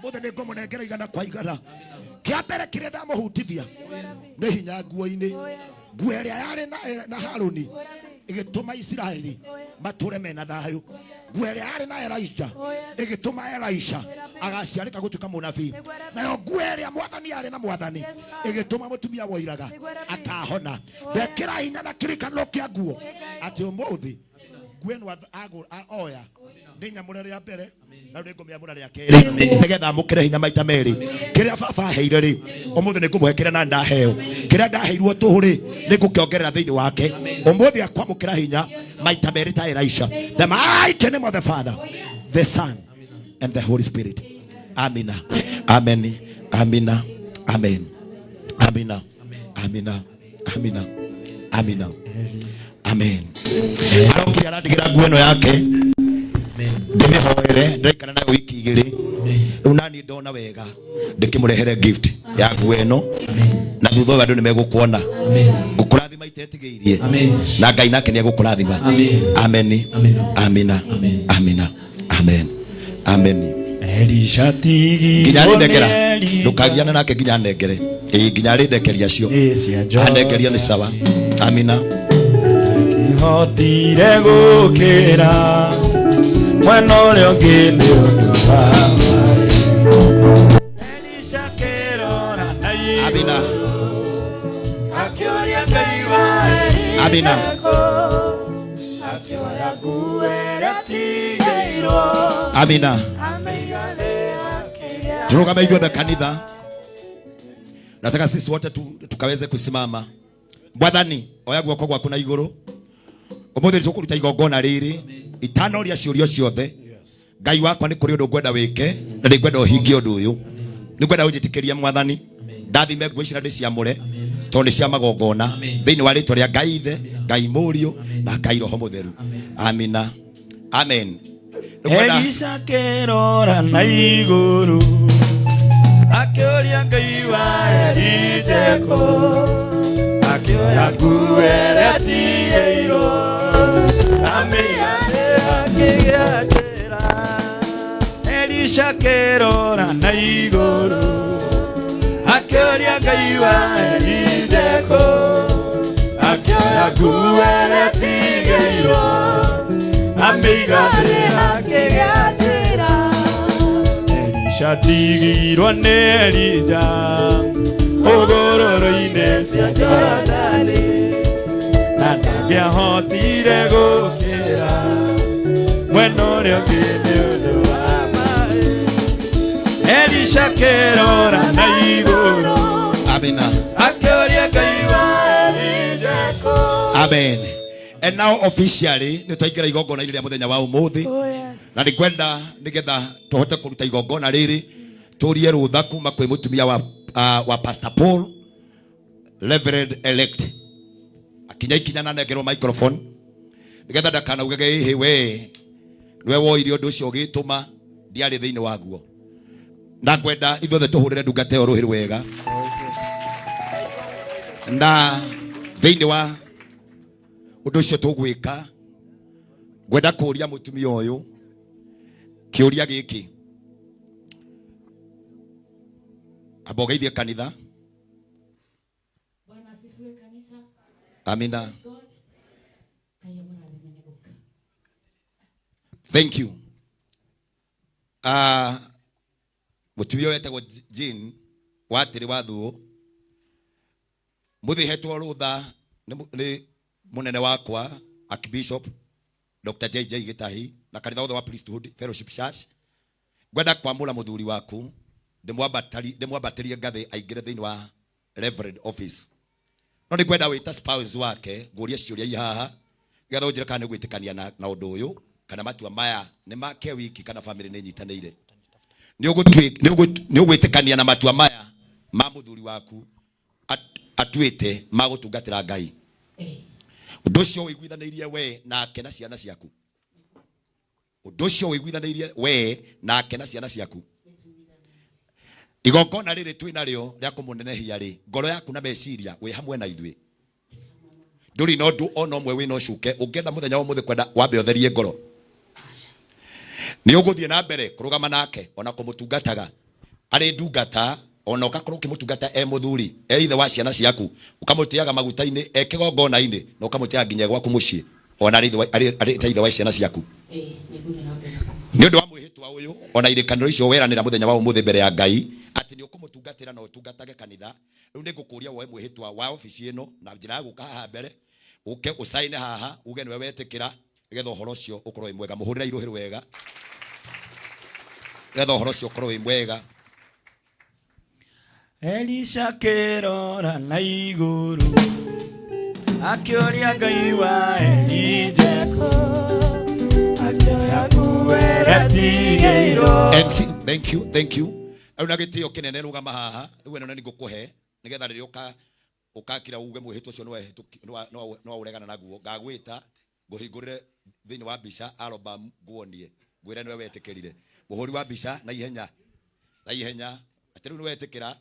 Mũthĩ nĩ ngũmũnengera 100 kwa 100. Kĩa mbere kĩrĩa ndamũhutithia nĩ hinya nguo-inĩ.
Oh yes.
Nguo ĩrĩa yarĩ na Harũni ĩgĩtũma Isiraeli matũre mena thayũ. Nguo ĩrĩa yarĩ na Elisha
Oh yes.
ĩgĩtũma Elisha agaciarĩka gũtuĩka mũnabii. Nayo nguo ĩrĩa Mwathani yarĩ na Mwathani ĩgĩtũma mũtumia woiraga akahona. Ndekĩra hinya na kĩrĩkanĩro kĩa nguo atĩ ũmũthĩ nguo ĩno oya nĩ nyamũre rĩa mbere na rĩu nĩngũmĩamũra rĩa kerĩ nĩgetha amũkĩre hinya maita merĩ. Kĩrĩa baba aheire rĩ, ũmũthĩ nĩngũmũhe kĩrĩa na ndaheo. Kĩrĩa ndaheirwo tũhũ rĩ, nĩngũkĩongerera thĩinĩ wake. Ũmũthĩ akwamũkĩra hinya maita merĩ ta Elisha. The mighty name of the Father, the Son and the Holy Spirit. Amina. Amen. Amina. Amen. Amina. Amina. Amina. Amina. Amen. Arokire arandigĩra nguo ĩno yake ndĩmĩhoere, ndĩraikara nayo wiki igĩrĩ. Rĩu nani ndona wega ndĩkĩmũrehere gift ya nguo ĩno na thutha ũyũ andũ nĩ megũkuona. Ngũkũrathima itetigĩirie na Ngai nake nĩ egũkũrathima. Ameni. Amina. Amina. Amen. Ameni.
Elisha tigirwo
Nginya arĩndekera
nĩ Elija.
ndũkagiane nake nginya anengere. Ĩĩ nginya arĩndekeria cio. Anengeria nĩ sawa. Amina.
Hotire gũkĩra mwena ũrĩa ũngĩ nĩ ũndũ wa maĩ. Elisha akĩrora na igũrũ.
Amina.
Akĩũria Ngai wa Elija
Amina.
kũ? Akĩoya nguo ĩrĩa atigĩirwo.
Amina.
Amĩiga thĩ akĩgĩa
Turugame ithuothe kanitha. Nataka sisi wote tukaweze kusimama. Mwathani, oya guoko gwaku na igũrũ. Ũmũthĩ nĩtũkũruta igongona rĩrĩ itanoria ciũria ciothe. Ngai wakwa nĩ kũrĩ ũndũ ngwenda wĩke na nĩ ngwenda ũhingie ũndũ ũyũ. Nĩ ngwenda ũnjĩtĩkĩrie Mwathani. Ndathime nguo ici na ndĩciamũre tondũ nĩ cia magongona thĩinĩ wa rĩtwa rĩa Ngai Ithe, Ngai Mũriũ na Ngai Roho Mũtheru. Amina. Amen. Nĩngwenda
Elisha akĩrora na igũrũ akĩũria Ngai wa Elija kũ? Akĩoya nguo ĩrĩa atigĩirwo amĩiga thĩ akĩgĩa njĩra. Elisha akĩrora na igũrũ akĩũria Ngai wa Elija kũ? Akĩoya nguo ĩrĩa atigĩirwo amĩiga thĩ akĩgĩa njĩra. Elisha atigirwo nĩ Elija hũgũrũrũ-inĩ cia Jorodani na ndangĩahotire gũkĩra mwena ũrĩa ũngĩ nĩ ũndũ wa maĩ. Elisha akĩrora na igũrũ
Amina.
akĩũria Ngai wa Elija kũ?
Amen. And now officially nĩ twaingĩra igongona-inĩ rĩa mũthenya wa ũmũthĩ. Na nĩ ngwenda nĩgetha tũhote kũruta igongona rĩrĩ tũrie rũtha kuma kwĩ mũtumia wa Pastor Paul Reverend elect akinya ikinya na nengerwo microphone nĩgetha ndakanaugage ĩhĩ we nĩwe woire ũndũ ũcio ũgĩtũma ndiarĩ thĩinĩ waguo. Na ngwenda ithuothe tũhũrĩre ndungata ĩyo rũhĩ rwega na thĩinĩ wa ũndũ ũcio tũgwĩka ngwenda kũũria mũtumia ũyũ kĩũria gĩkĩ amba ũgeithie kanitha.
Bwana asifiwe kanisa.
Amina.
Praise God. Ngai amũrathime nĩ gũka.
Thank you. Mũtumia ũyũ etagwo Jane watĩrĩ wa thuũ mũthĩ hetwo rũtha nĩ mũnene wakwa Archbishop Dr. JJ Gĩtahi na kanitha wothe wa Priesthood Fellowship Church. Ngwenda kwamũra mũthuri waku ndĩmwambatĩrie ngathĩ aingĩre thĩinĩ wa Reverend office. No nĩ ngwenda wĩta spouse wake ngũrie ciũria i haha nĩgetha ũnjĩre kana nĩ ũgwĩtĩkania na ũndũ ũyũ kana matua maya nĩ make wiki kana family nĩ nyitanĩire. Nĩ ũgwĩtĩkania na matua maya ma mũthuri waku atuĩte ma gũtungatĩra Ngai. Ũndũ ũcio ũiguithanĩirie we nake na ciana ciaku. Ũndũ ũcio ũiguithanĩirie we nake na ciana ciaku. Igongona rĩrĩ twĩ narĩo rĩa kũmũnenehia rĩ, ngoro yaku na meciria wĩ hamwe na ithuĩ. Ndũrĩ na ũndũ ona ũmwe wĩna ũcuke ũngĩenda mũthenya wa ũmũthĩ kwenda wambe ũtherie ngoro. Nĩ ũgũthiĩ na mbere kũrũgama nake ona kũmũtungataga arĩ ndungata ona ũgakorwo ũkĩmũtungata e mũthuri e ithe wa ciana ciaku ũkamũtĩaga maguta-inĩ e kĩgongona-inĩ na ũkamũtĩaga nginya gwaku mũciĩ ona arĩ ta ithe wa ciana ciaku. Nĩ ũndũ wa mwĩhĩtwa ũyũ ona irĩkanĩro icio weranĩra mũthenya wa ũmũthĩ mbere ya Ngai atĩ nĩ ũkũmũtungatĩra na ũtungatage kanitha. Rĩu nĩ ngũkũria woe mwĩhĩtwa wa obici ĩno na njĩra ya gũka haha mbere ũke ũcaine haha uge nĩwe wetĩkĩra nĩgetha ũhoro ũcio ũkorwo wĩ mwega. Mũhũrĩre irũhĩ rwega nĩgetha ũhoro ũcio ũkorwo wĩ mwega.
Elisha akĩrora na igũrũ akĩũria Ngai wa Elija kũ? Akĩoya nguo ĩrĩa atigĩirwo.
Thank you, thank you. Rĩu na gĩtĩo kĩnene rũgama haha rĩu ĩno nĩ ngũkũhe nĩgetha rĩrĩa ũkakira uge mwĩhĩtwa ũcio nĩ waũregana naguo ngagwĩta ngũhingũrĩre thĩinĩ wa mbica album nguonie ngwĩre nĩwe wetĩkĩrire. Mũhũri wa mbica na ihenya Na ihenya atĩ rĩu nĩ wetĩkĩra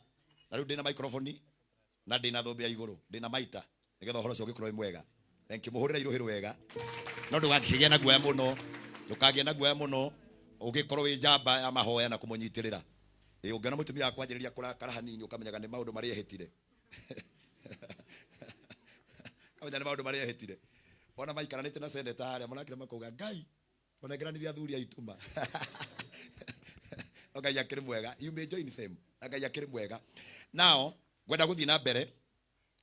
na rĩu ndĩna microphone na ndĩna thũmbĩ ya igũrũ ndĩna maita nĩgetha ũhoro ũcio ũgĩkorwo wĩ mwega. Thank you, mũhũrĩre irũhĩ rwega, no ndũgakĩgĩe na guoya mũno, ndũkagĩe na guoya mũno, ũgĩkorwo wĩ njamba ya mahoya na kũmũnyitĩrĩra. Ĩ ũngĩona mũtumia wakwa anjĩrĩria kũrakara hanini ũkamenyaga nĩ maũndũ marĩa ehĩtire, kamenya nĩ maũndũ marĩa ehĩtire. Ona maikaranĩte na seneta harĩa marakira makauga Ngai twanengeranire athuri aitũ ma no Ngai akĩrĩ mwega. You may join them na Ngai akĩrĩ mwega. Now ngwenda gũthiĩ na mbere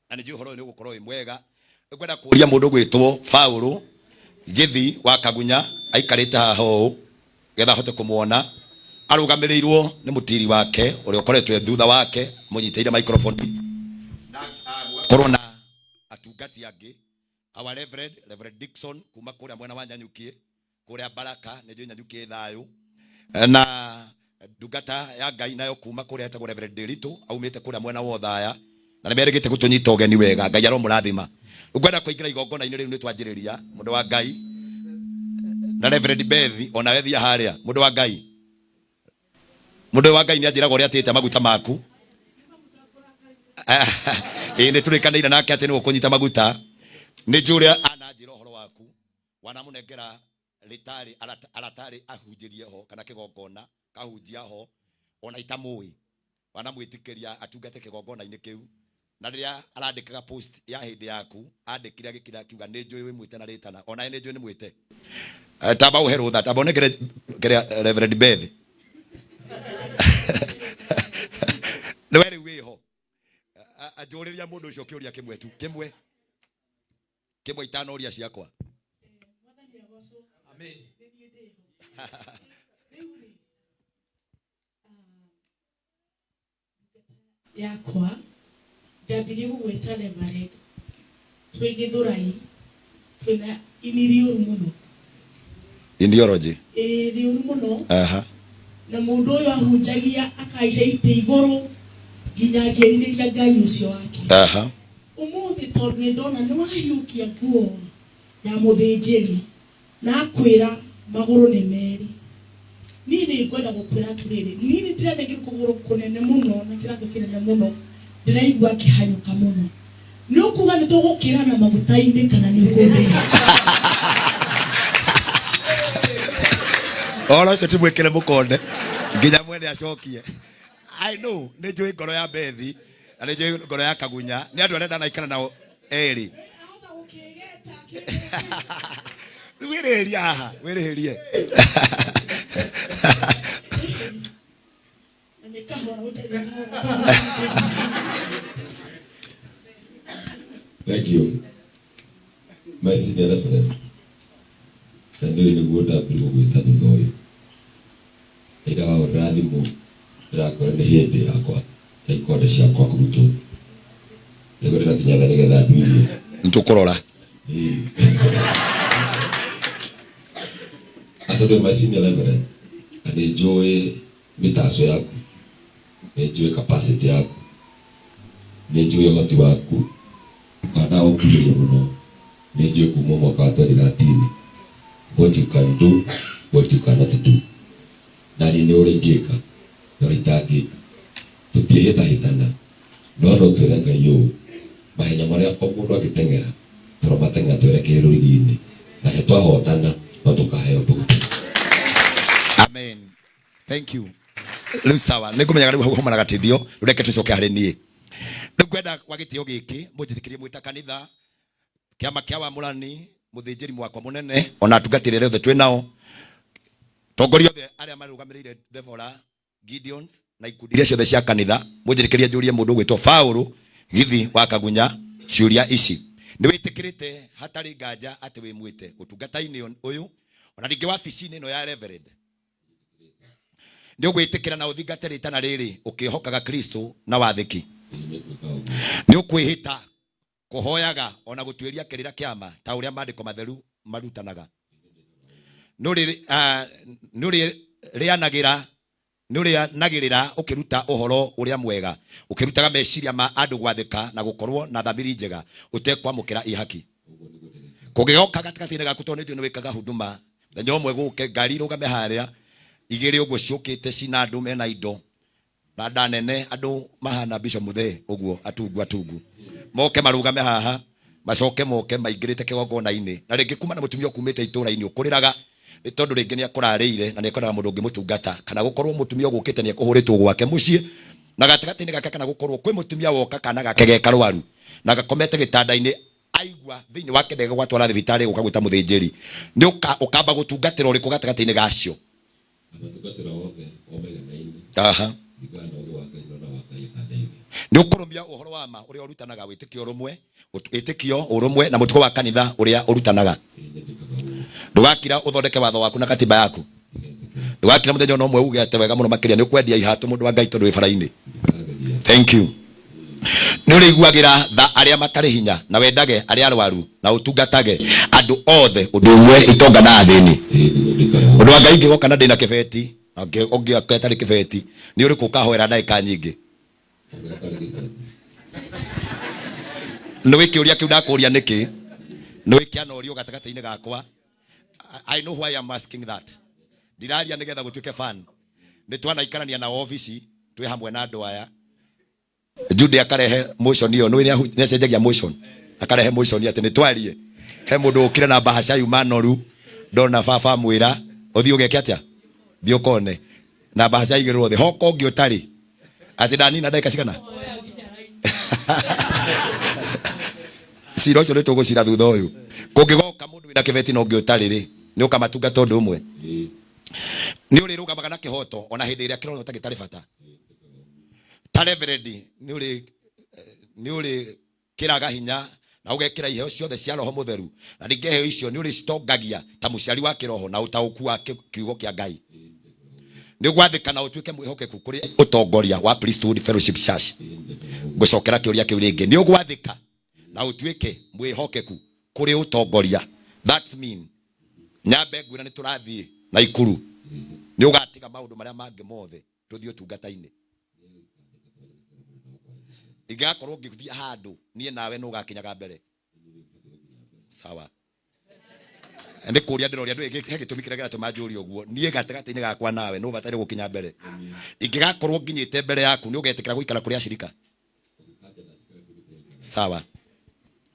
na nĩ njũĩ ũhoro ũyũ nĩ ũgũkorwo wĩ mwega. Ngwenda kũria mũndũ gwĩtwo Paũlũ Gĩthi wa Kagunya aikarĩte haha ũũ getha ahote kũmuona, arũgamĩrĩirwo nĩ mũtiri wake ũrĩa ũkoretwo e thutha wake mũnyitĩire microphone, korwo na atungati angĩ, our Reverend, Reverend Dickson kuma kũrĩa mwena wa Nyanyuki, kũrĩa Baraka, nĩ njũĩ Nyanyuki ĩ thayũ, na ndungata ya Ngai nayo kuma kũrĩa etagwo Reverend Ndiritu aumĩte kũrĩa mwena wa Othaya, na nĩ merĩgĩte gũtũnyita ũgeni wega. Ngai aromũrathima. Ngwenda kũingĩra igongona-inĩ rĩu nĩ twanjĩrĩria mũndũ wa Ngai na Reverend Beth ona we thia harĩa mũndũ wa Ngai, mũndũ wa Ngai nĩ anjĩraga ũrĩa atĩte maguta maku. Ĩĩ nĩ tũrĩkanĩire nake atĩ nĩ ũkũnyita maguta, nĩ njũĩ ũrĩa ananjĩra ũhoro waku, wanamũnengera rĩtarĩ aratarĩ ahunjĩrie ho kana kĩgongona kahunjia ho ona itamũĩ, wanamwĩtĩkĩria atungate kĩgongona-inĩ kĩu, na rĩrĩa arandĩkaga post ya hĩndĩ yaku andĩkire agĩkira akiuga nĩ njũĩ wĩ mwĩte na rĩtana, onawe nĩ njũĩ nĩ mwĩte. Tamba ũhe rũtha, tamba ũnengere kĩrĩa Reverend Beth. Nĩwe rĩu wĩho. Anjũrĩria mũndũ ũcio kĩũria kĩmwe tu, kĩmwe kĩmwe, itanoria ciakwa.
Amen.
Yakwa ndambirie gũgwĩta Reverend twĩ Gĩthũrai, twĩna ini rĩũru mũno.
Ideology.
Ĩĩ, rĩũru mũno. Na mũndũ ũyũ ahunjagia akaica itĩ igũrũ nginya ngĩrirĩria Ngai ũcio wake. Ũmũthĩ tondũ nĩ ndona nĩ wahiũkia nguo ya mũthĩnjĩri na akwĩra magũrũ nĩ merĩ, niĩ nĩ ngwenda gũkwĩra atĩrĩrĩ, niĩ nĩ ndĩranengerwo kũgũrũ kũnene mũno na kĩratũ kĩnene mũno, ndĩraigua ngĩhanyũka mũno. Nĩ ũkuga nĩ tũgũkĩrana maguta-inĩ kana nĩ ũkũndĩha?
Ũhoro ũcio ti mwĩkĩre mũkonde nginya mwene acokie. I know nĩ njũĩ ngoro ya Bethi na nĩ njũĩ ngoro ya Kagunya, nĩ andũ arĩa ndanaikara nao erĩ. Rĩu wĩrĩhĩrie haha, wĩrĩhĩrie.
Na nĩ kahora, ũnjarĩrie kahora.
Thank you. My senior reverend. Na nĩ nĩguo ndambire gũgwĩta thutha ũyũ. Ira wahũrĩra thimũ ndĩrakwĩra nĩ hĩndĩ yakwa ya ikonde ciakwa kũrutwo. Nĩguo ndĩrakinya tha nĩgetha nduithie.
Nĩtũkũrora.
Atondũ my senior reverend na nĩ njũĩ mĩtaco yaku, nĩ njũĩ capacity yaku, nĩ njũĩ ũhoti waku, ona ndagũkuhĩrĩria mũno, nĩ njũĩ kuma mwaka wa 2013 what you can do, what you cannot do. Na niĩ nĩ ũrĩa ingĩka na ũrĩa itangĩka. Tũtiĩhĩtahĩtana, no no twĩre Ngai ũũ, mahenya marĩa o mũndũ angĩteng'era, tũramateng'era twerekeire rũrigi-inĩ, nake twahotana no tũkaheo thũmbĩ.
Amen. Thank you. Rĩu sawa, nĩ ngũmenyaga rĩu hau hauma na gatithio, rĩu reke tũcoke harĩ niĩ. Rĩu ngwenda gwa gĩtĩo gĩkĩ, mũnjĩtĩkĩrie mwĩ ta kanitha, kĩama kĩa wamũrani, mũthĩnjĩri mwakwa mũnene, ona atungatĩri arĩa othe twĩ nao, tongoria othe arĩa marũgamĩrĩire Deborah Gideons na ikundi iria ciothe cia kanitha, mũnjĩtĩkĩrie njũrie mũndũ ũgwĩtwo Paũlũ Githi wa Kagunya ciũria ici. Nĩ wĩtĩkĩrĩte hatarĩ nganja atĩ wĩ mwĩte ũtungata-inĩ ũyũ, ona ningĩ wabici-inĩ ĩno ya Reverend? Nĩ ũgwĩtĩkĩra na ũthingate rĩtana rĩrĩ ũkĩhokaga Kristo na wathĩki? Nĩ ũkwĩhĩta kũhoyaga ona gũtuĩria kĩrĩra kĩa ma ta ũrĩa maandĩko matheru marutanaga? Nĩ ũrĩanagĩra nĩ ũrĩanagĩrĩra ũkĩruta ũhoro ũrĩa mwega, ũkĩrutaga meciria ma andũ gwathĩka na gũkorwo na thamiri njega ũtekwamũkĩra ihaki? Kũngĩgoka gatagatĩ-inĩ gaku, tondũ nĩ njũĩ nĩ wĩkaga huduma, mũthenya ũmwe gũke ngari irũgame harĩa igĩrĩ ũguo ciũkĩte cina andũ mena indo. Na nda nene andũ mahana Bishop Muthee ũguo, atungu atungu moke marũgame haha, macoke moke maingĩrĩte kĩgongona-inĩ, na rĩngĩ kuma na mũtumia ũkumĩte itũra-inĩ ũkũrĩraga nĩ tondũ rĩngĩ nĩ akũrarĩire na nĩ ekwendaga mũndũ ũngĩmũtungata, kana gũkorwo mũtumia ũgũkĩte nĩ ekũhũrĩtwo gwake mũciĩ na gatagatĩ-inĩ gake, kana gũkorwo kwĩ mũtumia woka kana gake ge karwaru na gakomete gĩtanda-inĩ, aigua thĩinĩ wake ndegũgatwara thibitarĩ gũka gwĩta mũthĩnjĩri. Nĩ ũkamba gũtungatĩra ũrĩkũ gatagatĩ-inĩ gacio?
Amatungatĩra othe o maiganaine.
Aha.
Kũringana na ũũgĩ wa Ngai na wa Ngai akandeithia.
Nĩ ũkũrũmia ũhoro wa ma ũrĩa ũrutanaga, wĩtĩkio ũrũmwe, wĩtĩkio ũrũmwe na mũtugo wa kanitha ũrĩa ũrutanaga. Ndũgakira ũthondeke watho waku na katiba yaku. Ndũgakira mũthenya ona ũmwe uge atĩ wega mũno makĩria nĩ ũkwendia ihatũ mũndũ wa Ngai tondũ wĩ bara-inĩ. Thank you. Nĩ ũrĩiguagĩra tha arĩa matarĩ hinya, na wendage arĩa arwaru, na ũtungatage andũ othe ũndũ ũmwe, itonga na athĩni. Ũndũ wa Ngai, ingĩgoka na ndĩna kĩbeti na ũngĩ atarĩ kĩbeti, nĩ ũrĩkũ ũkahoera ndagĩka nyingĩ? Nĩ wĩ kĩũria kĩu ndakũria nĩkĩ? Nĩ wĩ kĩanorio gatagatĩ-inĩ gakwa. I know why I'm asking that. Ndiraria nĩgetha gũtuĩke fun. Nĩ twanaikarania na obici twĩ hamwe na andũ aya. Jude akarehe motion ĩyo, nĩ nĩ acenjagia motion, akarehe motion atĩ nĩ twarie he mũndũ ũkire na bahasha yuma noru, ndona baba mwĩra ũthiĩ ũgeke atĩa, thiĩ ũkone na bahasha igĩrĩrwo thĩ, hoka ũngĩ ũtarĩ atĩ ndanina ndagĩka cigana. Cira ũcio nĩ tũgũcira thutha ũyũ. Kũngĩgoka mũndũ wĩna kĩbeti na ũngĩ ũtarĩ rĩ, nĩ ũkamatungata ũndũ ũmwe? Nĩ ũrĩrũgamaga na kĩhoto ona hĩndĩ ĩrĩa kĩronwo ta gĩtarĩ bata? Ta reverend, nĩ ũrĩ kĩraga hinya na ũgekĩra iheo ciothe cia roho mũtheru, na ningĩ iheo icio nĩ ũrĩcitongagia ta mũciari wa kĩroho na ũtaũku wa kiugo kĩa Ngai. Nĩ ũgwathĩka na ũtuĩke mwĩhokeku kũrĩ ũtongoria wa Priesthood Fellowship Church? Ngũcokera kĩũria kĩu rĩngĩ. Nĩ ũgwathĩka na ũtuĩke mwĩhokeku kũrĩ ũtongoria? That mean nyambe ngwĩra nĩ tũrathiĩ na ikuru, nĩ ũgatiga maũndũ marĩa mangĩ mothe tũthiĩ ũtungata-inĩ? Ingĩgakorwo ngĩthiĩ handũ niĩ nawe, nĩ ũgakinyaga mbere? Sawa. Nĩ kũria ndĩroria, ndũĩ he gĩtũmi kĩrĩa kĩratũma njũrie ũguo. Niĩ gatagatĩ-inĩ gakwa nawe, nĩ ũbataire gũkinya mbere. Ingĩgakorwo nginyĩte mbere yaku, nĩ ũgetĩkĩra gũikara kũrĩ acirika? Sawa,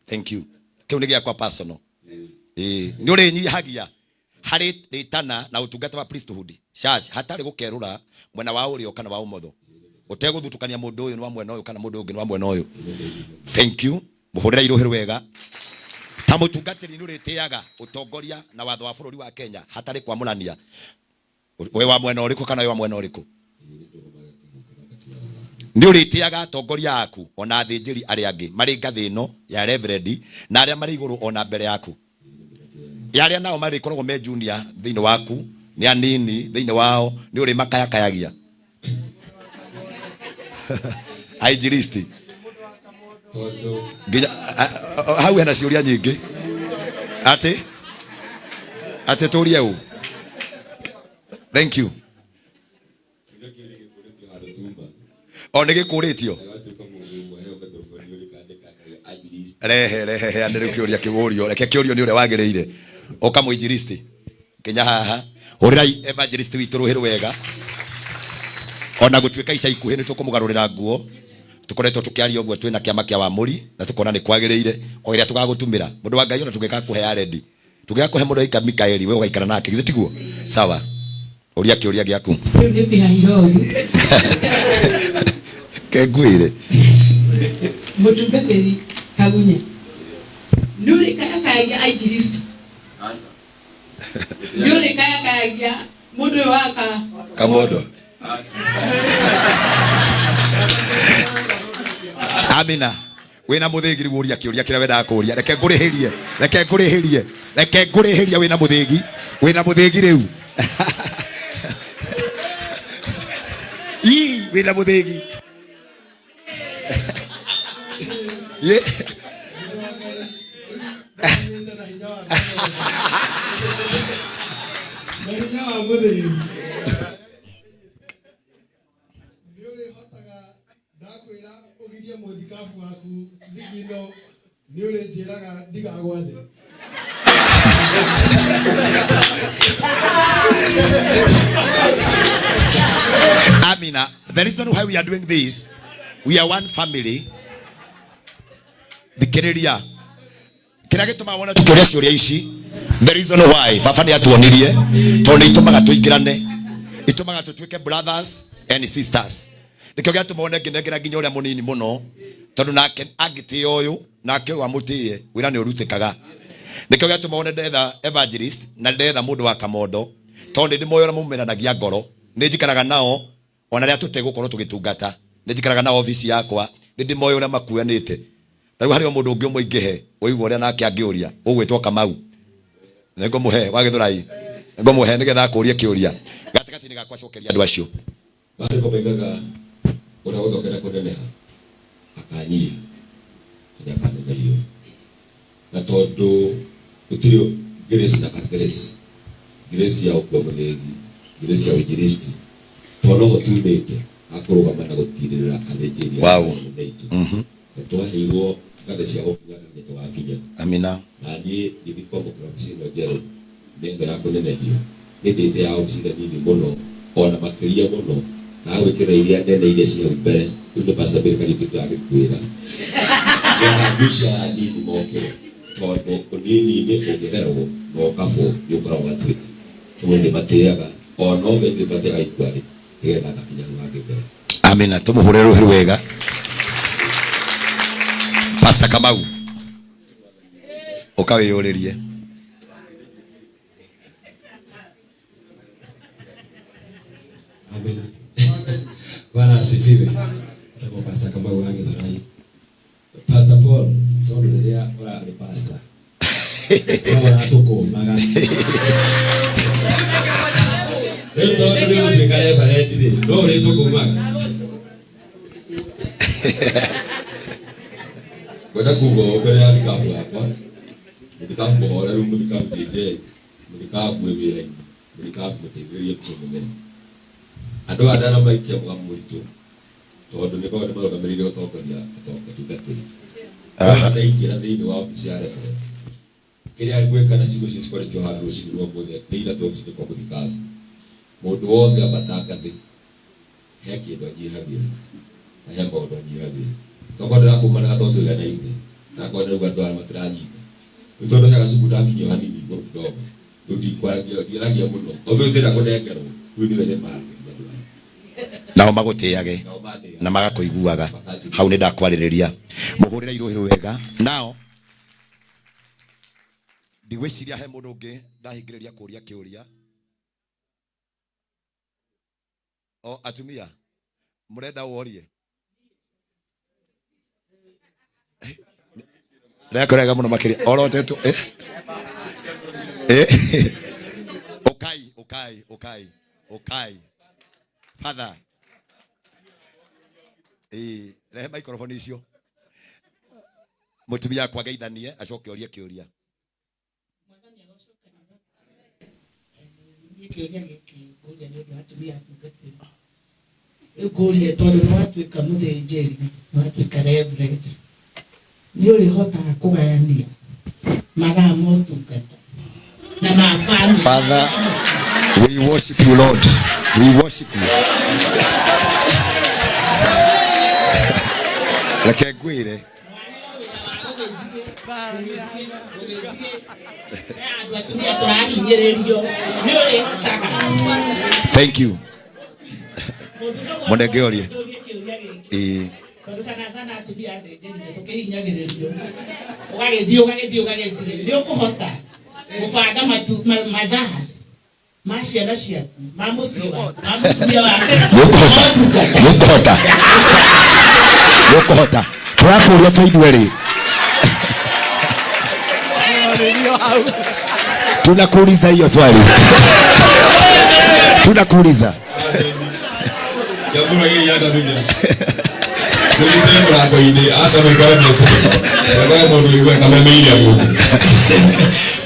thank you. Kĩu nĩ gĩakwa personal. Ĩĩ, nĩ ũrĩnyihagia harĩ rĩtana na ũtungata wa priesthood church hatarĩ gũkerũra mwena wa ũrĩo kana wa ũmotho, ũtegũthutũkania mũndũ ũyũ nĩ wa mwena ũyũ kana mũndũ ũyũ ũngĩ nĩ wa mwena ũyũ? Thank you. Mũhũrĩra irũhĩ wega. Ta mũtungatĩri, nĩ ũrĩtĩaga ũtongoria na watho wa bũrũri wa Kenya hatarĩ kwamũrania wĩ wa mwena ũrĩkũ kana wĩ wa mwena ũrĩkũ? Nĩ ũrĩtĩaga atongoria aku ona athĩnjĩri arĩa angĩ marĩ ngathĩ ĩno ya reverend na arĩa marĩ igũrũ ona mbere yaku, ya arĩa nao marĩkoragwo me junior thĩinĩ waku, nĩ anini thĩinĩ wao, nĩ ũrĩ makayakayagia ainjilisti?
Tondũ
Nginya hau hena ciũria nyingĩ atĩ atĩ tũrie ũ. Thank you.
Kĩũria kĩu nĩ gĩkũrĩtio handũ tuma.
O nĩ gĩkũrĩtio.
Agatuĩka mũndũ ũmwe heo microphone ũrĩ kandĩka ainjilisti.
Rehe, rehe, heane rĩu kĩũria kĩũrio. Reke kĩũrio nĩ ũrĩa wagĩrĩire. Ũka mũinjilisti, kinya haha. Hũrĩrai evangelist witũ rũhĩ rwega. Ona gũtuĩka ica ikuhĩ nĩ tũkũmũgarũrĩra nguo, tũkoretwo tũkĩaria ũguo twĩna kĩama kĩa wamũri na tũkona nĩ kwagĩrĩire o ĩrĩa tũgagũtumĩra, mũndũ wa Ngai. Ona tũngĩkaga kũhe arendi, tũngĩkaga kũhe mũndũ aika Mikaeli, we ũgaikara nake, githĩ tiguo? Sawa, ũria kĩũria gĩaku.
Rĩu nĩ Pihairothu.
Kengwĩre.
Mũtungatĩri Kagunya, nĩ ũrĩkayakayagia ainjilisti? Nĩ ũrĩkayakayagia mũndũ ũyũ waka
Kamondo? Amina. Wĩna mũthĩgi rĩu, ũria kĩũria kĩrĩa wendaga kũria. Reke ngũrĩhĩrie, reke ngũrĩhĩrie, reke ngũrĩhĩrie. Wĩna mũthĩgi, wĩna mũthĩgi rĩu. Ii, wĩna mũthĩgi. Ye.
Na hinya wa mũthĩgi nĩ ũrĩhotaga. Ndakwĩra ũgirie mũthikabu waku thigino, nĩ ũrĩnjĩraga ndigagwathe?
Amina. Na the reason why we are doing this, we are one family. Thikĩrĩria kĩrĩa gĩtũmaga wone tũkĩũria ciũria ici, the reason why baba nĩ atuonirie, tondũ nĩ itũmaga tũingĩrane, itũmaga tũtuĩke brothers and sisters. Nĩkĩo gĩatũma wone ngĩnengera nginya ũrĩa mũnini mũno, tondũ nake angĩtĩĩa ũyũ nake ũyũ amũtĩĩe, wĩra nĩ ũrutĩkaga. Nĩkĩo gĩatũma wone ndetha evangelist na ndetha mũndũ wa kamondo, tondũ nĩ ndĩmoĩ ũrĩa maumĩranagia ngoro, nĩ njikaraga nao ona rĩrĩa tũtegũkorwo tũgĩtungata, nĩ njikaraga nao obici yakwa, nĩ ndĩmoĩ ũrĩa makuanĩte. Ta rĩu harĩ o mũndũ ũngĩ ũmwe ingĩhe ũigua ũrĩa nake angĩũria, ũgwĩtwo Kamau, nĩ ngũmũhe wa Gĩthũrai, nĩ ngũmũhe nĩgetha akũrie kĩũria gatagatĩ-inĩ gakwa, cokeria andũ acio.
Maandĩko moigaga ũrĩa wothe ũkenda kũneneha akanyiha na nĩakanenehio. Na tondũ gũtirĩ grace na ka grace, grace ya gũkua mũthĩgi, grace ya ũinjilisti, tondũ noho tumĩte hakũrũgama na gũtirĩrĩra athĩnjĩri a
Wow.
anene aitũ. Na twaheirwo ngathĩ cia gũkinya nginya tũgakinya.
Amina.
Na niĩ ngĩthiĩ kwamũkĩra obici ĩno njerũ nĩ ĩno ya kũnenehio, nĩ ndĩte ya obici ĩrĩa nini mũno ona makĩria mũno, na gwĩkĩra iria nene iria cia hau mbere. Rĩu nĩ Pastor Bill Kariũki ndĩragĩkwĩra, nĩgetha ngucia aya nini mokĩre, tondũ ũnini-inĩ ũngĩrerwo na ũkabwo nĩ ũkoragwo watuĩka. Ũguo nĩ matĩaga ona othe nĩ matĩaga ikua rĩ, nĩgetha ngakinya hau hangĩ mbere.
Amina. Tũmũhũre rũhĩ wega. Pastor Kamau, ũka wĩyũrĩrie.
Amen. Bwana asifiwe. Ndagwo Pastor Kamau wa Githurai. Pastor Paul, tondu riria urari pastor, no ũratũkũmaga. Rĩu tondũ nĩ gũtuĩka reverend rĩ, no ũrĩtũkũmaga.
Ngwenda kuga ũũ mbere ya thikabu yakwa, mũthikabu mũhoreru, mũthikabu JJ, mũthikabu wĩ wĩra-inĩ, mũthikabu mũteithĩrĩrie Bishop Mũthee. Andũ aya ndanamaikia mũgambo mũritũ, tondũ nĩ koragwo nĩmarũgamĩrĩire ũtongoria ũtungatĩri. Ndaingĩra thĩinĩ wa obici ya reverend, kĩrĩa ngwĩka na ciugo icio cikoretwo handũ rũcinĩ rwa ũmũthĩ nĩ ithatũ obici-inĩ kwa mũthikabu. Mũndũ wothe ambata ngathĩ, he kĩndũ anyihagia na he maũndũ anyihagia. Tokorwo ndĩrakũmanaga tondũ tũiganaine, na akorwo nĩ rĩu andũ aya matiranyita. Rĩu tondũ he gacuku ndakinyio hanini igũrũ kidogo, rĩu ndikwaragia, ndiaragia mũno. Ũndũ ũyũ ndĩrenda kũnengerwo, rĩu nĩwe nĩmaragĩria andũ aya.
Nao magũtĩage na magakũiguaga. Hau nĩ ndakwarĩrĩria. Mũhũrĩre irũhĩ wega. Nao ndigwĩciria he mũndũ ũngĩ ndahingĩrĩria kũria kĩũria. O atumia mũrenda worie rekorega mũno makĩria orotetwo. Ũkai, ũkai, ũkai, ũkai. Father. Rehe microphone icio. Mũtumia akwa geithanie acoke orie kĩũria.
Niĩ kĩũria gĩkĩ ngũria nĩ ũndũ wa atumia atungatĩri. Rĩu ngũrie tondũ nĩ watuĩka mũthĩnjĩri, nĩ watuĩka reverend, nĩ ũrĩhotaga kũgayania mathaa ma ũtungata na ma family.
Father, we worship you, Lord. We worship you. Reke ngwĩre.
Andũ atumia tũrahinyĩrĩrio, nĩ ũrĩhotaga.
Thank you. Mũnenge orie. Ĩĩ.
Tondũ sana sana atumia athĩnjĩri nĩ tũkĩhinyagĩrĩrio. Ũgagĩthiĩ, ũgagĩthiĩ, ũgagĩthiĩ. Nĩ ũkũhota gũbanga mathaa ma ciana ciaku, ma mũciĩ waku, ma mũtumia waku.
Nĩũkũhota. Nĩũkũhota. Nĩũkũhota. Tũrakũria tũigue rĩ. Tunakuuliza hiyo swali. Tunakuuliza.
Jambo la hii yaga dunia. Nĩgĩte mũrango-inĩ, aca mũikare mĩciĩ. Mũikare mũndũ ũigue kamemeire gũkũ.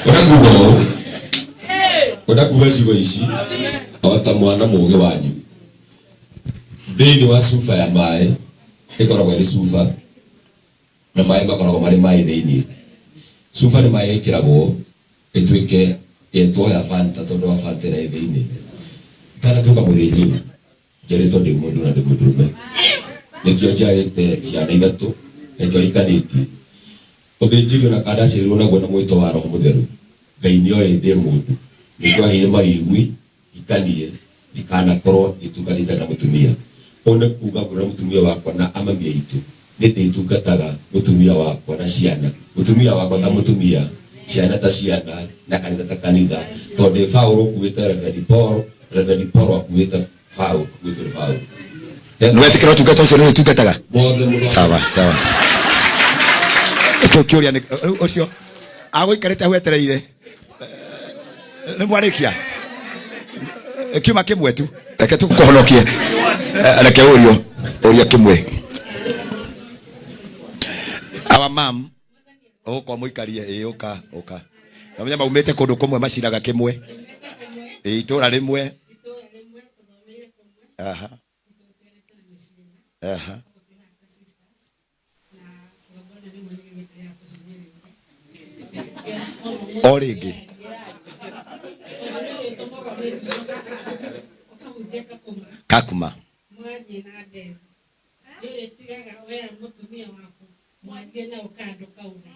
Ũrĩa kuga ũũ, ũrĩa kuga ciugo ici, o ta mwana mũũgĩ wanyu. Thĩinĩ wa cuba ya maĩ, ĩkoragwo ĩrĩ cuba, na maĩ makoragwo marĩ maĩ thĩinĩ. Cuba nĩ maĩ ĩkĩragwo, ĩtuĩke ĩtwo ya Fanta tondũ wa Fanta ĩrĩa ĩ thĩinĩ. Itanatuĩka mũthĩnjĩri, Njiarĩtwo ndĩ mũndũ na ndĩ mũndũrũme. Nĩkĩo njiarĩte ciana ithatũ na nĩkĩo hikanĩtie. Ũthĩnjĩri ona kana ndaciarirwo naguo na mwĩto wa Roho Mũtheru. Ngai nĩoĩ ndĩ mũndũ. Nĩkĩo aheire mawĩgwi hikanie ndikanakorwo ngĩtungatĩte na mũtumia. Ũũ nĩ kuga ngũrĩ na mũtumia wakwa na amami aitũ. Nĩ ndĩtungataga mũtumia wakwa na ciana. Mũtumia wakwa ta mũtumia, ciana ta ciana na kanitha ta kanitha. Tondũ ndĩ Paũlũ ũkuĩte Reverend Paul, Reverend Paul akuĩte Paũlũ, akuĩtwo nĩ Paũlũ.
Nĩ wetĩkĩra ũtungata ũcio nĩ ũtungataga?
Mothe mũno.
Sawa sawa. Kĩu kĩũria nĩ rĩu ũcio agũikarĩte hau etereire. Nĩ mwarĩkia? Kiuma kĩmwe tu. Reke tũkũhonokie. Reke ũrio ũria kĩmwe. Our mom ũka mũikarie ĩ ũka ũka. Na menya maumĩte kũndũ kũmwe maciraga kĩmwe. Ĩ itũra rĩmwe. Aha. Aha. O rĩngĩ. Kakuma.
Mwathiĩ na mbere nĩ ũrĩtigaga we mũtumia waku mwathiĩ nao kando kaura.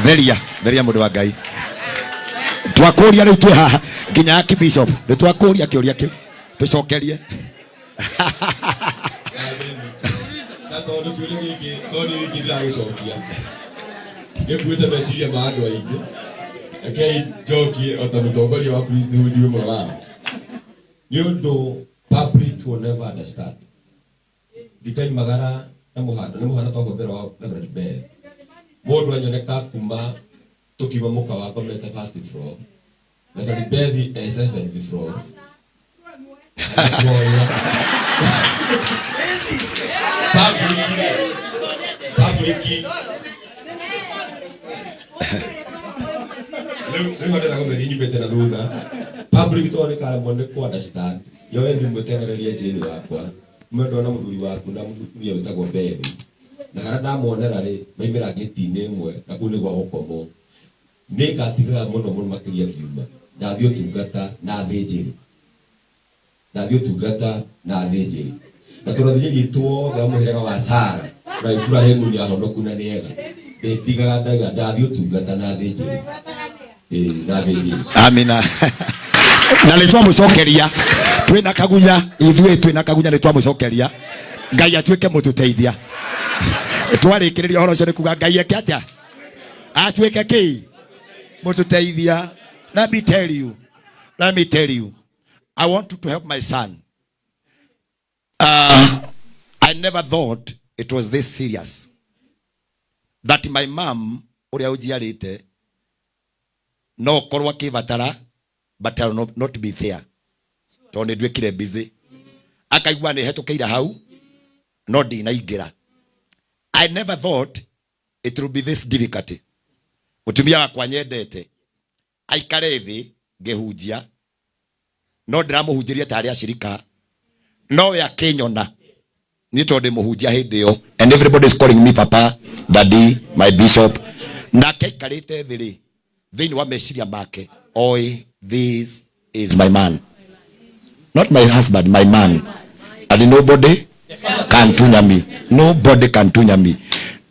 Theria, theria mũndũ wa Ngai. Twakũria rĩu twĩ haha nginya Archbishop nĩ twakũria kĩũria kĩu tũcokerie.
Na tondũ kĩũria gĩkĩ tondũ gĩkĩ ndĩragĩcokia gĩkuĩte meciria ma andũ aingĩ, rekei njokie o ta mũtongoria wa priesthood ũmwe wao, nĩ ũndũ public will never understand. Ndikaimagara na mũhano, nĩ mũhano twahũthĩra wa Reverend Bell. Mũndũ anyoneka kuma tũkiuma mũkawa ngomete first floor, Reverend Bell e seventh floor. Public, public. Rĩu rĩu ndĩrenda gũtheria nyumĩte na thutha. Public tondũ nĩ karemwo nĩ kũ understand. Yoe thimũ ĩteng'ererie Jane wakwa. Mwe ndona mũthuri waku na mũtumia wĩtagwo Beth. Na harĩa ndamonera rĩ, maimĩra gĩti-inĩ ĩmwe na kũu nĩ gwa gũkomwo. Nĩ ngatigaga mũno mũno makĩria ngiuma. Ndathiĩ ũtungata na athĩnjĩri. Ndathiĩ ũtungata na athĩnjĩri. Na tondũ athĩnjĩri aitũ othe a mũhĩrĩga wa Sara na Iburahĩmu nĩ ahonoku na nĩ ega. Ndĩtigaga ndauga ndathiĩ ũtungata na athĩnjĩri. Ĩĩ, na athĩnjĩri.
Amina. Na nĩ twamũcokeria twĩna kagunya, ithuĩ twĩna kagunya nĩ twamũcokeria. Ngai atuĩke mũtũteithia. Twarĩkĩrĩria ũhoro ũcio nĩ kuga Ngai eke atĩa? Atuĩke kĩ? Mũtũteithia. Let me tell you. Let me tell you. I want you to help my son. I never thought it was this serious. That my mom, ũrĩa ũnjiarĩte, no korwo akĩbatara, but I will not be there. Tondũ nĩ nduĩkire busy. Akaigua nĩ hetũkĩire hau, no ndinaingĩra. I never thought it would be this difficult. Mũtumia wakwa nyendete, aikare thĩ ngĩhunjia, no ndĩramũhunjĩria tarĩ acirika, no we akĩnyona niĩ tondũ ndĩ mũhunjia hĩndĩ ĩyo, and everybody is calling me papa, daddy, my bishop. Nake aikarĩte thĩ rĩ, thĩinĩ wa meciria make oĩ this is my man, not my husband, my man, and nobody can tunya me, nobody can tunya me.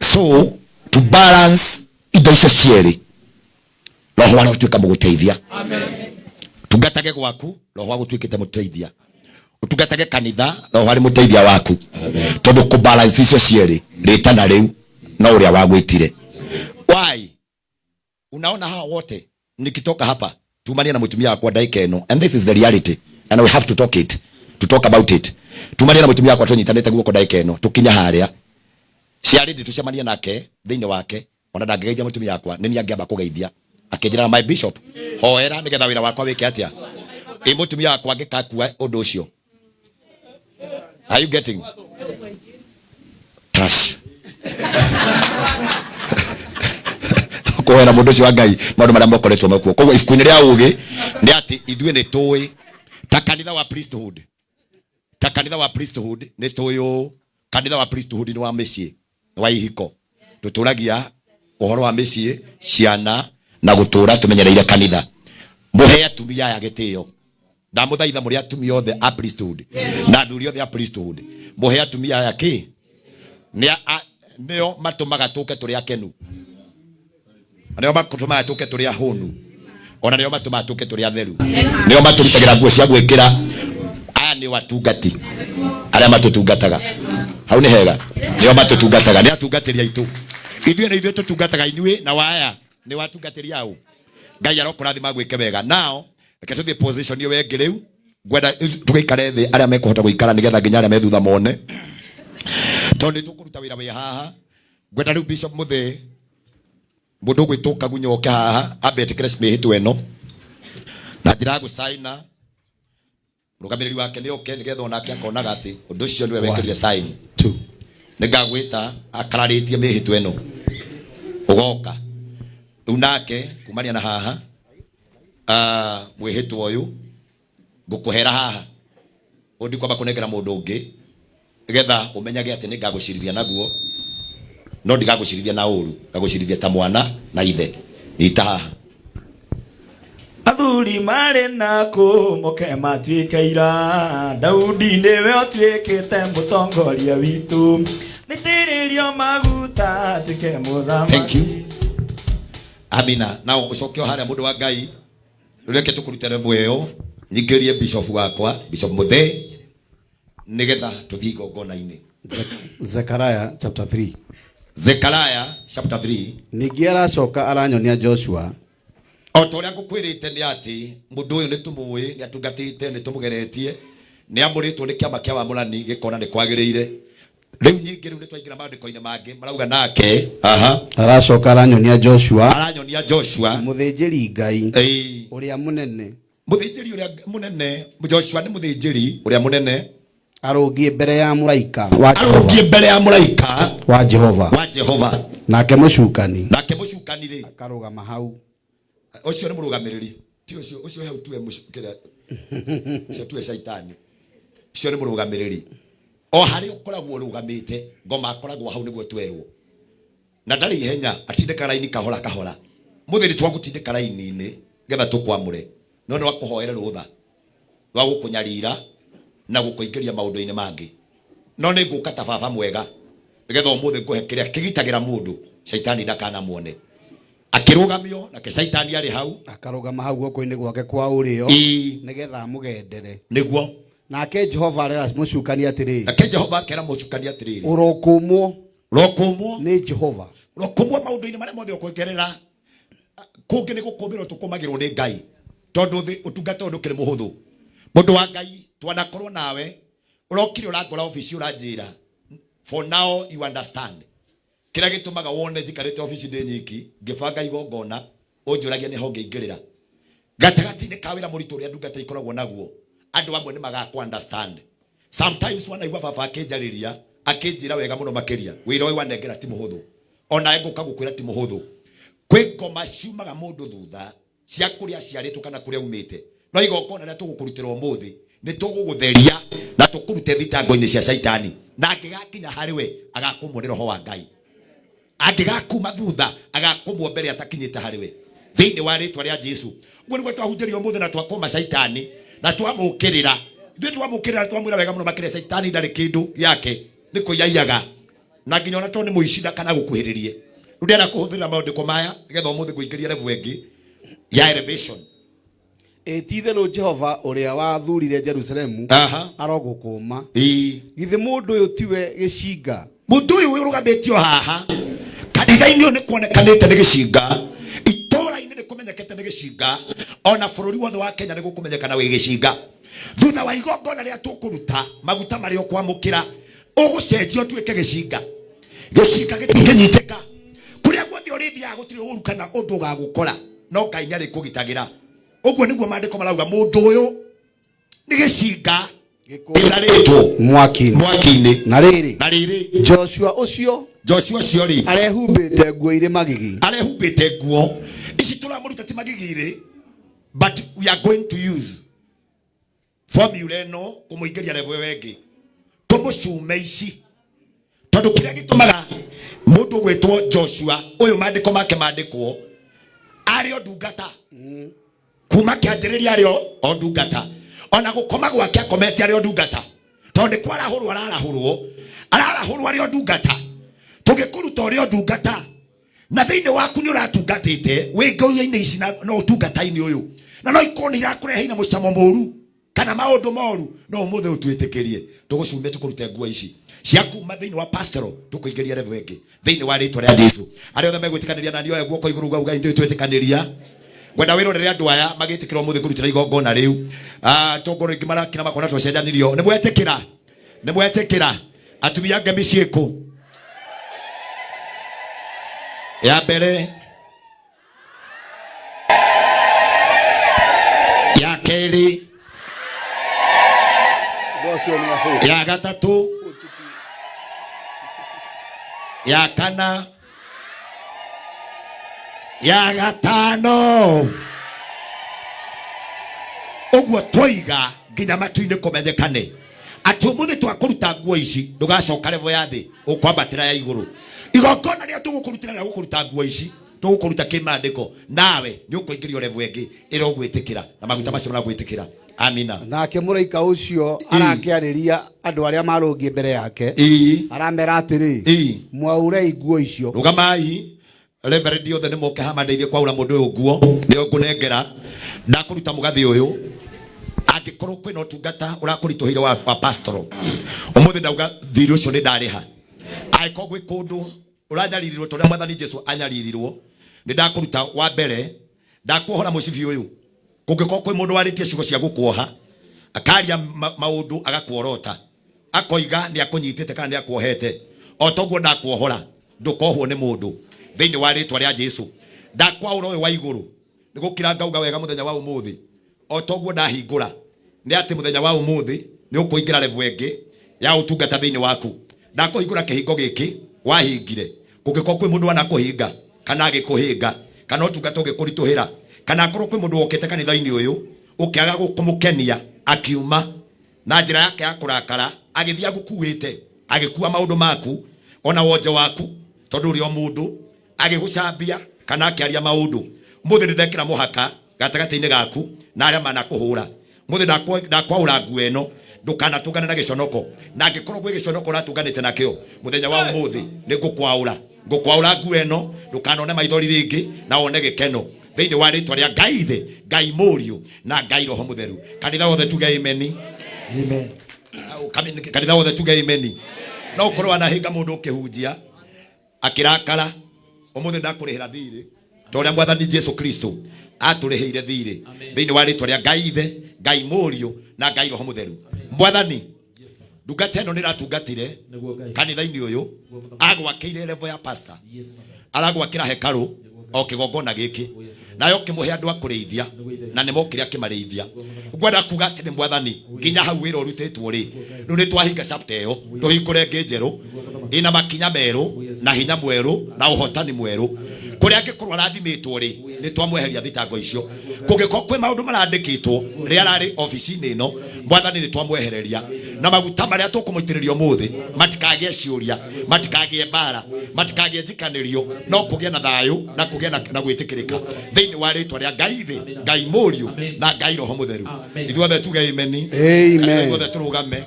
So to balance indo icio cierĩ, roho wa gũtuĩka mũgũteithia. Tungatage gwaku, roho wa gũtuĩkĩte mũteithia. Ũtungatage kanitha, roho arĩ mũteithia waku. Tondũ kũ balance icio cierĩ, rĩtana rĩu no ũrĩa wagwĩtire. Why? Unaona hawa wote nikitoka hapa tumania na mũtumia wakwa ndagĩka ĩno, and this is the reality and we have to talk it, to talk about it. Tumania na mũtumia wakwa tũnyitanĩte guoko ndagĩka ĩno, tũkinya harĩa ciarĩ ndĩ tũcemanie nake thĩinĩ wake, ona ndangĩgeithia mũtumia wakwa, nĩ niĩ angĩamba kũgeithia akĩnjĩraga my bishop, hoera nĩgetha wĩra wakwa wĩke atĩa. Ĩ mũtumia wakwa angĩkakua ũndũ ũcio. Are you getting? Trash. Kũhoera mũndũ ũcio wa Ngai maũndũ marĩa mokoretwo mekuo. Koguo ibuku-inĩ rĩa ũũgĩ nĩ atĩ ithuĩ nĩ tũĩ ta kanitha wa priesthood, ta kanitha wa priesthood nĩ tũĩ ũũ, kanitha wa priesthood nĩ wa mĩciĩ, nĩ wa ihiko. Tũtũragia ũhoro wa mĩciĩ, ciana na gũtũra tũmenyereire kanitha. Mũhe atumia aya gĩtĩo. Ndamũthaitha mũrĩ atumia othe a priesthood na athuri othe a priesthood, mũhe atumia aya kĩ nĩ nĩo matũmaga tũke tũrĩ akenu, nĩo matũmaga tũke tũrĩ ahũnu, ona nĩo matũmaga tũke tũrĩ atheru, nĩo matũrutagĩra nguo cia gwĩkĩra. Aya nĩo atungati arĩa matũtungataga. Hau nĩ hega, nĩo matũtungataga, nĩ atungatĩri aitũ. Ithuĩ nĩ ithuĩ tũtungataga inyuĩ, na waya nĩ watungatĩri au. Ngai arokũrathima, gwĩke wega. Nao reke tũthiĩ position ĩyo ĩngĩ. Rĩu ngwenda tũgĩikare thĩ, arĩa mekũhota gũikara, nĩgetha nginya arĩa me thutha mone, tondũ nĩ tũkũruta wĩra wĩ haha. Ngwenda rĩu Bishop Muthee, mũndũ ũgwĩtwo Kagunya, oke haha ambe etĩkĩre mĩhĩtwa ĩno na njĩra ya gũcaina. Mũrũgamĩrĩri wake nĩ oke, nĩgetha onake akonaga atĩ ũndũ ũcio nĩwe wekĩrire sign. Nĩ ngagwĩta akararĩtie mĩhĩtwa ĩno, ũgoka rĩu nake kumania na haha. Mwĩhĩtwa ũyũ ngũkũhera haha, ũyũ ndikwamba kũnengera mũndũ ũngĩ, nĩgetha ũmenyage atĩ nĩ ngagũcirithia naguo, no ndigagũcirithia na ũru, ngagũcirithia ta mwana na ithe. Nyita haha.
Athuri marĩ na kũ moke matuĩke ira, Daudi nĩwe ũtuĩkĩte mũtongoria witũ, nĩtĩrĩrio maguta atuĩke mũthamaki.
Thank you. Amina. Na ũcoke o harĩa, mũndũ wa Ngai. Reke tũkũrute level ĩyo, nyingĩrie bishop wakwa, Bishop Muthee, nĩgetha tũthiĩ igongona-inĩ.
Zechariah chapter 3.
Zechariah chapter 3.
Ningĩ aracoka aranyonia Joshua.
O ta ũrĩa ngũkwĩrĩte, nĩ atĩ mũndũ ũyũ nĩ tũmũĩ, nĩ atungatĩte, nĩ tũmũgeretie, nĩ amũrĩtwo nĩ kĩama kĩa wamũrani gĩkona nĩ kwagĩrĩire. Rĩu nyingĩ, rĩu nĩ twaingĩra maandĩko-inĩ mangĩ marauga nake aha.
Aracoka aranyonia Joshua.
Aranyonia Joshua.
Mũthĩnjĩri Ngai ũrĩa mũnene.
Mũthĩnjĩri ũrĩa mũnene. Joshua nĩ mũthĩnjĩri ũrĩa mũnene.
Arũngiĩ mbere ya mũraika wa Jehova.
Arũngiĩ mbere ya mũraika
wa Jehova.
Wa Jehova.
Nake mũcukani.
Nake mũcukani rĩ.
Akarũgama hau.
Ũcio nĩ mũrũgamĩrĩri, ti ũcio, ũcio hau tuwe kĩrĩa ũcio tuwe caitani, ũcio nĩ mũrũgamĩrĩri. O harĩa ũkoragwo ũrũgamĩte, ngoma akoragwo hau nĩguo twerwo, na ndarĩ ihenya, atindĩka raini kahora kahora. Mũthĩ nĩ twagũtindĩka raini-inĩ getha tũkwamũre, no nĩ wakũhoere rũtha rwa gũkũnyarira na gũkũingĩria maũndũ-inĩ mangĩ, no nĩ ngũka ta baba mwega nĩgetha ũmũthĩ ngũhe kĩrĩa kĩgitagĩra mũndũ caitani ndakanamuone akĩrũgamio, nake caitani arĩ hau.
Akarũgama hau guoko-inĩ gwake kwa ũrĩo. Nĩgetha amũgendere.
Nĩguo.
Nake Jehova arera mũcukani atĩrĩ.
Nake Jehova akera mũcukani atĩrĩrĩ.
Ũrokũmwo.
Ũrokũmwo.
Nĩ Jehova.
Ũrokũmwo maũndũ-inĩ marĩa mothe ũkũgerera. Kũngĩ nĩ gũkũmĩrwo tũkũmagĩrwo nĩ Ngai, tondũ thĩ ũtungata ũyũ ndũkĩrĩ mũhũthũ. Mũndũ wa Ngai, twanakorwo nawe ũrokire ũrangora obici, ũranjĩra for now you understand kĩrĩa gĩtũmaga wone njikarĩte obici ndĩ nyiki ngĩbanga igongona, ũnjũragia nĩ ho ngĩingĩrĩra gatagatĩ-inĩ ka wĩra mũritũ ũrĩa ndungata ikoragwo naguo. Andũ amwe nĩ magakũ understand. Sometimes wanaigua baba akĩnjarĩria, akĩnjĩra wega mũno makĩria, wĩra ũyũ wanengera ti mũhũthũ, onawe ngũka gũkwĩra ti mũhũthũ. Kwĩ ngoma ciumaga mũndũ thutha cia kũrĩa aciarĩtwo kana kũrĩa umĩte, no igongona rĩrĩa tũgũkũrutĩra ũmũthĩ nĩ tũgũgũtheria na tũkũrute thitango-inĩ cia caitani, na angĩgakinya harĩ we agakũmwo nĩ roho wa Ngai, angĩgakuma thutha agakũmwo mbere atakinyĩte harĩ we, thĩinĩ wa rĩtwa rĩa Jesu. Ũguo nĩguo twahunjĩria ũmũthĩ, na twakũma caitani na twamũkĩrĩra. Ithuĩ twamũkĩrĩra, twamwĩra wega mũno makĩria caitani ndarĩ kĩndũ gĩake, nĩ kũiyaiyaga, na nginya ona tondũ nĩ mũici ndakana gũkuhĩrĩrie. Rĩu ndĩrenda kũhũthĩra maũndĩko maya nĩgetha ũmũthĩ ngũingĩria level ĩngĩ ya elevation.
Ĩ ti-itherũ Jehova ũrĩa wathurire Jerusalemu arogũkũma. Githĩ mũndũ ũyũ tiwe gĩcinga?
Mũndũ ũyũ ũrũgamĩtio haha kanitha-inĩ ũyũ nĩ kuonekanĩte nĩ gĩcinga, itũũra-inĩ nĩ kũmenyekete nĩ gĩcinga, ona bũrũri wothe wa Kenya nĩ gũkũmenyekana wĩ gĩcinga. Thutha wa igongona rĩa tũkũruta, maguta marĩa ũkwamũkĩra, ũgũcenjio ũtuĩke gĩcinga. Gĩcinga gĩtingĩnyitĩka. Kũrĩa guothe ũrĩthiaga gũtirĩ ũru kana ũndũ ũgagũkora, no Ngai nĩ arĩkũgitagĩra. Ũguo nĩguo maandĩko marauga, mũndũ ũyũ nĩ gĩcinga gĩtharĩtwo
mwaki-inĩ.
Mwaki-inĩ.
Na rĩrĩ,
na rĩrĩ,
Joshua ũcio.
Joshua ũcio rĩ,
arehumbĩte nguo irĩ magigi.
Arehumbĩte nguo ici tũramũruta ti magigi rĩ, but we are going to use formula ĩno kũmũingĩria level ĩyo ĩngĩ, tũmũcume ici, tondũ kĩrĩa gĩtũmaga mũndũ ũgwĩtwo Joshua ũyũ maandĩko make mandĩkwo arĩ o ndungata kuma kĩanjĩrĩria, arĩ o ndungata. Ona gũkoma gwake akomete arĩ o ndungata, tondũ nĩ kwarahũrwo ararahũrwo, ararahũrwo arĩ o ndungata. Tũngĩkũruta ũrĩ o ndungata na thĩinĩ waku nĩ ũratungatĩte wĩ ngũi-inĩ ici na ũtungata-inĩ ũyũ, na no ikorwo nĩ irakũreheire mũcamo mũru kana maũndũ moru, no ũmũthĩ ũtwĩtĩkĩrie tũgũcumie tũkũrute nguo ici cia kuma thĩinĩ wa pastoral tũkũingĩria level ĩngĩ thĩinĩ wa rĩtwa rĩa Jesu. Arĩa othe megwĩtĩkanĩria na niĩ oe guoko igũrũ uga ugai twĩtĩkanĩria. Ngwenda wĩrorere andũ aya magĩtĩkĩra ũmũthĩ kũrutĩra igongona rĩu. Tongoro ingĩ marakira makona twacenjanirio. Nĩ mwetĩkĩra? Nĩ mwetĩkĩra? Atumia ngemi ciĩkũ? Ya mbere, ya kerĩ, ya gatatũ, ya kana, ya gatano. Ũguo twoiga nginya matu-inĩ kũmenyekane atĩ ũmũthĩ twakũruta nguo ici ndũgacoka level ya thĩ, ũkwambatĩra ya igũrũ. Igongona rĩrĩa tũgũkũrutĩra rĩa gũkũruta nguo ici tũgũkũruta kĩmandĩko, nawe nĩ ũkũingĩrio level ĩngĩ ĩrĩa ũgwĩtĩkĩra na maguta macio maragwĩtĩkĩra. Amina.
Nake mũraika ũcio arakĩarĩria andũ arĩa marũngiĩ mbere yake, aramera atĩrĩ, mwaũrei nguo icio.
Rũgamai. Reverend othe nĩ moke haha mandeithie kwaũra mũndũ ũyũ nguo, nĩo ngũnengera. Ndakũruta mũgathĩ ũyũ, angĩkorwo kwĩna ũtungata ũrakũritũhĩire wa pastoral, ũmũthĩ ndauga thirĩ ũcio nĩ ndarĩha. Angĩkorwo gwĩ kũndũ ũranyaririrwo ta ũrĩa mwathani Jesu anyaririrwo, nĩ ndakũruta wa mbere, ndakuohora mũcibi ũyũ. Kũngĩkorwo kwĩ mũndũ warĩtie ciugo cia gũkuoha, akaria maũndũ agakuorota, akoiga nĩ akũnyitĩte kana nĩ akuohete, o toguo ndakuohora ndũkohwo nĩ mũndũ thĩinĩ wa rĩtwa rĩa Jesu. Ndakwaũra ũyũ wa igũrũ nĩ gũkira ngauga wega mũthenya wa ũmũthĩ, o toguo ndahingũra nĩ atĩ mũthenya wa ũmũthĩ nĩ ũkũingĩra level ĩngĩ ya ũtungata thĩinĩ waku. Ndakũhingũra kĩhingo gĩkĩ wahingire, kũngĩkorwo kwĩ mũndũ wanakũhinga kana agĩkũhinga kana ũtungata ũgĩkũritũhĩra, kana akorwo kwĩ mũndũ wokĩte kanitha-inĩ ũyũ ũkĩaga kũmũkenia akiuma na njĩra yake ya kũrakara agĩthiĩ agũkuĩte agĩkua maũndũ maku ona wonje waku, tondũ ũrĩ o mũndũ, agĩgũcambia kana akĩaria maũndũ. Mũthĩ nĩ ndekĩra mũhaka gatagatĩ-inĩ gaku na arĩa manakũhũra. Mũthĩ ndakwaũra nguo ĩno, ndũkanatũngane na gĩconoko, na angĩkorwo gwĩ gĩconoko ũratũnganĩte nakĩo mũthenya wa ũmũthĩ nĩ ngũkwaũra, ngũkwaũra nguo ĩno, ndũkanone maithori rĩngĩ na wone gĩkeno thĩinĩ wa rĩtwa rĩa Ngai Ithe, Ngai Mũriũ na Ngai Roho Mũtheru. Kanitha wothe tuge amen.
Amen.
Kanitha wothe tuge amen. No ũkorwo wanahinga mũndũ ũkĩhunjia akĩrakara, ũmũthĩ ndakũrĩhĩra thirĩ ta ũrĩa mwathani Jesu Kristo atũrĩhĩire thirĩ thĩinĩ wa rĩtwa rĩa Ngai Ithe, Ngai Mũriũ na Ngai Roho Mũtheru. Mwathani, ndungata ĩno nĩ ĩratungatire kanitha-inĩ ũyũ, agwakĩire level ya pastor, aragwakĩra hekarũ o kĩgongona gĩkĩ, nayo ũkĩmũhe andũ a kũrĩithia na nĩ mokire akĩmarĩithia. Ngwenda kuga atĩ nĩ mwathani nginya hau wĩra ũrutĩtwo rĩ, rĩu nĩ twahinga chapter ĩyo, tũhingũre ĩngĩ njerũ ĩna makinya merũ na hinya mwerũ na ũhotani mwerũ. Kũrĩa angĩkorwo arathimĩtwo rĩ, nĩ twamweheria thitango icio. Kũngĩkorwo kwĩ maũndũ marandĩkĩtwo rĩrĩa ararĩ obici-inĩ ĩno, mwathani nĩ twamwehereria, na maguta marĩa tũkũmũitĩrĩria ũmũthĩ matikagĩe ciũria, matikagĩe mbara, matikagĩe njikanĩrio, no kũgĩe na thayũ na kũgĩe na gwĩtĩkĩrĩka thĩinĩ wa rĩtwa rĩa Ngai Ithe, Ngai Mũriũ na Ngai Roho Mũtheru. Ithuothe tuge amen.
Amen.
Kanitha ithuothe tũrũgame,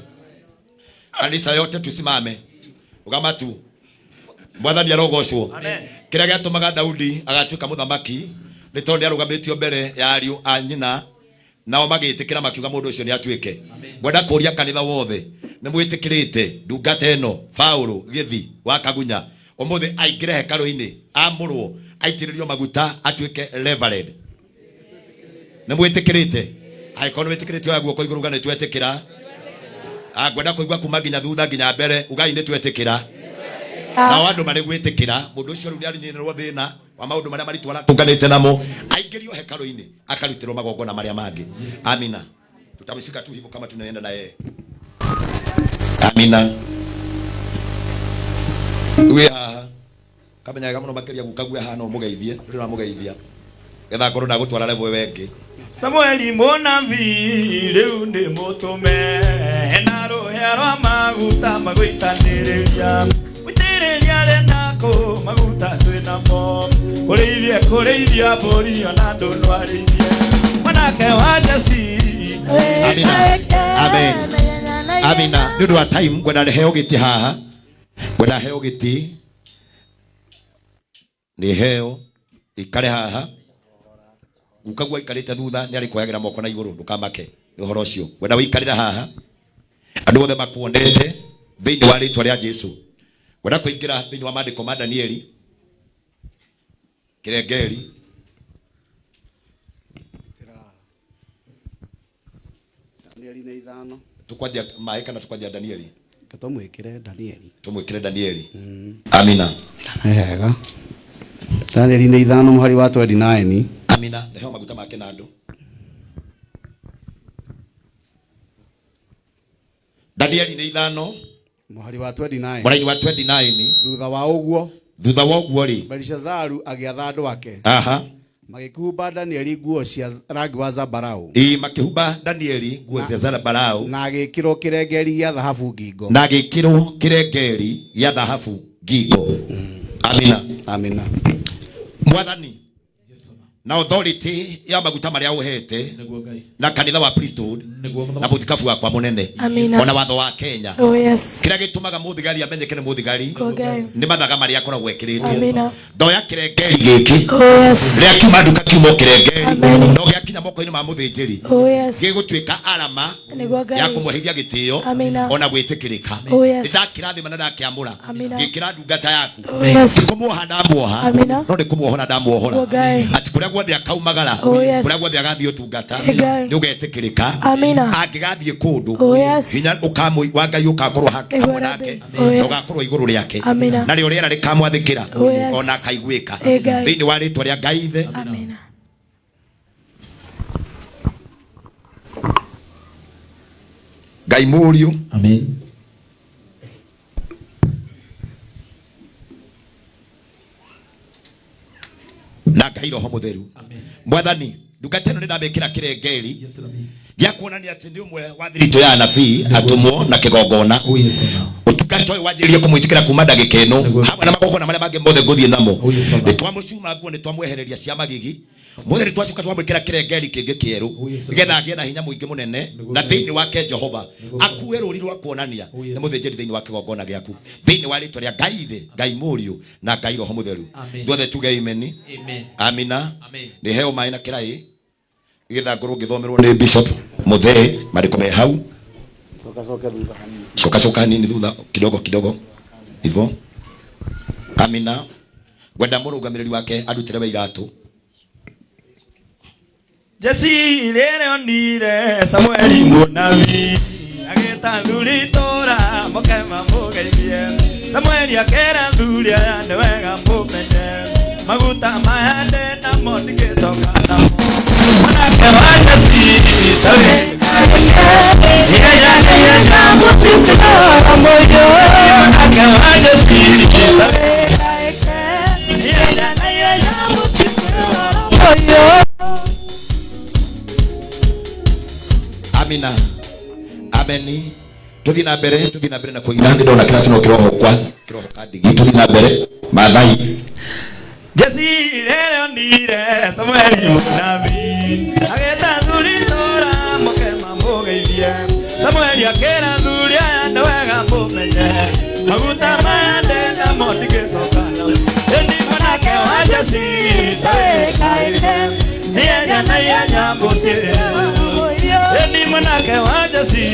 kanitha yote tusimame, rũgama tu. Mwathani arogocwo. Kĩrĩa gĩatũmaga Daudi agatuĩka mũthamaki nĩ tondũ nĩ arũgamĩtio mbere ya ariũ a nyina, nao magĩtĩkĩra makiuga mũndũ ũcio nĩ atuĩke. Ngwenda kũria kanitha wothe, nĩ mwĩtĩkĩrĩte ndungata ĩno Paũlũ Gĩthi wa Kagunya ũmũthĩ aingĩre hekarũ-inĩ, amũrwo, aitĩrĩrio maguta, atuĩke reverend? Nĩ mwĩtĩkĩrĩte? Angĩkorwo nĩ wĩtĩkĩrĩte oya guoko igũrũ uga nĩ twetĩkĩra. Ngwenda kũigua kuma nginya thutha nginya mbere, ugai nĩ twetĩkĩra. Nao andũ marĩ gwĩtĩkĩra mũndũ ũcio rĩu nĩ arinyĩrĩrwo thĩna wa maũndũ marĩa maritũ aratũnganĩte namo, aingĩrio hekarũ-inĩ akarutĩrwo magongona marĩa mangĩ. Amina. Tutamshika tu hivyo kama tunaenda na yeye. Amina. Wĩ haha kamenya wega mũno makĩria guka haha no mũgeithie, rĩu ũramũgeithia getha ngorwo ndagũtwara level ĩyo ĩngĩ.
Samueli mũnabii rĩu nĩ mũtũme na rũhĩa rwa maguta magũitanĩrĩria gũitĩrĩria rĩ nako maguta twĩ namo kũrĩithie kũrĩithia mbũri ona ndũnwarĩithie mwanake wa Jesi
Amina. Amen. Amina. Nĩ ũndũ wa time ngwenda heo gĩtĩ haha. Ngwenda heo gĩtĩ. Nĩ heo ikare haha. Gukaguo aikarĩte thutha nĩ arĩkuoyagĩra moko na igũrũ ndũkamake nĩ ũhoro ũcio. Ngwenda wĩikarĩre haha. Andũ othe makuonete thĩinĩ wa rĩtwa rĩa Jesu. Ngwenda kũingĩra thĩinĩ wa maandĩko ma Danieli kĩrengeri
Danieli nĩ ithano.
Tukwanjia maĩ kana tukwanjia Danieli?
Tũmwĩkĩre Danieli.
Tũmwĩkĩre Danieli. Amina.
Wega. Danieli nĩ ithano mũhari wa 29.
Amina. Ndeheo maguta ma kĩnandũ. Danieli nĩ ithano
mũhari wa 29.
Mũraini wa 29.
Thutha wa ũguo.
Thutha wa ũguo rĩ.
Belishazaru agĩatha andũ ake.
Aha.
Magĩkĩhumba Danieli nguo cia rangi wa zambarau.
Ĩ makĩhumba Danieli nguo cia zambarau.
Na agĩkĩrwo kĩrengeri gĩa thahabu ngingo.
Na agĩkĩrwo kĩrengeri gĩa thahabu ngingo. Amina.
Amina.
Mwathani na authority ya maguta maria uhete na kanitha wa priesthood na muthikabu wakwa munene ona watho wa Kenya.
Oh, yes.
Kiria gitumaga muthigari amenyeke ni muthigari ni mathaga maria akoragwo ekiritwo. Ndoya kirengeri giki.
Oh, yes.
Riria kiuma nduka kiuma kirengeri no giakinya moko-ini ma muthinjiri.
Oh, yes.
Gigutuika alama ya kumuheithia gitio ona gwitikirika.
Oh, yes.
Ndakirathima na ndakiamura ngikira ndungata yaku.
Oh, yes.
Kumuoha ndamuoha no ni kumuohora ndamuohora ati kuria guothe akaumagara kuria guothe agathie utungata ni ugetikirika angigathie kundu hinya ukamwi wa Ngai ukakorwo hamwe nake na ugakorwo iguru riake na rio riera rikamwathikira ona akaiguika thiini wa ritwa ria Ngai ithe.
Amina.
Ngai Mũriũ.
Amen.
Na Ngai Roho Mutheru. Mwathani ndungata ĩno nĩndamĩkĩra kĩrengeri gĩa kuonania atĩ nĩ ũmwe wa thiritũ ya anabii atũmwo na kĩgongona. Ũtungata ũyũ wanjĩrĩrie kũmwĩtĩkĩra kuma ndagĩka ĩno hamwe na magongona marĩa mangĩ mothe ngũthiĩ namo. Nĩtwamũcuma nguo, nĩtwamwehereria cia magigi mothe, nĩtwacoka twamwĩkĩra kĩrengeri kĩngĩ kĩerũ nĩgetha agĩe na hinya mũingĩ mũnene na thĩinĩ wake Jehova akue rũri rwa kuonania nĩ mũthĩnjĩri thĩinĩ wa kĩgongona gĩaku thĩinĩ wa rĩtwa rĩa Ngai Ithe, Ngai Mũriũ na Ngai Roho Mũtheru. Ithuothe tuge amen. Amina. Nĩ heo maĩ na kĩraĩ nĩgetha ngorwo ngĩthomerwo nĩ Bishop Muthee marĩko me hau. Coka coka hanini thutha kidogo kidogo hivyo. Amina. Ngwenda mũrũgamĩrĩri wake arutĩre we iratũ.
Jesi rĩrĩa onire Samueli mũnabii agĩta thuri itũũra moke mamũgeithie. Samueli akĩra thuri aya nĩ wega mũmenye maguta maya ndĩ namo ndingĩcoka namo. Mwanake wa Jesi
Amina. Ameni. Tuthi na mbere, tuthi na mbere na kuina ndona kira tuno kiroho kwa kiroho ka ndigi. Tuthi na mbere Maathai.
Jesi rĩrĩa onire Samueli mũnabii agĩta thuri itũũra moke mamũgeithie. Samueli akĩra thuri aya nĩ wega mũmenye maguta maya ndĩ namo ndingĩcoka namo. Ĩndĩ mwanake wa Jesi nĩenjanagia nyamũ ciĩ. Ĩndĩ mwanake wa Jesi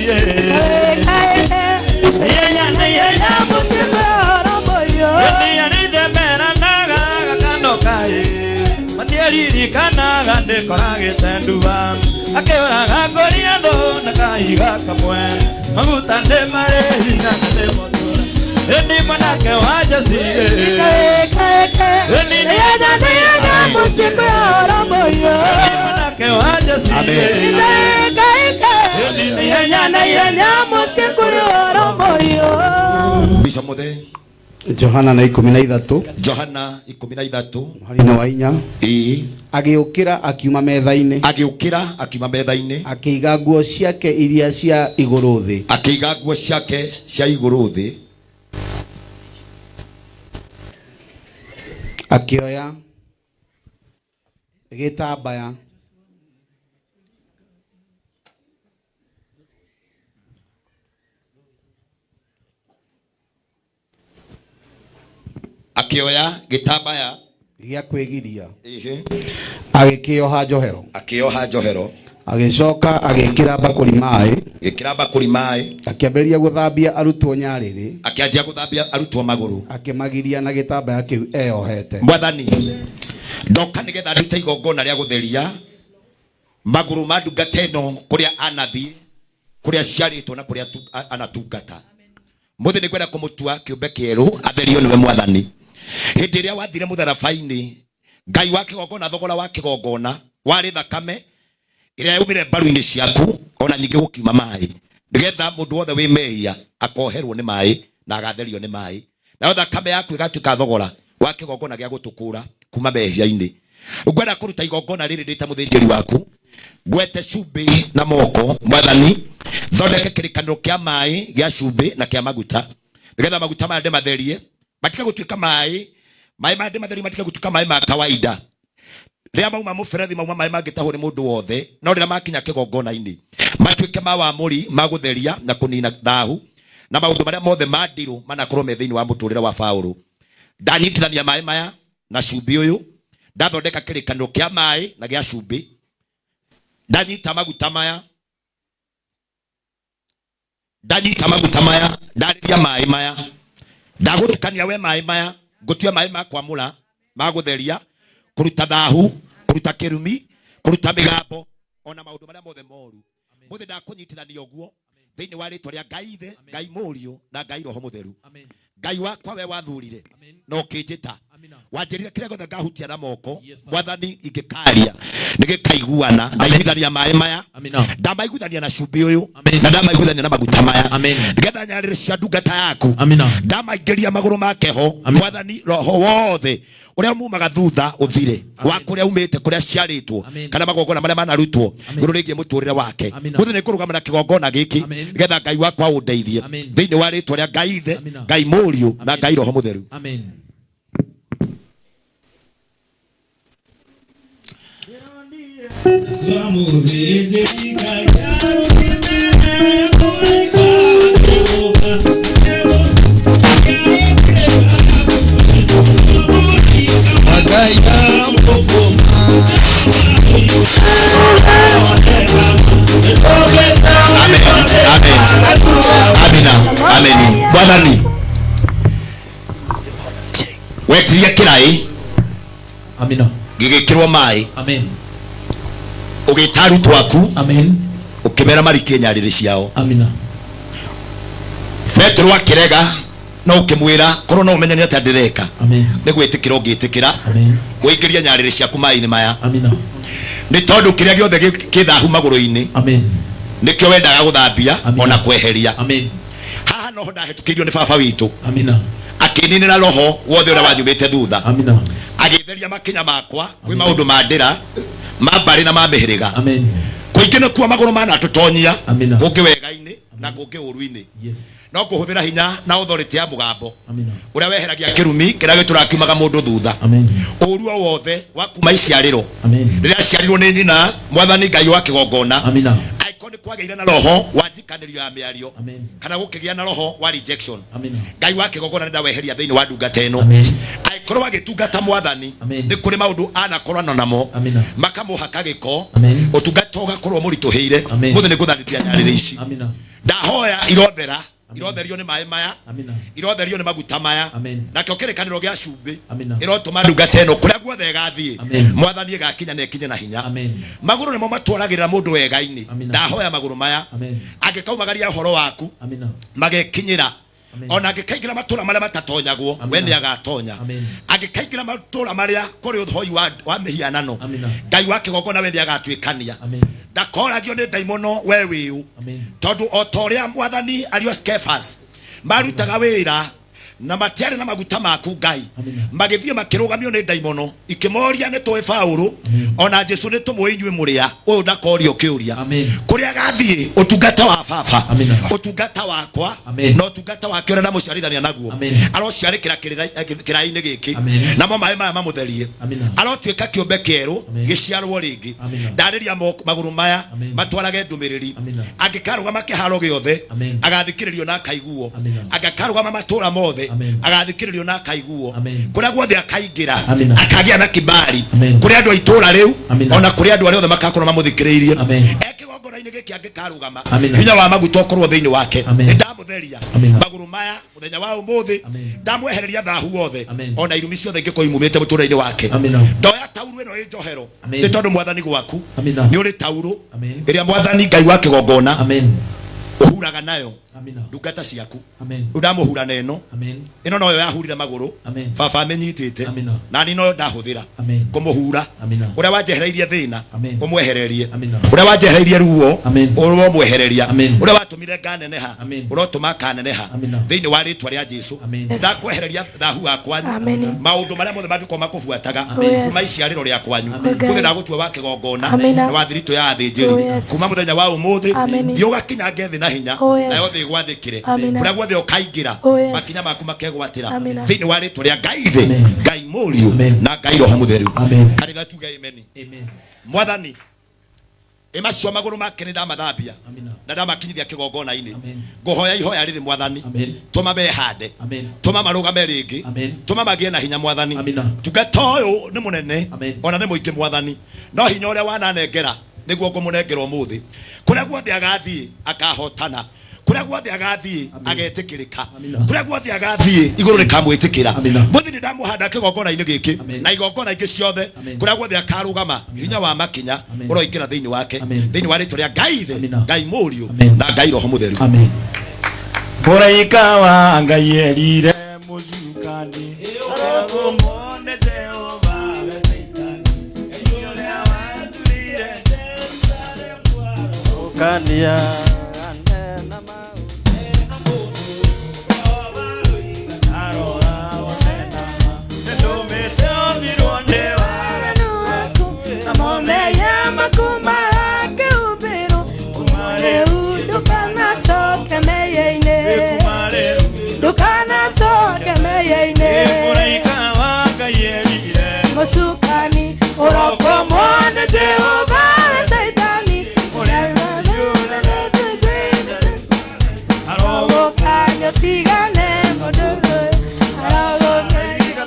nĩenjanagia nyamũ ciĩ. Ĩndĩ arĩithemberanaga gakano kaĩ matiaririkanaga ndĩkoragĩte nduba akĩũraga ngũria thũ na kahiga kamwe maguta nĩ marĩ hinya na nĩ mũtũra. Ĩndĩ mwanake wa Jesi mwanake wa Jesi
Bishop Muthee.
Johana na 13.
Johana 13
mũhari-inĩ wa 4.
Ĩĩ.
Agĩũkĩra akiuma metha-inĩ.
Agĩũkĩra akiuma metha-inĩ.
Akĩiga nguo ciake iria cia igũrũ thĩ.
Akĩiga nguo ciake cia igũrũ thĩ.
Akĩoya gĩtambaya
Akĩoya gĩtambaya
gĩa kwĩgiria,
Ĩhĩ.
agĩkĩoha njohero.
Akĩoha njohero.
Agĩcoka agĩkĩra mbakũri maĩ.
Gĩkĩra mbakũri maĩ.
Akĩambĩrĩria gũthambia arutwo nyarĩrĩ.
Akĩanjia gũthambia arutwo magũrũ.
Akĩmagiria na gĩtambaya kĩu eyohete.
Mwathani, ndoka nĩgetha ndute igongona rĩa gũtheria magũrũ ma ndungata ĩno kũrĩa anathiĩ, kũrĩa aciarĩtwo na kũrĩa anatungata. Mũthĩ nĩ ngwenda kũmũtua kĩũmbe kĩerũ, atherio nĩwe Mwathani. Hĩndĩ ĩrĩa wathire mũtharaba-inĩ, Ngai wa kĩgongona, thogora wa kĩgongona warĩ thakame ĩrĩa yaumire mbaru-inĩ ciaku, ona nyingĩ gũkiuma maĩ, nĩgetha mũndũ wothe wĩ mehia akoherwo nĩ maĩ na agatherio nĩ maĩ, nayo thakame yaku ĩgatuĩka thogora wa kĩgongona gĩa gũtũkũra kuma mehia-inĩ. Ngwenda kũruta igongona rĩrĩ ndĩ ta mũthĩnjĩri waku, ngwete cumbĩ na moko. Mwathani, thondeke kĩrĩkanĩro kĩa maĩ, gĩa cumbĩ na kĩa maguta, nĩgetha maguta maya ndĩmatherie, matige gũtuĩka maĩ, maĩ maya ndĩmatherie matige gũtuĩka maĩ ma kawaida. Rĩrĩa mauma mũberethi mauma maĩ mangĩtahwo nĩ mũndũ wothe, no rĩrĩa makinya kĩgongona-inĩ matuĩke ma wamũri, ma gũtheria na kũnina thahu na maũndũ marĩa mothe ma ndirũ manakorwo me thĩinĩ wa mũtũrĩre wa Paũlũ. Ndanyitithania maĩ maya na cumbĩ ũyũ, ndathondeka kĩrĩkanĩro kĩa maĩ na gĩa cumbĩ, ndanyita maguta maya, ndanyita maguta maya, ndarĩria maĩ maya, ndagũtukania we maĩ maya, ngũtue maĩ ma kwamũra, ma gũtheria, kũruta thahu, kũruta kĩrumi, kũruta mĩgambo, ona maũndũ marĩa mothe moru. Mũthĩ ndakũnyitithania ũguo thĩinĩ wa rĩtwa rĩa Ngai Ithe, Ngai Mũriũ na Ngai Roho Mũtheru. Ngai wakwa we wathurire na ũkĩnjĩta, wanjĩrire kĩrĩa gĩothe ngahutia na moko, Mwathani, ingĩkaria nĩgĩkaiguana. Ndaiguithania maĩ maya, ndamaiguithania na cumbĩ ũyũ, na ndamaiguithania na maguta maya, nĩgetha nyarĩrĩ cia ndungata yaku ndamaingĩria magũrũ make ho. Mwathani, roho wothe ũrĩa mumaga thutha ũthire wa kũrĩa umĩte, kũrĩa aciarĩtwo, kana magongona marĩa manarutwo igũrũ rĩgiĩ mũtũrĩre wake. Mũthĩ nĩ ngũrũgama na kĩgongona gĩkĩ nĩgetha Ngai wakwa ũndeithie thĩinĩ wa rĩtwa rĩa Ngai Ithe, Ngai Mũriũ na Ngai Roho Mũtheru.
Amen.
Amina. Amen. Mwathani, wetirie kĩraĩ.
Amina.
Gĩgĩkĩrwo maĩ.
Amen.
Ũgĩta arutwo aku.
Amen.
Ũkĩmera marikie nyarĩrĩ ciao.
Amina.
Petero akĩrega, no ũkĩmwĩra korwo no ũmenye nĩ atĩa ndĩreka.
Amen.
Nĩ gwĩtĩkĩra ũngĩtĩkĩra.
Amen.
Ũingĩrie nyarĩrĩ ciaku maĩ-inĩ maya.
Amina.
Nĩ tondũ kĩrĩa gĩothe kĩ thahu magũrũ-inĩ
Amen.
nĩkĩo wendaga gũthambia ona kweheria.
Amen.
Haha noho ndahĩtũkĩirio nĩ baba witũ.
Amina.
Akĩninĩra roho wothe ũrĩa wanyumĩte thutha.
Amina.
Agĩtheria makinya makwa kwĩ maũndũ ma ndĩra, ma mbarĩ na ma mĩhĩrĩga.
Amen.
Kũingĩ nĩkuo magũrũ manatũtonyia,
Amina.
kũngĩ wega-inĩ na kũngĩ ũũru-inĩ.
Yes.
No kũhũthĩra hinya na authority ya mũgambo
Amina.
ũrĩa weheragia kĩrumi kĩrĩa gĩtũraga kiumaga mũndũ thutha.
Amen.
Ũũru o wothe wa kuma iciarĩro,
Amen.
rĩrĩa aciarirwo nĩ nyina, Mwathani Ngai wa kĩgongona,
Amina.
angĩkorwo nĩ kwagĩire na roho wa njikanĩrio ya mĩario,
Amen.
kana gũkĩgĩa na roho wa rejection,
Amina.
Ngai wa kĩgongona nĩ ndaweheria thĩinĩ wa ndungata ĩno. Angĩkorwo agĩtungata Mwathani
Amen.
nĩ kũrĩ maũndũ anakorana namo
Amina.
makamũhaka gĩko,
Amen.
ũtungata ũgakorwo mũritũhĩire.
Amen.
Mũthĩ nĩ ngũthandithia nyarĩrĩ ici.
Amina.
Ndahoya irothera, irotherio nĩ maĩ maya,
Amina.
irotherio nĩ maguta maya,
Amen.
nakĩo kĩrĩkanĩro gĩa cumbĩ
Amina.
ĩrotũma ndungata ĩno kũrĩa guothe ĩgathiĩ,
Amen.
Mwathani, ĩgakinya na ĩkinye na hinya.
Amen.
Magũrũ nĩmo matwaragĩrĩra mũndũ wega-inĩ.
Amina.
Ndahoya magũrũ maya
Amen.
angĩkaumagaria ũhoro waku
Amina.
magekinyĩra,
Amen.
ona angĩkaingĩra matũra marĩa matatonyagwo, we nĩ agatonya.
Amen.
Angĩkaingĩra matũra marĩa kũrĩ ũhoi wa mĩhianano,
Amina.
Ngai wa kĩgongona, we nĩ agatuĩkania.
Amen.
Ndakoragio nĩ ndaimono we wĩũ,
Amen.
tondũ o ta ũrĩa Mwathani ariũ a Skefas marutaga wĩra na matiarĩ na maguta maku Ngai, magĩthiĩ makĩrũgamio nĩ ndaimono ikĩmoria, nĩ tũĩ Paũlũ ona Jesu nĩ tũmũĩ, inyuĩ mũrĩa ũyũ ndakorio kĩũria. Kũrĩa agathiĩ, ũtungata wa baba, ũtungata wakwa na ũtungata wake ũrĩa ndamũciarithania naguo, arociarĩkĩra kĩraĩ-inĩ gĩkĩ, namo maĩ maya mamũtherie, arotuĩka kĩũmbe kĩerũ gĩciarwo rĩngĩ. Ndarĩria magũrũ maya matwarage ndũmĩrĩri, angĩkarũgama kĩharo gĩothe agathikĩrĩrio na akaiguo, angĩkarũgama matũra mothe Wake agathikĩrĩrio na akaiguo kũrĩa guothe akaingĩra akagĩa na kibali kũrĩ andũ a itũũra rĩu ona kũrĩ andũ arĩa othe makakorwo mamũthikĩrĩirie ekĩgongona-inĩ gĩkĩ angĩkarũgama hinya wa maguta ũkorwo thĩinĩ wake. Nĩ ndamũtheria magũrũ maya mũthenya wa ũmũthĩ, ndamwehereria thahu wothe ona irumi ciothe ingĩkorwo imumĩte mũtũũrĩre-inĩ wake. Ndoya tauru ĩno ĩ njohero nĩ tondũ mwathani gwaku nĩ ũrĩ tauru ĩrĩa mwathani Ngai wa kĩgongona ũhuraga nayo ndungata ciaku. Rĩu ndamũhura na ĩno ĩno noyo yahurire magũrũ baba amenyitĩte nani noyo ndahũthĩra kũmũhura. Ũrĩa wanjehereirie thĩna ũmwehererie, ũrĩa wanjehereirie ruo ũromwehereria, ũrĩa watũmire nganeneha ũrotũma kaneneha thĩinĩ wa rĩtwa rĩa Jesu. Ndakwehereria thahu wa kwanyu, maũndũ marĩa mothe mangĩkorwo makũbuataga kuma iciarĩro rĩa kwanyu mũthĩ ndagũtua wa kĩgongona na wa thiritũ ya athĩnjĩri kuma mũthenya wa ũmũthĩ thiĩ ũgakinyange thĩ na hinya nayo thĩ ĩgwathĩkĩre kũrĩa guothe ũkaingĩra makinya maku makegwatĩra thĩinĩ wa rĩtwa rĩa Ngai Ithe, Ngai Mũriũ na Ngai Roho Mũtheru. Kanitha tuge amen. Mwathani ĩmacio magũrũ make nĩ ndamathambia na ndamakinyithia kĩgongona-inĩ. Ngũhoya ihoya rĩrĩ mwathani, tũma mehande, tũma marũgame rĩngĩ, tũma magĩe na hinya mwathani. Tungata ũyũ nĩ mũnene ona nĩ mũingĩ mwathani, no hinya ũrĩa wananengera nĩguo ngũmũnengera ũmũthĩ. Kũrĩa guothe agathiĩ akahotana, kũrĩa guothe agathiĩ agetĩkĩrĩka, kũrĩa guothe agathiĩ igũrũ rĩkamwĩtĩkĩra. Mũthĩ nĩ ndamũhanda kĩgongona-inĩ gĩkĩ na igongona ingĩ ciothe, kũrĩa guothe akarũgama hinya wa makinya ũroingĩra thĩinĩ wake, thĩinĩ wa rĩtwa rĩa Ngai Ithe, Ngai Mũriũ na Ngai Roho Mũtheru.
Mũraika wa Ngai erire mũcukani ũmwone Jehova we Saitani ũrĩa wathurire Jerusalemu arogũkania.
Musukani orokomone Jehova Saitani arogokanya tigane modoro arogokanya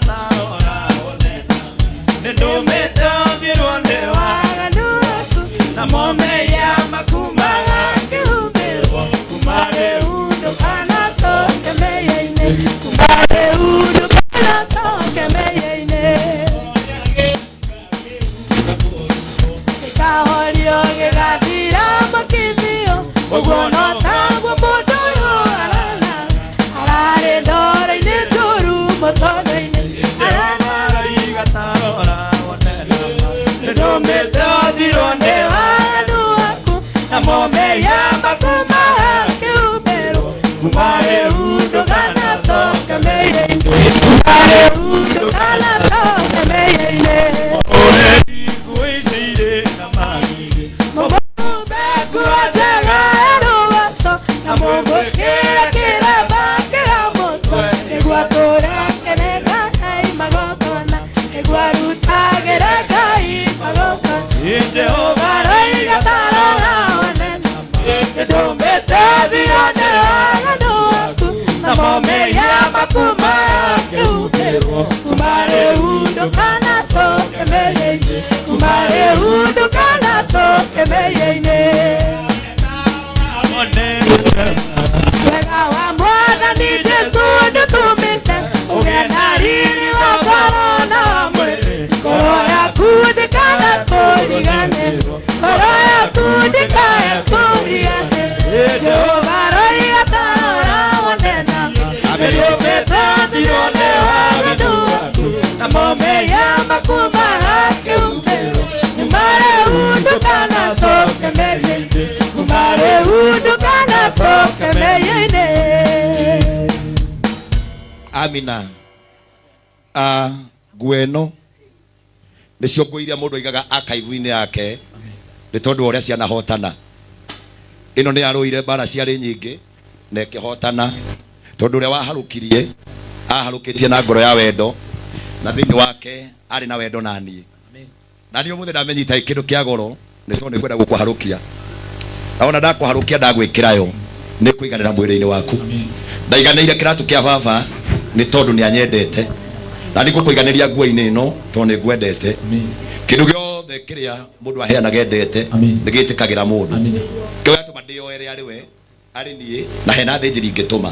nĩndũmĩte ũthirwo nĩ
waganu waku
na mome ya makuma
gakĩhumbĩrwo kuma rĩu ndũkanacoke mehia-inĩ, kuma rĩu ndũkanacoke mehia-inĩ. Gĩkahorio gĩgathira mũkithio ũguo no taguo mũndũ ũyũ arana ararĩ ndoro-inĩ njũru mũtondo-inĩ arana
nĩndũmĩte ũthirwo nĩ
waganu waku na mome ya makuma gakĩhumbĩrwo kuma rĩu ndũkanacoke mehia-inĩ, kuma rĩu ndũkanacoke mehia-inĩ. Wega wa mwathani Jesu ndũtũmĩte ũgĩe na riri wa ngoro na mwĩrĩ, ngoro yaku ndĩkanakũriganĩrwo, ngoro yaku ndĩkae kũriganĩrwo. Jehova aroiga tarora wone nama, nĩndũmĩte ũthirwo nĩ waganu waku na mome ya makuma gakĩhumbĩrwo, kuma rĩu ndũkanacoke mehia-inĩ, kuma rĩu ndũkanacoke mehia-inĩ.
Amina. Nguo ĩno nĩcio nguo iria mũndũ aigaga archive-inĩ yake nĩ tondũ wa ũrĩa cianahotana. Ĩno nĩ yarũire mbara ciarĩ nyingĩ na ĩkĩhotana tondũ ũrĩa waharũkirie aharũkĩtie na ngoro ya wendo na thĩinĩ wake arĩ na wendo na niĩ. Na niĩ ũmũthĩ ndamenyita kĩndũ kĩa goro nĩ tondũ nĩngwenda gũkũharũkia. Na wona ndakũharũkia ndagwĩkĩra yo nĩ kũiganĩra mwĩrĩ-inĩ waku. Ndaiganĩire kĩratũ kĩa baba Nĩ tondũ nĩ anyendete. Na nĩ ngũkũiganĩria nguo-inĩ ĩno tondũ nĩ ngwendete. Kĩndũ gĩothe kĩrĩa mũndũ aheanaga endete nĩ gĩtĩkagĩra mũndũ. Kĩo gĩatũma ndĩyoere arĩ we, arĩ niĩ, na hena athĩnjĩri ingĩtũma.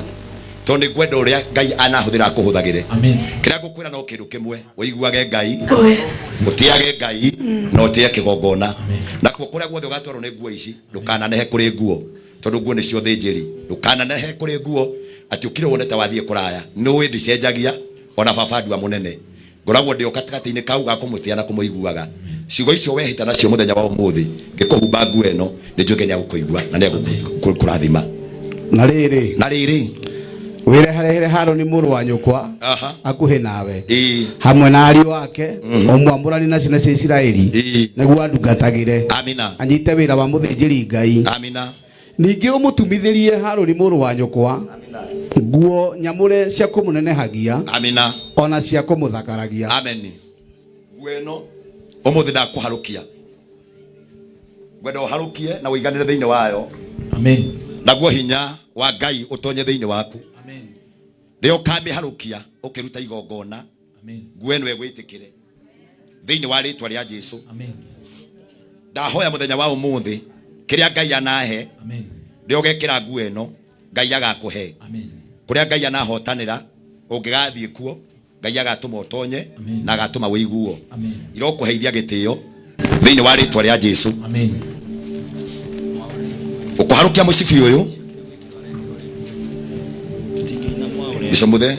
Tondũ nĩ ngwenda ũrĩa Ngai anahũthĩra akũhũthagĩre. Kĩrĩa ngũkwĩra no kĩndũ kĩmwe, ũiguage Ngai,
Oh, yes.
ũtĩage Ngai, na ũtĩe kĩgongona. Nakuo kũrĩa guothe ũgatwarwo nĩ nguo ici, ndũkananehe kũrĩ nguo, tondũ nguo nĩcio thĩnjĩri. Ndũkananehe kũrĩ nguo atĩ ũkire wone ta wathiĩ kũraya. Nĩũĩ ndicenjagia, ona baba ndua mũnene. Ngoragwo ndĩ o gatagatĩ-inĩ kau ga kũmũtĩa na kũmũiguaga. Ciugo icio wehĩta nacio mũthenya wa ũmũthĩ, ngĩkũhumba nguo ĩno, nĩ njũĩ Ngai nĩegũkũigua na nĩegũkũrathima.
Na rĩrĩ,
na rĩrĩ,
wĩreharehere Harũni mũrũ wa nyũkwa hakuhĩ nawe,
Ĩĩ.
hamwe na ariũ ake, ũmwamũranie na ciana cia Isiraeli, nĩguo andungatagĩre,
Amina.
anyite wĩra wa mũthĩnjĩri Ngai.
Amina.
Ningĩ ũmũtumithĩrie Harũni mũrũ wa nyũkwa nguo nyamũre cia kũmũnenehagia,
Amina.
ona cia kũmũthakaragia.
Amen. Nguo ĩno ũmũthĩ ndakũharũkia, ngwenda ũharũkie na ũiganĩre thĩinĩ wayo.
Amen.
Naguo hinya wa Ngai ũtonye thĩinĩ waku.
Amen.
Rĩrĩa ũkamĩharũkia ũkĩruta igongona,
Amen.
nguo ĩno ĩgwĩtĩkĩre thĩinĩ wa rĩtwa rĩa Jesu.
Amen.
Ndahoya mũthenya wa ũmũthĩ kĩrĩa Ngai anahe,
Amen.
rĩrĩa ũgekĩra nguo ĩno Ngai agakũhe.
Amen.
Kũrĩa Ngai anahotanĩra ũngĩgathiĩ kuo Ngai agatũma ũtonye na agatũma wĩiguo.
Amen.
Irokũheithia gĩtĩo thĩinĩ wa rĩtwa rĩa Jesu.
Amen.
Ũkũharũkia mũcibi ũyũ Bishop Muthe.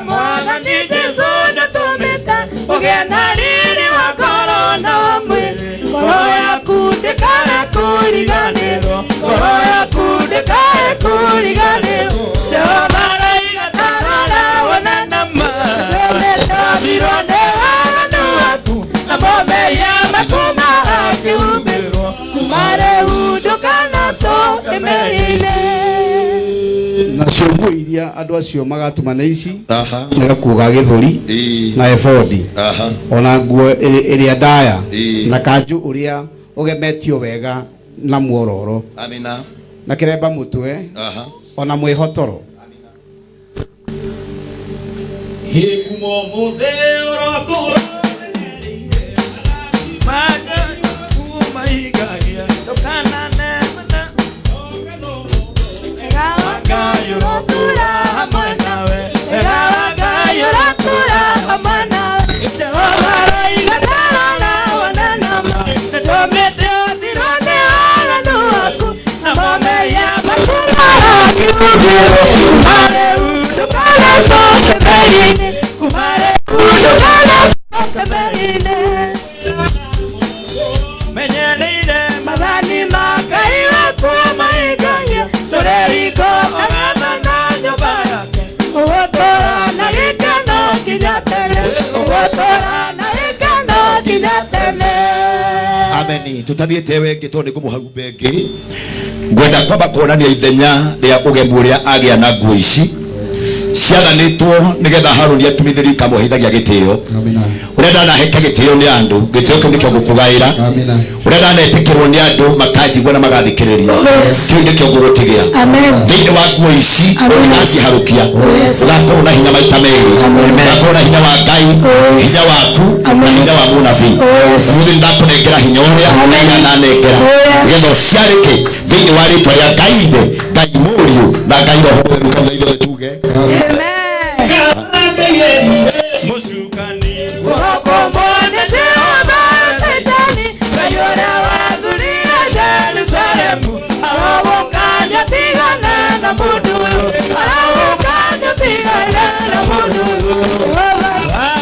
Mwathani Jesũ nĩtũmĩte ũgĩe na riri wa ngoro na mwĩrĩ. Ngoro yaku ndĩkae kũriganĩrwo, ngoro yaku ndĩkae kũriganĩrwo. Jehova araiga ta rora wone na ma. Nĩtũmĩte nĩ waganu waku, namo mehia maku marakĩhumbĩrwo. Kuma rĩu ndũkanacoke mehia-inĩ.
Nacio nguo iria andũ acio magatuma nĩ ici, nĩ gakuo ga gĩthũri na ebodi, ona nguo ĩrĩa ndaya, na kanjũ ũrĩa ũgemetio wega na muororo,
Amina.
na kĩremba mũtwe, ona mwĩhotoro.
Hikumo muthe ũrotũra Menyereire
Mathani ma Ngai waku maigagia, tũreriko agathana nyũmba yake. Ũgũtũũra na gĩkeno nginya tene, ũgũtũũra na gĩkeno nginya tene.
Ameni. Tutathiĩte wengĩ tondũ nĩ ngũmũharumba ĩngĩ. Ngwenda kwamba kuonania ithenya rĩa ũgemu ũrĩa agĩa na nguo ici ciathanĩtwo nĩgetha Harũni atumithĩrio ikamũheithagia gĩtĩo. Ũrĩa ndanaheka gĩtĩo nĩ andũ, gĩtĩo kĩu nĩkĩo ngũkũgaĩra. Ũrĩa ndanetĩkĩrwo nĩ andũ makanjigua na magathikĩrĩria, kĩu nĩkĩo ngũgũtigĩra. Thĩinĩ wa nguo ici ũngĩgaciharũkia, ũgakorwo na hinya maita merĩ, ũgakorwo na hinya wa Ngai, hinya waku na hinya wa mũnabii. Ũmũthĩ nĩndakũnengera hinya ũrĩa Ngai ananengera nĩgetha ũciarĩke thĩinĩ wa rĩtwa rĩa Ngai Ithe, Ngai Mũriũ na Ngai Roho Mũtheru. Kanitha ithuothe tuge
Mũcukani
Ũrokomone Jehova Saitani, Ngai ũrĩa wathurire Jerusalemu, arogũkania tigane na mũndũ ũyũ, arogũkania tigane na mũndũ ũyũ. Jehova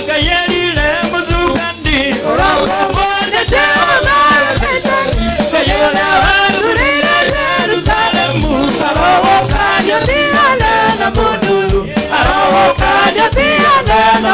Ngai erire mũcukani
Ũrokomone Jehova Saitani, Ngai ũrĩa wathurire Jerusalemu, arogũkania tigane na mũndũ ũyũ, arogũkania tigane na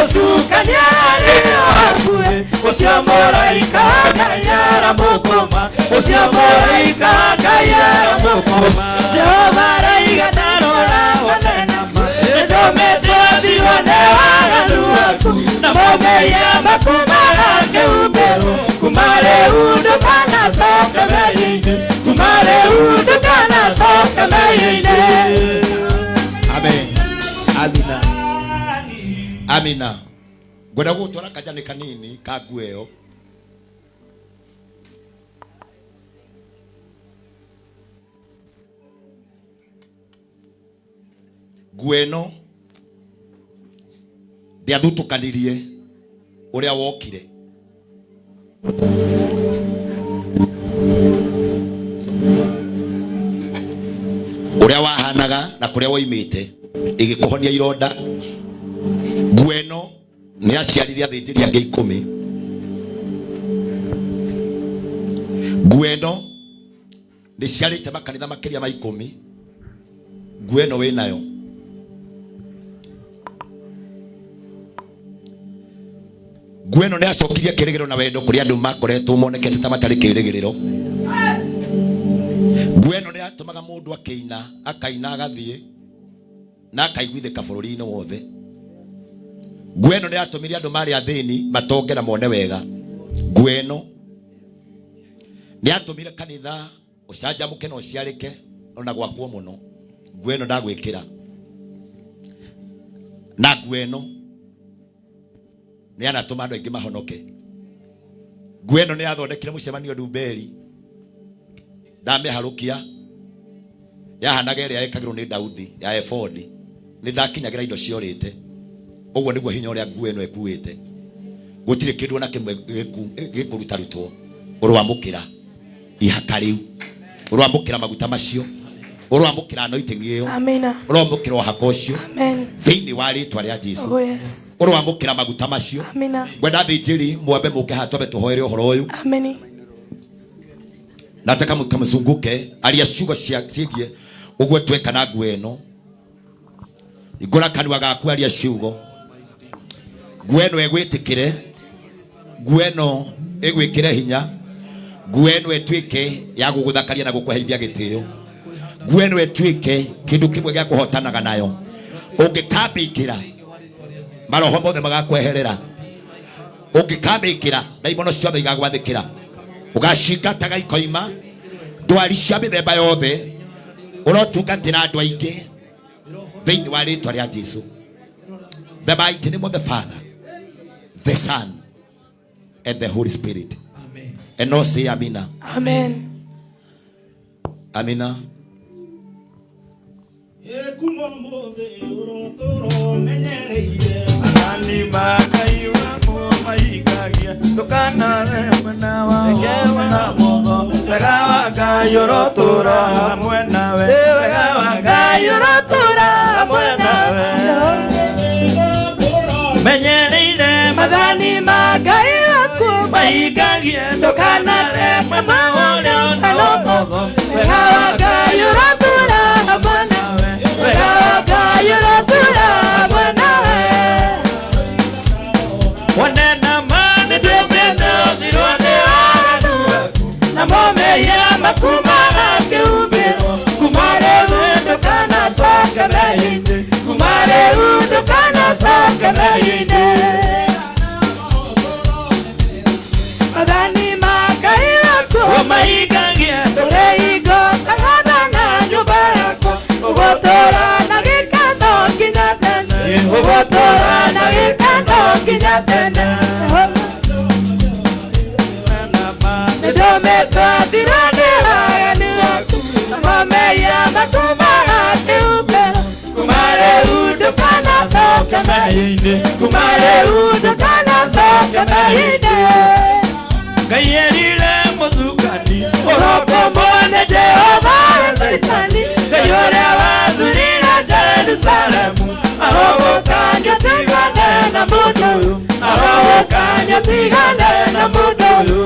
Mũcukani arĩ o hakuhĩ ũcio mũraika Ngai aramũkũma ũcio mũraika Ngai aramũkũma Jehova araiga ndarora wone nama nĩndũmĩte ũthirwo nĩ waganu waku na maumĩria maku magakĩhumbĩrwo kuma rĩu ndũkanacoke mehia-inĩ kuma rĩu ndũkanacoke mehia-inĩ.
Amen. Amina. Amina. Ngwenda gũgũtwara kajani kanini ka nguo ĩyo. Nguo ĩno ndĩathutũkanirie ũrĩa wokire. Ũrĩa wahanaga na kũrĩa woimĩte ĩgĩkũhonia ironda. Nguo ĩno nĩ aciarire athĩnjĩri angĩ 10. Nguo ĩno nĩ ciarĩte makanitha makĩria ma 10. Nguo ĩno wĩnayo. Nguo ĩno nĩ acokirie kĩrĩgĩrĩro na wendo kũrĩ andũ makoretwo monekete ta matarĩ kĩrĩgĩrĩro. Nguo ĩno nĩ yatũmaga mũndũ akĩina, akaina agathiĩ na akaiguithĩka bũrũri-inĩ wothe. Nguo ĩno nĩ yatũmire andũ marĩ athĩni matonge na mone wega. Nguo ĩno nĩ yatũmire kanitha ũcanjamũke na ũciarĩke ona gwakwo mũno. Nguo ĩno ndagwĩkĩra. Na nguo ĩno nĩ yanatũma andũ aingĩ mahonoke. Nguo ĩno nĩ yathondekire mũcemanio Ndumberi. Ndamĩharũkia yahanaga ĩrĩa ĩkagĩrwo nĩ Daudi ya efodi. Nĩ ndakinyagĩra indo ciorĩte. Ũguo nĩguo hinya ũrĩa nguo ĩno ĩkuĩte. Gũtirĩ kĩndũ ona kĩmwe gĩkũrutarutwo. Ũrwamũkĩra ihaka rĩu, ũrwamũkĩra maguta macio, ũrwamũkĩra anointing ĩyo,
Amina.
ũrwamũkĩra ũhaka ũcio
Amen.
thĩinĩ wa rĩtwa rĩa Jesu.
Oh yes.
Ũrwamũkĩra maguta macio.
Amina.
Ngwenda athĩnjĩri mwambe mũke haha twambe tũhoere ũhoro ũyũ.
Amen.
Nataka mkamzunguke aria ciugo cia ciĩgiĩ ũguo tweka na nguo ĩno. Hingũra kanua gaku aria ciugo. Nguo ĩno ĩgwĩtĩkĩre, nguo ĩno ĩgwĩkĩre hinya, nguo ĩno ĩtuĩke ya gũgũthakaria na gũkũheithia gĩtĩo. Nguo ĩno ĩtuĩke kĩndũ kĩmwe gĩa kũhotanaga nayo. Ũngĩkamĩkĩra maroho mothe magakweherera. Ũngĩkamĩkĩra ndaimono ciothe igagwathĩkĩra. Ũgacingataga ikoima ndwari cia mĩthemba yothe. Ũrotungatĩra andũ aingĩ thĩinĩ wa rĩtwa rĩa Jesu. The mighty name of the Father, the Son, and the Holy Spirit.
Amen.
And all say Amina.
Amen.
Amina.
Menyereire
mathani ma Ngai waku
mahingagie ndũkanaremwe maũrĩa ona ũmotho.
Wega wa Ngai ũrotũũra hamwe nawe. Wega wa Ngai ũrotũũra hamwe nawe.
Wone na ma nĩnduĩkĩte ũthirwo nĩ waganu waku
na momehia maku magakĩhumbĩrwo. Kuma rĩu ndũkanacoke mehia-inĩ. Kuma rĩu ndũkanacoke mehia-inĩ. Mathani ma Ngai waku
mahingagie
ndũrĩ hingo ũkagathana nyũmba yakwa. Ũgũtũũra na gĩkeno nginya tene. Ũgũtũũra na gĩkeno nginya tene. Nĩndũmĩtwo thirwo nĩ waganu waku na momehia maku magakĩhumbĩrwo. Kuma rĩu ndũkanacoke mehia-inĩ. Kuma rĩu ndũkanacoke mehia-inĩ.
Ngai erire mũcukani
ũrokomwo nĩ Jehova we Caitani. Ngai ũrĩa wathurire Jerusalemu arogũkania ũtigane na mũndũ ũyũ. Arogũkania ũtigane na mũndũ ũyũ.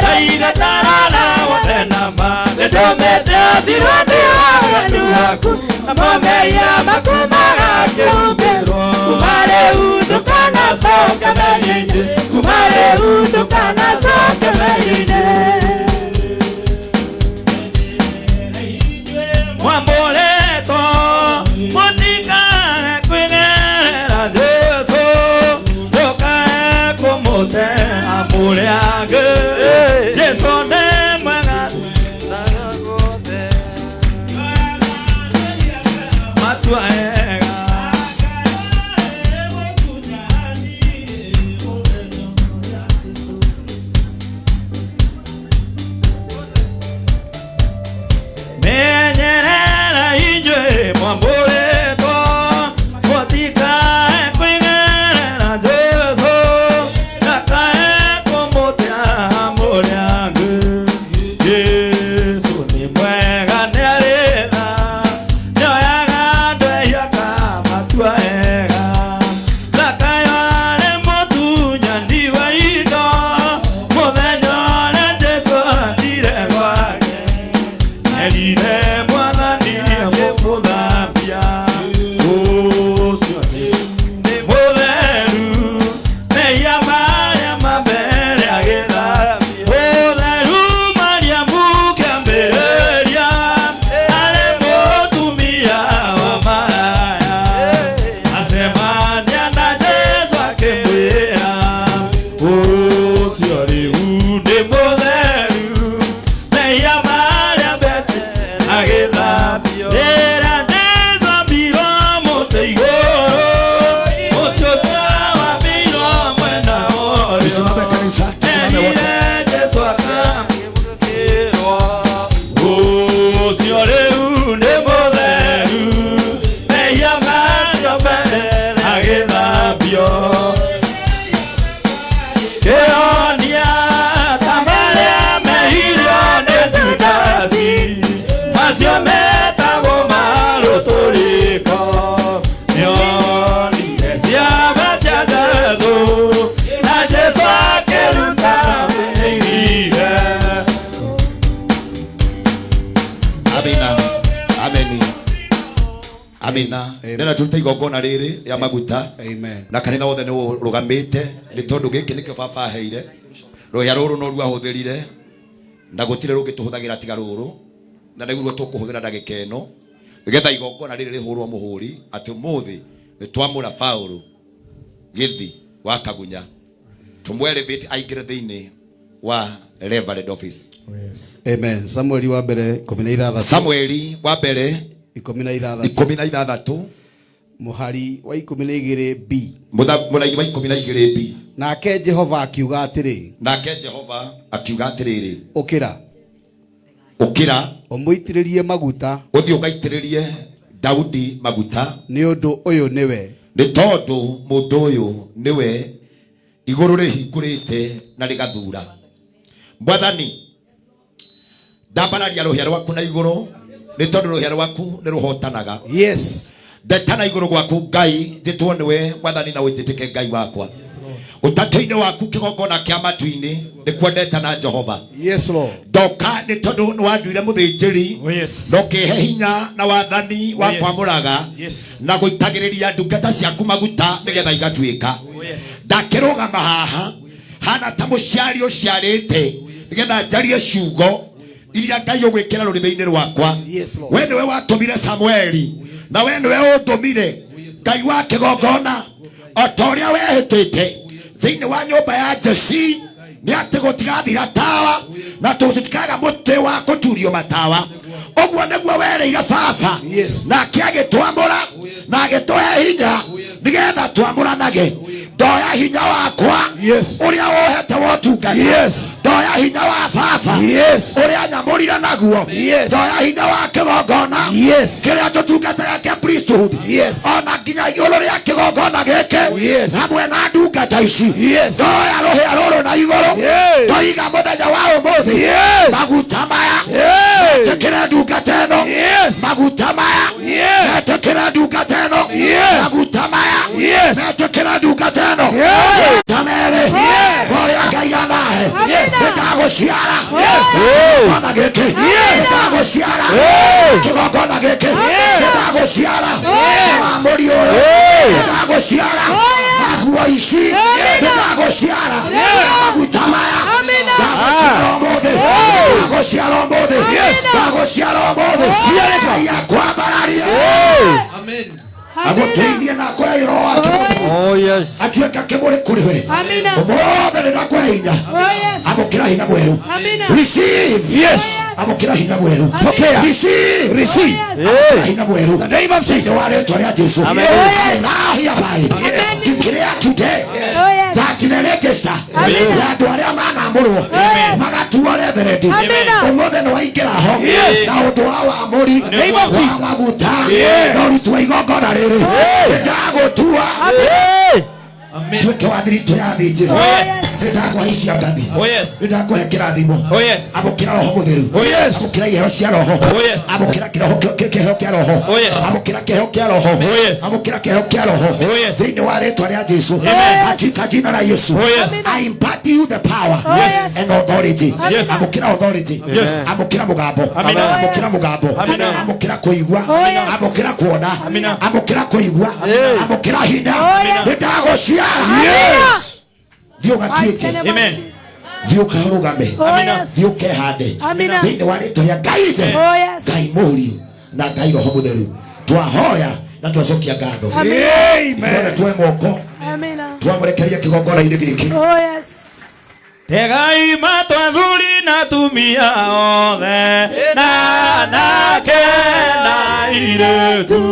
Ndaiga tarara wone na ma
Nĩndũmĩte ũthirwo nĩ waganu waku na momehia maku magakĩhumbĩrwo. Kuma rĩu ndũkana
Ndũkanacoke mehia-inĩ, kuma rĩu ndũkanacoke mehia-inĩ.
Mwamũrĩtwo mũtikae kwĩgerera Jesũ, ndũkae kũmũte amũre angĩ. Jesũ nĩ mwega matua ega. Menyerera inyuĩ mwambũrĩtwo, mũtikae kwĩgerera Jesũ, ndakae kũmũte amũre angĩ. Jesũ nĩ mwega nĩarĩ tha, nĩoyaga andũ ehia akamatua ega. Zakayo arĩ mũtunyani wa indo, mũthenya ũrĩa Jesũ athire gwake. Erire mwathani amũthambia, ũcio nĩ mũtheru, mehia marĩa ma mbere agĩthambia. Ũtheru Mariamu kĩambĩrĩria, arĩ mũtumia wa maraya. Acemania na Jesũ akĩmwĩra, ũcio rĩu nĩ mũtheru, mehia marĩa mbere agĩthambio. Rĩrĩa Jesũ ambirwo mũtĩ igũrũ, ũcio wambirwo mwena wa ũrĩo.
Tusimame kanisa, tusimame wote.
Erire Jesũ akamwĩrwo, ũcio rĩu nĩ mũtheru, mehia macio mbere agĩthambio. Kĩonia ta marĩa mehirio nĩ Judasi, macio metagwo marũtũrĩko. Nĩonire ciama cia Jesũ, na Jesũ akĩruta wĩire.
Amina. Ameni. Amina. Ndĩrenda tũrute igongona rĩrĩ rĩa maguta. Na kanitha wothe nĩ ũrũgamĩte nĩ tondũ gĩkĩ nĩkĩo baba aheire. Rũhĩa rũrũ no ruo ahũthĩrire na gũtirĩ rũngĩ tũhũthagĩra tiga rũrũ na nĩguo tũkũhũthĩra ndagĩka ĩno nĩgetha igongona rĩrĩ rĩhũrwo mũhũri atĩ ũmũthĩ nĩ twamũra Paũlũ Gĩthi wa Kagunya tũmwelevate aingĩre thĩinĩ wa Reverend office.
Amen. Samueli wa mbere 16.
Samueli wa mbere
16.
16.
Mũhari wa 12 B.
Mũraini wa 12 B.
Nake Jehova akiuga atĩrĩ.
Nake Jehova akiuga atĩrĩrĩ.
Ũkĩra.
Ũkĩra.
Ũmũitĩrĩrie maguta.
Ũthiĩ ũgaitĩrĩrie Daudi maguta.
Nĩ ũndũ ũyũ nĩwe.
Nĩ tondũ mũndũ ũyũ nĩwe igũrũ rĩhingũrĩte na rĩgathura. Mwathani, ndambararia rũhĩa rwaku na igũrũ nĩ tondũ rũhĩa rwaku nĩ rũhotanaga.
Yes.
Ndeta na igũrũ gwaku Ngai, njĩtwo nĩwe Mwathani na ũnjĩtĩke Ngai wakwa. Ũtatũ-inĩ waku kĩgongona kĩa matu-inĩ nĩkuo ndeta na Jehova.
Yes, Lord.
Ndoka nĩ tondũ nĩ wanduire mũthĩnjĩri na ũkĩhe hinya na wathani wa kwamũraga na gũitagĩrĩria ndungata ciaku maguta nĩgetha igatuĩka. Ndakĩrũgama haha hana ta mũciari ũciarĩte nĩgetha njarie ciugo iria Ngai ũgwĩkĩra rũrĩmĩ-inĩ rwakwa. We nĩwe watũmire Samueli na we nĩwe ũndũmire Ngai wa kĩgongona o ta ũrĩa wehĩtĩte thĩinĩ wa nyũmba ya Jesi nĩ atĩ gũtigathira tawa na tũtikaga mũtĩ wa kũturio matawa. Ũguo nĩguo werĩire baba nake agĩtwamũra na agĩtũhe hinya nĩgetha twamũranage. Ndoya hinya wakwa ũrĩa ũhete wa ũtungata. Ndoya hinya wa baba ũrĩa nyamũrire naguo. Ndoya hinya wa kĩgongona kĩrĩa tũtungataga kĩa priesthood ona nginya igũrũ rĩa kĩgongona gĩkĩ hamwe na ndungata ici. Ndoya rũhĩa rũrũ na igũrũ ndoiga mũthenya wa ũmũthĩ maguta maya metĩkĩre ndungata ĩno maguta maya metĩkĩre ndungata ĩno maguta maya metĩkĩre ndungata ĩno ta merĩ ũrĩa Ngai anahe nĩndagũciara kĩgongona gĩkĩ nĩndagũciara kĩgongona gĩkĩ nĩndagũciara wa mũriũ ũyũ nĩndagũciara na Na nguo ici nĩndagũciara na maguta maya. Ndagũciara ũmũthĩ. Ndagũciara ũmũthĩ. Ndagũciara ũmũthĩ. Ngai akwambararie. Agũteithie na akũhe roho wake mũtheru. Atuĩke kĩmũrĩ kũrĩ we. Ũmũthĩ nĩndakũhe hinya. Amũkĩra hinya mwerũ. Receive. Yes. Amũkĩra hinya mwerũ. Pokea. Receive. Receive. Amũkĩra hinya mwerũ. The name of Jesus. Wa rĩtwa rĩa Jesu. I now hereby declare today that the register ya andũ arĩa manamũrwo magatuo reverend ũmũthĩ nĩ waingĩra ho na ũndũ wa wamũri wa maguta na ũruti wa igongona rĩrĩ nĩndagũtua tuĩke wa thiritũ ya thĩnjĩri. Nĩndakũhaicia ngathi. Nĩndakũhe kĩrathimo. Amũkĩra roho mũtheru. Amũkĩra iheo cia roho. Amũkĩra kĩheo kĩa roho. Amũkĩra kĩheo kĩa roho. Amũkĩra kĩheo kĩa roho thĩinĩ wa rĩtwa rĩa Jesu. Katika jina la Yesu I impart you the power and authority. Amũkĩra authority. Amũkĩra mũgambo. Amũkĩra mũgambo. Amũkĩra kũigua. Amũkĩra kuona. Amũkĩra kũigua. Amũkĩra hinya. Nĩndagũciara. Thiĩ ũgatuĩke. Thiĩ ũkarũgame. Thiĩ ũkehande thĩinĩ wa rĩtwa rĩa Ngai Ithe, Ngai Mũriũ na Ngai Roho Mũtheru. Twahoya na twacokia ngatho. Ithuothe tuoe moko twamũrekerie kĩgongona-inĩ gĩkĩ.
Tegai matũ athuri na atumia othe na anake na airĩtu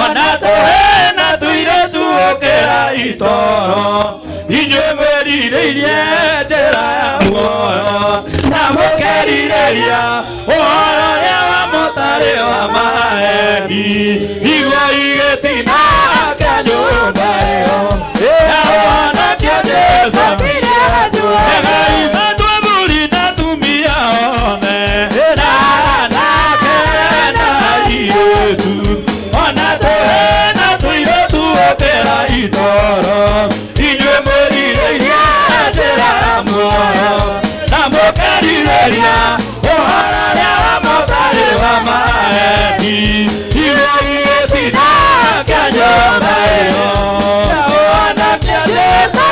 ona tũhĩĩ na tũirĩtu ũkĩra itoro inyuĩ mwĩrirĩirie njĩra ya muoyo na mũkerirĩria ũhoro ũrĩa wa mũtarĩ wa maheni igua igĩtina kĩa nyũmba ĩyo ya ũhonokio Jesũ. Tegai matũ athuri na atumia othe na anake na airĩtu ona tũhĩĩ na tũirĩtu ũkĩra itoro inyuĩ mwĩrirĩirie njĩra ya muoyo na mũkerirĩria ũhoro ũrĩa wa mũtarĩ wa maheni igua igĩtina kĩa nyũmba ĩyo ya ũhonokio Jesũ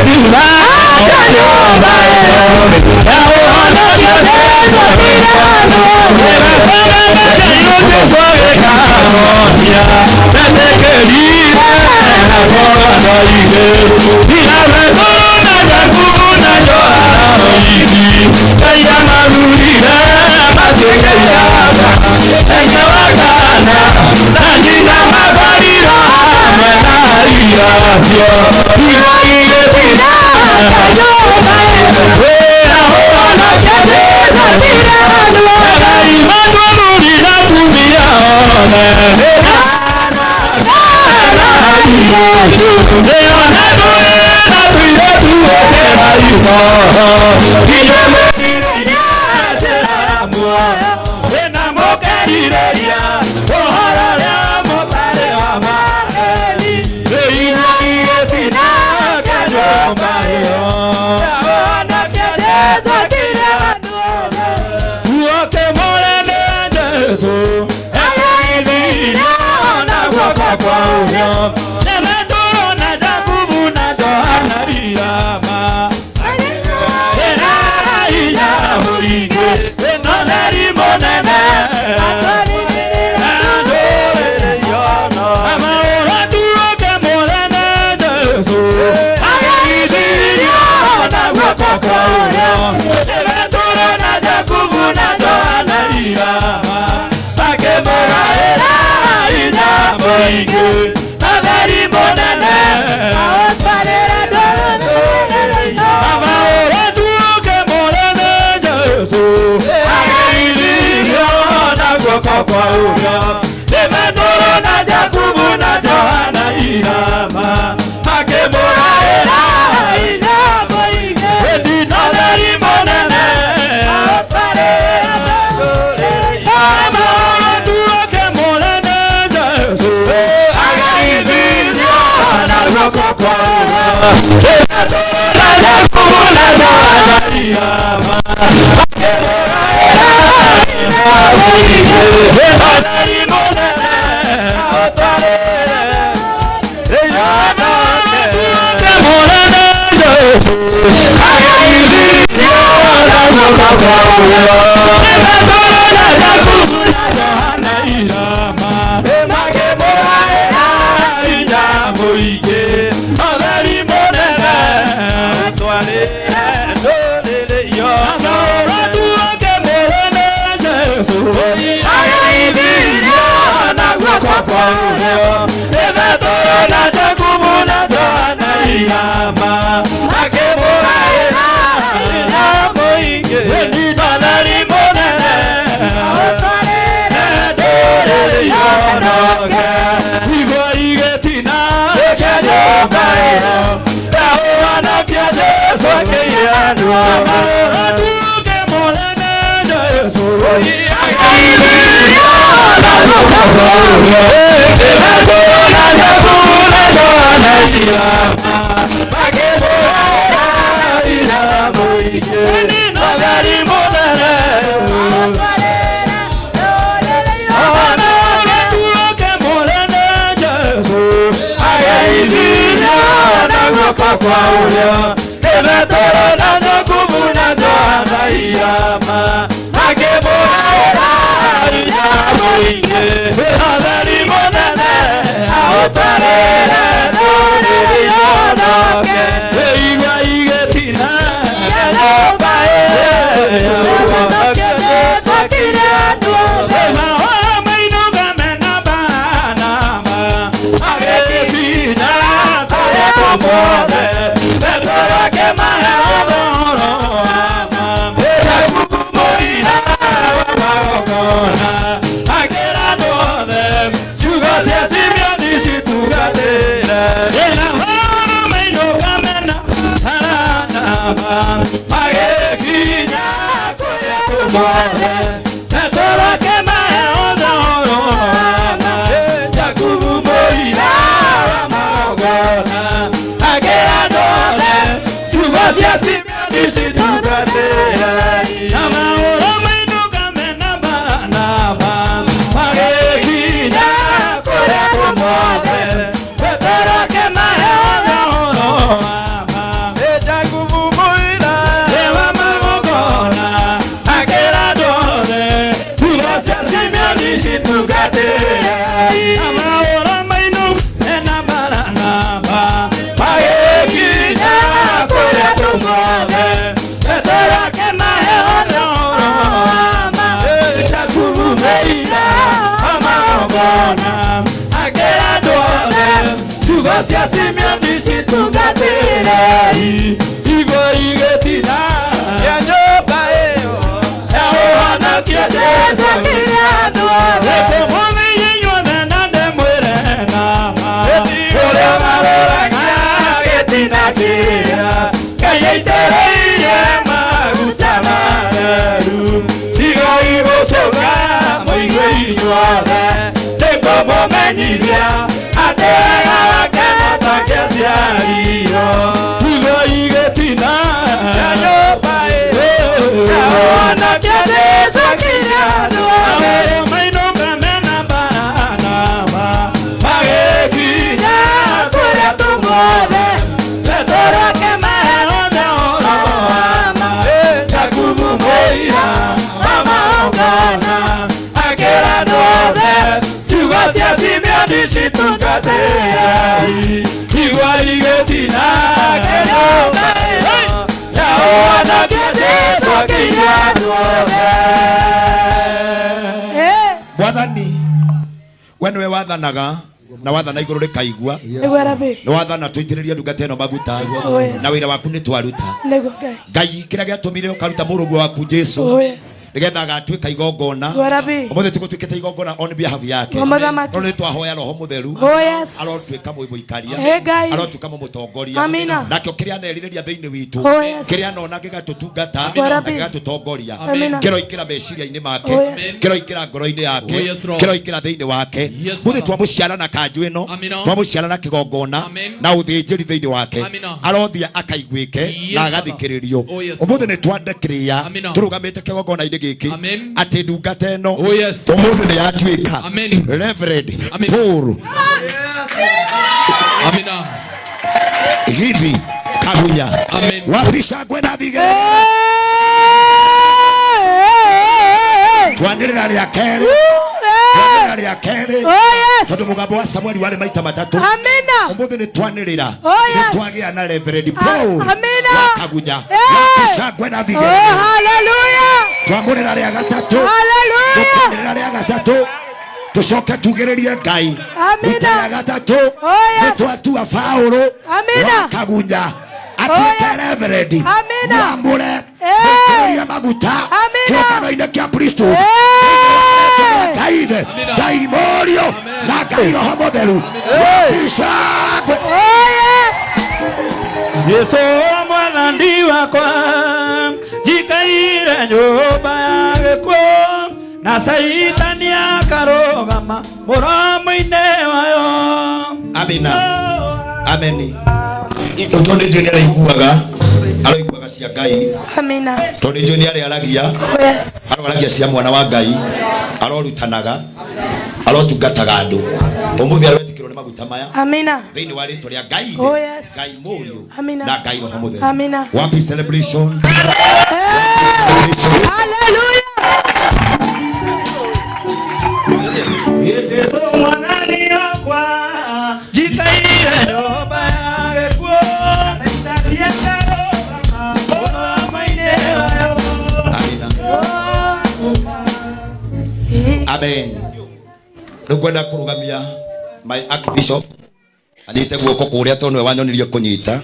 Nyũmba.
Ore kĩrĩa Ngai aitĩrĩirie maguta matheru tigai gũcũnga mũigue inyuothe nĩngũmũmenyithia atĩ wega wake no ta kĩaciarirwo tigai gĩtina kĩa nyũmba ĩyo na wanake Jesũ kinya andũ othe mainũka mena Baranaba magĩkinya kũrĩ atũmwo othe Petero akĩmera ũhoro wa ma Jakubu mũira wa magongona akĩra andũ othe ciugo cia Simeoni citungatĩrai igua igĩtina kĩnyũmba ĩyo ya wanake Jesũ kinya andũ othe.
Mwathani we nĩwe wathanaga na wathana igũrũ rĩkaigua
Nĩguo Rabi.
nĩ wathana tũitĩrĩrie ndungata ĩno maguta
Oh, yes.
na wĩra waku nĩ twaruta
Nĩguo Ngai.
Ngai kĩrĩa gĩatũmire ũkaruta mũrũguo waku Jesu
Oh, yes.
nĩgetha agatuĩka igongona
Nĩguo Rabi.
ũmũthĩ tũgũtuĩkĩte igongona on behalf yake
Wa mũthamaki.
no nĩ twahoya roho mũtheru
Oh, yes.
arotuĩka mũikaria
Hey, Ngai.
arotuĩka mũmũtongoria
Amina.
nakĩo kĩrĩa anerirĩria thĩinĩ witũ
Oh, yes.
kĩrĩa anona gĩgatũtungata
Nĩguo
na
Rabi.
gĩgatũtongoria
Amina.
kĩroingĩra meciria-inĩ make
Oh, yes.
kĩroingĩra ngoro-inĩ yake
Oh, yes, Lord.
kĩroingĩra thĩinĩ wake
Yes,
mũthĩ
Father.
twamũciara na kanjũ ĩno
Amina.
twamũciara na kĩgongona
Amen.
na ũthĩnjĩri thĩinĩ wake
Amina.
arothiĩ akaiguĩke
Yes,
na
Father.
agathikĩrĩrio
Oh, yes,
ũmũthĩ nĩ twandekĩrĩa
Amina.
tũrũgamĩte kĩgongona-inĩ gĩkĩ
Amen.
atĩ ndungata ĩno
Oh, yes.
ũmũthĩ nĩ yatuĩka
Amen.
Reverend
Amen.
Paul
Amina.
Githi Kagunya
Amen.
wapi shangwe na vigelegele twanĩrĩra rĩa kerĩ twanĩrĩra rĩa kerĩ
Oh, yes.
tondũ mũgambo wa Samueli warĩ maita matatũ
Amina.
ũmũthĩ nĩ twanĩrĩra
Oh,
nĩ
yes.
twagĩa na Reverend Paul
Amina.
wa Kagunya
Hey.
wapi shangwe na
Oh,
vigelegele
hallelujah.
twamũrĩra rĩa gatatũ
Hallelujah.
tũkanĩrĩra rĩa gatatũ tũcoke tugĩrĩrie Ngai
Amina.
rita rĩa gatatũ
Oh, yes.
nĩ twatua Paũlũ
Amina.
wa Kagunya atuĩke
Oh, yes.
Reverend
Amina.
mwamũre
Eh.
mũitĩrĩrie maguta
Amina.
kĩũngano-inĩ kĩa priesthood
Hey.
Ngai ithe Ngai Mũriũ na Ngai Roho Mũtheru wapi shangwe
Oh, yes.
Yesu mwathani wakwa njikaire nyũmba ya gĩkuũ na Caitani akarũgama mũromo-inĩ wayo.
Amina ameni tondũ nĩ njũĩ nĩ araiguaga aroiguaga cia Ngai
Amina.
tondũ nĩ njũĩ nĩ arĩaragia
Oh, yes.
aroaragia cia mwana wa Ngai arorutanaga arotungataga andũ ũmũthĩ aroetĩkĩrwo nĩ maguta maya
Amina.
thĩinĩ wa rĩtwa rĩa Ngai
Oh, yes.
Ngai Mũriũ
Amina.
na Ngai Roho Mũtheru
Amina.
wapi celebration
Hey. Hallelujah.
Yesu mwathani wakwa njikaire nyũmba ya gĩkuũ na Caitani akarũgama mũromo-inĩ wayo.
Amina amen rĩu ngwenda kũrũgamia my archbishop anyite guoko kũrĩa tondũ nĩwe wanyonirie kũnyita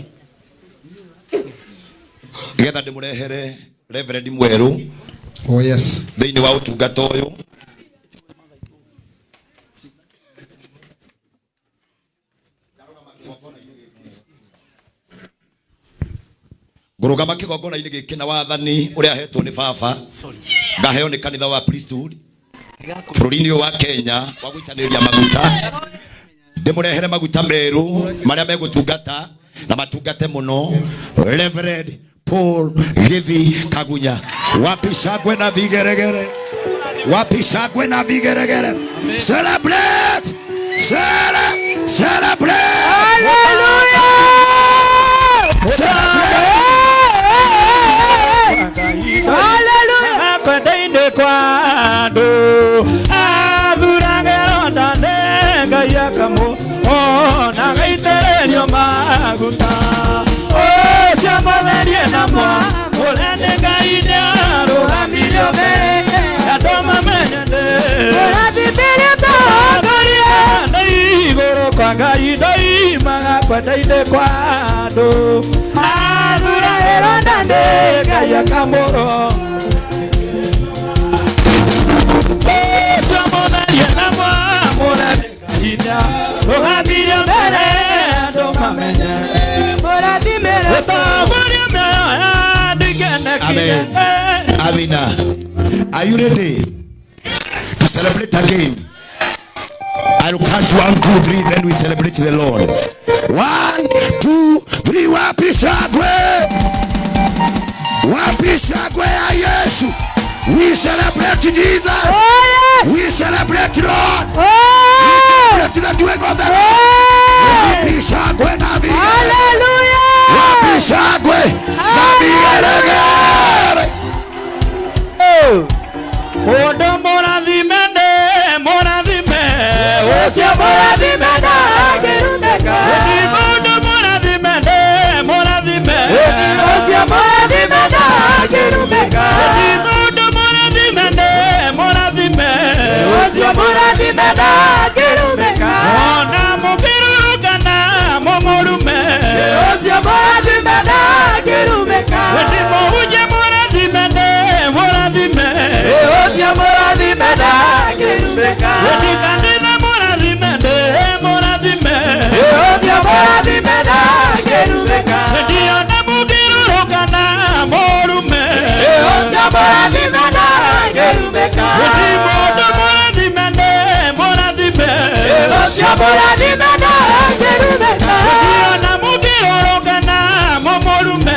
nĩgetha ndĩmũrehere Reverend mwerũ
Oh yes.
thĩinĩ wa ũtungata ũyũ ngũrũgama kĩgongona-inĩ gĩkĩ na wathani ũrĩa ahetwo nĩ baba ngaheo nĩ kanitha wa priesthood bũrũri-inĩ ũyũ wa Kenya wa gũitanĩrĩria maguta ndĩmũrehere maguta merũ marĩa megũtungata na matungate mũno Reverend Paul Githi Kagunya wapi shangwe na vigeregere wapi shangwe na vigeregere celebrate celebrate
Hallelujah.
celebrate
Hallelujah.
Kwenda-inĩ kwa andũ athuragĩrwo ndane Ngai akamũona agaitĩrĩrio maguta ũcio mũtherie namo ũrĩa nĩ Ngai nĩarũgamirio mbere andũ mamenye ndĩ
Ũrathimire ũtongoria.
ndĩ igũrũ kwa Ngai ndoimaga kwenda-inĩ kwa andũ athuragĩrwo ndane Ngai akamũro ũcio mũtherie na mwamũre nĩ Ngai nĩarũgamirio mbere andũ mamenye
Mũrathime
Amen. Amina. Are you ready to celebrate again? I'll count 1, 2, 3, then we celebrate the Lord. 1, 2, 3. Wapi shangwe? Wapi shangwe ya Yesu? We celebrate Jesus.
Oh, yes.
We celebrate Lord.
Oh.
We celebrate the doing of the Lord. Wapi shangwe na vigelegele?
Hallelujah.
Wapi shangwe na vigelegele?
Odo morathime morathime ucio morathime ndangĩrumĩka Mũndũ morathime morathime ucio morathime ndangĩrumĩka Mũndũ morathime morathime ucio morathime ndangĩrumĩka Ona mũkĩrurũkana mũmũrume ucio morathime ndangĩrumĩka Mũhunjia morathime morathime ucio morathime ndangĩrumĩka Kanitha morathime morathime ucio morathime ndangĩrumĩka Ndiona mũkĩrurũkana mũrume ucio morathime ndangĩrumĩka Mũndũ morathime morathime ucio morathime ndangĩrumĩka Ndiona mũkĩrurũkana mũmũrume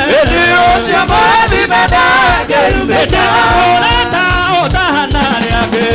ucio morathime ndangĩrumĩka Ũrata ũtahana rĩangĩ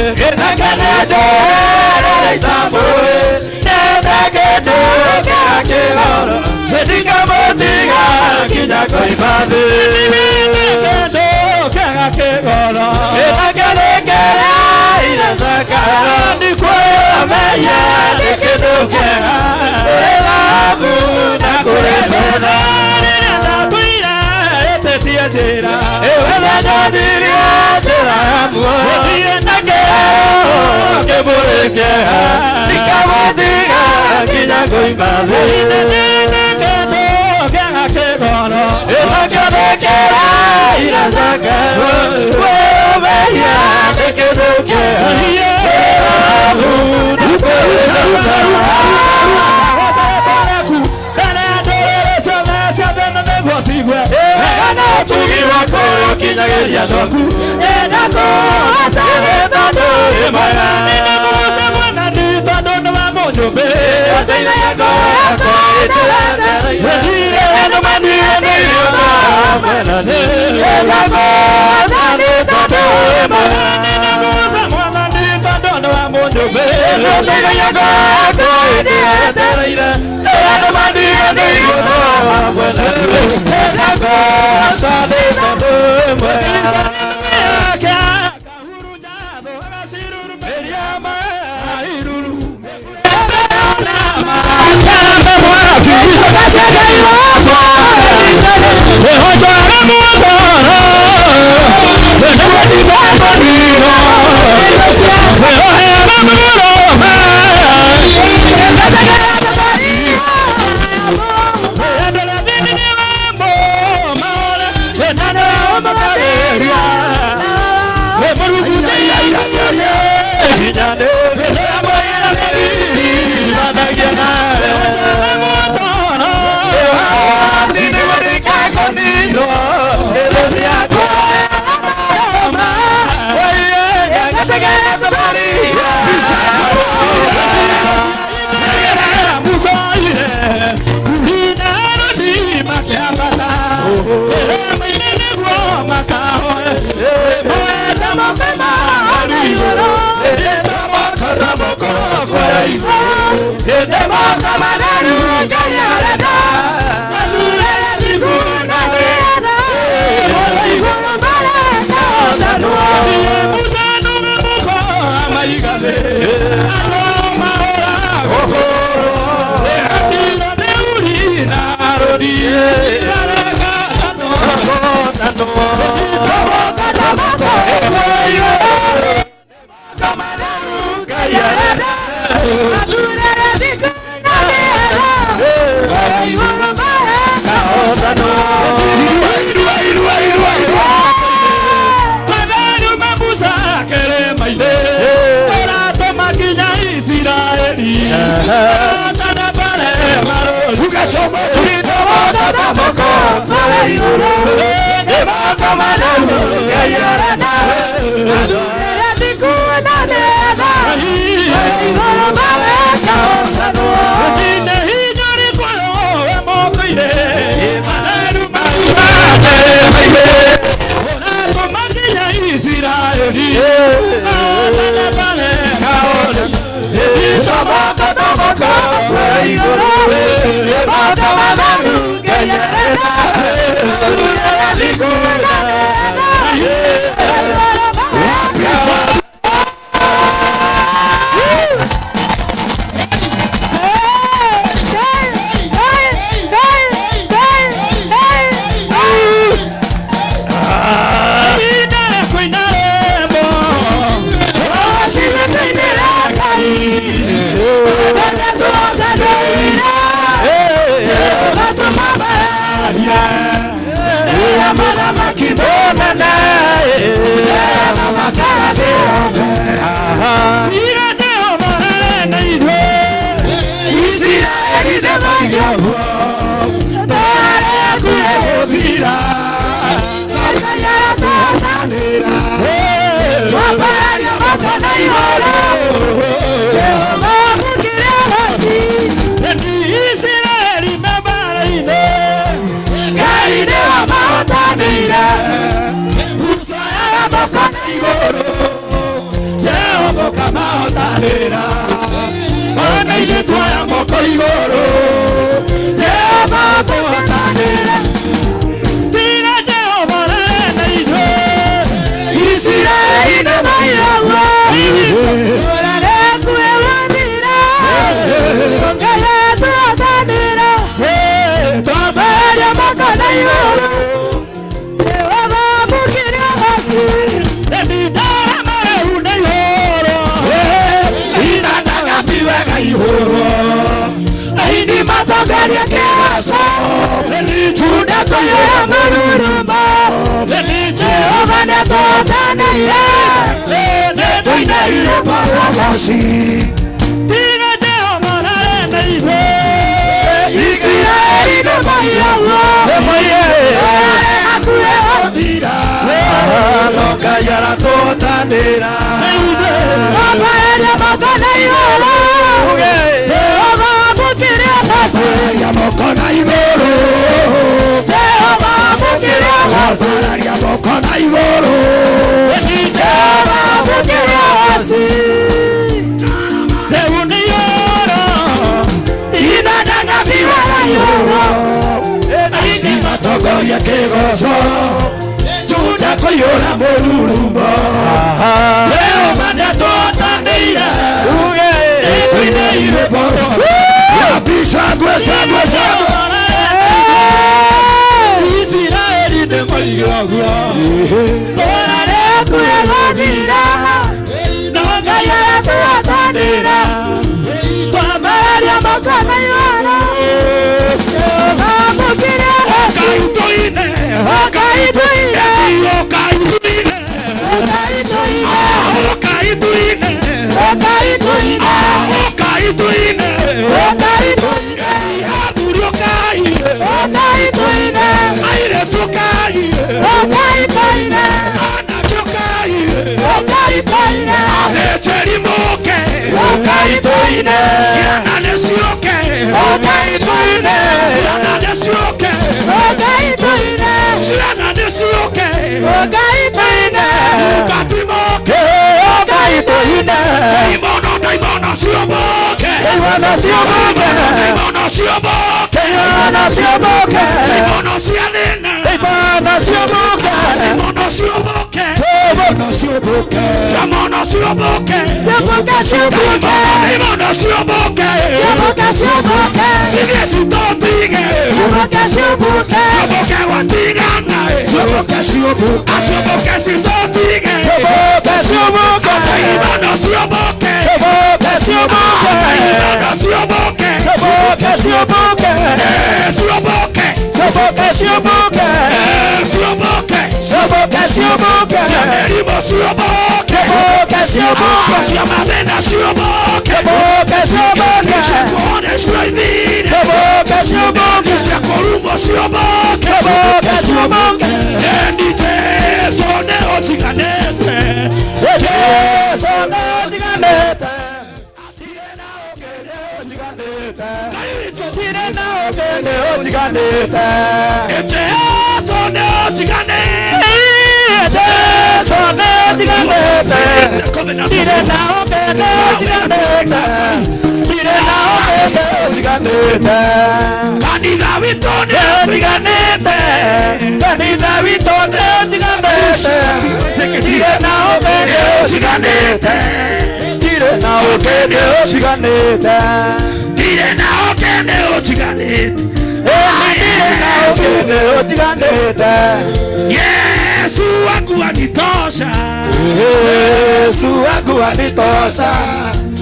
igũrũ nĩ moko matheru Ngai arenda athurĩre thikũ na nĩetha igũrũ marekaũnganwo
Nĩ hinya ũrĩkũ we moko-inĩ matheru maumate maime ũratũma nginya Isiraeli mahootane marekaũnganwo
Tomoko tomoko igũrũ nĩ moko matheru Ngai arenda athurĩre thikũ na nĩetha ũkene ũtiganĩte. Jesu nĩ ũtiganĩte. Jesu nĩ ũtiganĩte. Ndirĩ na ũkene ũtiganĩte. Ndirĩ na ũkene ũtiganĩte. Kanitha witũ nĩ ũtiganĩte. Kanitha witũ nĩ ũtiganĩte. Ndirĩ na ũkene ũtiganĩte. Ndirĩ na ũkene ũtiganĩte. Ndirĩ na ũkene ũtiganĩte. Ndirĩ na ũkene ũtiganĩte. Yesu wangu anitosha. Yesu wangu anitosha.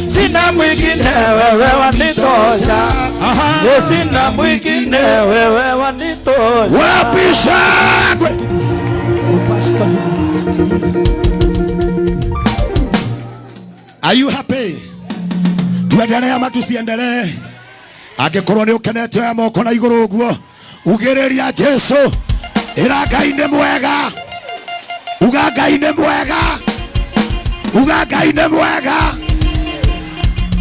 Sina mwingine, wewe wanitosha. Sina mwingine, wewe wanitosha.
Wapi shangwe? Are you happy? Tuendelee ama tusiendelee? Angĩkorwo nĩ ũkenete oya moko na igũrũ ũguo, ugĩrĩria Jesu, ĩra Ngai nĩ mwega, uga Ngai nĩ mwega, uga Ngai nĩ mwega.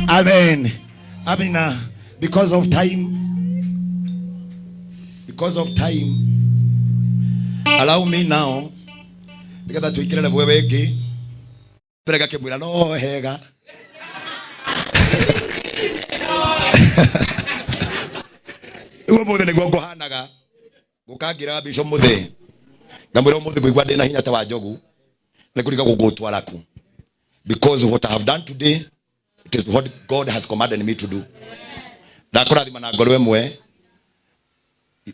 Amen. Amina. Because of time, because of time, allow me now nigetha tuingĩre level ĩyo ĩngĩ. Mbere ngakĩmwĩra no hega. Rĩu ũmũthĩ nĩguo ngũhanaga. Ngũkangĩraga Bishop Muthee. Ngamwĩra ũmũthĩ ngũigua ndĩna hinya ta wa njogu. Nĩ kũrigagwo ngũgũtwara kũ. Because what I have done today, it is what God has commanded me to do. Ndakũrathima na ngoro ĩmwe,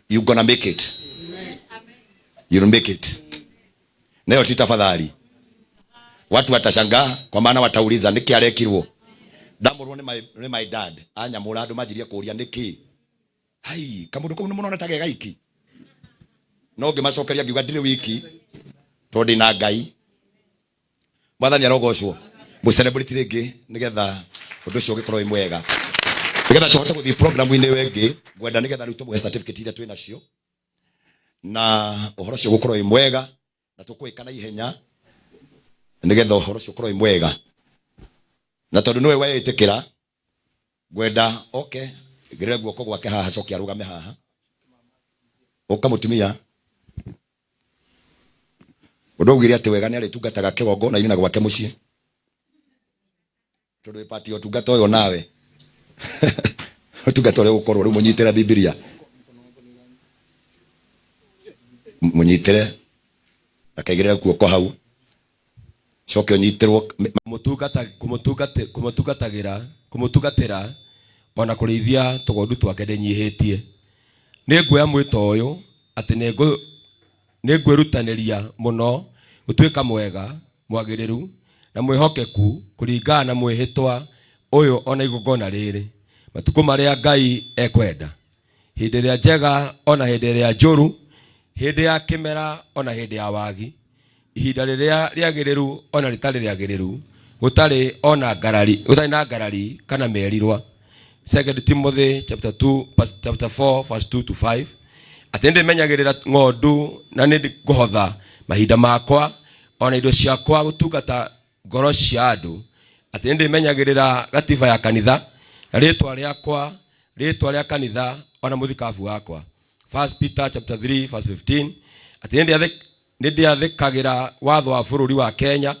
you gonna make it. You'll make it. Nayo ti tafadhali. Watu watashangaa kwa maana watauliza nĩkĩ arekirwo. Ndamũrwo nĩ my dad. Anyamũra andũ manjirie kũũria nĩkĩ. Hai, kamũndũ kau nĩ mũrona ta ge gaiki. No ngĩmacokeria ngiuga ndirĩ wiki tondũ ndĩna Ngai. Mwathani arogocwo. Mũ celebrate rĩngĩ nĩgetha ũndũ ũcio ũgĩkorwo wĩ mwega. Nĩgetha tũhote gũthiĩ program-inĩ ĩyo ĩngĩ, ngwenda nĩgetha rĩu tũmũhe certificate iria twĩ nacio. Na ũhoro ũcio ũgũkorwo wĩ mwega na tũkũĩka na ihenya nĩgetha ũhoro ũcio ũkorwo wĩ mwega. Na tondũ nĩwe weĩtĩkĩra, ngwenda oke ngĩrĩre guoko gwake haha acoke arũgame haha. Ũka mũtumia. Ũndũ augire atĩ wega nĩ arĩtungataga kĩgongona-inĩ na gwake mũciĩ. Tondũ wĩ part ya ũtungata ũyũ nawe. Ũtungata ũrĩa ũgũkorwo rĩu mũnyitĩre Bibilia. Mũnyitĩre akaigĩrĩre guoko hau. Coke ũnyitĩrwo.
Kũmũtungatĩra ona kũrĩithia tũgondu twake ndĩnyihĩtie. Nĩ nguoya mwĩto ũyũ atĩ nĩ ngwĩrutanĩria mũno gũtuĩka mwega, mwagĩrĩru na mwĩhokeku kũringana na mwĩhĩtwa ũyũ ona igongona rĩrĩ matukũ marĩa Ngai ekwenda, hĩndĩ ĩrĩa njega ona hĩndĩ ĩrĩa njũru, hĩndĩ ya kĩmera ona hĩndĩ ya wagi, ihinda rĩrĩa rĩagĩrĩru ona rĩtarĩ rĩagĩrĩru, gũtarĩ ona ngarari, gũtarĩ na ngarari kana merirwa. 2 Timothy chapter 2 chapter 4 verse 2 to 5. Atĩ nĩndĩmenyagĩrĩra ng'ondu na nĩngũhotha mahinda makwa ona indo ciakwa gũtungata ngoro cia andũ. Atĩ nĩndĩmenyagĩrĩra gatiba ya kanitha na rĩtwa rĩakwa, rĩtwa rĩa kanitha ona mũthikabu wakwa. 1 Peter chapter 3 verse 15. Atĩ nĩndĩathĩkagĩra watho wa bũrũri wa Kenya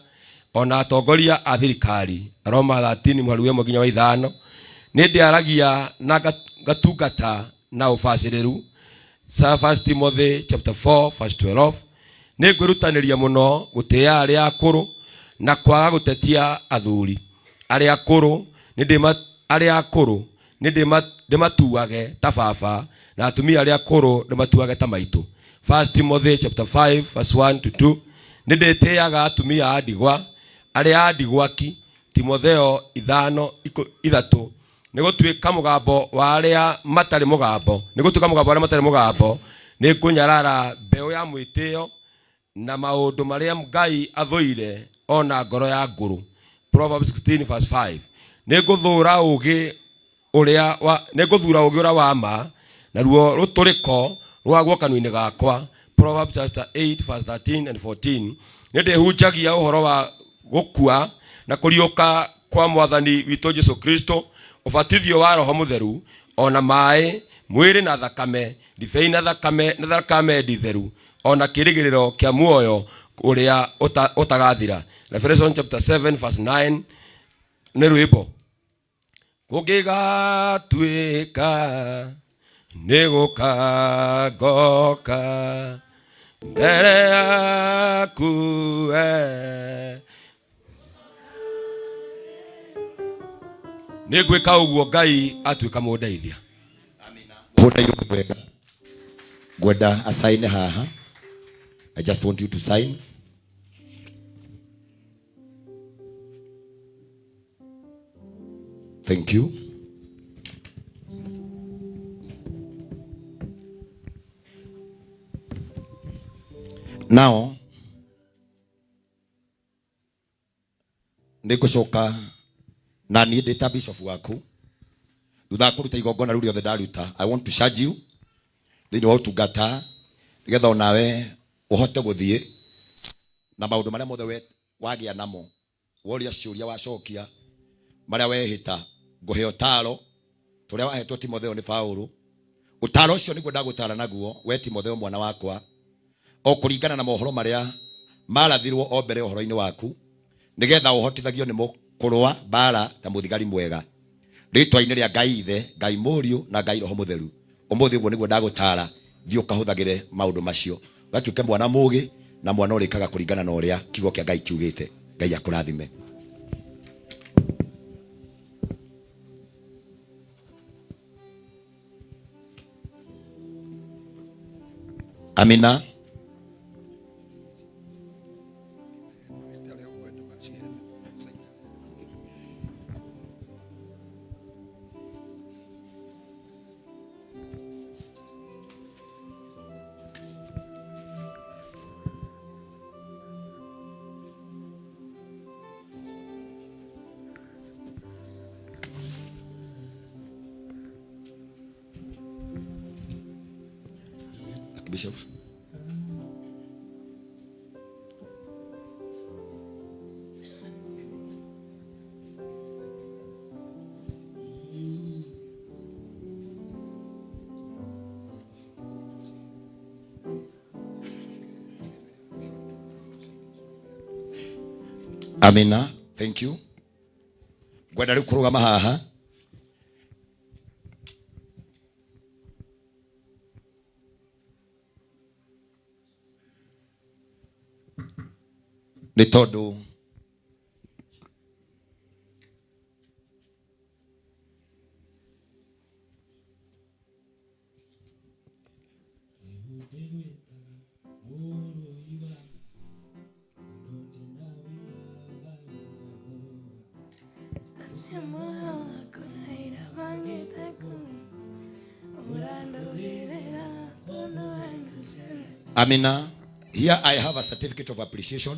ona atongoria a thirikari. Roma 13 mũhari wa ĩmwe nginya wa ithano. Nĩndĩaragia na ngatungata na ũbacĩrĩru. 1 Timothy chapter 4 verse 12. Nĩngwĩrutanĩria mũno gũtĩĩa arĩa akũrũ na kwaga gũtetia athuri. Arĩa akũrũ nĩ ndĩmatuage ta baba na atumia arĩa akũrũ ndĩmatuage ta maitũ. 1 Timothy chapter 5 verse 1 to 2. Nĩndĩtĩaga atumia a ndigwa, arĩa a ndigwa ki. Timotheo ithano ithatũ. Nĩ gũtuĩka mũgambo wa arĩa matarĩ mũgambo. Nĩ gũtuĩka mũgambo wa arĩa matarĩ mũgambo. Nĩ ngũnyarara mbeũ ya mwĩtĩo na maũndũ marĩa Ngai athũire ona ngoro ya ngũrũ. Proverbs 16 verse 5. Nĩ ngũthũra ũũgĩ ũrĩa wa, nĩ ngũthura ũũgĩ ũrĩa wa ma, naruo rũtũrĩko rwaguo kanua-inĩ gakwa. Proverbs chapter 8 verse 13 and 14. Nĩ ndĩhunjagia ũhoro wa gũkua na kũriũka kwa Mwathani witũ Jesu Kristo, ũbatithio wa Roho Mũtheru, Ona maĩ, mwĩrĩ na thakame, ndibei na thakame na thakame nditheru, ona kĩrĩgĩrĩro kĩa muoyo ũrĩa ũtagathira. Revelation chapter 7 verse 9 nĩ rwĩmbo. Kũngĩgatuĩka nĩ gũka ngoka mbere yaku we nĩ ngwĩka ũguo Ngai atuĩka mũndeithia.
Hũra irũgũ wega. Ngwenda asaine haha. I just want you to sign. Thank you. Now, nĩ ngũcoka na niĩ ndĩ ta bishop waku thutha wa kũruta igongona rĩu rĩothe ndaruta I want to charge you thĩinĩ wa ũtungata nĩgetha onawe ũhote gũthiĩ na maũndũ marĩa mothe wagĩa namo woria ciũria wacokia marĩa wehĩta ngũhe ũtaaro tũrĩa wahetwo Timotheo nĩ Paũlũ ũtaaro ũcio nĩguo ndagũtaara naguo we Timotheo mwana wakwa o kũringana na mohoro marĩa marathirwo o mbere ũhoro-inĩ waku nĩgetha ũhotithagio nĩmo kũrũa mbaara ta mũthigari mwega rĩtwa-inĩ rĩa Ngai Ithe, Ngai Mũriũ na Ngai Roho Mũtheru. Ũmũthĩ ũguo nĩguo ndagũtaara, thiĩ ũkahũthagĩre maũndũ macio, ũgatuĩke mwana mũũgĩ na mwana ũrĩkaga kũringana na ũrĩa kiugo kĩa Ngai kiugĩte. Ngai akũrathime. Amina. Bishop. Amina. Thank you. Ngwenda rĩu kũrũgama haha nĩ tondũ Amina. Here I have a certificate of appreciation.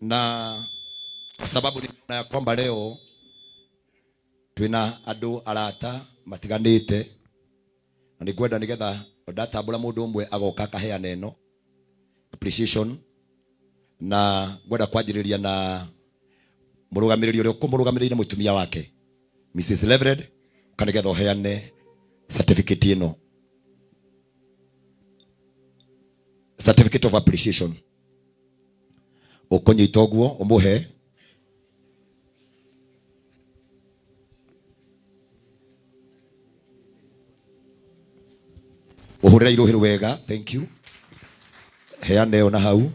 Na kwa sababu ninaona ya kwamba leo twina andu arata matiganite na nĩngwenda nĩgetha ndatambũra mũndũ ũmwe agoka akaheana ĩno appreciation na ngwenda kwanjĩrĩria na mũrũgamĩrĩri ũrĩa ũkũmũrũgamĩrĩire mũtumia wake Mrs. Reverend ũka nĩgetha ũheane certificate ĩno, certificate of appreciation. Ũkũnyita ũguo ũmũhe ũhũrĩra irũhĩ wega. Thank you. Heana ĩyo na hau.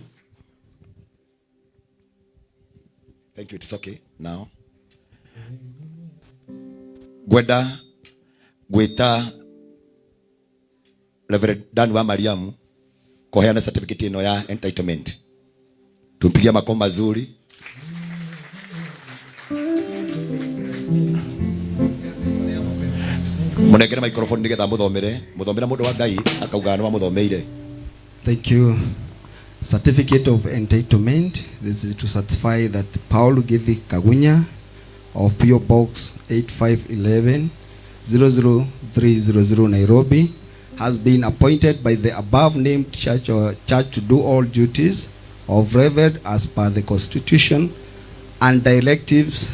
Thank you. It's okay now. Ngwenda gwĩta Reverend Dan wa Mariamu kuheana certificate ĩno ya entitlement. Tumpigie makofi mazuri. Munengere microphone nigetha muthomere. Muthomere mundu wa Ngai akauga nĩ wamuthomeire.
Thank you. Certificate of entitlement. This is to certify that Paul Githi Kagunya of P.O. Box 8511 00300 Nairobi has been appointed by the above named church, or church to do all duties of Reverend as per the Constitution and directives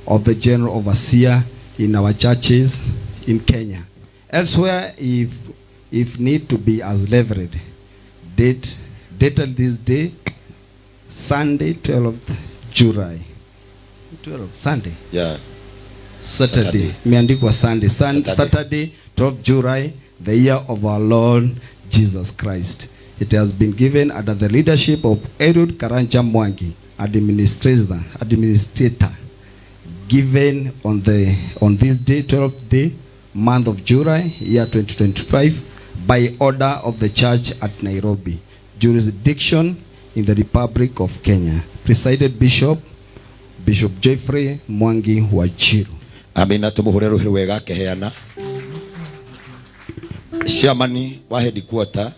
of the General Overseer in our churches
in Kenya. Elsewhere, if need to be as leveraged. Dated this day, Sunday, 12th July. 12, Sunday?
Yeah.
Saturday.
Saturday.
Imeandikwa Sunday.
Saturday.
Saturday, 12th July, the year of our Lord Jesus Christ. It has been given under the leadership of Eliud Karanja Mwangi, administrator, given on this day, 12th day, month of July, year 2025, by order of the church at Nairobi, jurisdiction in the Republic of Kenya. Presided Bishop Geoffrey Mwangi Wachiru.
Amina, tumuhure ruhi wega akiheana. Chairman wa headquarter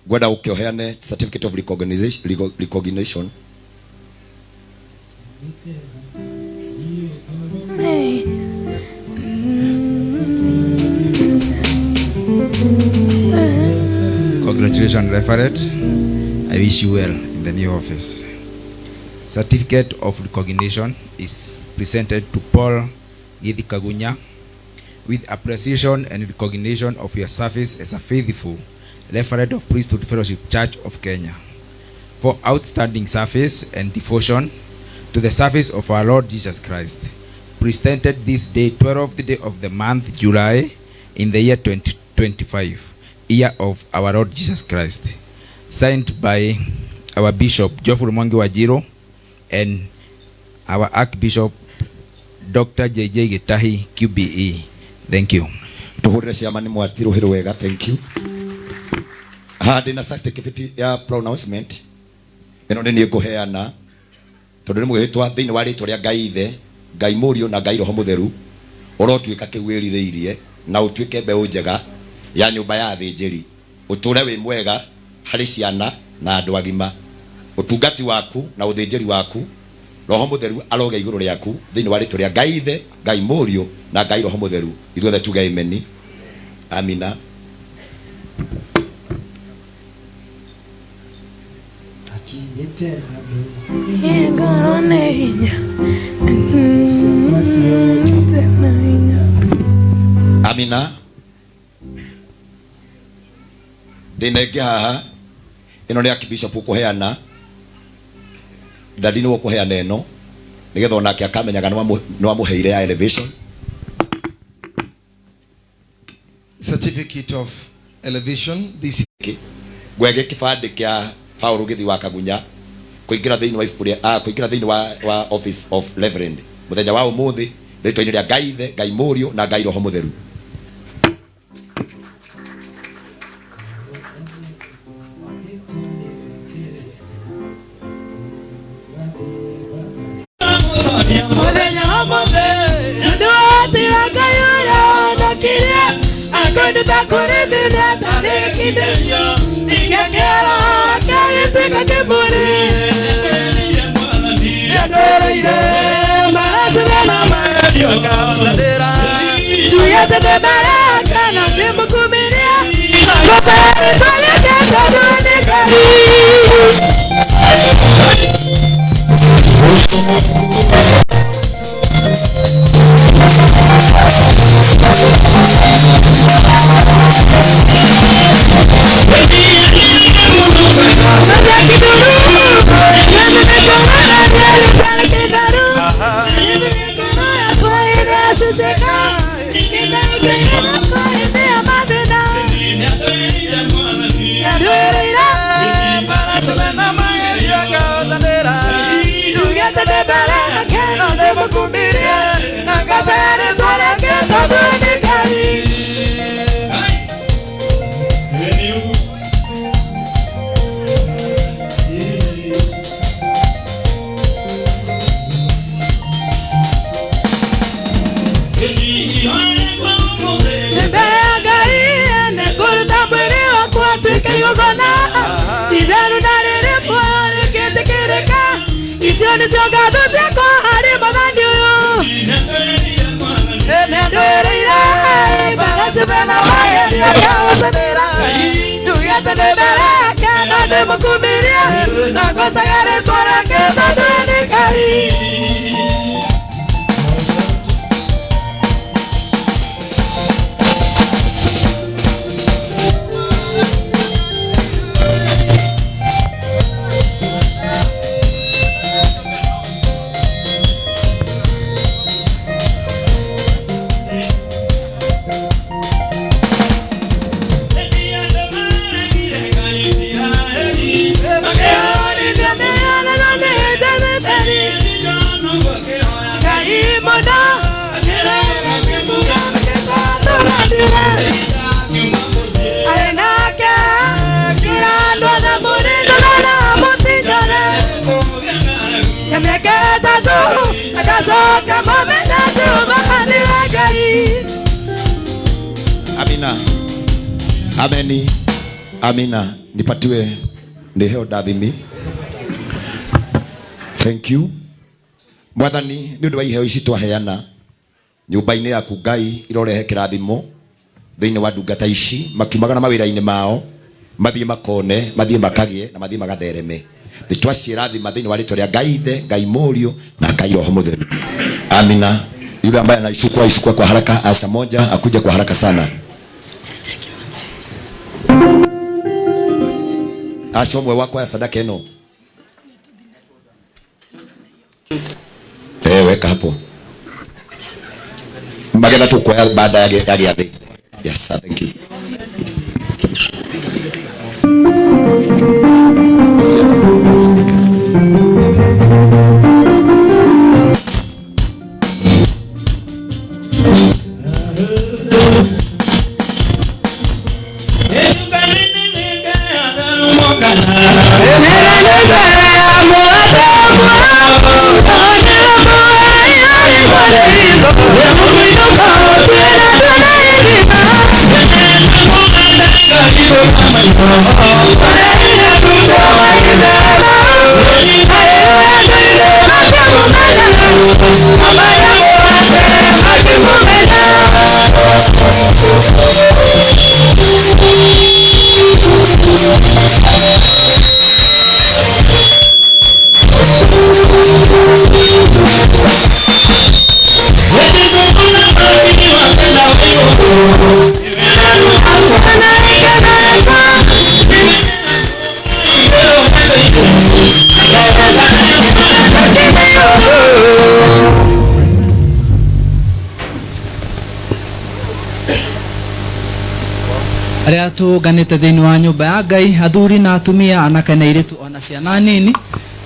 ngwenda ukiheane certificate of recognition.
Congratulations, Reverend. I wish you well in the new office. Certificate of recognition is presented to Paul Githi Kagunya with appreciation and recognition of your service as a faithful Reverend of Priesthood Fellowship Church of Kenya for outstanding service and devotion to the service of our Lord Jesus Christ. Presented this day, 12th day of the month, July, in the year 2025, year of our Lord Jesus Christ. Signed by our Bishop, Geoffrey Mwangi Wajiru, and our Archbishop, Dr. J.J. Gitahi, QBE. Thank you.
Tuhurire ciamani mwati ruhi wega, thank you. Handi na certificate ya pronouncement ino ni niĩ ngũheana tondũ nĩ mwĩhĩtwa thĩinĩ wa rĩtwa rĩa Ngai Ithe, Ngai Mũriũ na Ngai Roho Mũtheru, ũrotuĩka kĩu wĩrirĩirie na ũtuĩke mbeũ njega ya nyũmba ya athĩnjĩri, ũtũre wĩ mwega harĩ ciana na andũ agima, ũtungati waku na ũthĩnjĩri waku Roho Mũtheru aroge igũrũ rĩaku thĩinĩ wa rĩtwa rĩa Ngai Ithe, Ngai Mũriũ na Ngai Roho Mũtheru. Ithuothe tuge amen. Amina. Amina. Ndĩna ĩngĩ haha ĩno nĩ Archbishop ũkũheana, Dadi nĩwe ũkũheana ĩno nĩgetha onake akamenyaga nĩwamũheire ya elevation.
Certificate of elevation this
ngwege kĩbandĩ kĩa Paul Gĩthi wa Kagunya kũingĩra thĩinĩ wa ibuku rĩa kũingĩra thĩinĩ wa office of Reverend mũthenya wa ũmũthĩ rĩtwa-inĩ rĩa Ngai Ithe, Ngai Mũriũ na Ngai Roho Mũtheru. Amina. Ameni. Amina. Nipatiwe niheo ndathimi. Thank you. Mwathani nĩ ũndũ wa iheo ici twaheana nyũmba-inĩ yaku Ngai irorehe kĩrathimo thĩinĩ wa ndungata ici makiumaga na mawĩra-inĩ mao mathiĩ makone mathiĩ makagĩe na mathiĩ magathereme nĩ twaciĩrathima thĩinĩ wa rĩtwa rĩa Ngai Ithe Ngai Mũriũ na Ngai Roho Mũtheru. Amina. Yule ambaye anaishukua ishukue kwa haraka, asha moja akuje kwa haraka sana. Asha ũmwe wakwa ya sadaka ĩno. Weka hapo. Magetha tukuoya baada ya gĩathĩ. Yes, sir, thank you.
Arĩa tũnganĩte thĩinĩ wa nyũmba ya Ngai, athuri na atumia, anake na airĩtu ona ciana nini,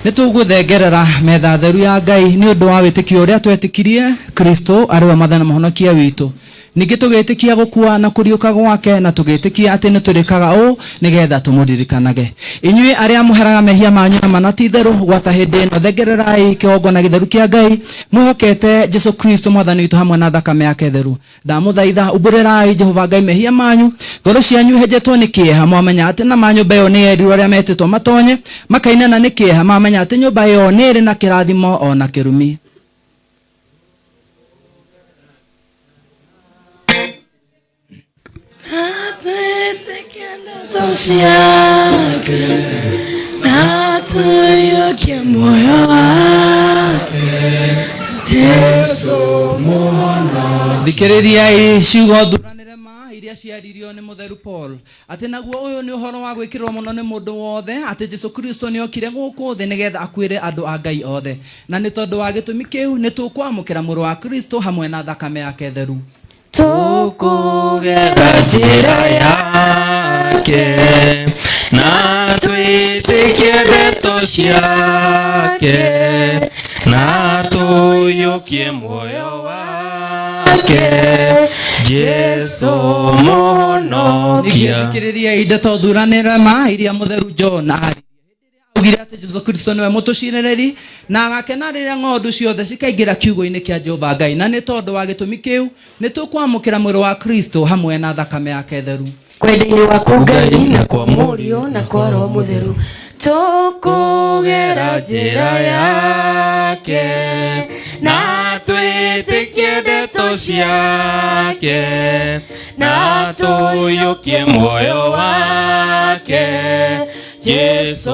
nĩ tũgũthengerera metha theru ya Ngai nĩ ũndũ wa wĩtĩkio ũrĩa twetĩkirie Kristo arĩ we Mwathani na Mũhonokia witũ. Ningĩ tũgĩtĩkia gũkua na kũriũka gwake, na tũgĩtĩkia atĩ nĩ tũrĩkaga ũũ nĩgetha tũmũririkanage. Inyuĩ arĩa mũheraga mehia manyu na mana ti itherũ, gwata hĩndĩ ĩno thengererai kĩgongona gĩtheru kĩa Ngai, mwĩhokete Jesu Kristo Mwathani witũ hamwe na thakame yake theru. Ndamũthaitha umbũrĩrai Jehova Ngai mehia manyu, ngoro cianyu ihenjetwo nĩ kĩeha, mwamenya atĩ na ma nyũmba ĩyo nĩ yerirwo arĩa metĩtwo matonye, makainana nĩ kĩeha, mamenya atĩ nyũmba ĩyo nĩ ĩrĩ na kĩrathimo ona kĩrumi. Thikĩrĩriai ciugo thuranĩre ma iria ciaririo nĩ mũtheru Paul, atĩ naguo ũyũ nĩ ũhoro wa gwĩkĩrwo mũno nĩ mũndũ wothe, atĩ Jesu Kristo nĩ okire gũkũ thĩ nĩgetha akuĩre andũ a Ngai othe, na nĩ tondũ wa gĩtũmi kĩu nĩ tũkwamũkĩra mũrũ wa Kristo hamwe na thakame yake theru.
Tũkũgera njĩra yake na twĩtĩkie ndeto ciake na tũiyũkie muoyo wake Jesu Mũhonokia.
Thikĩrĩriai ndeto thuranĩre ma iria mũtheru John aaririe augire atĩ Jesu Kristo nĩwe mũtũcirĩrĩri na agakena rĩrĩa ng'ondu ciothe cikaingĩra kiugũ-inĩ kĩa Jehova Ngai, na nĩ tondũ wa gĩtũmi kĩu nĩ tũkwamũkĩra mwĩrĩ wa Kristo hamwe na thakame yake theru.
Kwenda-inĩ waku Ngai na kwa Mũriũ na kwa Roho Mũtheru,
tũkũgera njĩra yake na twĩtĩkie ndeto ciake na tũiyũkie muoyo wake Jesu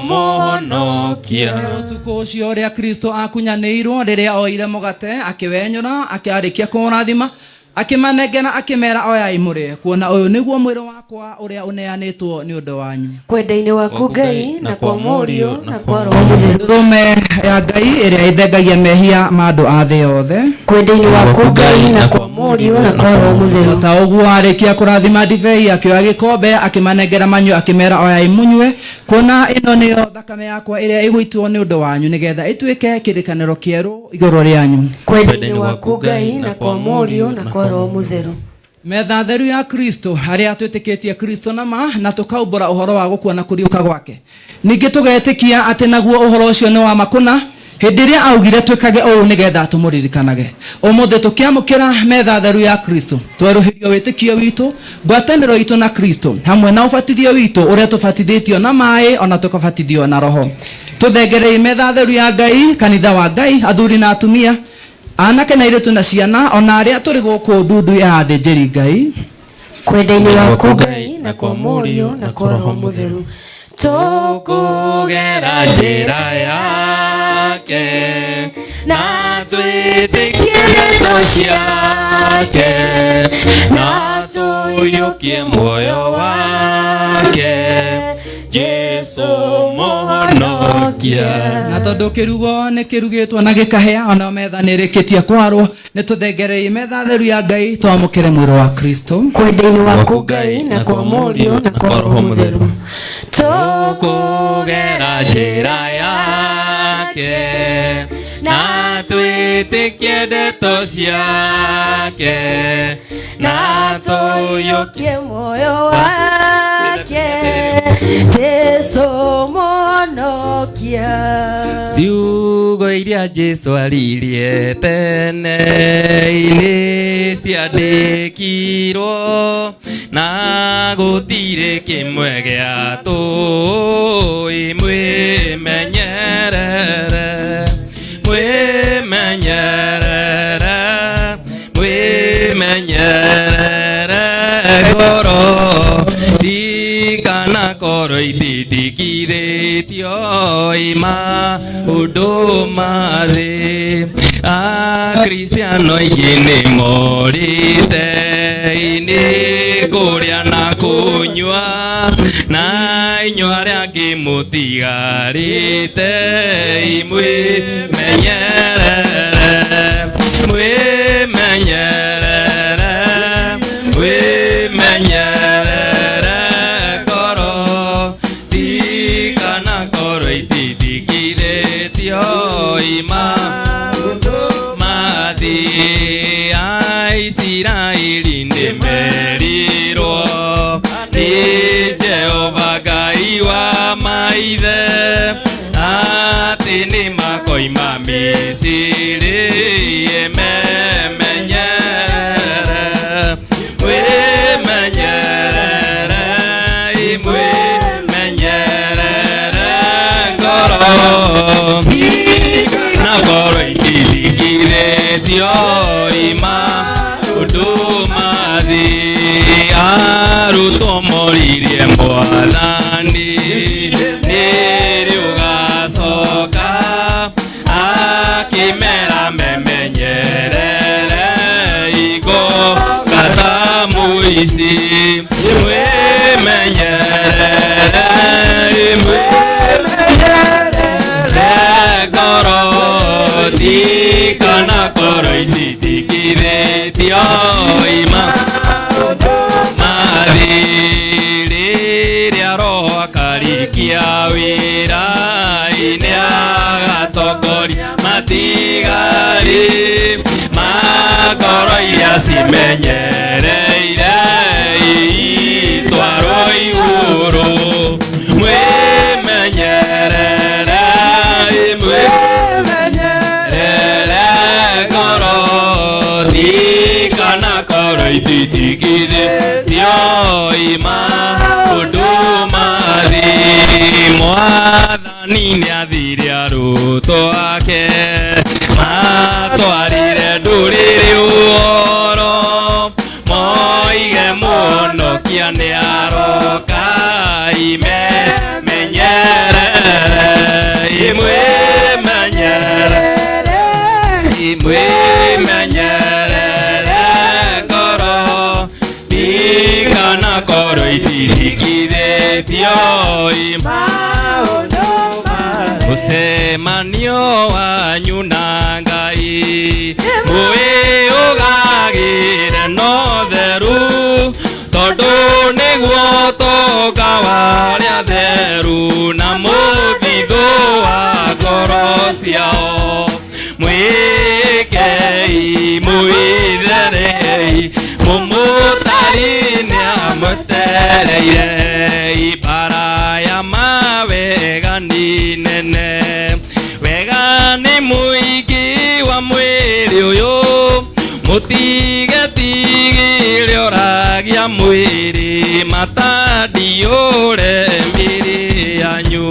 Mũhonokia.
Ũtukũ ũcio ũrĩa Kristo akunyanĩirwo, rĩrĩa oire mũgate akĩwenyũra, akĩarĩkia kũũrathima, akĩmanengera, akĩmera oyai mũrĩe, kuona ũyũ nĩguo mwĩrĩ wakwa ũrĩa ũneanĩtwo nĩ ũndũ wanyu.
Kwenda-inĩ waku Ngai na kwa Mũriũ na kwa Roho Mũtheru,
Ndũrũme ya Ngai ĩrĩa ĩthengagia mehia ma andũ a thĩ yothe.
Kwenda-inĩ waku Ngai na kwa Mũriũ na kwa Roho Mũtheru,
ta ũguo arĩkia kũrathima ndibei, akĩoya gĩkombe, akĩmanengera manyue, akĩmera oyai mũnyue, kuona ĩno nĩyo thakame yakwa ĩrĩa ĩgũitwo nĩ ũndũ wanyu, nĩgetha ĩtuĩke kĩrĩkanĩro kĩerũ igũrũ rĩanyu.
Kwenda-inĩ waku Ngai na kwa Mũriũ na kwa Roho Mũtheru.
Metha theru ya Kristo, arĩa twĩtĩkĩtie Kristo na ma na tũkaumbũra ũhoro wa gũkua na kũriũka gwake. Ningĩ tũgetĩkia atĩ naguo ũhoro ũcio nĩ wa ma kũna, Hĩndĩ ĩrĩa augire twĩkage ũũ nĩgetha tũmũririkanage. Ũmũthĩ tũkĩamũkĩra metha theru ya Kristo, twerũhĩrio wĩtĩkio witũ, ngwatanĩro itũ na Kristo, hamwe na ũbatithio witũ ũrĩa tũbatithĩtio na maĩ ona tũkabatithio na roho. Tũthengerei metha theru ya Ngai, kanitha wa Ngai, athuri na atumia, anake na airĩtu na ciana, ona arĩa tũrĩ gũkũ ndundu ya athĩnjĩri Ngai.
Kwenda-inĩ gwaku Ngai na kwa Mũriũ na kwa Roho Mũtheru,
tũkũgera njĩra yake na twĩtĩkie ndeto ciake na tũiyũkie muoyo wake Jesu mũhonokia.
Na tondũ kĩrugo nĩ kĩrugĩtwo na gĩkahĩa, ona metha nĩ ĩrĩkĩtie kwarwo, nĩ tũthengerei metha theru ya Ngai twamũkĩre mwĩrĩ wa Kristo.
Kwenda-inĩ gwaku Ngai na kwa Mũriũ na kwa Roho Mũtheru,
tũkũgera njĩra yake na twĩtĩkie ndeto ciake na tũiyũkie
muoyo wake Jesu mũhonokia.
Ciugo iria Jesu aririe tene-inĩ ciandĩkirwo na gũtirĩ kĩmwe gĩa tũĩ. Mwĩmenyerere, mwĩmenyerere, mwĩmenyerere ngoro ndikanakorwo ithindĩkithĩtio ima ũndũ ma thĩ. Akristiano aingĩ nĩ morĩte inĩ kũrĩa na kũnyua, na inyuĩ arĩa angĩ mũtigarĩte mwĩmenyerere, mwĩmenyerere, mwĩmenyerere ngoro ndikanakorwo ithindĩkithĩtio ima ma thĩ. Aisiraeli nĩ merirwo nĩ Jehova Ngai wa maithe atĩ nĩ makoima Misiri. Memenyerere, mwĩmenyerere, mwĩmenyerere ngoro ndikanakorwo ithindĩkithĩtio ima ũndũ ma thĩ. Arutwo moririe Mwathani nĩ rĩ ũgacoka, akĩmera memenyerere igoka ta mũici. Mwĩmenyerere, mwĩmenyerere ngoro ndikanakorwo ithindĩkithĩtio ima ma thĩ. Rĩrĩa Roho akarikia wĩra-inĩ agatongoria matigari ma ngoro iria cimenyereire itwarwo igũrũ. Mwĩmenyerere, mwĩmenyerere ngoro ndikanakorwo ithindĩkithĩtio ima ũndũ ma thĩ. Mwathani nĩathire arutwo ake matwarire ndũrĩrĩ ũhoro, moige mũhonokia nĩaroka imemenyerere, imwĩmenyerere, imwĩmenyerere ngoro ndikanakorwo ithindĩkithĩtio ima mũcemanio wanyu na Ngai mwĩũgagĩre na ũtheru, tondũ nĩguo ũtonga wa arĩa atheru na mũthithũ wa ngoro ciao. Mwĩkei mwĩtherei mũmũtari nĩamwetereire. Ibara ya mawega nĩ nene, wega nĩ Mũtigetigĩre ũragia mwĩrĩ matandiũre mĩrĩ yanyu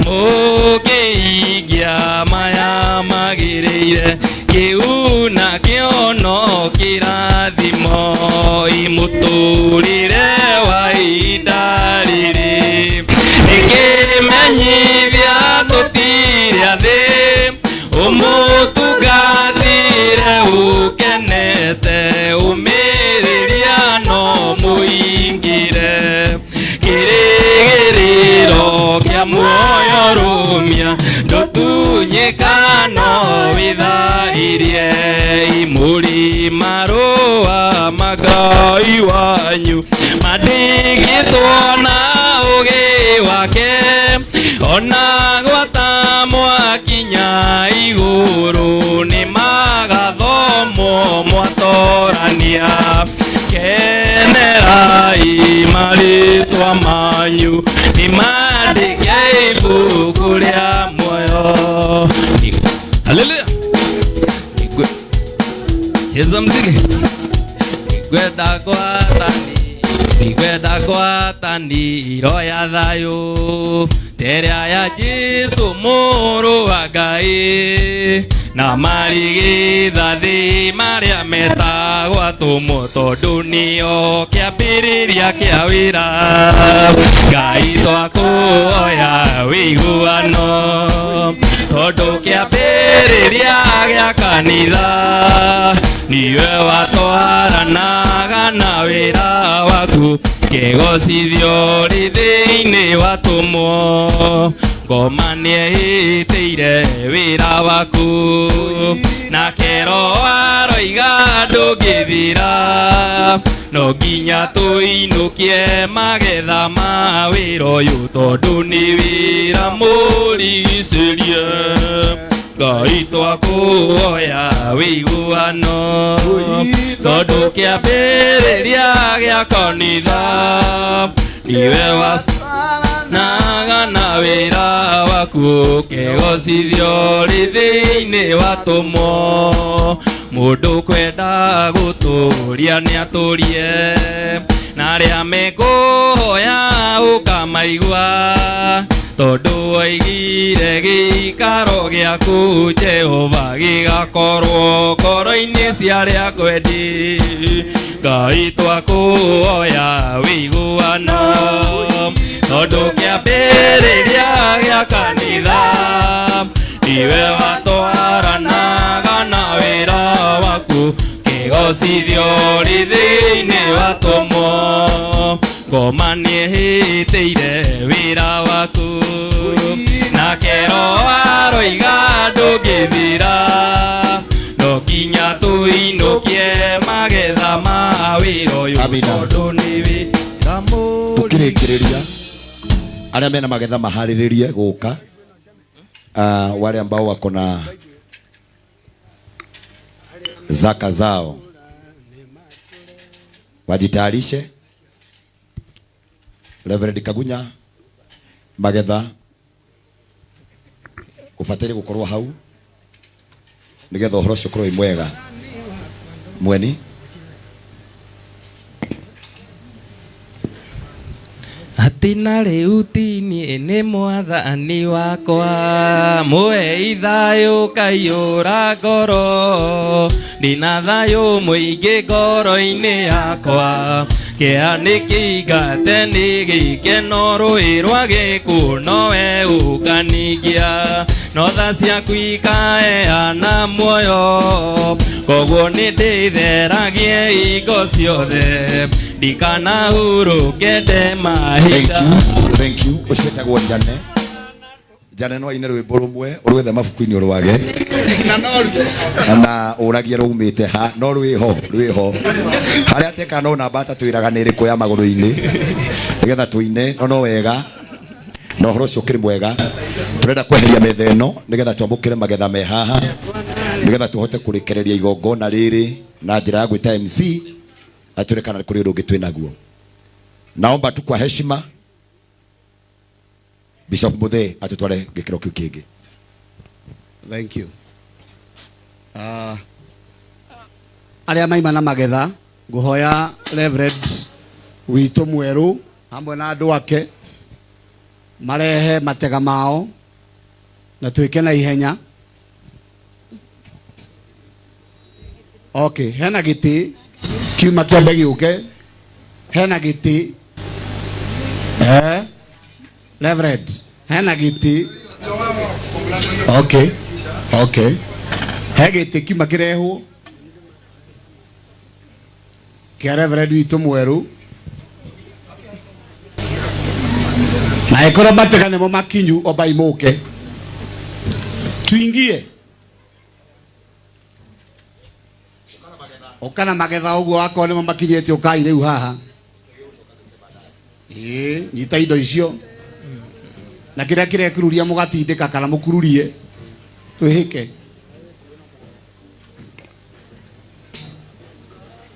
mũkĩigia maya magĩrĩire kĩu nakĩo no kĩrathimo imũtũrĩre wa ihinda rĩrĩ nĩkĩmenyithia tũtirĩ athĩ ũmũtungatĩre ũkenete ũmĩrĩria no mũingĩre kĩrĩgĩrĩro kĩa muoyo rũmia ndũtunyĩka no wĩthahirie imũrĩ marũa ma Ngai wanyu mandĩkĩtwo na ũgĩ wake ona gwata mwakinya igũrũ nĩ magathomwo mwatorania kenerai marĩtwa manyu nĩ mandĩke ibuku rĩa muoyo. Haleluya. Cheza mziki. Nĩngwenda gwatanĩro ya thayũ teria ya Jesũ mũrũ wa Ngai na marigithathi marĩa metagwo atũmwo tondũ nĩo kĩambĩrĩria kĩa wĩra. Ngai twakũhoya wĩiguano tondũ kĩambĩrĩria gĩa kanitha niwe watwaranaga na wĩra waku kĩgocithio rĩ thĩinĩ wa tũmwo ngoma nĩehĩtĩire wĩra waku na kero aroiga ndũngĩthira no nginya tũinũkie magetha ma wĩra ũyũ tondũ nĩ wĩra mũrigicĩrie. Ngai twakũhoya wĩiguano tondũ kĩambĩrĩria gĩa kanitha niwe watwaranaga na wĩra waku kĩgocithio rĩ thĩinĩ wa tũmwo mũndũ kwenda gũtũria nĩatũrie na arĩa mekũhoya ũkamaigua tondũ waigire gĩikaro gĩaku Jehova gĩgakorwo ngoro-inĩ cia arĩa akwendi. Ngai twakũhoya wĩiguano tondũ kĩambĩrĩria gĩa kanitha niwe watwaranaga na wĩra waku kĩgocithio rĩ thĩinĩ wa tũmwo ngoma nĩehĩtĩire wĩra waku na kero aroiga ndũngĩthira no nginya tũinũkie magetha ma wĩra ũyũ tondũ nĩ wĩra
Tukĩrĩkĩrĩria arĩa mena magetha maharĩrĩrie gũka wale ambao wako na zaka zao wajitayarishe. Reverend Kagunya magetha ubataire gukorwo hau nigetha uhoro ucio ukorwo wi mwega. Mweni
Atĩ na rĩu ti niĩ nĩ mwathani wakwa mũhe ithayũ kaiyũra ngoro ndĩna thayũ mũingĩ ngoro-inĩ yakwa kĩeha nĩ kĩingate nĩ gĩkeno rũĩ rwa gĩkuũ nowe ũkaningia no tha ciaku ikaheana muoyo koguo nĩ ndĩtheragie hingo ciothe ndikanahurũke nde mahinda.
Thank you. Ũcio wĩtagwo Jane. Jane no aine rwĩmbo rũmwe ũrwethe mabuku-inĩ ũrwage na ũragie rũumĩte ha no rwĩho rwĩho harĩa ateka no namba atatwĩraga nĩ ĩrĩkũ ya magũrũ-inĩ nĩgetha tũine no wega na ũhoro ũcio ũkĩrĩ mwega. Tũrenda kweheria metha ĩno nĩgetha twamũkĩre magetha me haha nĩgetha tũhote kũrĩkĩrĩria igongona rĩrĩ na njĩra ya gwĩta MC atwĩre kana kũrĩ ũndũ ũngĩ twĩnaguo. Naomba tu kwa heshima Bishop Muthee atutware gĩkĩro kĩu kĩngĩ.
Thank you. Arĩa maima na magetha ngũhoya Reverend witũ mwerũ hamwe na andũ ake marehe matega mao na twĩke na ihenya. Okay, hena gĩtĩ kiuma kĩambe gĩũke, hena gĩtĩ Reverend, hena gĩtĩ. Okay, okay, he gĩtĩ kiuma kĩrehwo kĩa Reverend witũ mwerũ na ĩkorwo matega nĩmo makinyu ombai mũke tuingie ũka na magetha ũguo akorwo nĩmo makinyĩte ũkai rĩu haha. Ĩĩ, nyita indo icio na kĩrĩa kĩrekururia mũgatindĩka kana mũkururie twĩhĩke.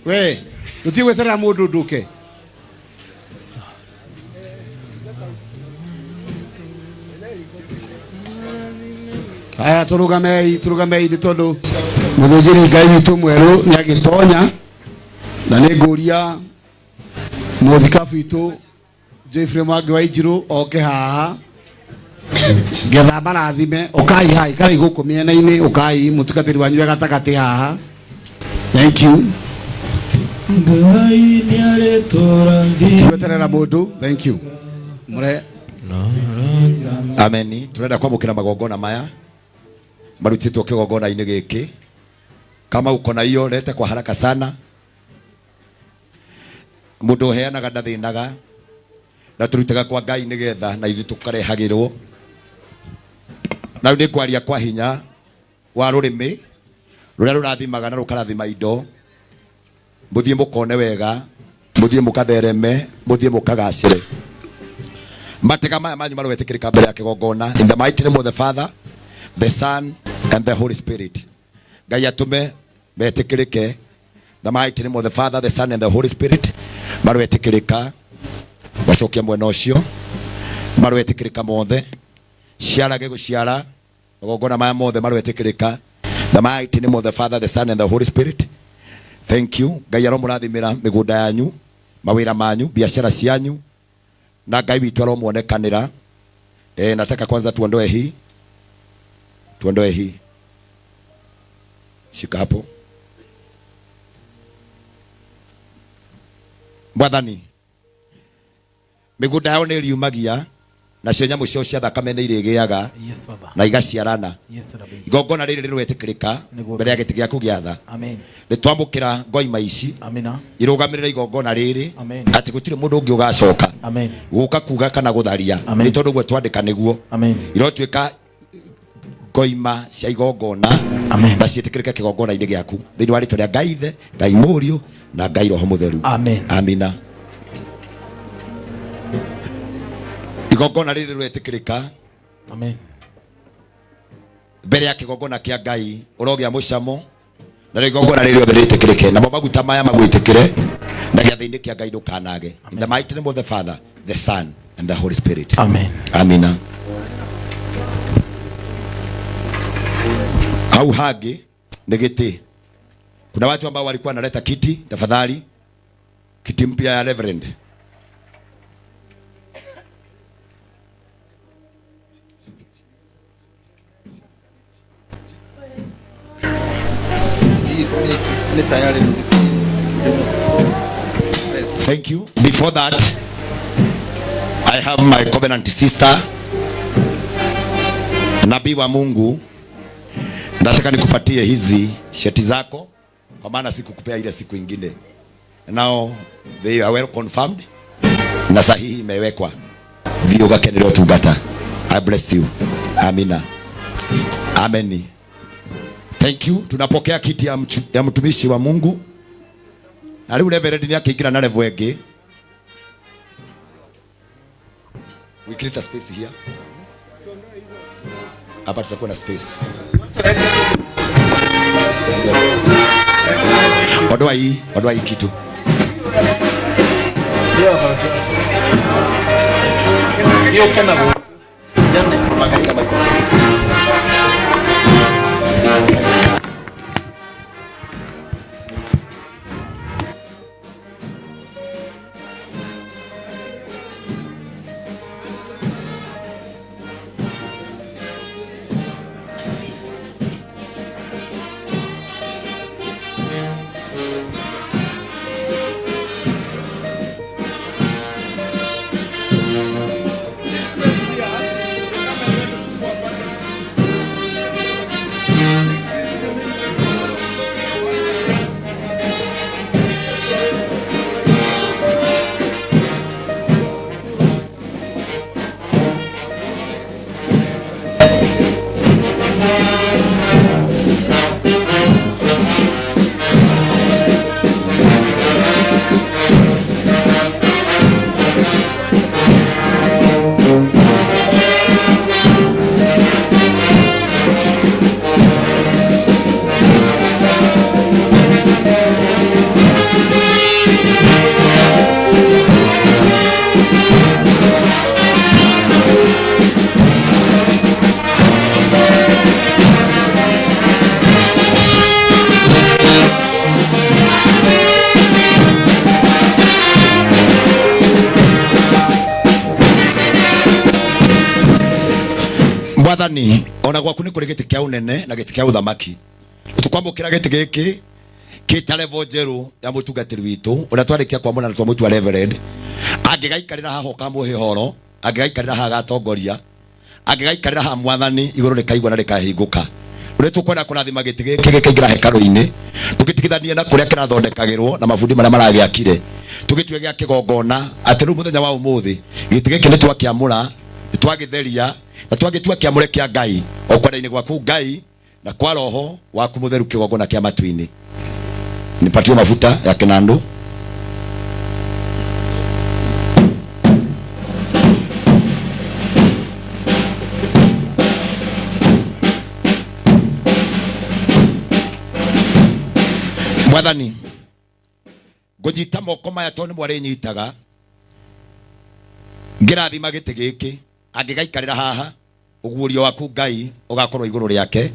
We ndũtige gweterera mũndũ ndũke. Aya tũrũgamei, tũrũgamei nĩ tondũ mũthĩnjĩri Ngai witũ mwerũ nĩ agĩtonya na nĩ ngũria mũthikabu witũ Jeffrey Mwangi wa Injirũ oke haha ngetha marathime. Ũkai haha, ikarai gũkũ mĩena-inĩ, ũkai mũtungatĩri wanyu e gatagatĩ haha. Thank you.
Ngai nĩarĩtũrathima.
Tigweterera mũndũ. Thank you. Mũre
Ameni. Turenda kwamũkĩra magongona maya marutĩtwo kĩgongona-inĩ gĩkĩ. Kama uko na hiyo lete kwa haraka sana. Mũndũ ũheanaga ndathĩnaga, na tũrutaga kwa Ngai nĩgetha na ithuĩ tũkarehagĩrwo. Na rĩu nĩ kwaria kwa hinya wa rũrĩmĩ rũrĩa rũrathimaga na rũkarathima indo. Mũthiĩ mũkone wega, mũthiĩ mũkathereme, mũthiĩ mũkagacĩre. Matega maya manyu marwetĩkĩrĩka mbere ya kĩgongona. In the mighty name of the Father, the Son and the Holy Spirit. Ngai atũme metĩkĩrĩke. The mighty name of the Father, the Son and the Holy Spirit marwetĩkĩrĩka. Gacokia mwena ũcio marwetĩkĩrĩka mothe. Ciarage gũciara magongona maya mothe marwetĩkĩrĩka. The mighty name of the Father, the Son and the Holy Spirit. Thank you. Ngai aromũrathimĩra mĩgũnda yanyu, mawĩra manyu, biashara cianyu, na Ngai witũ aromuonekanĩra. Nataka kwanza tuondoe hii, tuondoe hii. Shika hapo. Mwathani, mĩgũnda yao nĩ ĩriumagia, nacio nyamũ ciao cia thakame nĩ irĩgĩaga
Yes, Baba.
na igaciarana.
Yes, Rabbi.
Igongona rĩrĩ rĩroetĩkĩrĩka
Nĩguo.
mbere ya gĩtĩ gĩaku gĩa tha.
Amen.
Nĩ twamũkĩra ngoima ici
Amina.
irũgamĩrĩra igongona rĩrĩ
Amen.
atĩ gũtirĩ mũndũ ũngĩ ũgacoka
Amen.
gũka kuga kana gũtharia
Amen.
nĩ tondũ ũguo twandĩka nĩguo.
Amen.
Irotuĩka ngoima cia igongona na ciĩtĩkĩrĩke kĩgongona-inĩ gĩaku thĩinĩ wa rĩtwa rĩa Ngai Ithe, Ngai Mũriũ na Ngai Roho Mũtheru.
Amen.
Amina. Igongona rĩrĩ rĩretĩkĩrĩka.
Amen.
Mbere ya kĩgongona kĩa Ngai ũrogĩa mũcamo na rĩo igongona rĩrĩ rĩothe rĩtĩkĩrĩke namo maguta maya magwĩtĩkĩre na gĩathĩ-inĩ kĩa Ngai ndũkanage. In the mighty name of the Father, the Son and the Holy Spirit.
Amen.
Amina. Hau hangĩ nĩ gĩtĩ. Kuna watu ambao walikuwa wanaleta kiti, tafadhali. Kiti mpya ya Reverend. Thank you. Before that, I have my covenant sister, nabii wa Mungu. Nataka nikupatie hizi sheti zako kwa maana sikukupea ile siku ingine. Now they are well confirmed na sahihi imewekwa. Thiĩ ũgakenere ũtungata. I bless you. Amina. Amen. Thank you. Tunapokea kiti ya mtumishi wa Mungu. Na rĩu Reverend nĩ akĩingĩra na level ĩngĩ. We create a space here. Hapa tutakuwa na space. Ondoa hii, ondoa hii kitu.
Hiyo kena bu. Jane.
Mwathani, ona gwaku nĩ kũrĩ gĩtĩ kĩa ũnene na gĩtĩ kĩa ũthamaki. Tũkwamũkĩra gĩtĩ gĩkĩ kĩta level njerũ ya mũtungatĩri witũ ũrĩa twarĩkia kwamũra na twamũtua reverend. Angĩgaikarĩra haha ũkamũhe horo, angĩgaikarĩra haha agatongoria, angĩgaikarĩra haha mwathani igũrũ rĩkaigua na rĩkahingũka. Rĩu tũkwenda kũrathima gĩtĩ gĩkĩ gĩkaingĩra hekarũ-inĩ, tũgĩtigithanie na kũrĩa kĩrathondekagĩrwo na mabundi marĩa maragĩakire, tũgĩtue gĩa kĩgongona atĩ rĩu mũthenya wa ũmũthĩ gĩtĩ gĩkĩ nĩ twakĩamũra, nĩ twagĩtheria na twagĩtua kĩamũre kĩa Ngai o kwenda-inĩ gwaku Ngai na kwa roho waku mũtheru kĩgongona kĩa matu-inĩ. Nipatie mafuta ya kinandu. Mwathani, ngũnyita moko maya tondũ nĩ mwarĩnyitaga ngĩrathima gĩtĩ gĩkĩ, angĩgaikarĩra haha ũguũrio waku Ngai ũgakorwo igũrũ rĩake,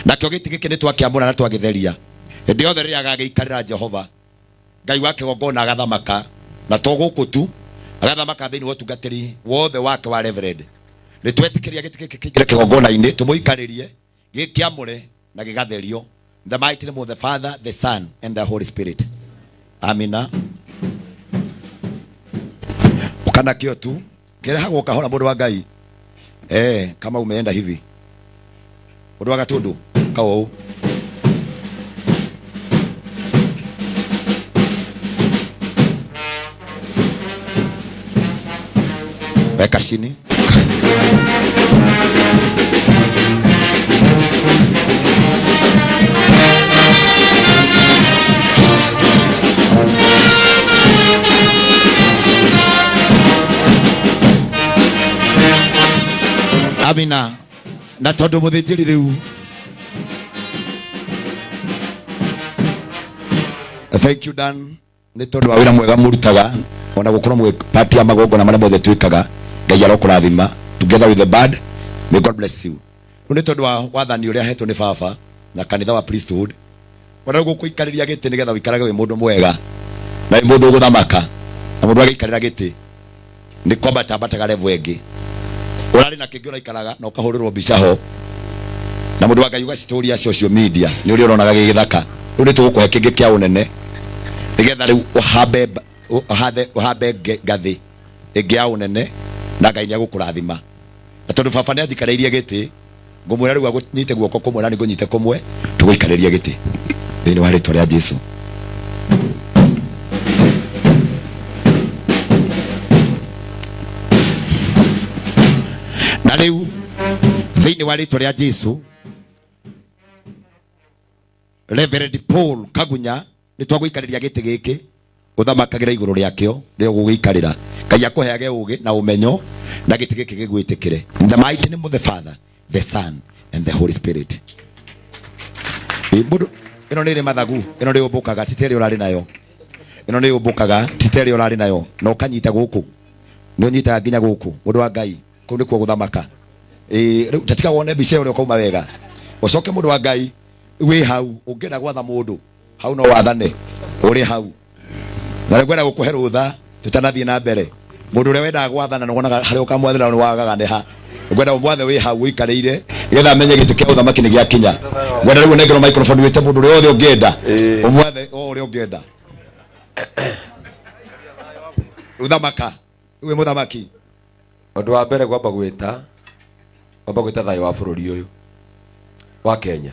nakĩo gĩtĩ gĩkĩ nĩ twakĩamũra na twagĩtheria. Hĩndĩ yothe rĩrĩa agagĩikarĩra Jehova Ngai wa kĩgongona agathamaka, na to gũkũ tu, agathamaka thĩinĩ wa ũtungatĩri wothe wake wa reverend. Nĩ twetĩkĩria gĩtĩ gĩkĩ kĩingĩre kĩgongona-inĩ, tũmũikarĩrie gĩkĩamũre na gĩgatherio. In the mighty name of the Father, the Son, and the Holy Spirit. Amina. Ukana kio tu kĩrehagwo kahora mũndũ wa Ngai. Kama umeenda hivi mũndũ wa Gatundu kaũũ. Weka chini. Amina. Na tondu muthinjiri riu. Thank you Dan. Nĩ tondũ wa wĩra mwega mũrutaga ona gũkorwo mwĩ part ya magongona marĩa mothe twĩkaga. Ngai arokũrathima together with the band. May God bless you. Rĩu nĩ tondũ wa wathani ũrĩa ahetwo nĩ baba na kanitha wa priesthood, ona gũkũikarĩria gĩtĩ nĩgetha ũikarage wĩ mũndũ mwega na wĩ mũndũ ũgũthamaka, na mũndũ agĩikarĩra gĩtĩ nĩ kwambata ambataga level ĩngĩ. Ũrarĩ na kĩngĩ ũraikaraga na ũkahũrĩrwo mbica ho na mũndũ wa Ngai ũgacitũria social media nĩ ũrĩa ũronaga gĩgĩthaka. Rĩu nĩ tũgũkũhe kĩngĩ kĩa ũnene nĩgetha rĩu ũhambe ngathĩ ĩngĩ ya ũnene na Ngai nĩ agũkũrathima. Na tondũ baba nĩ anjikarĩirie gĩtĩ, ngũmwĩra rĩu agũnyite guoko kũmwe na nĩ ngũnyite kũmwe, tũgũikarĩrie gĩtĩ thĩinĩ wa rĩtwa rĩa Jesu. Na rĩu thĩinĩ wa rĩtwa rĩa Jesu, Reverend Paul Kagunya nĩ twagũikarĩria gĩtĩ gĩkĩ ũthamakagĩra igũrũ rĩakĩo rĩo gũgĩikarĩra. Ngai akũheage ũgĩ na ũmenyo na gĩtĩ gĩkĩ gĩgwĩtĩkĩre. In the mighty name of the Father, the Son, and the Holy Spirit. Mũndũ ĩno nĩ ĩrĩ mathagu, ĩno nĩ yũmbũkaga, ti ta ĩrĩa ũrarĩ nayo. Ĩno nĩ yũmbũkaga, ti ta ĩrĩa ũrarĩ nayo, na ũkanyita gũkũ. Nĩ ũnyitaga nginya gũkũ, mũndũ wa Ngai, kũu nĩkuo gũthamaka. Rĩu ta tiga wone mbica ĩyo ũrĩa ũkauma wega. Ũcoke mũndũ wa Ngai wĩ hau, ũngĩenda gwatha mũndũ hau no wathane ũrĩ hau. Na rĩu ngwenda gũkũhe rũtha tũtanathiĩ na mbere. Mũndũ ũrĩa wendaga gwathana nĩ wonaga harĩa ũkamwathĩra nĩ wagaga nĩ ha. Ngwenda ũmwathe wĩ hau ũikarĩire nĩgetha amenye gĩtĩ kĩa ũthamaki nĩ gĩakinya. Ngwenda rĩu ũnengerwo microphone wĩte mũndũ ũrĩa wothe ũngĩenda, ũmwathe o ũrĩa ũngĩenda. Ũthamaka wĩ mũthamaki.
Ũndũ wa mbere kwamba gwĩta, kwamba gwĩta thayũ wa bũrũri ũyũ wa Kenya.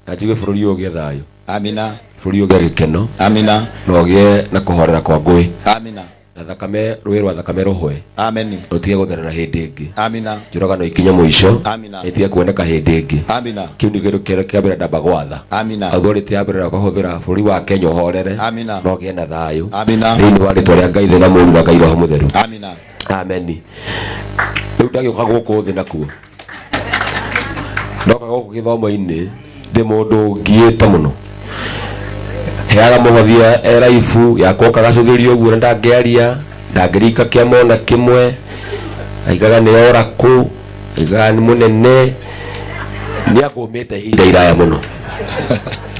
Na njigue bũrũri ũyũ ũgĩe thayũ.
Amina.
Bũrũri ũyũ ũgĩe gĩkeno.
Amina.
Na ũgĩe na kũhorera kwa ngũĩ.
Amina.
Na thakame, rũĩ rwa thakame rũhwe.
Ameni.
Rũtige gũtherera hĩndĩ ĩngĩ.
Amina.
Njũragano ikinye mũico.
Amina.
Itige kuoneka hĩndĩ ĩngĩ.
Amina.
Kĩu nĩ kĩndũ kĩrĩa kĩa mbere ndamba gwatha.
Amina.
Authority ya mbere kũhũthĩra bũrũri wa Kenya ũhorere.
Amina.
Na ũgĩe na thayũ.
Amina.
Thĩinĩ wa rĩtwa rĩa Ngai Ithe na Mũriũ na Ngai Roho Mũtheru.
Amina.
Ameni. Rĩu ndagĩũka gũkũ thĩ nakuo. Ndoka gũkũ gĩthomo-inĩ ndĩ mũndũ ngiĩte mũno. Heaga mũhothi eraibu yakwa ũkagacũthĩria ũguo na ndangĩaria, ndangĩrika kĩama ona kĩmwe, aigaga nĩ orakũ, aigaga nĩ mũnene. Nĩ angũmĩte ihinda iraya mũno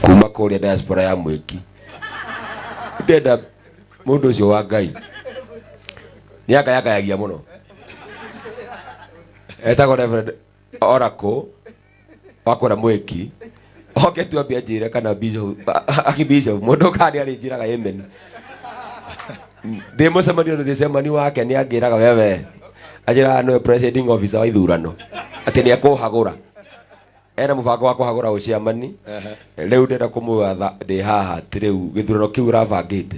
kuma kũrĩa diaspora ya Mwĩki. Ndenda mũndũ ũcio wa Ngai nĩ angayagayagia mũno. Etagwo Reverend Oracle wa kũrĩa mwĩki. Oke tu ambie anjĩre kana bishop, akibishop, mũndũ kana nĩ arĩnjĩraga amen. Ndĩ mũcemanio ndĩ cemanio wake nĩ angĩraga wewe. Anjĩraga nĩwe presiding officer wa ithurano. Atĩ nĩ ekũhagũra. Ena mũbango wa kũhagũra ũciamani. Rĩu ndĩrenda kũmwatha ndĩ haha atĩ rĩu gĩthurano kĩu ũrabangĩte.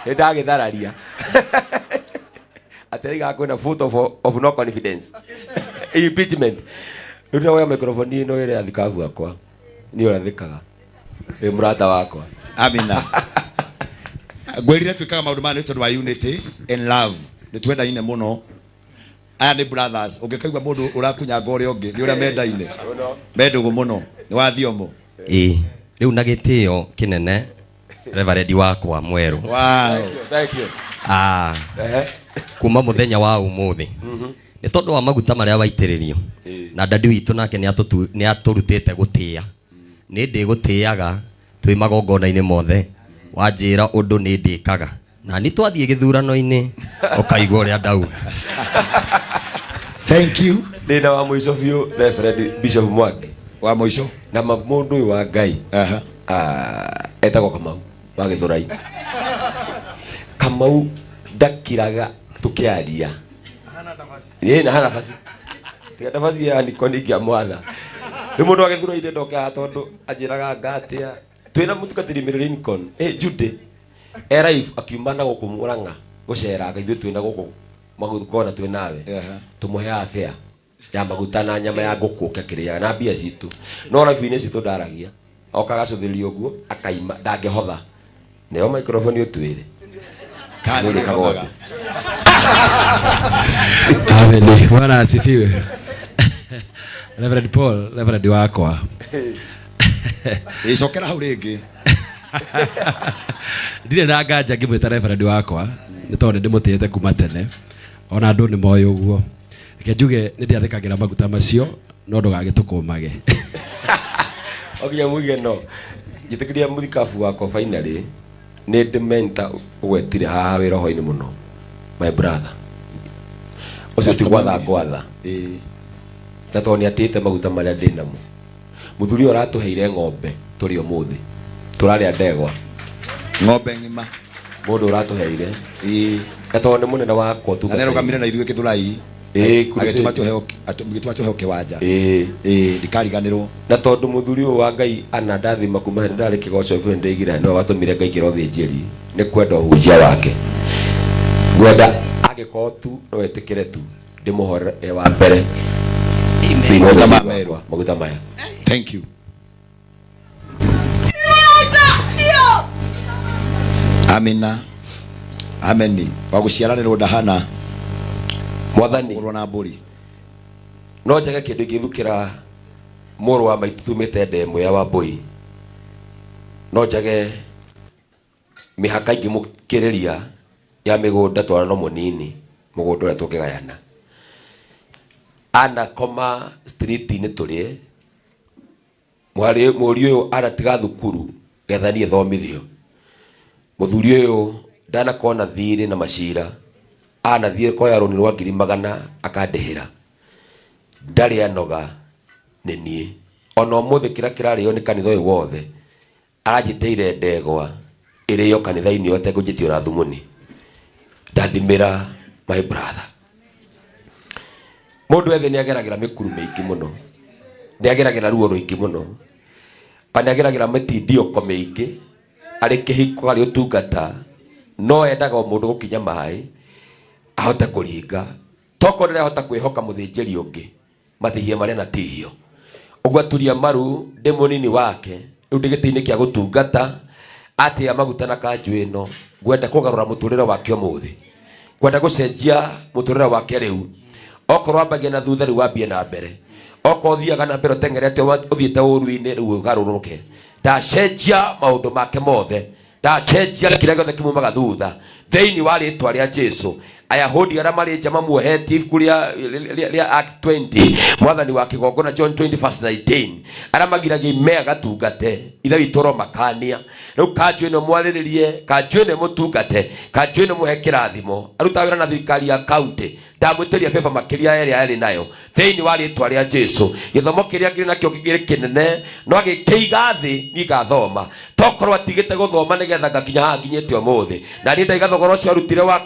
Nĩ ndagĩthararia. Atĩ rĩigaga kwĩna vote of no confidence. Impeachment. Rĩu ndĩroya microphone ĩno ĩrĩa athikabu akwa. Niĩ ũrathikaga. Wĩ mũrata wakwa.
Amina. Ngwĩrire twĩkaga maũndũ maya nĩ tondũ wa unity and love. Nĩ twendaine mũno. Aya nĩ brothers. Ũngĩkaigua mũndũ ũrakunyanga ũrĩa ũngĩ nĩ ũrĩa mendaine. Me ndũgũ mũno. Nĩ wa thiomo.
Ĩĩ, rĩu na gĩtĩo kĩnene Reverend wakwa mwerũ.
Wow.
Thank you.
Ah, kuma mũthenya wa ũmũthĩ nĩ tondũ wa maguta marĩa waitĩrĩrio na dadi witũ nake nĩ atũrutĩte gũtĩĩa nĩ ndĩgũtĩaga twĩ magongona-inĩ mothe wanjĩra ũndũ nĩ ndĩkaga na nĩ twathiĩ gĩthurano-inĩ ũkaigua ũrĩa ndauga.
Thank you.
Ndĩna wa mũico biũ Reverend Bishop Mwangi.
Wa mũico.
Na mũndũ ũyũ wa Ngai. Etagwo Kamau wa Gĩthũrai. Kamau ndakiraga tũkĩaria. Ĩĩ na hana basi. Tiga ndabaci ya Nikon ingĩamwatha. Rĩu mũndũ wa Gĩthũrai ndendoke haha tondũ anjĩraga anga atĩa. Twĩna mũtungatĩri Mary Lincoln, Judy, e live akiuma na gũkũ Murang'a gũceranga ithuĩ twĩna gũkũ magongona twĩ nawe. Tũmũheaga fare ya maguta na nyama ya ngũkũ ũke akĩrĩaga na mbia citũ. No live-inĩ citũ ndaragia. Oka agacũthĩrĩria ũguo akaima ndangĩhotha. Neo microphone ũtwĩre.
Kana
Nĩ ũrĩkaga ũndũ.
Amen. Bwana asifiwe. Reverend Paul, Reverend wakwa.
Ĩcokera hau rĩngĩ.
Ndirĩ na nganja ngĩmwĩta Reverend wakwa nĩ tondũ nĩ ndĩmũtĩĩte kuma tene ona andũ nĩ moĩ ũguo. Reke njuge nĩ ndĩathĩkagĩra maguta macio no ndũgagĩtũkũmage.
Okinya muige no njĩtĩkĩria mũthikabu wakwa finally nĩ ndĩ mentor ũgwetire haha wĩ roho-inĩ mũno my brother ũcio ti gwatha ngwatha na tondũ nĩ atĩĩte maguta marĩa ndĩ namo mũthuri ũyũ aratũheire ng'ombe tũrĩ ũmũthĩ tũrarĩa ndegwa
ng'ombe ng'ima
mũndũ ũratũheire na tondũ nĩ mũnene wakwa
Na nĩarũgamire na ithuĩ Gĩthũrai agĩtũma tũheo agĩtũma tũheo kĩwanja. Ĩĩ ndikariganĩrwo.
Na tondũ mũthuri ũyũ wa Ngai anandathima kuma hĩndĩ ndarĩ kĩgoco biũ nĩndĩigire nĩwe watũmire ngaingĩra ũthĩnjĩri nĩ kwenda ũhunjia wake ngwenda angĩkorwo tu no etĩkĩre tu ndĩmũhorere e wa mbere thĩinĩ wa
Maguta ma
ũthĩnjĩri
Meru.
wakwa, maguta maya.
Thank you. Amina. Ameni. Wa gũciaranĩrwo ndahana.
Mwathani.
Kũgũrwo na mbũri.
No njage kĩndũ ingĩthukĩra mũrũ wa maitũ tumĩte nda ĩmwe ya Wambũi. No njage mĩhaka ingĩmũkĩrĩria ya mĩgũnda twana no mũnini mũgũnda ũrĩa tũngĩgayana. Anakoma street-inĩ tũrĩe Mwarĩ mũriũ ũyũ anatiga thukuru getha niĩ thomithio. Mũthuri ũyũ ndanakorwo na thirĩ na macira, anathiĩ koya rũni rwa ngiri magana akandĩhĩra. Ndarĩ anoga nĩ niĩ. Ona ũmũthĩ kĩrĩa kĩrarĩo nĩ kanitha ũyũ wothe, aranjĩtĩire ndegwa ĩrĩo kanitha-inĩ ũyũ atekũnjĩtia ona thumuni. Ndathimĩra my brother. Mũndũ ethĩ nĩ ageragĩra mĩkuru mĩingĩ mũno, nĩ ageragĩra ruo rũingĩ mũno, na nĩ ageragĩra mĩtindiũko mĩingĩ, arĩ kĩhiko, arĩ ũtungata, no endaga o mũndũ gũkinya maĩ ahote kũringa. Tokorwo ndarahota kwĩhoka mũthĩnjĩri ũngĩ, matihia marĩa anatihio. Ũguo aturia maru ndĩ mũnini wake, rĩu ndĩ gĩtĩ-inĩ kĩa gũtungata, atĩa maguta na kanjũ ĩno, ngwenda kũgarũra mũtũrĩre wake ũmũthĩ. Ngwenda gũcenjia mũtũrĩre wake rĩu. Okorwo ambagia na thutha rĩu ambie na mbere. Okorwo ũthiaga na mbere ũteng'erete ũthiĩte ũru-inĩ rĩu ũgarũrũke. Ndacenjia maũndũ make mothe. Ndacenjia kĩrĩa gĩothe kĩmumaga thutha. Thĩinĩ wa rĩtwa rĩa Jesu. Ayahudi arĩa marĩ nja mamuohetie ibuku rĩa Act 20, mwathani wa kĩgongona John 20 verse 19, arĩa magiragia ime agatungate, Ithe witũ ũromakania. Rĩu kanjũ ĩno mwarĩrĩrie, kanjũ ĩno ĩmũtungate, kanjũ ĩno mũhe kĩrathimo. Arutaga wĩra na thirikari ya county. Ndamwĩtĩria favor makĩria ya ĩrĩa arĩ nayo thĩinĩ wa rĩtwa rĩa Jesu. Gĩthomo kĩrĩa ngĩrĩ nakĩo kĩngĩrĩ kĩnene no agĩkĩiga thĩ niĩ ngathoma, tokorwo atigĩte gũthoma nĩgetha ngakinya haha nginyĩte ũmũthĩ. Na niĩ ndaiga thogora ũcio arutire wa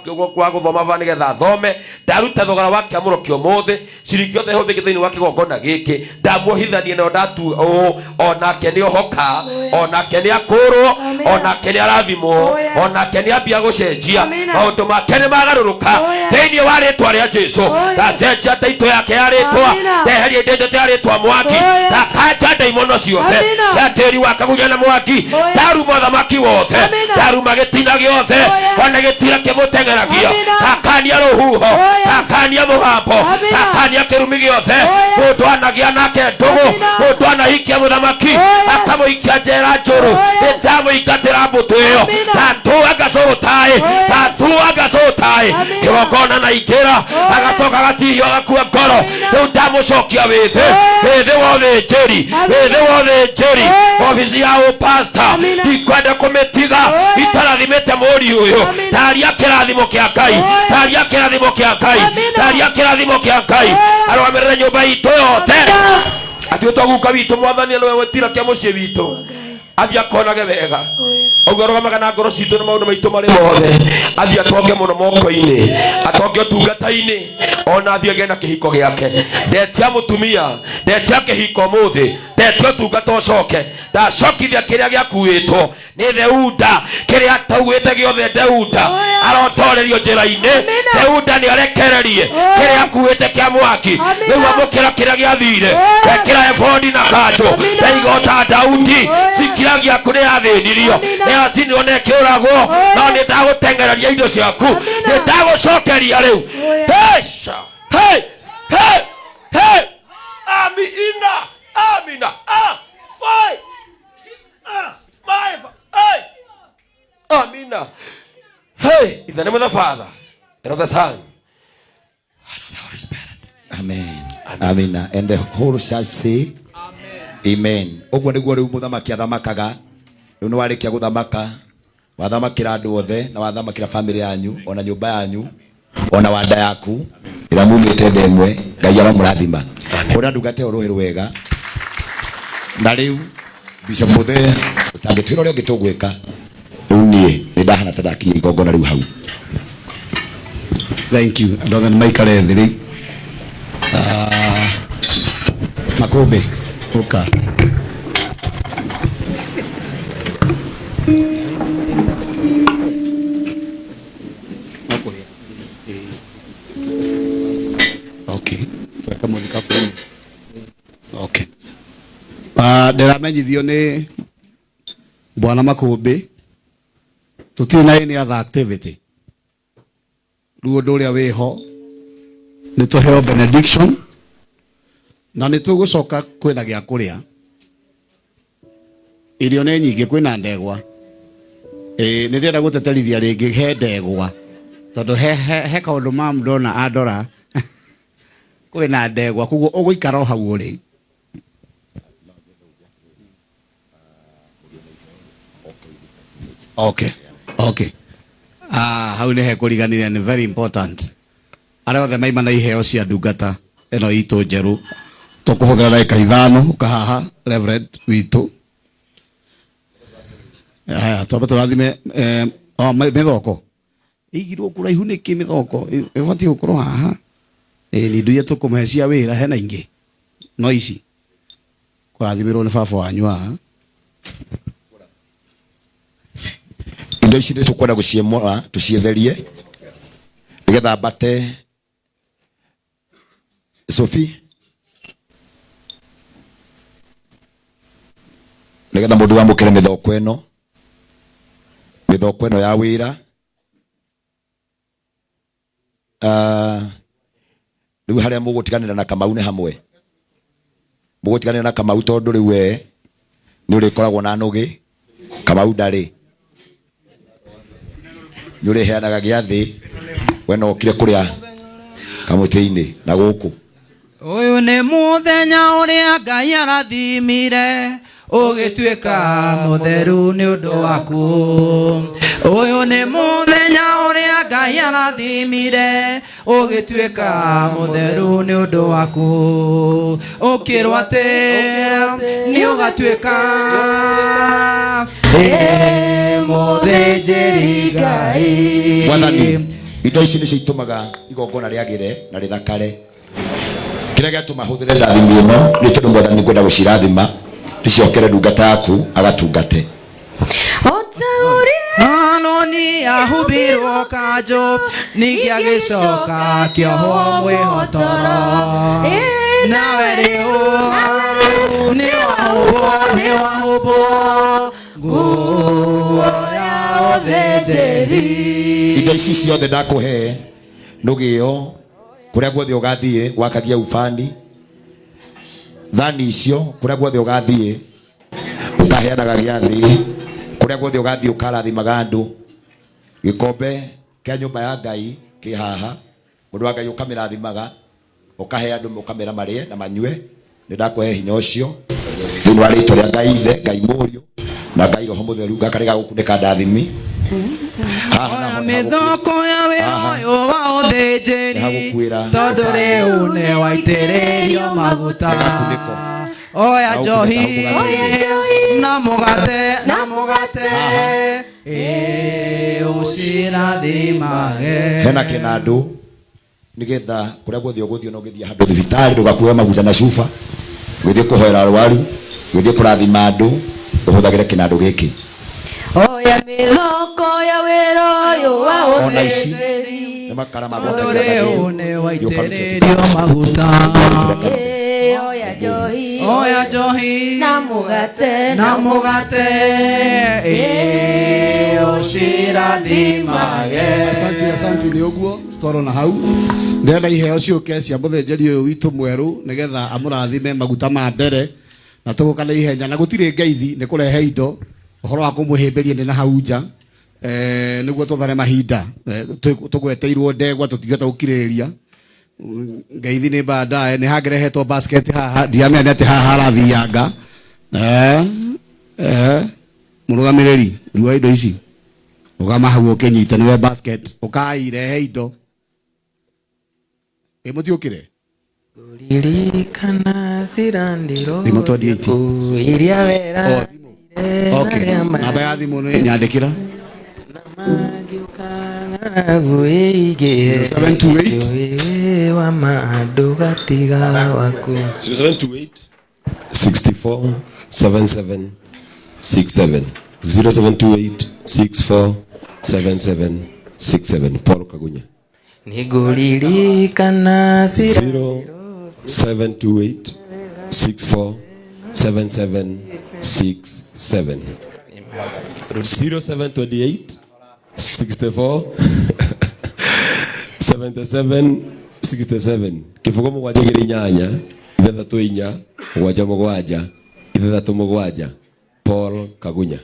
gũthoma ba nĩgetha athome, ndaruta thogora wa kĩamũro kĩa ũmũthĩ, ciringi yothe ĩhũthĩke thĩinĩ wa kĩgongona gĩkĩ, ndamuohithania nayo ndatu ũũ, onake nĩ ohoka, onake nĩ akũrwo, onake nĩ arathimwo, onake nĩ ambia gũcenjia, maũndũ make nĩ magarũrũka thĩinĩ wa rĩtwa rĩa Jesu. Ndacenjia taitũ yake ya rĩtwa, ndeheria indo ya rĩtwa Mwangi, ndakanja ndaimono ciothe cia tĩri wa Kagunya na Mwangi, ndaruma ũthamaki wothe, ndaruma gĩtina gĩothe, ona gĩtira kĩmũteng'eragia, ndakania rũhuho, ndakania mũgambo, ndakania kĩrumi gĩothe. Mũndũ anagĩa nake ndũgũ, mũndũ anahikia mũthamaki akamũikia njera njũru, nĩndamũingatĩra mbũtũ ĩyo, ndatua ngacũrũ taĩ, ndatua ngacũrũ taĩ, kĩgongona na ingĩra, agacoka agatihio agakua ngoro. Rĩu ndamũcokia wĩthĩ, wĩthĩ wa ũthĩnjĩri, wĩthĩ wa ũthĩnjĩri, obici ya ũpasta ndikwenda kũmĩtiga itarathimĩte mũriũ ũyũ. Taria kĩrathimo kĩa Ngai, taria kĩrathimo kĩa Ngai, taria kĩrathimo kĩa Ngai, arũgamĩrĩre nyũmba itũ yothe, atuĩtwo guka witũ mwathani nĩwe wetira kĩa mũciĩ witũ, athiĩ akonage wega ũguo arũgamaga na ngoro citũ na maũndũ maitũ marĩ mothe, athiĩ atonge mũno moko-inĩ, atonge ũtungata-inĩ, ona athiĩ agĩe na kĩhiko gĩake. Ndetia mũtumia, ndetia kĩhiko ũmũthĩ, ndetia ũtungata ũcoke, ndacokithia kĩrĩa gĩakuĩtwo nĩ Theuda, kĩrĩa atauĩte gĩothe Theuda arotorerio njĩra-inĩ, Theuda nĩ arekererie kĩrĩa akuĩte kĩa mwaki, rĩu amũkĩra kĩrĩa gĩathire, ekĩra ebodi na kanjũ, ndaiga ta Daudi, cikira gĩaku nĩ yathĩnirio, nĩyacinirwo na ĩkĩũragwo, no nĩ ndagũteng'ereria indo ciaku, nĩ ndagũcokeria rĩu. Hesha, hey, hey, hey, amina, amina, ah, five, ah, five, hey, amina. Hey, in the name of the Father, and of the Son, and of the Holy Spirit.
Amen. Amina. And the whole church say Amen. Ũguo nĩguo rĩu mũthamaki athamakaga. Rĩu nĩ warĩkia gũthamaka, wathamakĩra andũ othe na wathamakĩra family yanyu, ona nyũmba yanyu, ona wanda yaku ĩrĩa mumĩte nda ĩmwe. Ngai aromũrathima. Hũra ndungata ĩyo rũhĩ rwega. Na rĩu Bishop Muthee, ũtangĩtwĩra ũrĩa ũngĩ tũgwĩka, rĩu niĩ nĩ ndahana ta ndakinyia igongona rĩu hau.
Thank you. Andũ othe nĩ maikare thĩ rĩu. Makũmbĩ, ũka. Okay. Tweka mũthikabu. Okay. Ndĩramenyithio nĩ Bwana Makũmbĩ tũtirĩ na any other activity. Rĩu ũndũ ũrĩa wĩho nĩ tũheo benediction na nĩ tũgũcoka kwĩna gĩa kũrĩa. Irio nĩ nyingĩ, kwĩna ndegwa. Nĩ ndĩrenda gũteterithia rĩngĩ he ndegwa tondũ he kaũndũ mam ndona andora kwĩna ndegwa, koguo ũgũikara o hau ũrĩ. Okay, okay. Hau nĩ hekũriganĩria, nĩ very important. Arĩa othe maima na iheo cia ndungata ĩno itũ njerũ, tũkũhũthĩra ndagĩka 5 ũka haha Reverend witũ. Haya, twambe tũrathime, mĩthoko. Ĩigirwo kũraihu nĩkĩ mĩthoko? Ĩbatiĩ gũkorwo haha. Nĩ indo iria tũkũmũhe cia wĩra, hena ingĩ. No ici. Kũrathimĩrwo nĩ baba wanyu haha.
Indo ici nĩ tũkwenda gũciĩmũra, tũciĩtherie nĩgetha mbate Sophie, nĩgetha mũndũ amũkĩre mĩthoko ĩno, mĩthoko ĩno ya wĩra. Rĩu harĩa mũgũtiganĩra na Kamau nĩ hamwe, mũgũtiganĩra na Kamau tondũ rĩu we nĩ ũrĩkoragwo na nũgĩ, Kamau ndarĩ, nĩ ũrĩheanaga gĩathĩ, we no ũkire kũrĩa kamũtĩ-inĩ na gũkũ.
Ũyũ nĩ mũthenya ũrĩa Ngai arathimire, ũgĩtuĩka mũtheru nĩ ũndũ waku. Ũyũ nĩ mũthenya ũrĩa Ngai Ngai arathimire ũgĩtuĩka mũtheru nĩ ũndũ waku ũkĩrwo atĩ nĩ ũgatuĩka mũthĩnjĩri Ngai.
Mwathani, indo ici nĩcio itũmaga igongona rĩagĩre na rĩthakare. Kĩrĩa gĩatũma hũthĩre ndathimi ĩno nĩ tondũ Mwathani ngwenda gũcirathima ndicokere ndungata yaku agatungate.
Harũni ahumbirwo kanjũ ningĩ agĩcoka akĩohwo mwĩhotoro nawe rĩu nĩwahumbwo nguo ya ũthĩnjĩri.
Indo ici ciothe ndakũhe nũgĩo kũrĩa guothe ũgathiĩ wakagia ubani thani icio kũrĩa guothe ũgathiĩ ũkaheanaga gĩathĩ kũrĩa guothe ũgathiĩ ũkarathimaga andũ gĩkombe kĩa nyũmba ya Ngai kĩ haha mũndũ wa Ngai ũkamĩrathimaga ũkahe andũ ũkamera marĩe na manyue nĩ ndakũhe hinya ũcio thĩinĩ wa rĩtwa rĩa Ngai Ithe Ngai Mũriũ na Ngai Roho Mũtheru gaka nĩ gagũkunĩka ndathimi haha naho nĩ
Mĩthoko ya wĩra ũyũ wa ũthĩnjĩri
hagũkuĩra
tondũ rĩu nĩ waitĩrĩrio maguta oya njohi na mũgate na mũgate ĩ ũcirathimage.
Hena kĩnandũ nĩgetha kũrĩa guothe ũgũthiĩ ona ũgĩthiĩ handũ thibitarĩ ndũgakue maguta na cuba ũgĩthiĩ kũhoera arwaru ũgĩthiĩ kũrathima andũ ũhũthagĩre kĩnandũ gĩkĩ.
Oya mĩthoko ya wĩra ũyũ wa
Ona ici
ũthĩnjĩri
nĩ makara ma
Tondũ rĩu nĩ waitĩrĩrio maguta
Ĩ, oya njohi
oya njohi
na mũgate
na mũgate ĩ ũcirathimage.
Asante, asante nĩ ũguo twarona hau ndĩrenda iheo ciũke cia mũthĩnjĩri ũyũ witũ mwerũ nĩgetha amũrathime maguta ma mbere na tũgũka na ihenya na gũtirĩ ngeithi nĩ kũrehe indo ũhoro wa kũmũhĩmbĩria nĩ na hau nja nĩguo tũthare mahinda tũgweteirwo ndegwa tũtingĩhota gũkirĩrĩria ngeithi nĩ baadaye nĩ hangĩrehetwo basket haha ndiamenya nĩ atĩ haha harathianga mũrũgamĩrĩri rua indo ici rũgama hau ũkĩnyite nĩwe basket ũkai rehe indo ĩ mũtiũkĩre
Ririkana cirandĩro
thimũ twendie iti
iria wera
okay namba ya thimũ nĩ nyandĩkĩra
ng'aragu ĩingĩhe
728
wa ma ndũgatiga waku
0728 64 77 67 0728 64 77 67 Paul Kagunya
nĩngũririkana
0728 64 77 67 0728 64 77 67 kibugo mũgwanja igĩrĩ inyanya ithathatũ inya mũgwanja mũgwanja ithathatũ mũgwanja Paul Kagunya.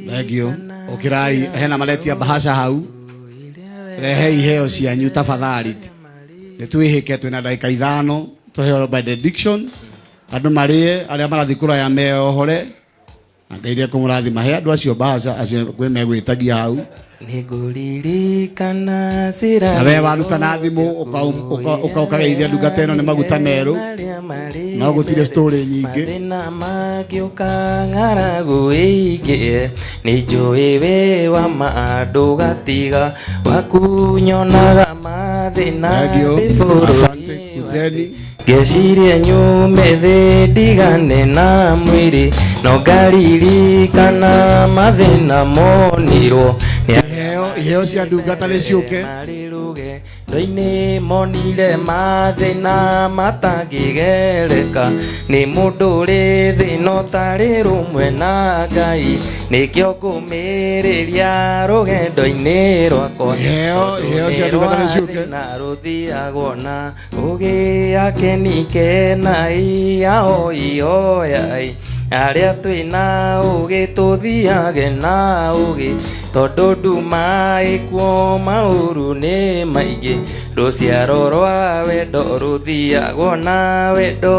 Thank you. Ũkĩrai hena maretia bahasha hau rehe iheo cianyu tafadhali nĩ twĩhĩke twĩna ndagĩka ithano tũheo benediction andũ marĩe arĩa marathiĩ kũraya meohore na Ngai nĩekũmũrathima he andũ acio bahasha acio kwĩ megwĩtagia hau
nĩngũririkana
na we waruta na thimũ ũkageithia ndungata ĩno nĩ maguta merũ no gũtirĩ story nyingĩ
mathĩna mangĩũka ng'aragu ĩingĩhe nĩ njũĩ wĩ wa ma ndũgatiga waku nyonaga mathĩna
Thank you. Asante kujeni
ngeciria nyume thĩ ndigane na mwĩrĩ no ngaririkana mathĩna monirwo nĩ
iheo cia ndungata nĩ ciũke
Ndoinĩ monire mathĩna matangĩgereka nĩ mũndũ ũrĩ thĩna ũtarĩ rũmwe na Ngai nĩkĩo ngũmĩrĩria rũgendo-inĩ rwakwa
iheo cia ndungata nĩ ciũke
na rũthiagwo na ũgĩ akenikenai ahoi hoyai arĩa twĩna ũgĩ tũthiage na ũgĩ Tondũ nduma ĩkuo maũru nĩ maingĩ rũciaro rwa wendo rũthiagwo na wendo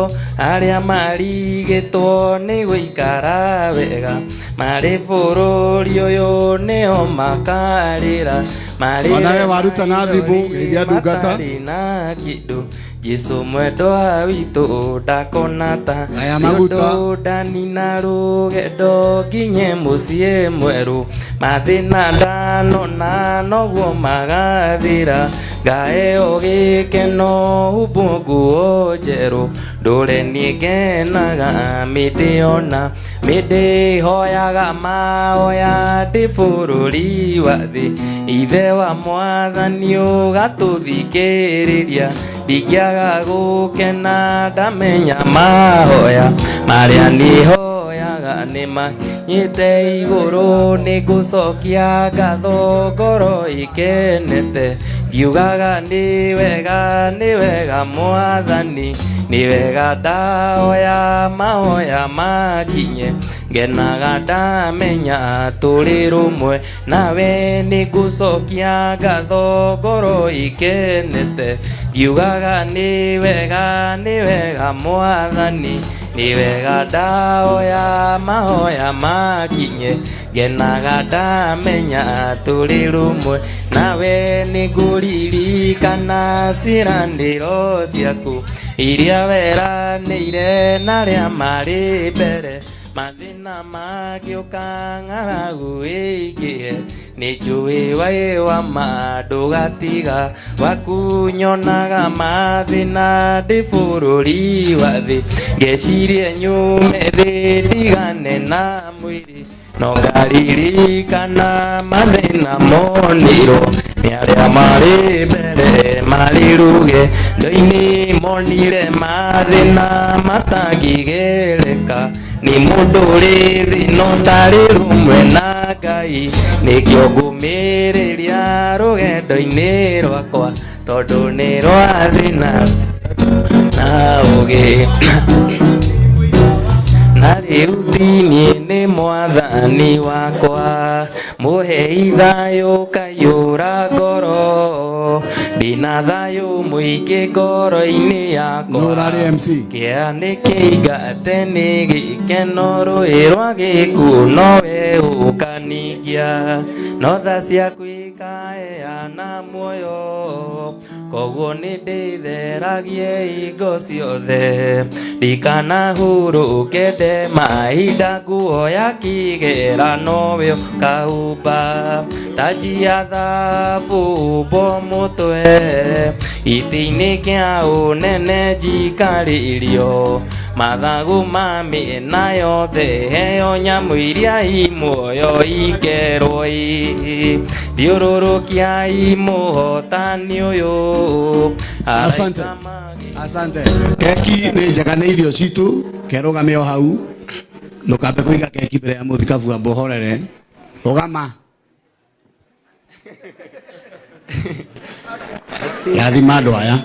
arĩa marigĩtwo nĩ gũikara wega marĩ bũrũri ũyũ nĩo makarĩra marĩ
Onawe waruta na thimũ, geithia ndungata.
matarĩ na kĩndũ Jesũ mwendwa witũ ndakona ta
Aya maguta.
Nĩ ũndũ ndanina rũgendo nginye mũciĩ mwerũ mathĩna ndanona noguo magathira ngaheo gĩkeno humbwo nguo njerũ ndũre niĩ ngenaga mĩndĩ ona mĩndĩ hoyaga mahoya ndĩ bũrũri wa thĩ ithe wa mwathani ũgatũthikĩrĩria ndingĩaga gũkena ndamenya mahoya marĩa niĩ hoyaga nĩ makinyĩte igũrũ nĩ ngũcokia ngatho ngoro ĩkenete ngiugaga nĩ wega mwathani nĩ wega ndahoya mahoya makinye ngenaga ndamenya tũrĩ rũmwe nawe nĩ ngũcokia ngatho ngoro ĩkenete ngiugaga nĩ wega mwathani nĩ wega ndahoya mahoya makinye ngenaga ndamenya tũrĩ rũmwe nawe nĩ ngũririkana ciĩranĩro ciaku iria weranĩire na arĩa marĩ mbere mathĩna mangĩũka ng'aragu ĩingĩhe nĩ njũĩ waĩ wa ma ndũgatiga wakunyonaga mathĩna ndĩ bũrũri wa thĩ ngecirie nyume thĩ ndigane na mwĩrĩ no ngaririkana mathĩna monirwo nĩ arĩa marĩ mbere marĩ rũgendo-inĩ monire mathĩna matangĩgereka nĩ mũndũ ũrĩ thĩ no ndarĩ rũmwe na Ngai nĩkĩo ngũmĩrĩria rũgendo-inĩ rwakwa tondũ nĩ rwa thĩna na ũgĩ na rĩu niĩ nĩ mwathani wakwa mũhei thayũ kaiyũra ngoro ndĩna thayũ mũingĩ ngoro-inĩ yakwa
Nũrarĩ MC.
Kĩa nĩ kĩingate nĩ gĩkeno rũĩ rwa gĩkuũ nowe ũkaningia no tha ciaku ikaheana muoyo koguo nĩ ndĩtheragie hingo ciothe ndikanahurũke nde mahinda nguo ya kĩgera nowe ũkahumba taji ya thahabu humbwo mũtwe itĩ-inĩ kĩa ũnene njikarĩrio mathagu ma mĩena yothe heo nyamũ iria i muoyo ikerwo ĩ thiũrũrũkiai mũhotani ũyũ
Asante. Asante. Keki nĩ njega nĩ irio citũ kerũgame o hau ndũkambe kũiga keki mbere ya mũthikabu amba ũhorere rũgama rathima andũ aya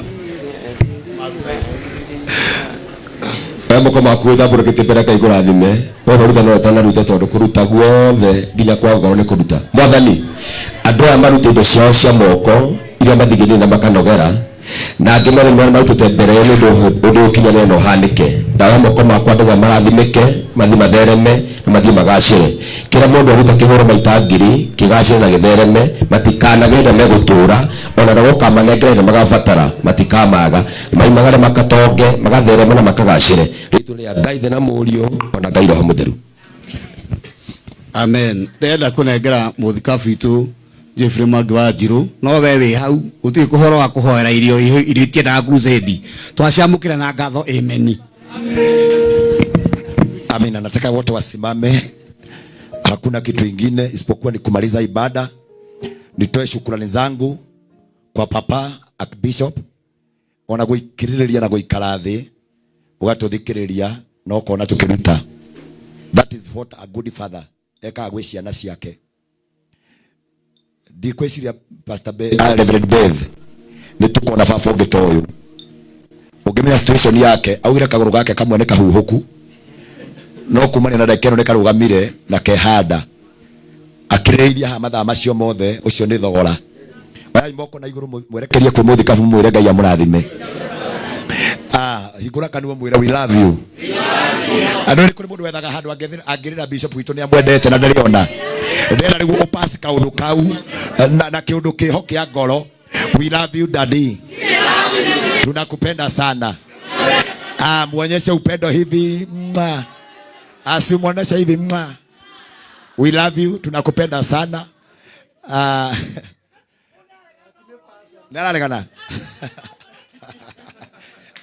Oya moko maku ũtambũrũkĩtie mbere Ngai kũrathime we ũruta no ũtanaruta tondũ kũruta guothe nginya kwa ngoro nĩ kũruta mwathani andũ aya marute indo ciao cia moko iria mathigĩrĩire na makanogera na angĩ mothe marutĩte mbere nĩ ũndũ ũkinyanĩre na ũhanĩke ndawa moko makwa andũ aya marathimĩke mathiĩ mathereme na mathiĩ magacĩre kĩrĩa mũndũ aruta kĩhũro maita ngiri kĩgacĩre na gĩthereme matikanagĩe na megũtũra ona roho ũkamanengera ĩrĩa magabatara matikamaga maimagare makatonge magathereme na makagacĩre rĩtwa rĩa Ngai Ithe na Mũriũ ona Ngai Roho Mũtheru.
Amen. Ndĩrenda kũnengera mũthikabu witũ Jeffrey Mwangi wa Njirũ no we wĩ hau gũtirĩ kũhoro wa kũhoera irio irio itiendaga crusade twaciamũkĩra na ngatho amen.
Amina. Nataka wote wasimame, hakuna kitu ingine isipokuwa ni kumaliza ibada. Nitoe shukrani zangu kwa Papa Archbishop ona gwikiririria na guikara thi ugatũthikĩrĩria na ũkona tũkĩruta. That is what a good father ekaga gwĩ ciana ciake. Ndikwĩciria Pastor Reverend Beth nĩ tũkona baba ũngĩ ta ũyũ ũngĩmenya situation yake augire kagũrũ gake kamwe nĩ kahuhũku no kumania na ndagĩka ĩno nĩ karũgamire na kehanda. Akirĩrĩirie haha mathaa macio mothe, ũcio nĩ thogora. Oyai moko na igũrũ mwerekerie kwĩ mũthikabu mwĩre Ngai amũrathime. Hingũra kanua mwĩre we love you. Andũ nĩ kũrĩ mũndũ wethaga handũ angĩrĩra bishop witũ nĩ amwendete na ndarĩ ona. Ndĩrenda rĩu ũpass kaũndũ kau na kĩũndũ kĩho kĩa ngoro. We love you daddy. Tunakupenda sana. Muonyeshe upendo hivi. Mwa. Asimuoneshe hivi. Mwa. We love you, tunakupenda sana. Nararegana.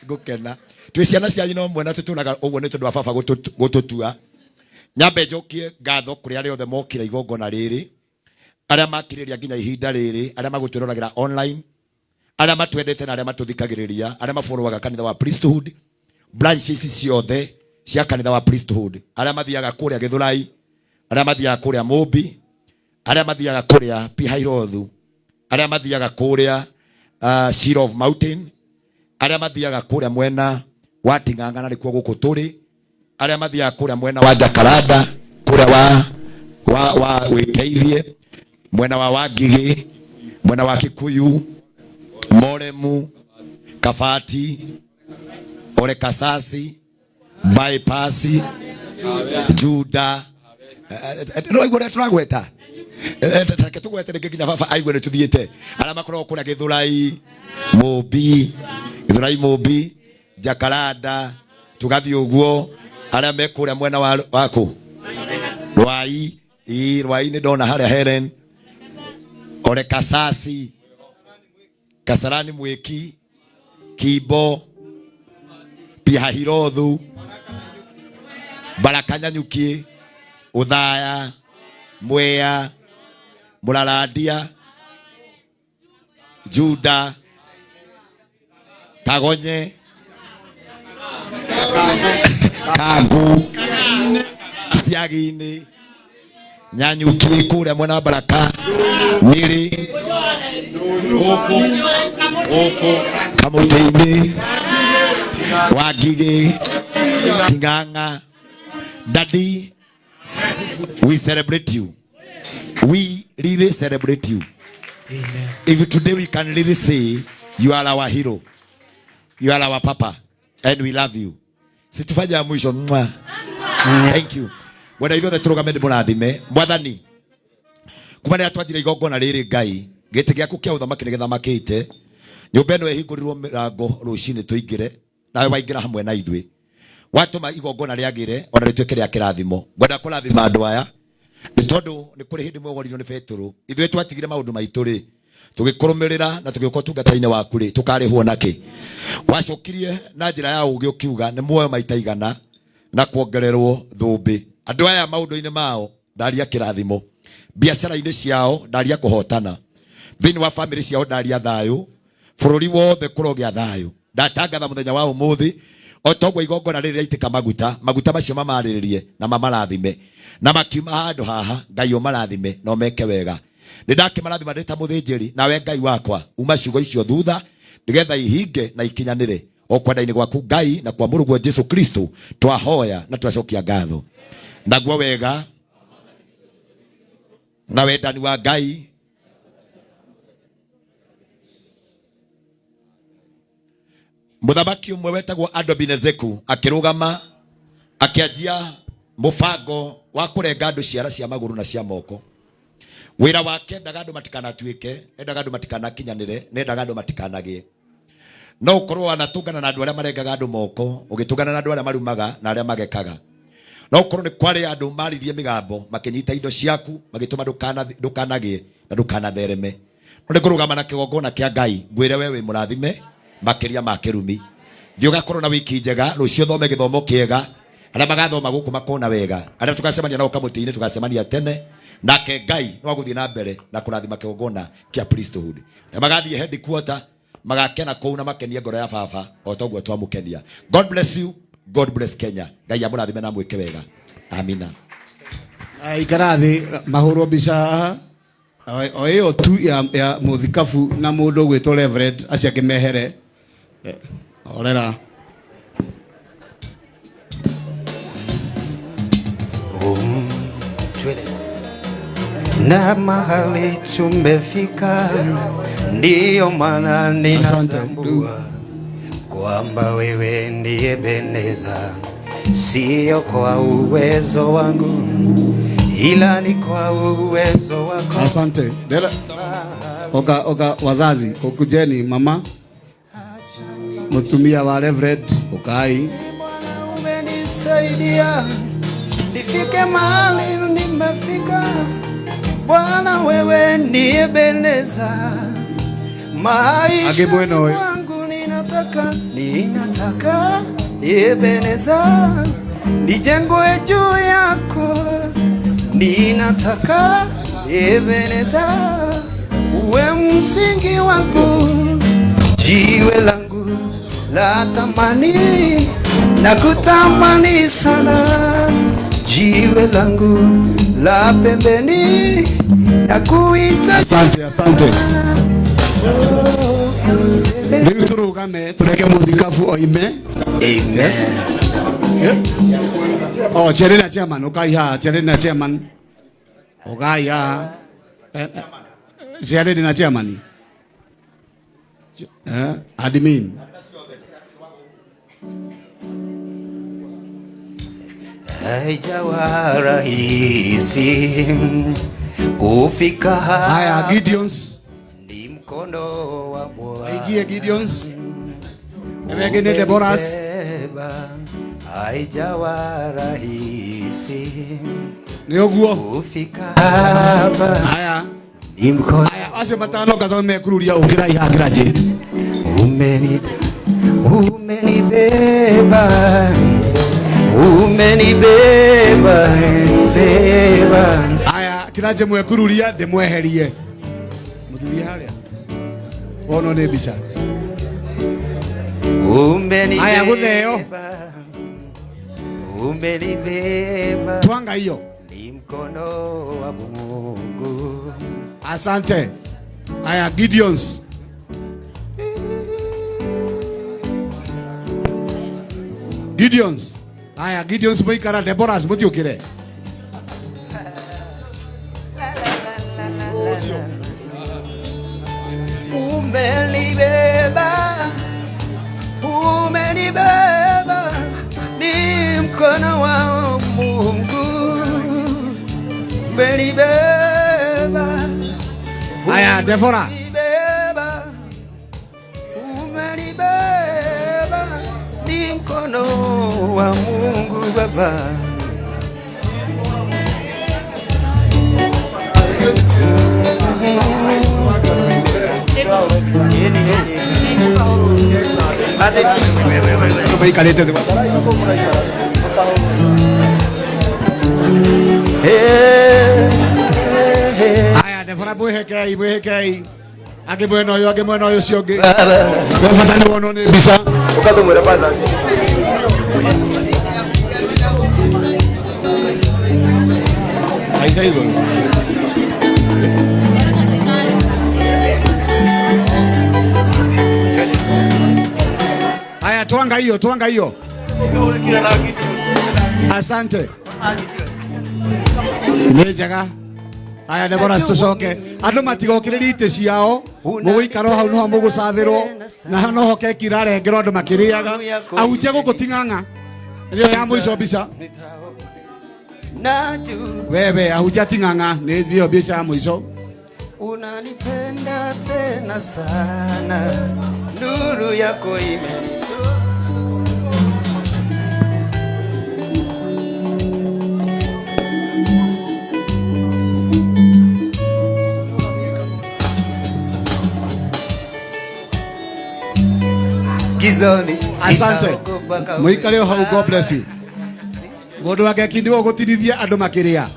Gukena. Twĩ ciana cianyu no mwena tũtũraga ũguo nĩ tondũ wa baba gũtũtua. Nyambe njokie ngatho kũrĩ arĩa othe mokire igongona rĩrĩ, arĩa makirĩrĩria nginya ihinda rĩrĩ, arĩa magũtwĩroragĩra online, arĩa matwendete na arĩa matũthikagĩrĩria, arĩa mafollowaga kanitha wa priesthood, branches ciothe cia kanitha wa priesthood, arĩa mathiaga kũrĩa Gĩthũrai, arĩa mathiaga kũrĩa Mũmbi, arĩa mathiaga kũrĩa Pihairothu, arĩa mathiaga kũrĩa Seal of Mountain, arĩa mathiaga kũrĩa mwena wa Ting'ang'a na nĩkuo gũkũ tũrĩ, arĩa mathiaga kũrĩa mwena wa Jakaranda, kũrĩa wa Wĩteithie, mwena wa Wangigĩ, mwena wa Kikuyu, Moremu, Kabati, Ole Kasasi, Bypass, Juda. No igũrũ rĩa tũragweta. Reke tũgwete rĩngĩ nginya baba aigue nĩ tũthiĩte. Arĩa makoragwo kũrĩa Gĩthũrai, Mũmbi, Gĩthũrai Mũmbi, Jakaranda, tũgathiĩ ũguo. Arĩa me kũrĩa mwena wa kũ? Rwai, ii, Rwai nĩ ndona harĩa Helen. Ole Kasasi, Kasarani Mwiki, Kimbo, Piahirothu, Baraka Nyanyuki, Uthaya, Mwea, Mũrarandia, Juda, Kagonye, Kangu, Ciagi-inĩ, Nyanyuki kũrĩa mwena wa Baraka, Nyĩrĩ, Kamũtĩ-inĩ, Wangigĩ, Ting'ang'a. Daddy, we celebrate you. We really celebrate you.
Amen.
If today we can really say you are our hero, you are our papa, and we love you. Situfanye ya mwisho. Mwah. Thank you. Wenda ithuothe tũrũgame ndĩmũrathime. Mwathani, kuma rĩrĩa twanjire igongona rĩrĩ Ngai, gĩtĩ gĩaku kĩa ũthamaki nĩ gĩthamakĩte. Nyũmba ĩno ĩhingũrirwo mĩrango rũcinĩ tũingĩre, nawe waingĩra hamwe na ithuĩ. Watũma igongona rĩagĩre ona rĩtuĩke rĩa kĩrathimo. Ngwenda kũrathima andũ aya nĩ tondũ nĩ kũrĩ hĩndĩ mwogorirwo nĩ Petũrũ. Ithuĩ twatigire maũndũ maitũ rĩ, tũgĩkũrũmĩrĩra na tũgĩũka ũtungata-inĩ waku rĩ, tũkarĩhwo nakĩ? Wacokirie na njĩra ya ũũgĩ ũkiuga nĩ muoyo maita igana na kuongererwo thũmbĩ. Andũ aya maũndũ-inĩ mao ndaria kĩrathimo, biacara-inĩ ciao ndaria kũhotana, thĩinĩ wa famĩlĩ ciao ndaria thayũ, bũrũri wothe kũrogĩa thayũ. Ndatangatha mũthenya wa ũmũthĩ o toguo igongona rĩrĩ rĩaitĩka maguta, maguta macio mamarĩrĩrie na mamarathime, na makiuma handũ haha Ngai ũmarathime na ũmeke wega. Nĩ ndakĩmarathima ndĩ ta mũthĩnjĩri, nawe Ngai wakwa uma ciugo icio thutha nĩgetha ihinge na ikinyanĩre o kwenda-inĩ gwaku Ngai na kwa mũrũguo Jesu Kristo twahoya na twacokia ngatho. Naguo wega na wendani wa Ngai Mũthamaki ũmwe wetagwo Adonibezeku akĩrũgama akĩanjia mũbango wa kũrenga andũ ciara cia magũrũ na cia moko. Wĩra wake endaga andũ matikanatuĩke, endaga andũ matikanakinyanĩre, na endaga andũ matikanagĩe. No ũkorwo wanatũngana na andũ arĩa marengaga andũ moko, ũgĩtũngana na andũ arĩa marumaga na arĩa magekaga. No ũkorwo nĩ kwarĩ andũ maririe mĩgambo, makĩnyita indo ciaku, magĩtũma ndũkanagĩe na ndũkanathereme. No nĩ ngũrũgama na kĩgongona kĩa Ngai, ngwĩre we wĩ mũrathime makĩria ma kĩrumi. Thiĩ ũgakorwo na wiki njega, rũciũ thome gĩthomo kĩega, arĩa magathoma gũkũ makona wega, arĩa tũgacemania nao kamũtĩ-inĩ tũgacemania tene, nake Ngai no agũthiĩ na mbere na kũrathima kĩgongona kĩa priesthood. Arĩa magathiĩ headquarter magakena kũu na makenie ngoro ya baba o ta ũguo twamũkenia. God bless you, God bless Kenya. Ngai amũrathime na amwĩke wega. Amina.
Ikara thĩ mahũrwo mbica haha. O ĩyo tu ya mũthikabu na mũndũ ũgwĩtwo Reverend acio angĩ mehere. Orera.
Twende. na mahali tumefika, ndiyo maana ninatambua kwamba wewe ndiye Ebeneza, sio kwa uwezo wangu ila ni kwa uwezo wako.
Asante. Dela. Oka wazazi, okujeni mama. Mutumia wa Reverend ukai.
Umenisaidia nifike mahali nimefika. Bwana wewe ndiye Ebeneza. Maisha wangu ninataka Ebeneza, nijengwe juu yako. Ninataka Ebeneza, uwe msingi wangu, jiwe langu la thamani, nakutamani sana, jiwe langu la pembeni, nakuita.
Asante, asante. Riu turugame tureke muthikabu oime.
Amen.
Oh, chere na chairman, ukai haha, chere na chairman. Ukai haha. Chere na chairman. Admin.
Haijawa rahisi kufika
haya. Gideons
ni mkono wa Bwana.
Aingie Gideons. Wengine Deborahs.
Haijawa rahisi
ni uguo
kufika hapa.
Haya
ni mkono.
Haya acio matano gathome kururia ukira ihakira je.
Umenibeba, umenibeba, beba.
Haya kiraje mwekururia ndimweherie. Muthithie haria. Wono ni mbica.
Umenibeba.
Haya gutheo.
Umenibeba.
Twanga hiyo.
Ni mkono wa Mungu.
Asante. Haya Gideons. Gideons. Haya Gideons muikara Deborahs mutiukire.
Umenibeba, umenibeba, ni mkono wa Mungu. Umenibeba.
Haya Deborah.
Umenibeba, ni mkono wa Mungu Baba.
Haya Deborah mwihekei, mwihekei. Angĩ mwena ũyũ, angĩ mwena ũyũ ũcio ũngĩ. We bata nĩ wonwo nĩ mbica. Aica igũrũ. Haya twanga hiyo, twanga hiyo. Asante. Nĩ njega. Haya Deborah tucoke. Andũ matigokĩrĩrie itĩ ciao. Mũgũikara hau noho mũgũcathĩrwo. Na noho keki irarengerwo andũ makĩrĩaga. Ahunjia gũkũ ti ng'ang'a. Nĩyo ya mũico mbica. Wewe ahunjia ti ng'ang'a, nĩyo mbica ya mũico.
Unanipenda tena sana, nuru yako imenitosha. Gizoni.
Asante. Muikare o hau, God bless you. Mundu wa keki ndiwe ugutinithia andu makiria.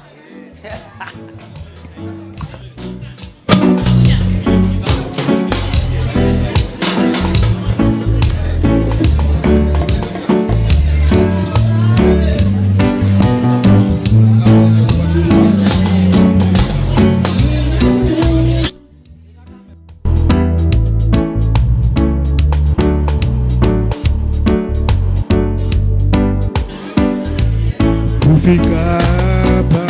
Kufika hapa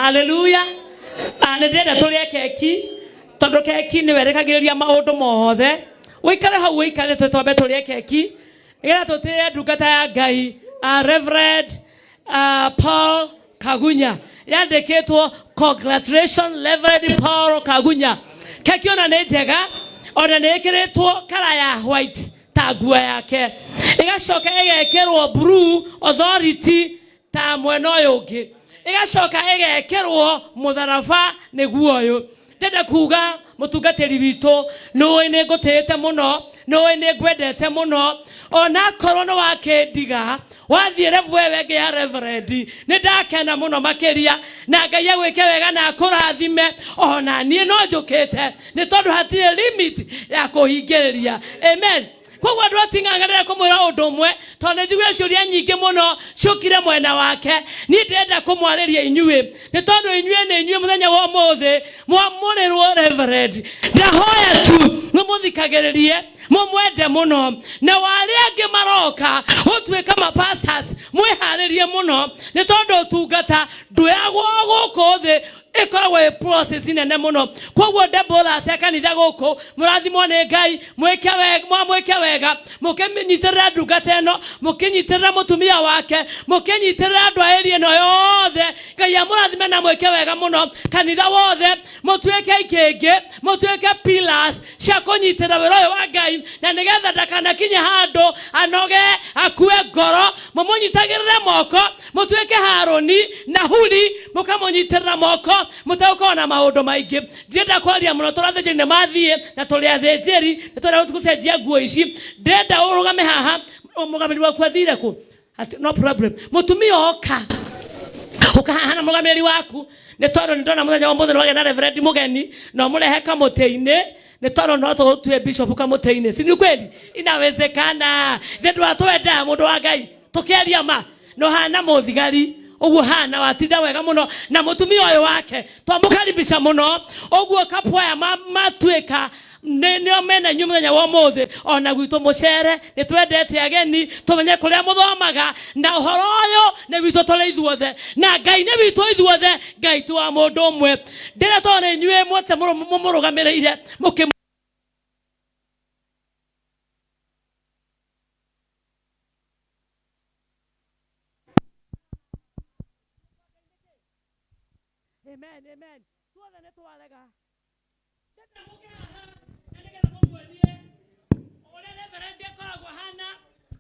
Haleluya. Nĩ ndĩrenda tũrĩe keki tondũ keki nĩwe ĩrekagĩrĩria maũndũ mothe. Ũikare hau ũikarĩte twambe tũrĩe keki nĩgetha tũtĩe ndungata ya Ngai, Reverend Paul Kagunya. Yandĩkĩtwo congratulations Reverend Paul Kagunya. Keki ona nĩ njega, ona nĩ ĩkĩrĩtwo kara ya white ta nguo yake, ĩgacoka ĩgekĩrwo blue authority ta mwena ũyũ ũngĩ, ĩgacoka ĩgekĩrwo mũtharaba nĩguo ũyũ. Ndĩrenda kuga mũtungatĩri witũ, nĩũĩ nĩ ngũtĩĩte mũno, nĩũĩ nĩ ngwendete mũno, onakorwo nĩ wakĩndiga wathiĩ level ĩyo ĩngĩ ya reverend, nĩ ndakena mũno makĩria, na Ngai agwĩke wega na akũrathime. Ona niĩ no njũkĩte nĩ tondũ hatirĩ limit ya kũhingĩrĩria. Amen. Koguo andũ ating'ang'a ndĩrenda kũmwĩra ũndũ ũmwe, tondũ nĩ njiguire ciũria nyingĩ mũno ciũkire mwena wake. Niĩ ndĩrenda kũmwarĩria inyuĩ, nĩ tondũ inyuĩ nĩ inyuĩ mũthenya wa ũmũthĩ mwamũrĩrwo reverend. Ndahoya tu mũmũthikagĩrĩrie, mũmwende mũno, na arĩa angĩ maroka gũtuĩka mapastors mwĩharĩrie mũno, nĩ tondũ ũtungata ndũyagwo gũkũ thĩ, ĩkoragwo ĩ process nene mũno. Koguo Deborah cia kanitha gũkũ, mũrathimwo nĩ Ngai, mwĩke wega, mwamwĩke wega, mũkĩnyitĩrĩra ndungata ĩno, mũkĩnyitĩrĩra mũtumia wake, mũkĩnyitĩrĩra andũ a area ĩno yothe. Ngai amũrathime na mwĩke wega mũno. Kanitha wothe mũtuĩke ikĩngĩ, mũtuĩke pillars cia kũnyitĩrĩra wĩra ũyũ wa Ngai, na nĩgetha ndakanakinye handũ anoge akue ngoro. Mũmũnyitagĩrĩre moko, mũtuĩke Harũni na Huri, mũkamũnyitĩrĩra moko, mũtagũkorwo na maũndũ maingĩ. Ndĩrenda kwaria mũno tondũ athĩnjĩri nĩ mathiĩ, na tũrĩ athĩnjĩri, nĩ tũrenda gũcenjia nguo ici. Ndĩrenda ũrũgame haha, mũrũgamĩrĩri waku athire kũ? Ati, no problem. Mũtumia oka, ũka haha na mũrũgamĩrĩri waku, nĩ tondũ nĩ ndona mũthenya wa ũmũthĩ nĩ wagĩa na reverend mũgeni, na ũmũrehe kamũtĩ-inĩ, nĩ tondũ no tũgũtue bishop kamũtĩ-inĩ. Si ni kweli? Inawezekana. Ithe ndwatwendaga mũndũ wa Ngai, tũkĩaria ma, no hana mũthigari ũguo hana watinda wega mũno, na mũtumia ũyũ wake twamũkaribisha mũno. Ũguo kapwa aya matuĩka nĩo mena inyuĩ mũthenya wa ũmũthĩ. Ona gwitũ mũcere nĩ twendete ageni, tũmenye kũrĩa mũthomaga, na ũhoro ũyũ nĩ witũ tũrĩ ithuothe, na Ngai nĩ witũ ithuothe, Ngai ti wa mũndũ ũmwe. Ndĩrenda tondũ nĩ inyuĩ mwothe mũmũrũgamĩrĩire, mũkĩ Amen, amen. Tuothe nĩ twarega. Ndĩrenda mũke haha, na nĩgetha mũmuonie ũrĩa reverend akoragwo ahana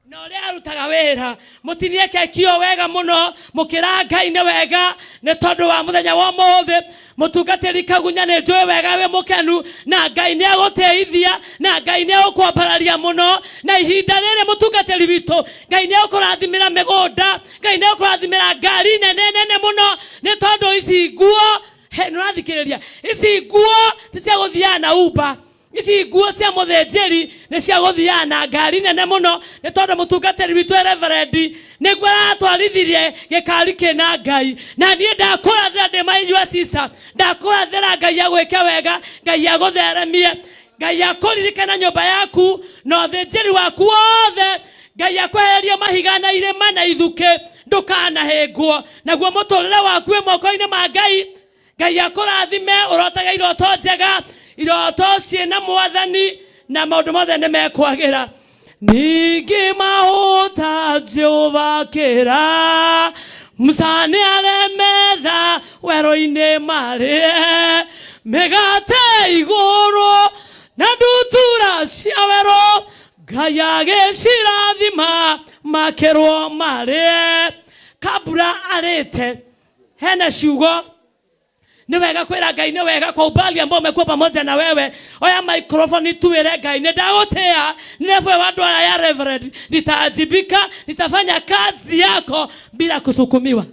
na ũrĩa arutaga wĩra. Mũtinie keki ĩyo wega mũno, mũkĩra Ngai nĩ wega nĩ tondũ wa mũthenya wa ũmũthĩ. Mũtungatĩri Kagunya nĩ njũĩ wega wĩ mũkenu, na Ngai nĩ agũteithia, na Ngai nĩ agũkwambararia mũno. Na ihinda rĩrĩ mũtungatĩri witũ, Ngai nĩ agũkũrathimĩra mĩgũnda, Ngai nĩ agũkũrathimĩra ngari nene nene mũno, nĩ tondũ ici nguo, he, nĩ ũrathikĩrĩria, ici nguo ti cia gũthiaga na Uber. Ici nguo cia mũthĩnjĩri nĩ cia gũthiaga na ngari nene mũno, nĩ tondũ mũtungatĩri witũ e reverend nĩguo aratwarithirie gĩkari kĩna Ngai. Na niĩ ndakũrathĩra ndĩ my sister, ndakũrathĩra Ngai agwĩke wega, Ngai agũtheremie, Ngai akũririkana nyũmba yaku na ũthĩnjĩri waku wothe, Ngai akwehererie mahiga na irĩma na ithukĩ, ndũkanahĩngwo. Naguo mũtũrĩre waku wĩ moko-inĩ ma Ngai. Ngai akũrathime, ũrotage iroto njega, iroto ciĩna mwathani, na maũndũ mothe nĩ mekwagĩra. Ningĩ mahũta Jehova akĩra Musa nĩ aremetha werũ-inĩ marĩe mĩgate igũrũ na ndutura cia werũ, Ngai agĩcirathima makĩrwo marĩe. Kabura arĩte hena ciugo nĩ wega kwĩra Ngai nĩ wega kwa umbali ambao umekuwa pamoja na wewe. Oya microphone tuwĩre Ngai nĩ ndagũtĩa, nĩ level wa andũ aya ya reverend, nitaajibika, nitafanya kazi yako bila kusukumiwa.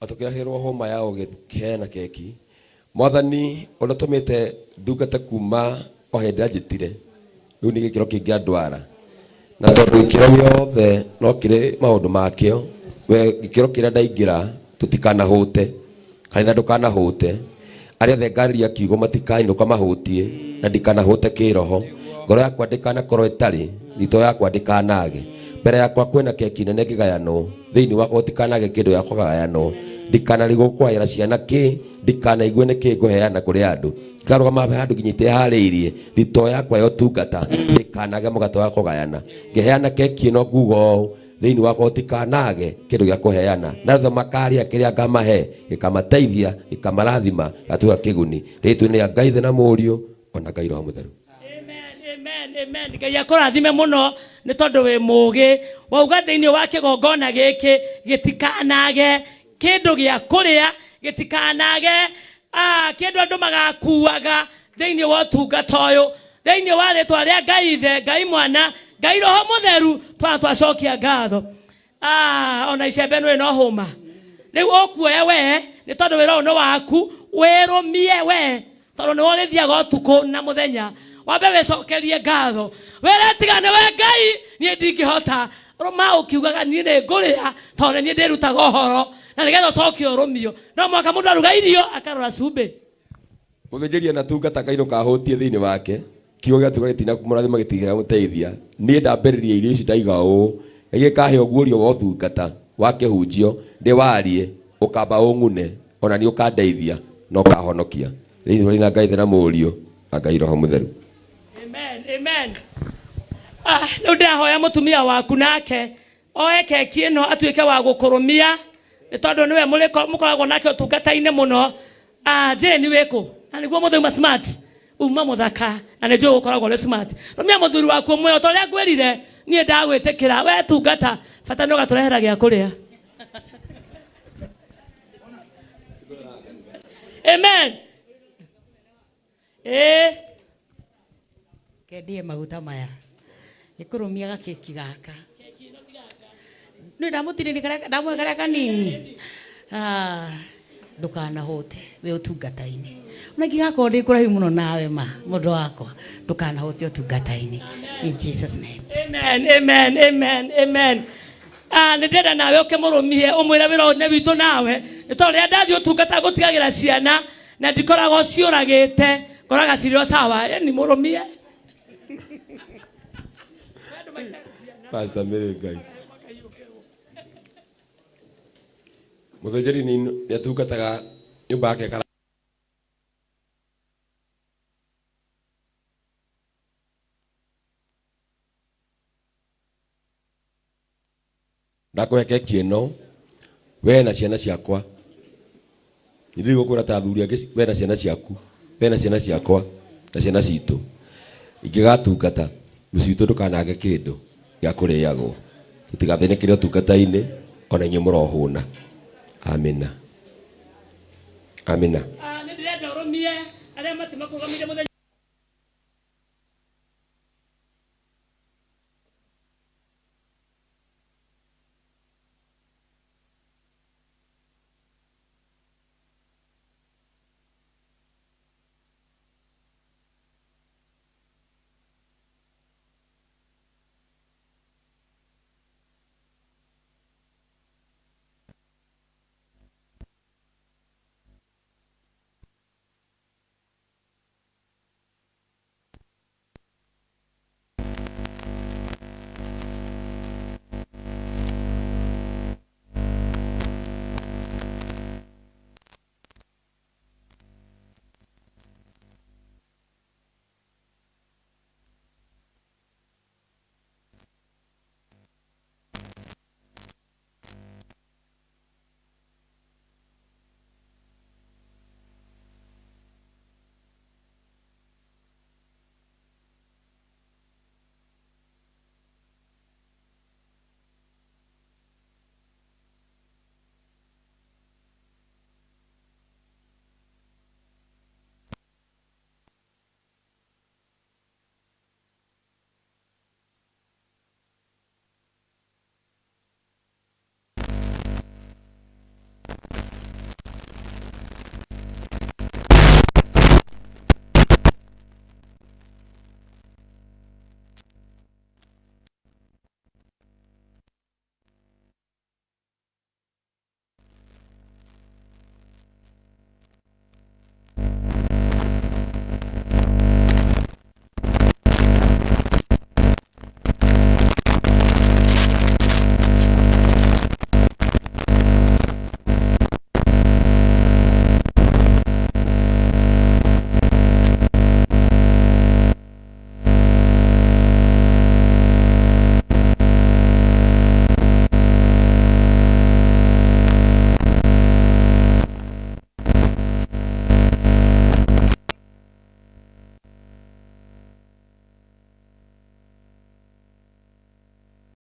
Atũkĩrahĩrwo homa ya ũgĩkĩheana keki. Mwathani ũrĩa ũtũmĩte ndungata kuma o hĩndĩ anjĩtire, rĩu nĩ gĩkĩro kĩngĩ andwara, na tondũ gĩkĩro gĩothe no kĩrĩ maũndũ makĩo, we gĩkĩro kĩrĩa ndaingĩra tũtikanahũte, kanitha ndũkanahũte, arĩa othe ngarĩria kiugo matikainũka mahũtie, na ndikanahũte kĩroho, ngoro yakwa ndĩkanakorwo ĩtarĩ, thito yakwa ndĩkanage. Mbere yakwa kwĩna keki nene ngĩgayanwo, thĩinĩ wakwa gũtikanage kĩndũ gĩa kũgayanwo. Ndikanarigwo kwaĩra ciana kĩ, ndikanaigue nĩ kĩ ngũheana kũrĩ andũ. Ngarũgama handũ nginya iteharĩirie thitoo yakwa ya ũtungata, ndikanage mũgate wa kũgayana. Ngĩheana keki ĩno nguga ũũ, thĩinĩ wakwa gũtikanage kĩndũ gĩa kũheana. Na thutha makarĩa kĩrĩa ngamahe, gĩkamateithia, gĩkamarathima, gatuĩka kĩguni. Rĩĩtwa-inĩ rĩa Ngai Ithe na Mũriũ ona Ngai Roho Mũtheru.
Amen, amen. Ngai akũrathime mũno nĩ tondũ wĩ mũũgĩ. Wauga thĩinĩ wa kĩgongona gĩkĩ gĩtikanage kĩndũ gĩa kũrĩa, gĩtikanage kĩndũ andũ magakuaga thĩinĩ wa ũtungata ũyũ, thĩinĩ wa rĩtwa rĩa Ngai Ithe, Ngai Mwana, Ngai Roho Mũtheru, twana twacokia ngatho. Ona icembe nĩ no hũma. Rĩu ũkuoya we nĩ tondũ wĩra ũyũ nĩ waku, wĩrũmie we tondũ nĩwe ũrĩthiaga ũtukũ na mũthenya. Wambe wĩcokerie ngatho, wĩre tiga nĩwe Ngai niĩ ndingĩhota. Rũma ũkiugaga niĩ nĩ ngũrĩa tondũ niĩ ndĩrutaga ũhoro, na nĩgetha ũcoke ũrũmio. No mũhaka mũndũ aruga irio akarora cumbĩ.
Mũthĩnjĩri anatungata Ngai ndũkahũtie thĩinĩ wake, kiugo gĩatuga gĩtinamũrathima gĩtigamũteithia. Niĩ ndambĩrĩria irio ici ndaiga ũũ, Ngai gĩkahe ũguũrio wa ũtungata wa kĩhunjio, ndĩwarie, ũkamba ũng'une, ona niĩ ũkandeithia na ũkahonokia. Rĩĩtwa rĩa Ngai Ithe na Mũriũ na Ngai Roho Mũtheru.
Amen, amen. Rĩu ndĩrahoya mũtumia waku nake oe keki ĩno atuĩke wa gũkũrũmia, nĩ tondũ nĩwe mũkoragwo nake ũtungata-inĩ mũno. Jane wĩkũ? Na nĩguo mũthĩ uma smart, uma mũthaka, na nĩ njũĩ ũkoragwo ũrĩ smart. Rũmia mũthuri waku ũmwe o ta ũrĩa ngwĩrire, niĩ ndagwĩtĩkĩra, we tungata, bata nĩ ũgatũrehera gĩa kũrĩa. Amen.
Kendie maguta maya. Gĩkũrũmia gakeki gaka. Nĩ ndamũtinĩria karĩa, ndamũhe karĩa kanini. Ndũkanahũte wĩ ũtungata-inĩ. Ona ingĩgakorwo ndĩ kũraihu mũno nawe ma, mũndũ wakwa, ndũkanahũte ũtungata-inĩ. In Jesus name.
Amen, amen, amen, amen. Nĩ ndĩrenda nawe ũkĩmũrũmie, ũmwĩre wĩra ũyũ nĩ witũ nawe. Nĩ tondũ rĩrĩa ndathiĩ ũtungata ngũtigagĩra ciana na ndikoragwo ciũragĩte, ngoraga cirĩ o sawa. Ĩni mũrũmie.
Pastor Mary Ngai. Mũthĩnjĩri nĩ atungataga nyũmba yake kara Ndakũhe keki ĩno we na ciana ciakwa. Ndirĩ gũkwĩra ta athuri angĩ, we na ciana ciaku, we na ciana ciakwa na ciana citũ. Ingĩgatungata mũciĩ witũ ndũkanage kĩndũ gĩa kũrĩagwo, tũtigathĩnĩkĩre ũtungata-inĩ, ona inyuĩ mũrohũna. Amina, amina.
Nĩ ndĩrenda ũrũmie arĩa matimakũrũgamĩire mũthenya.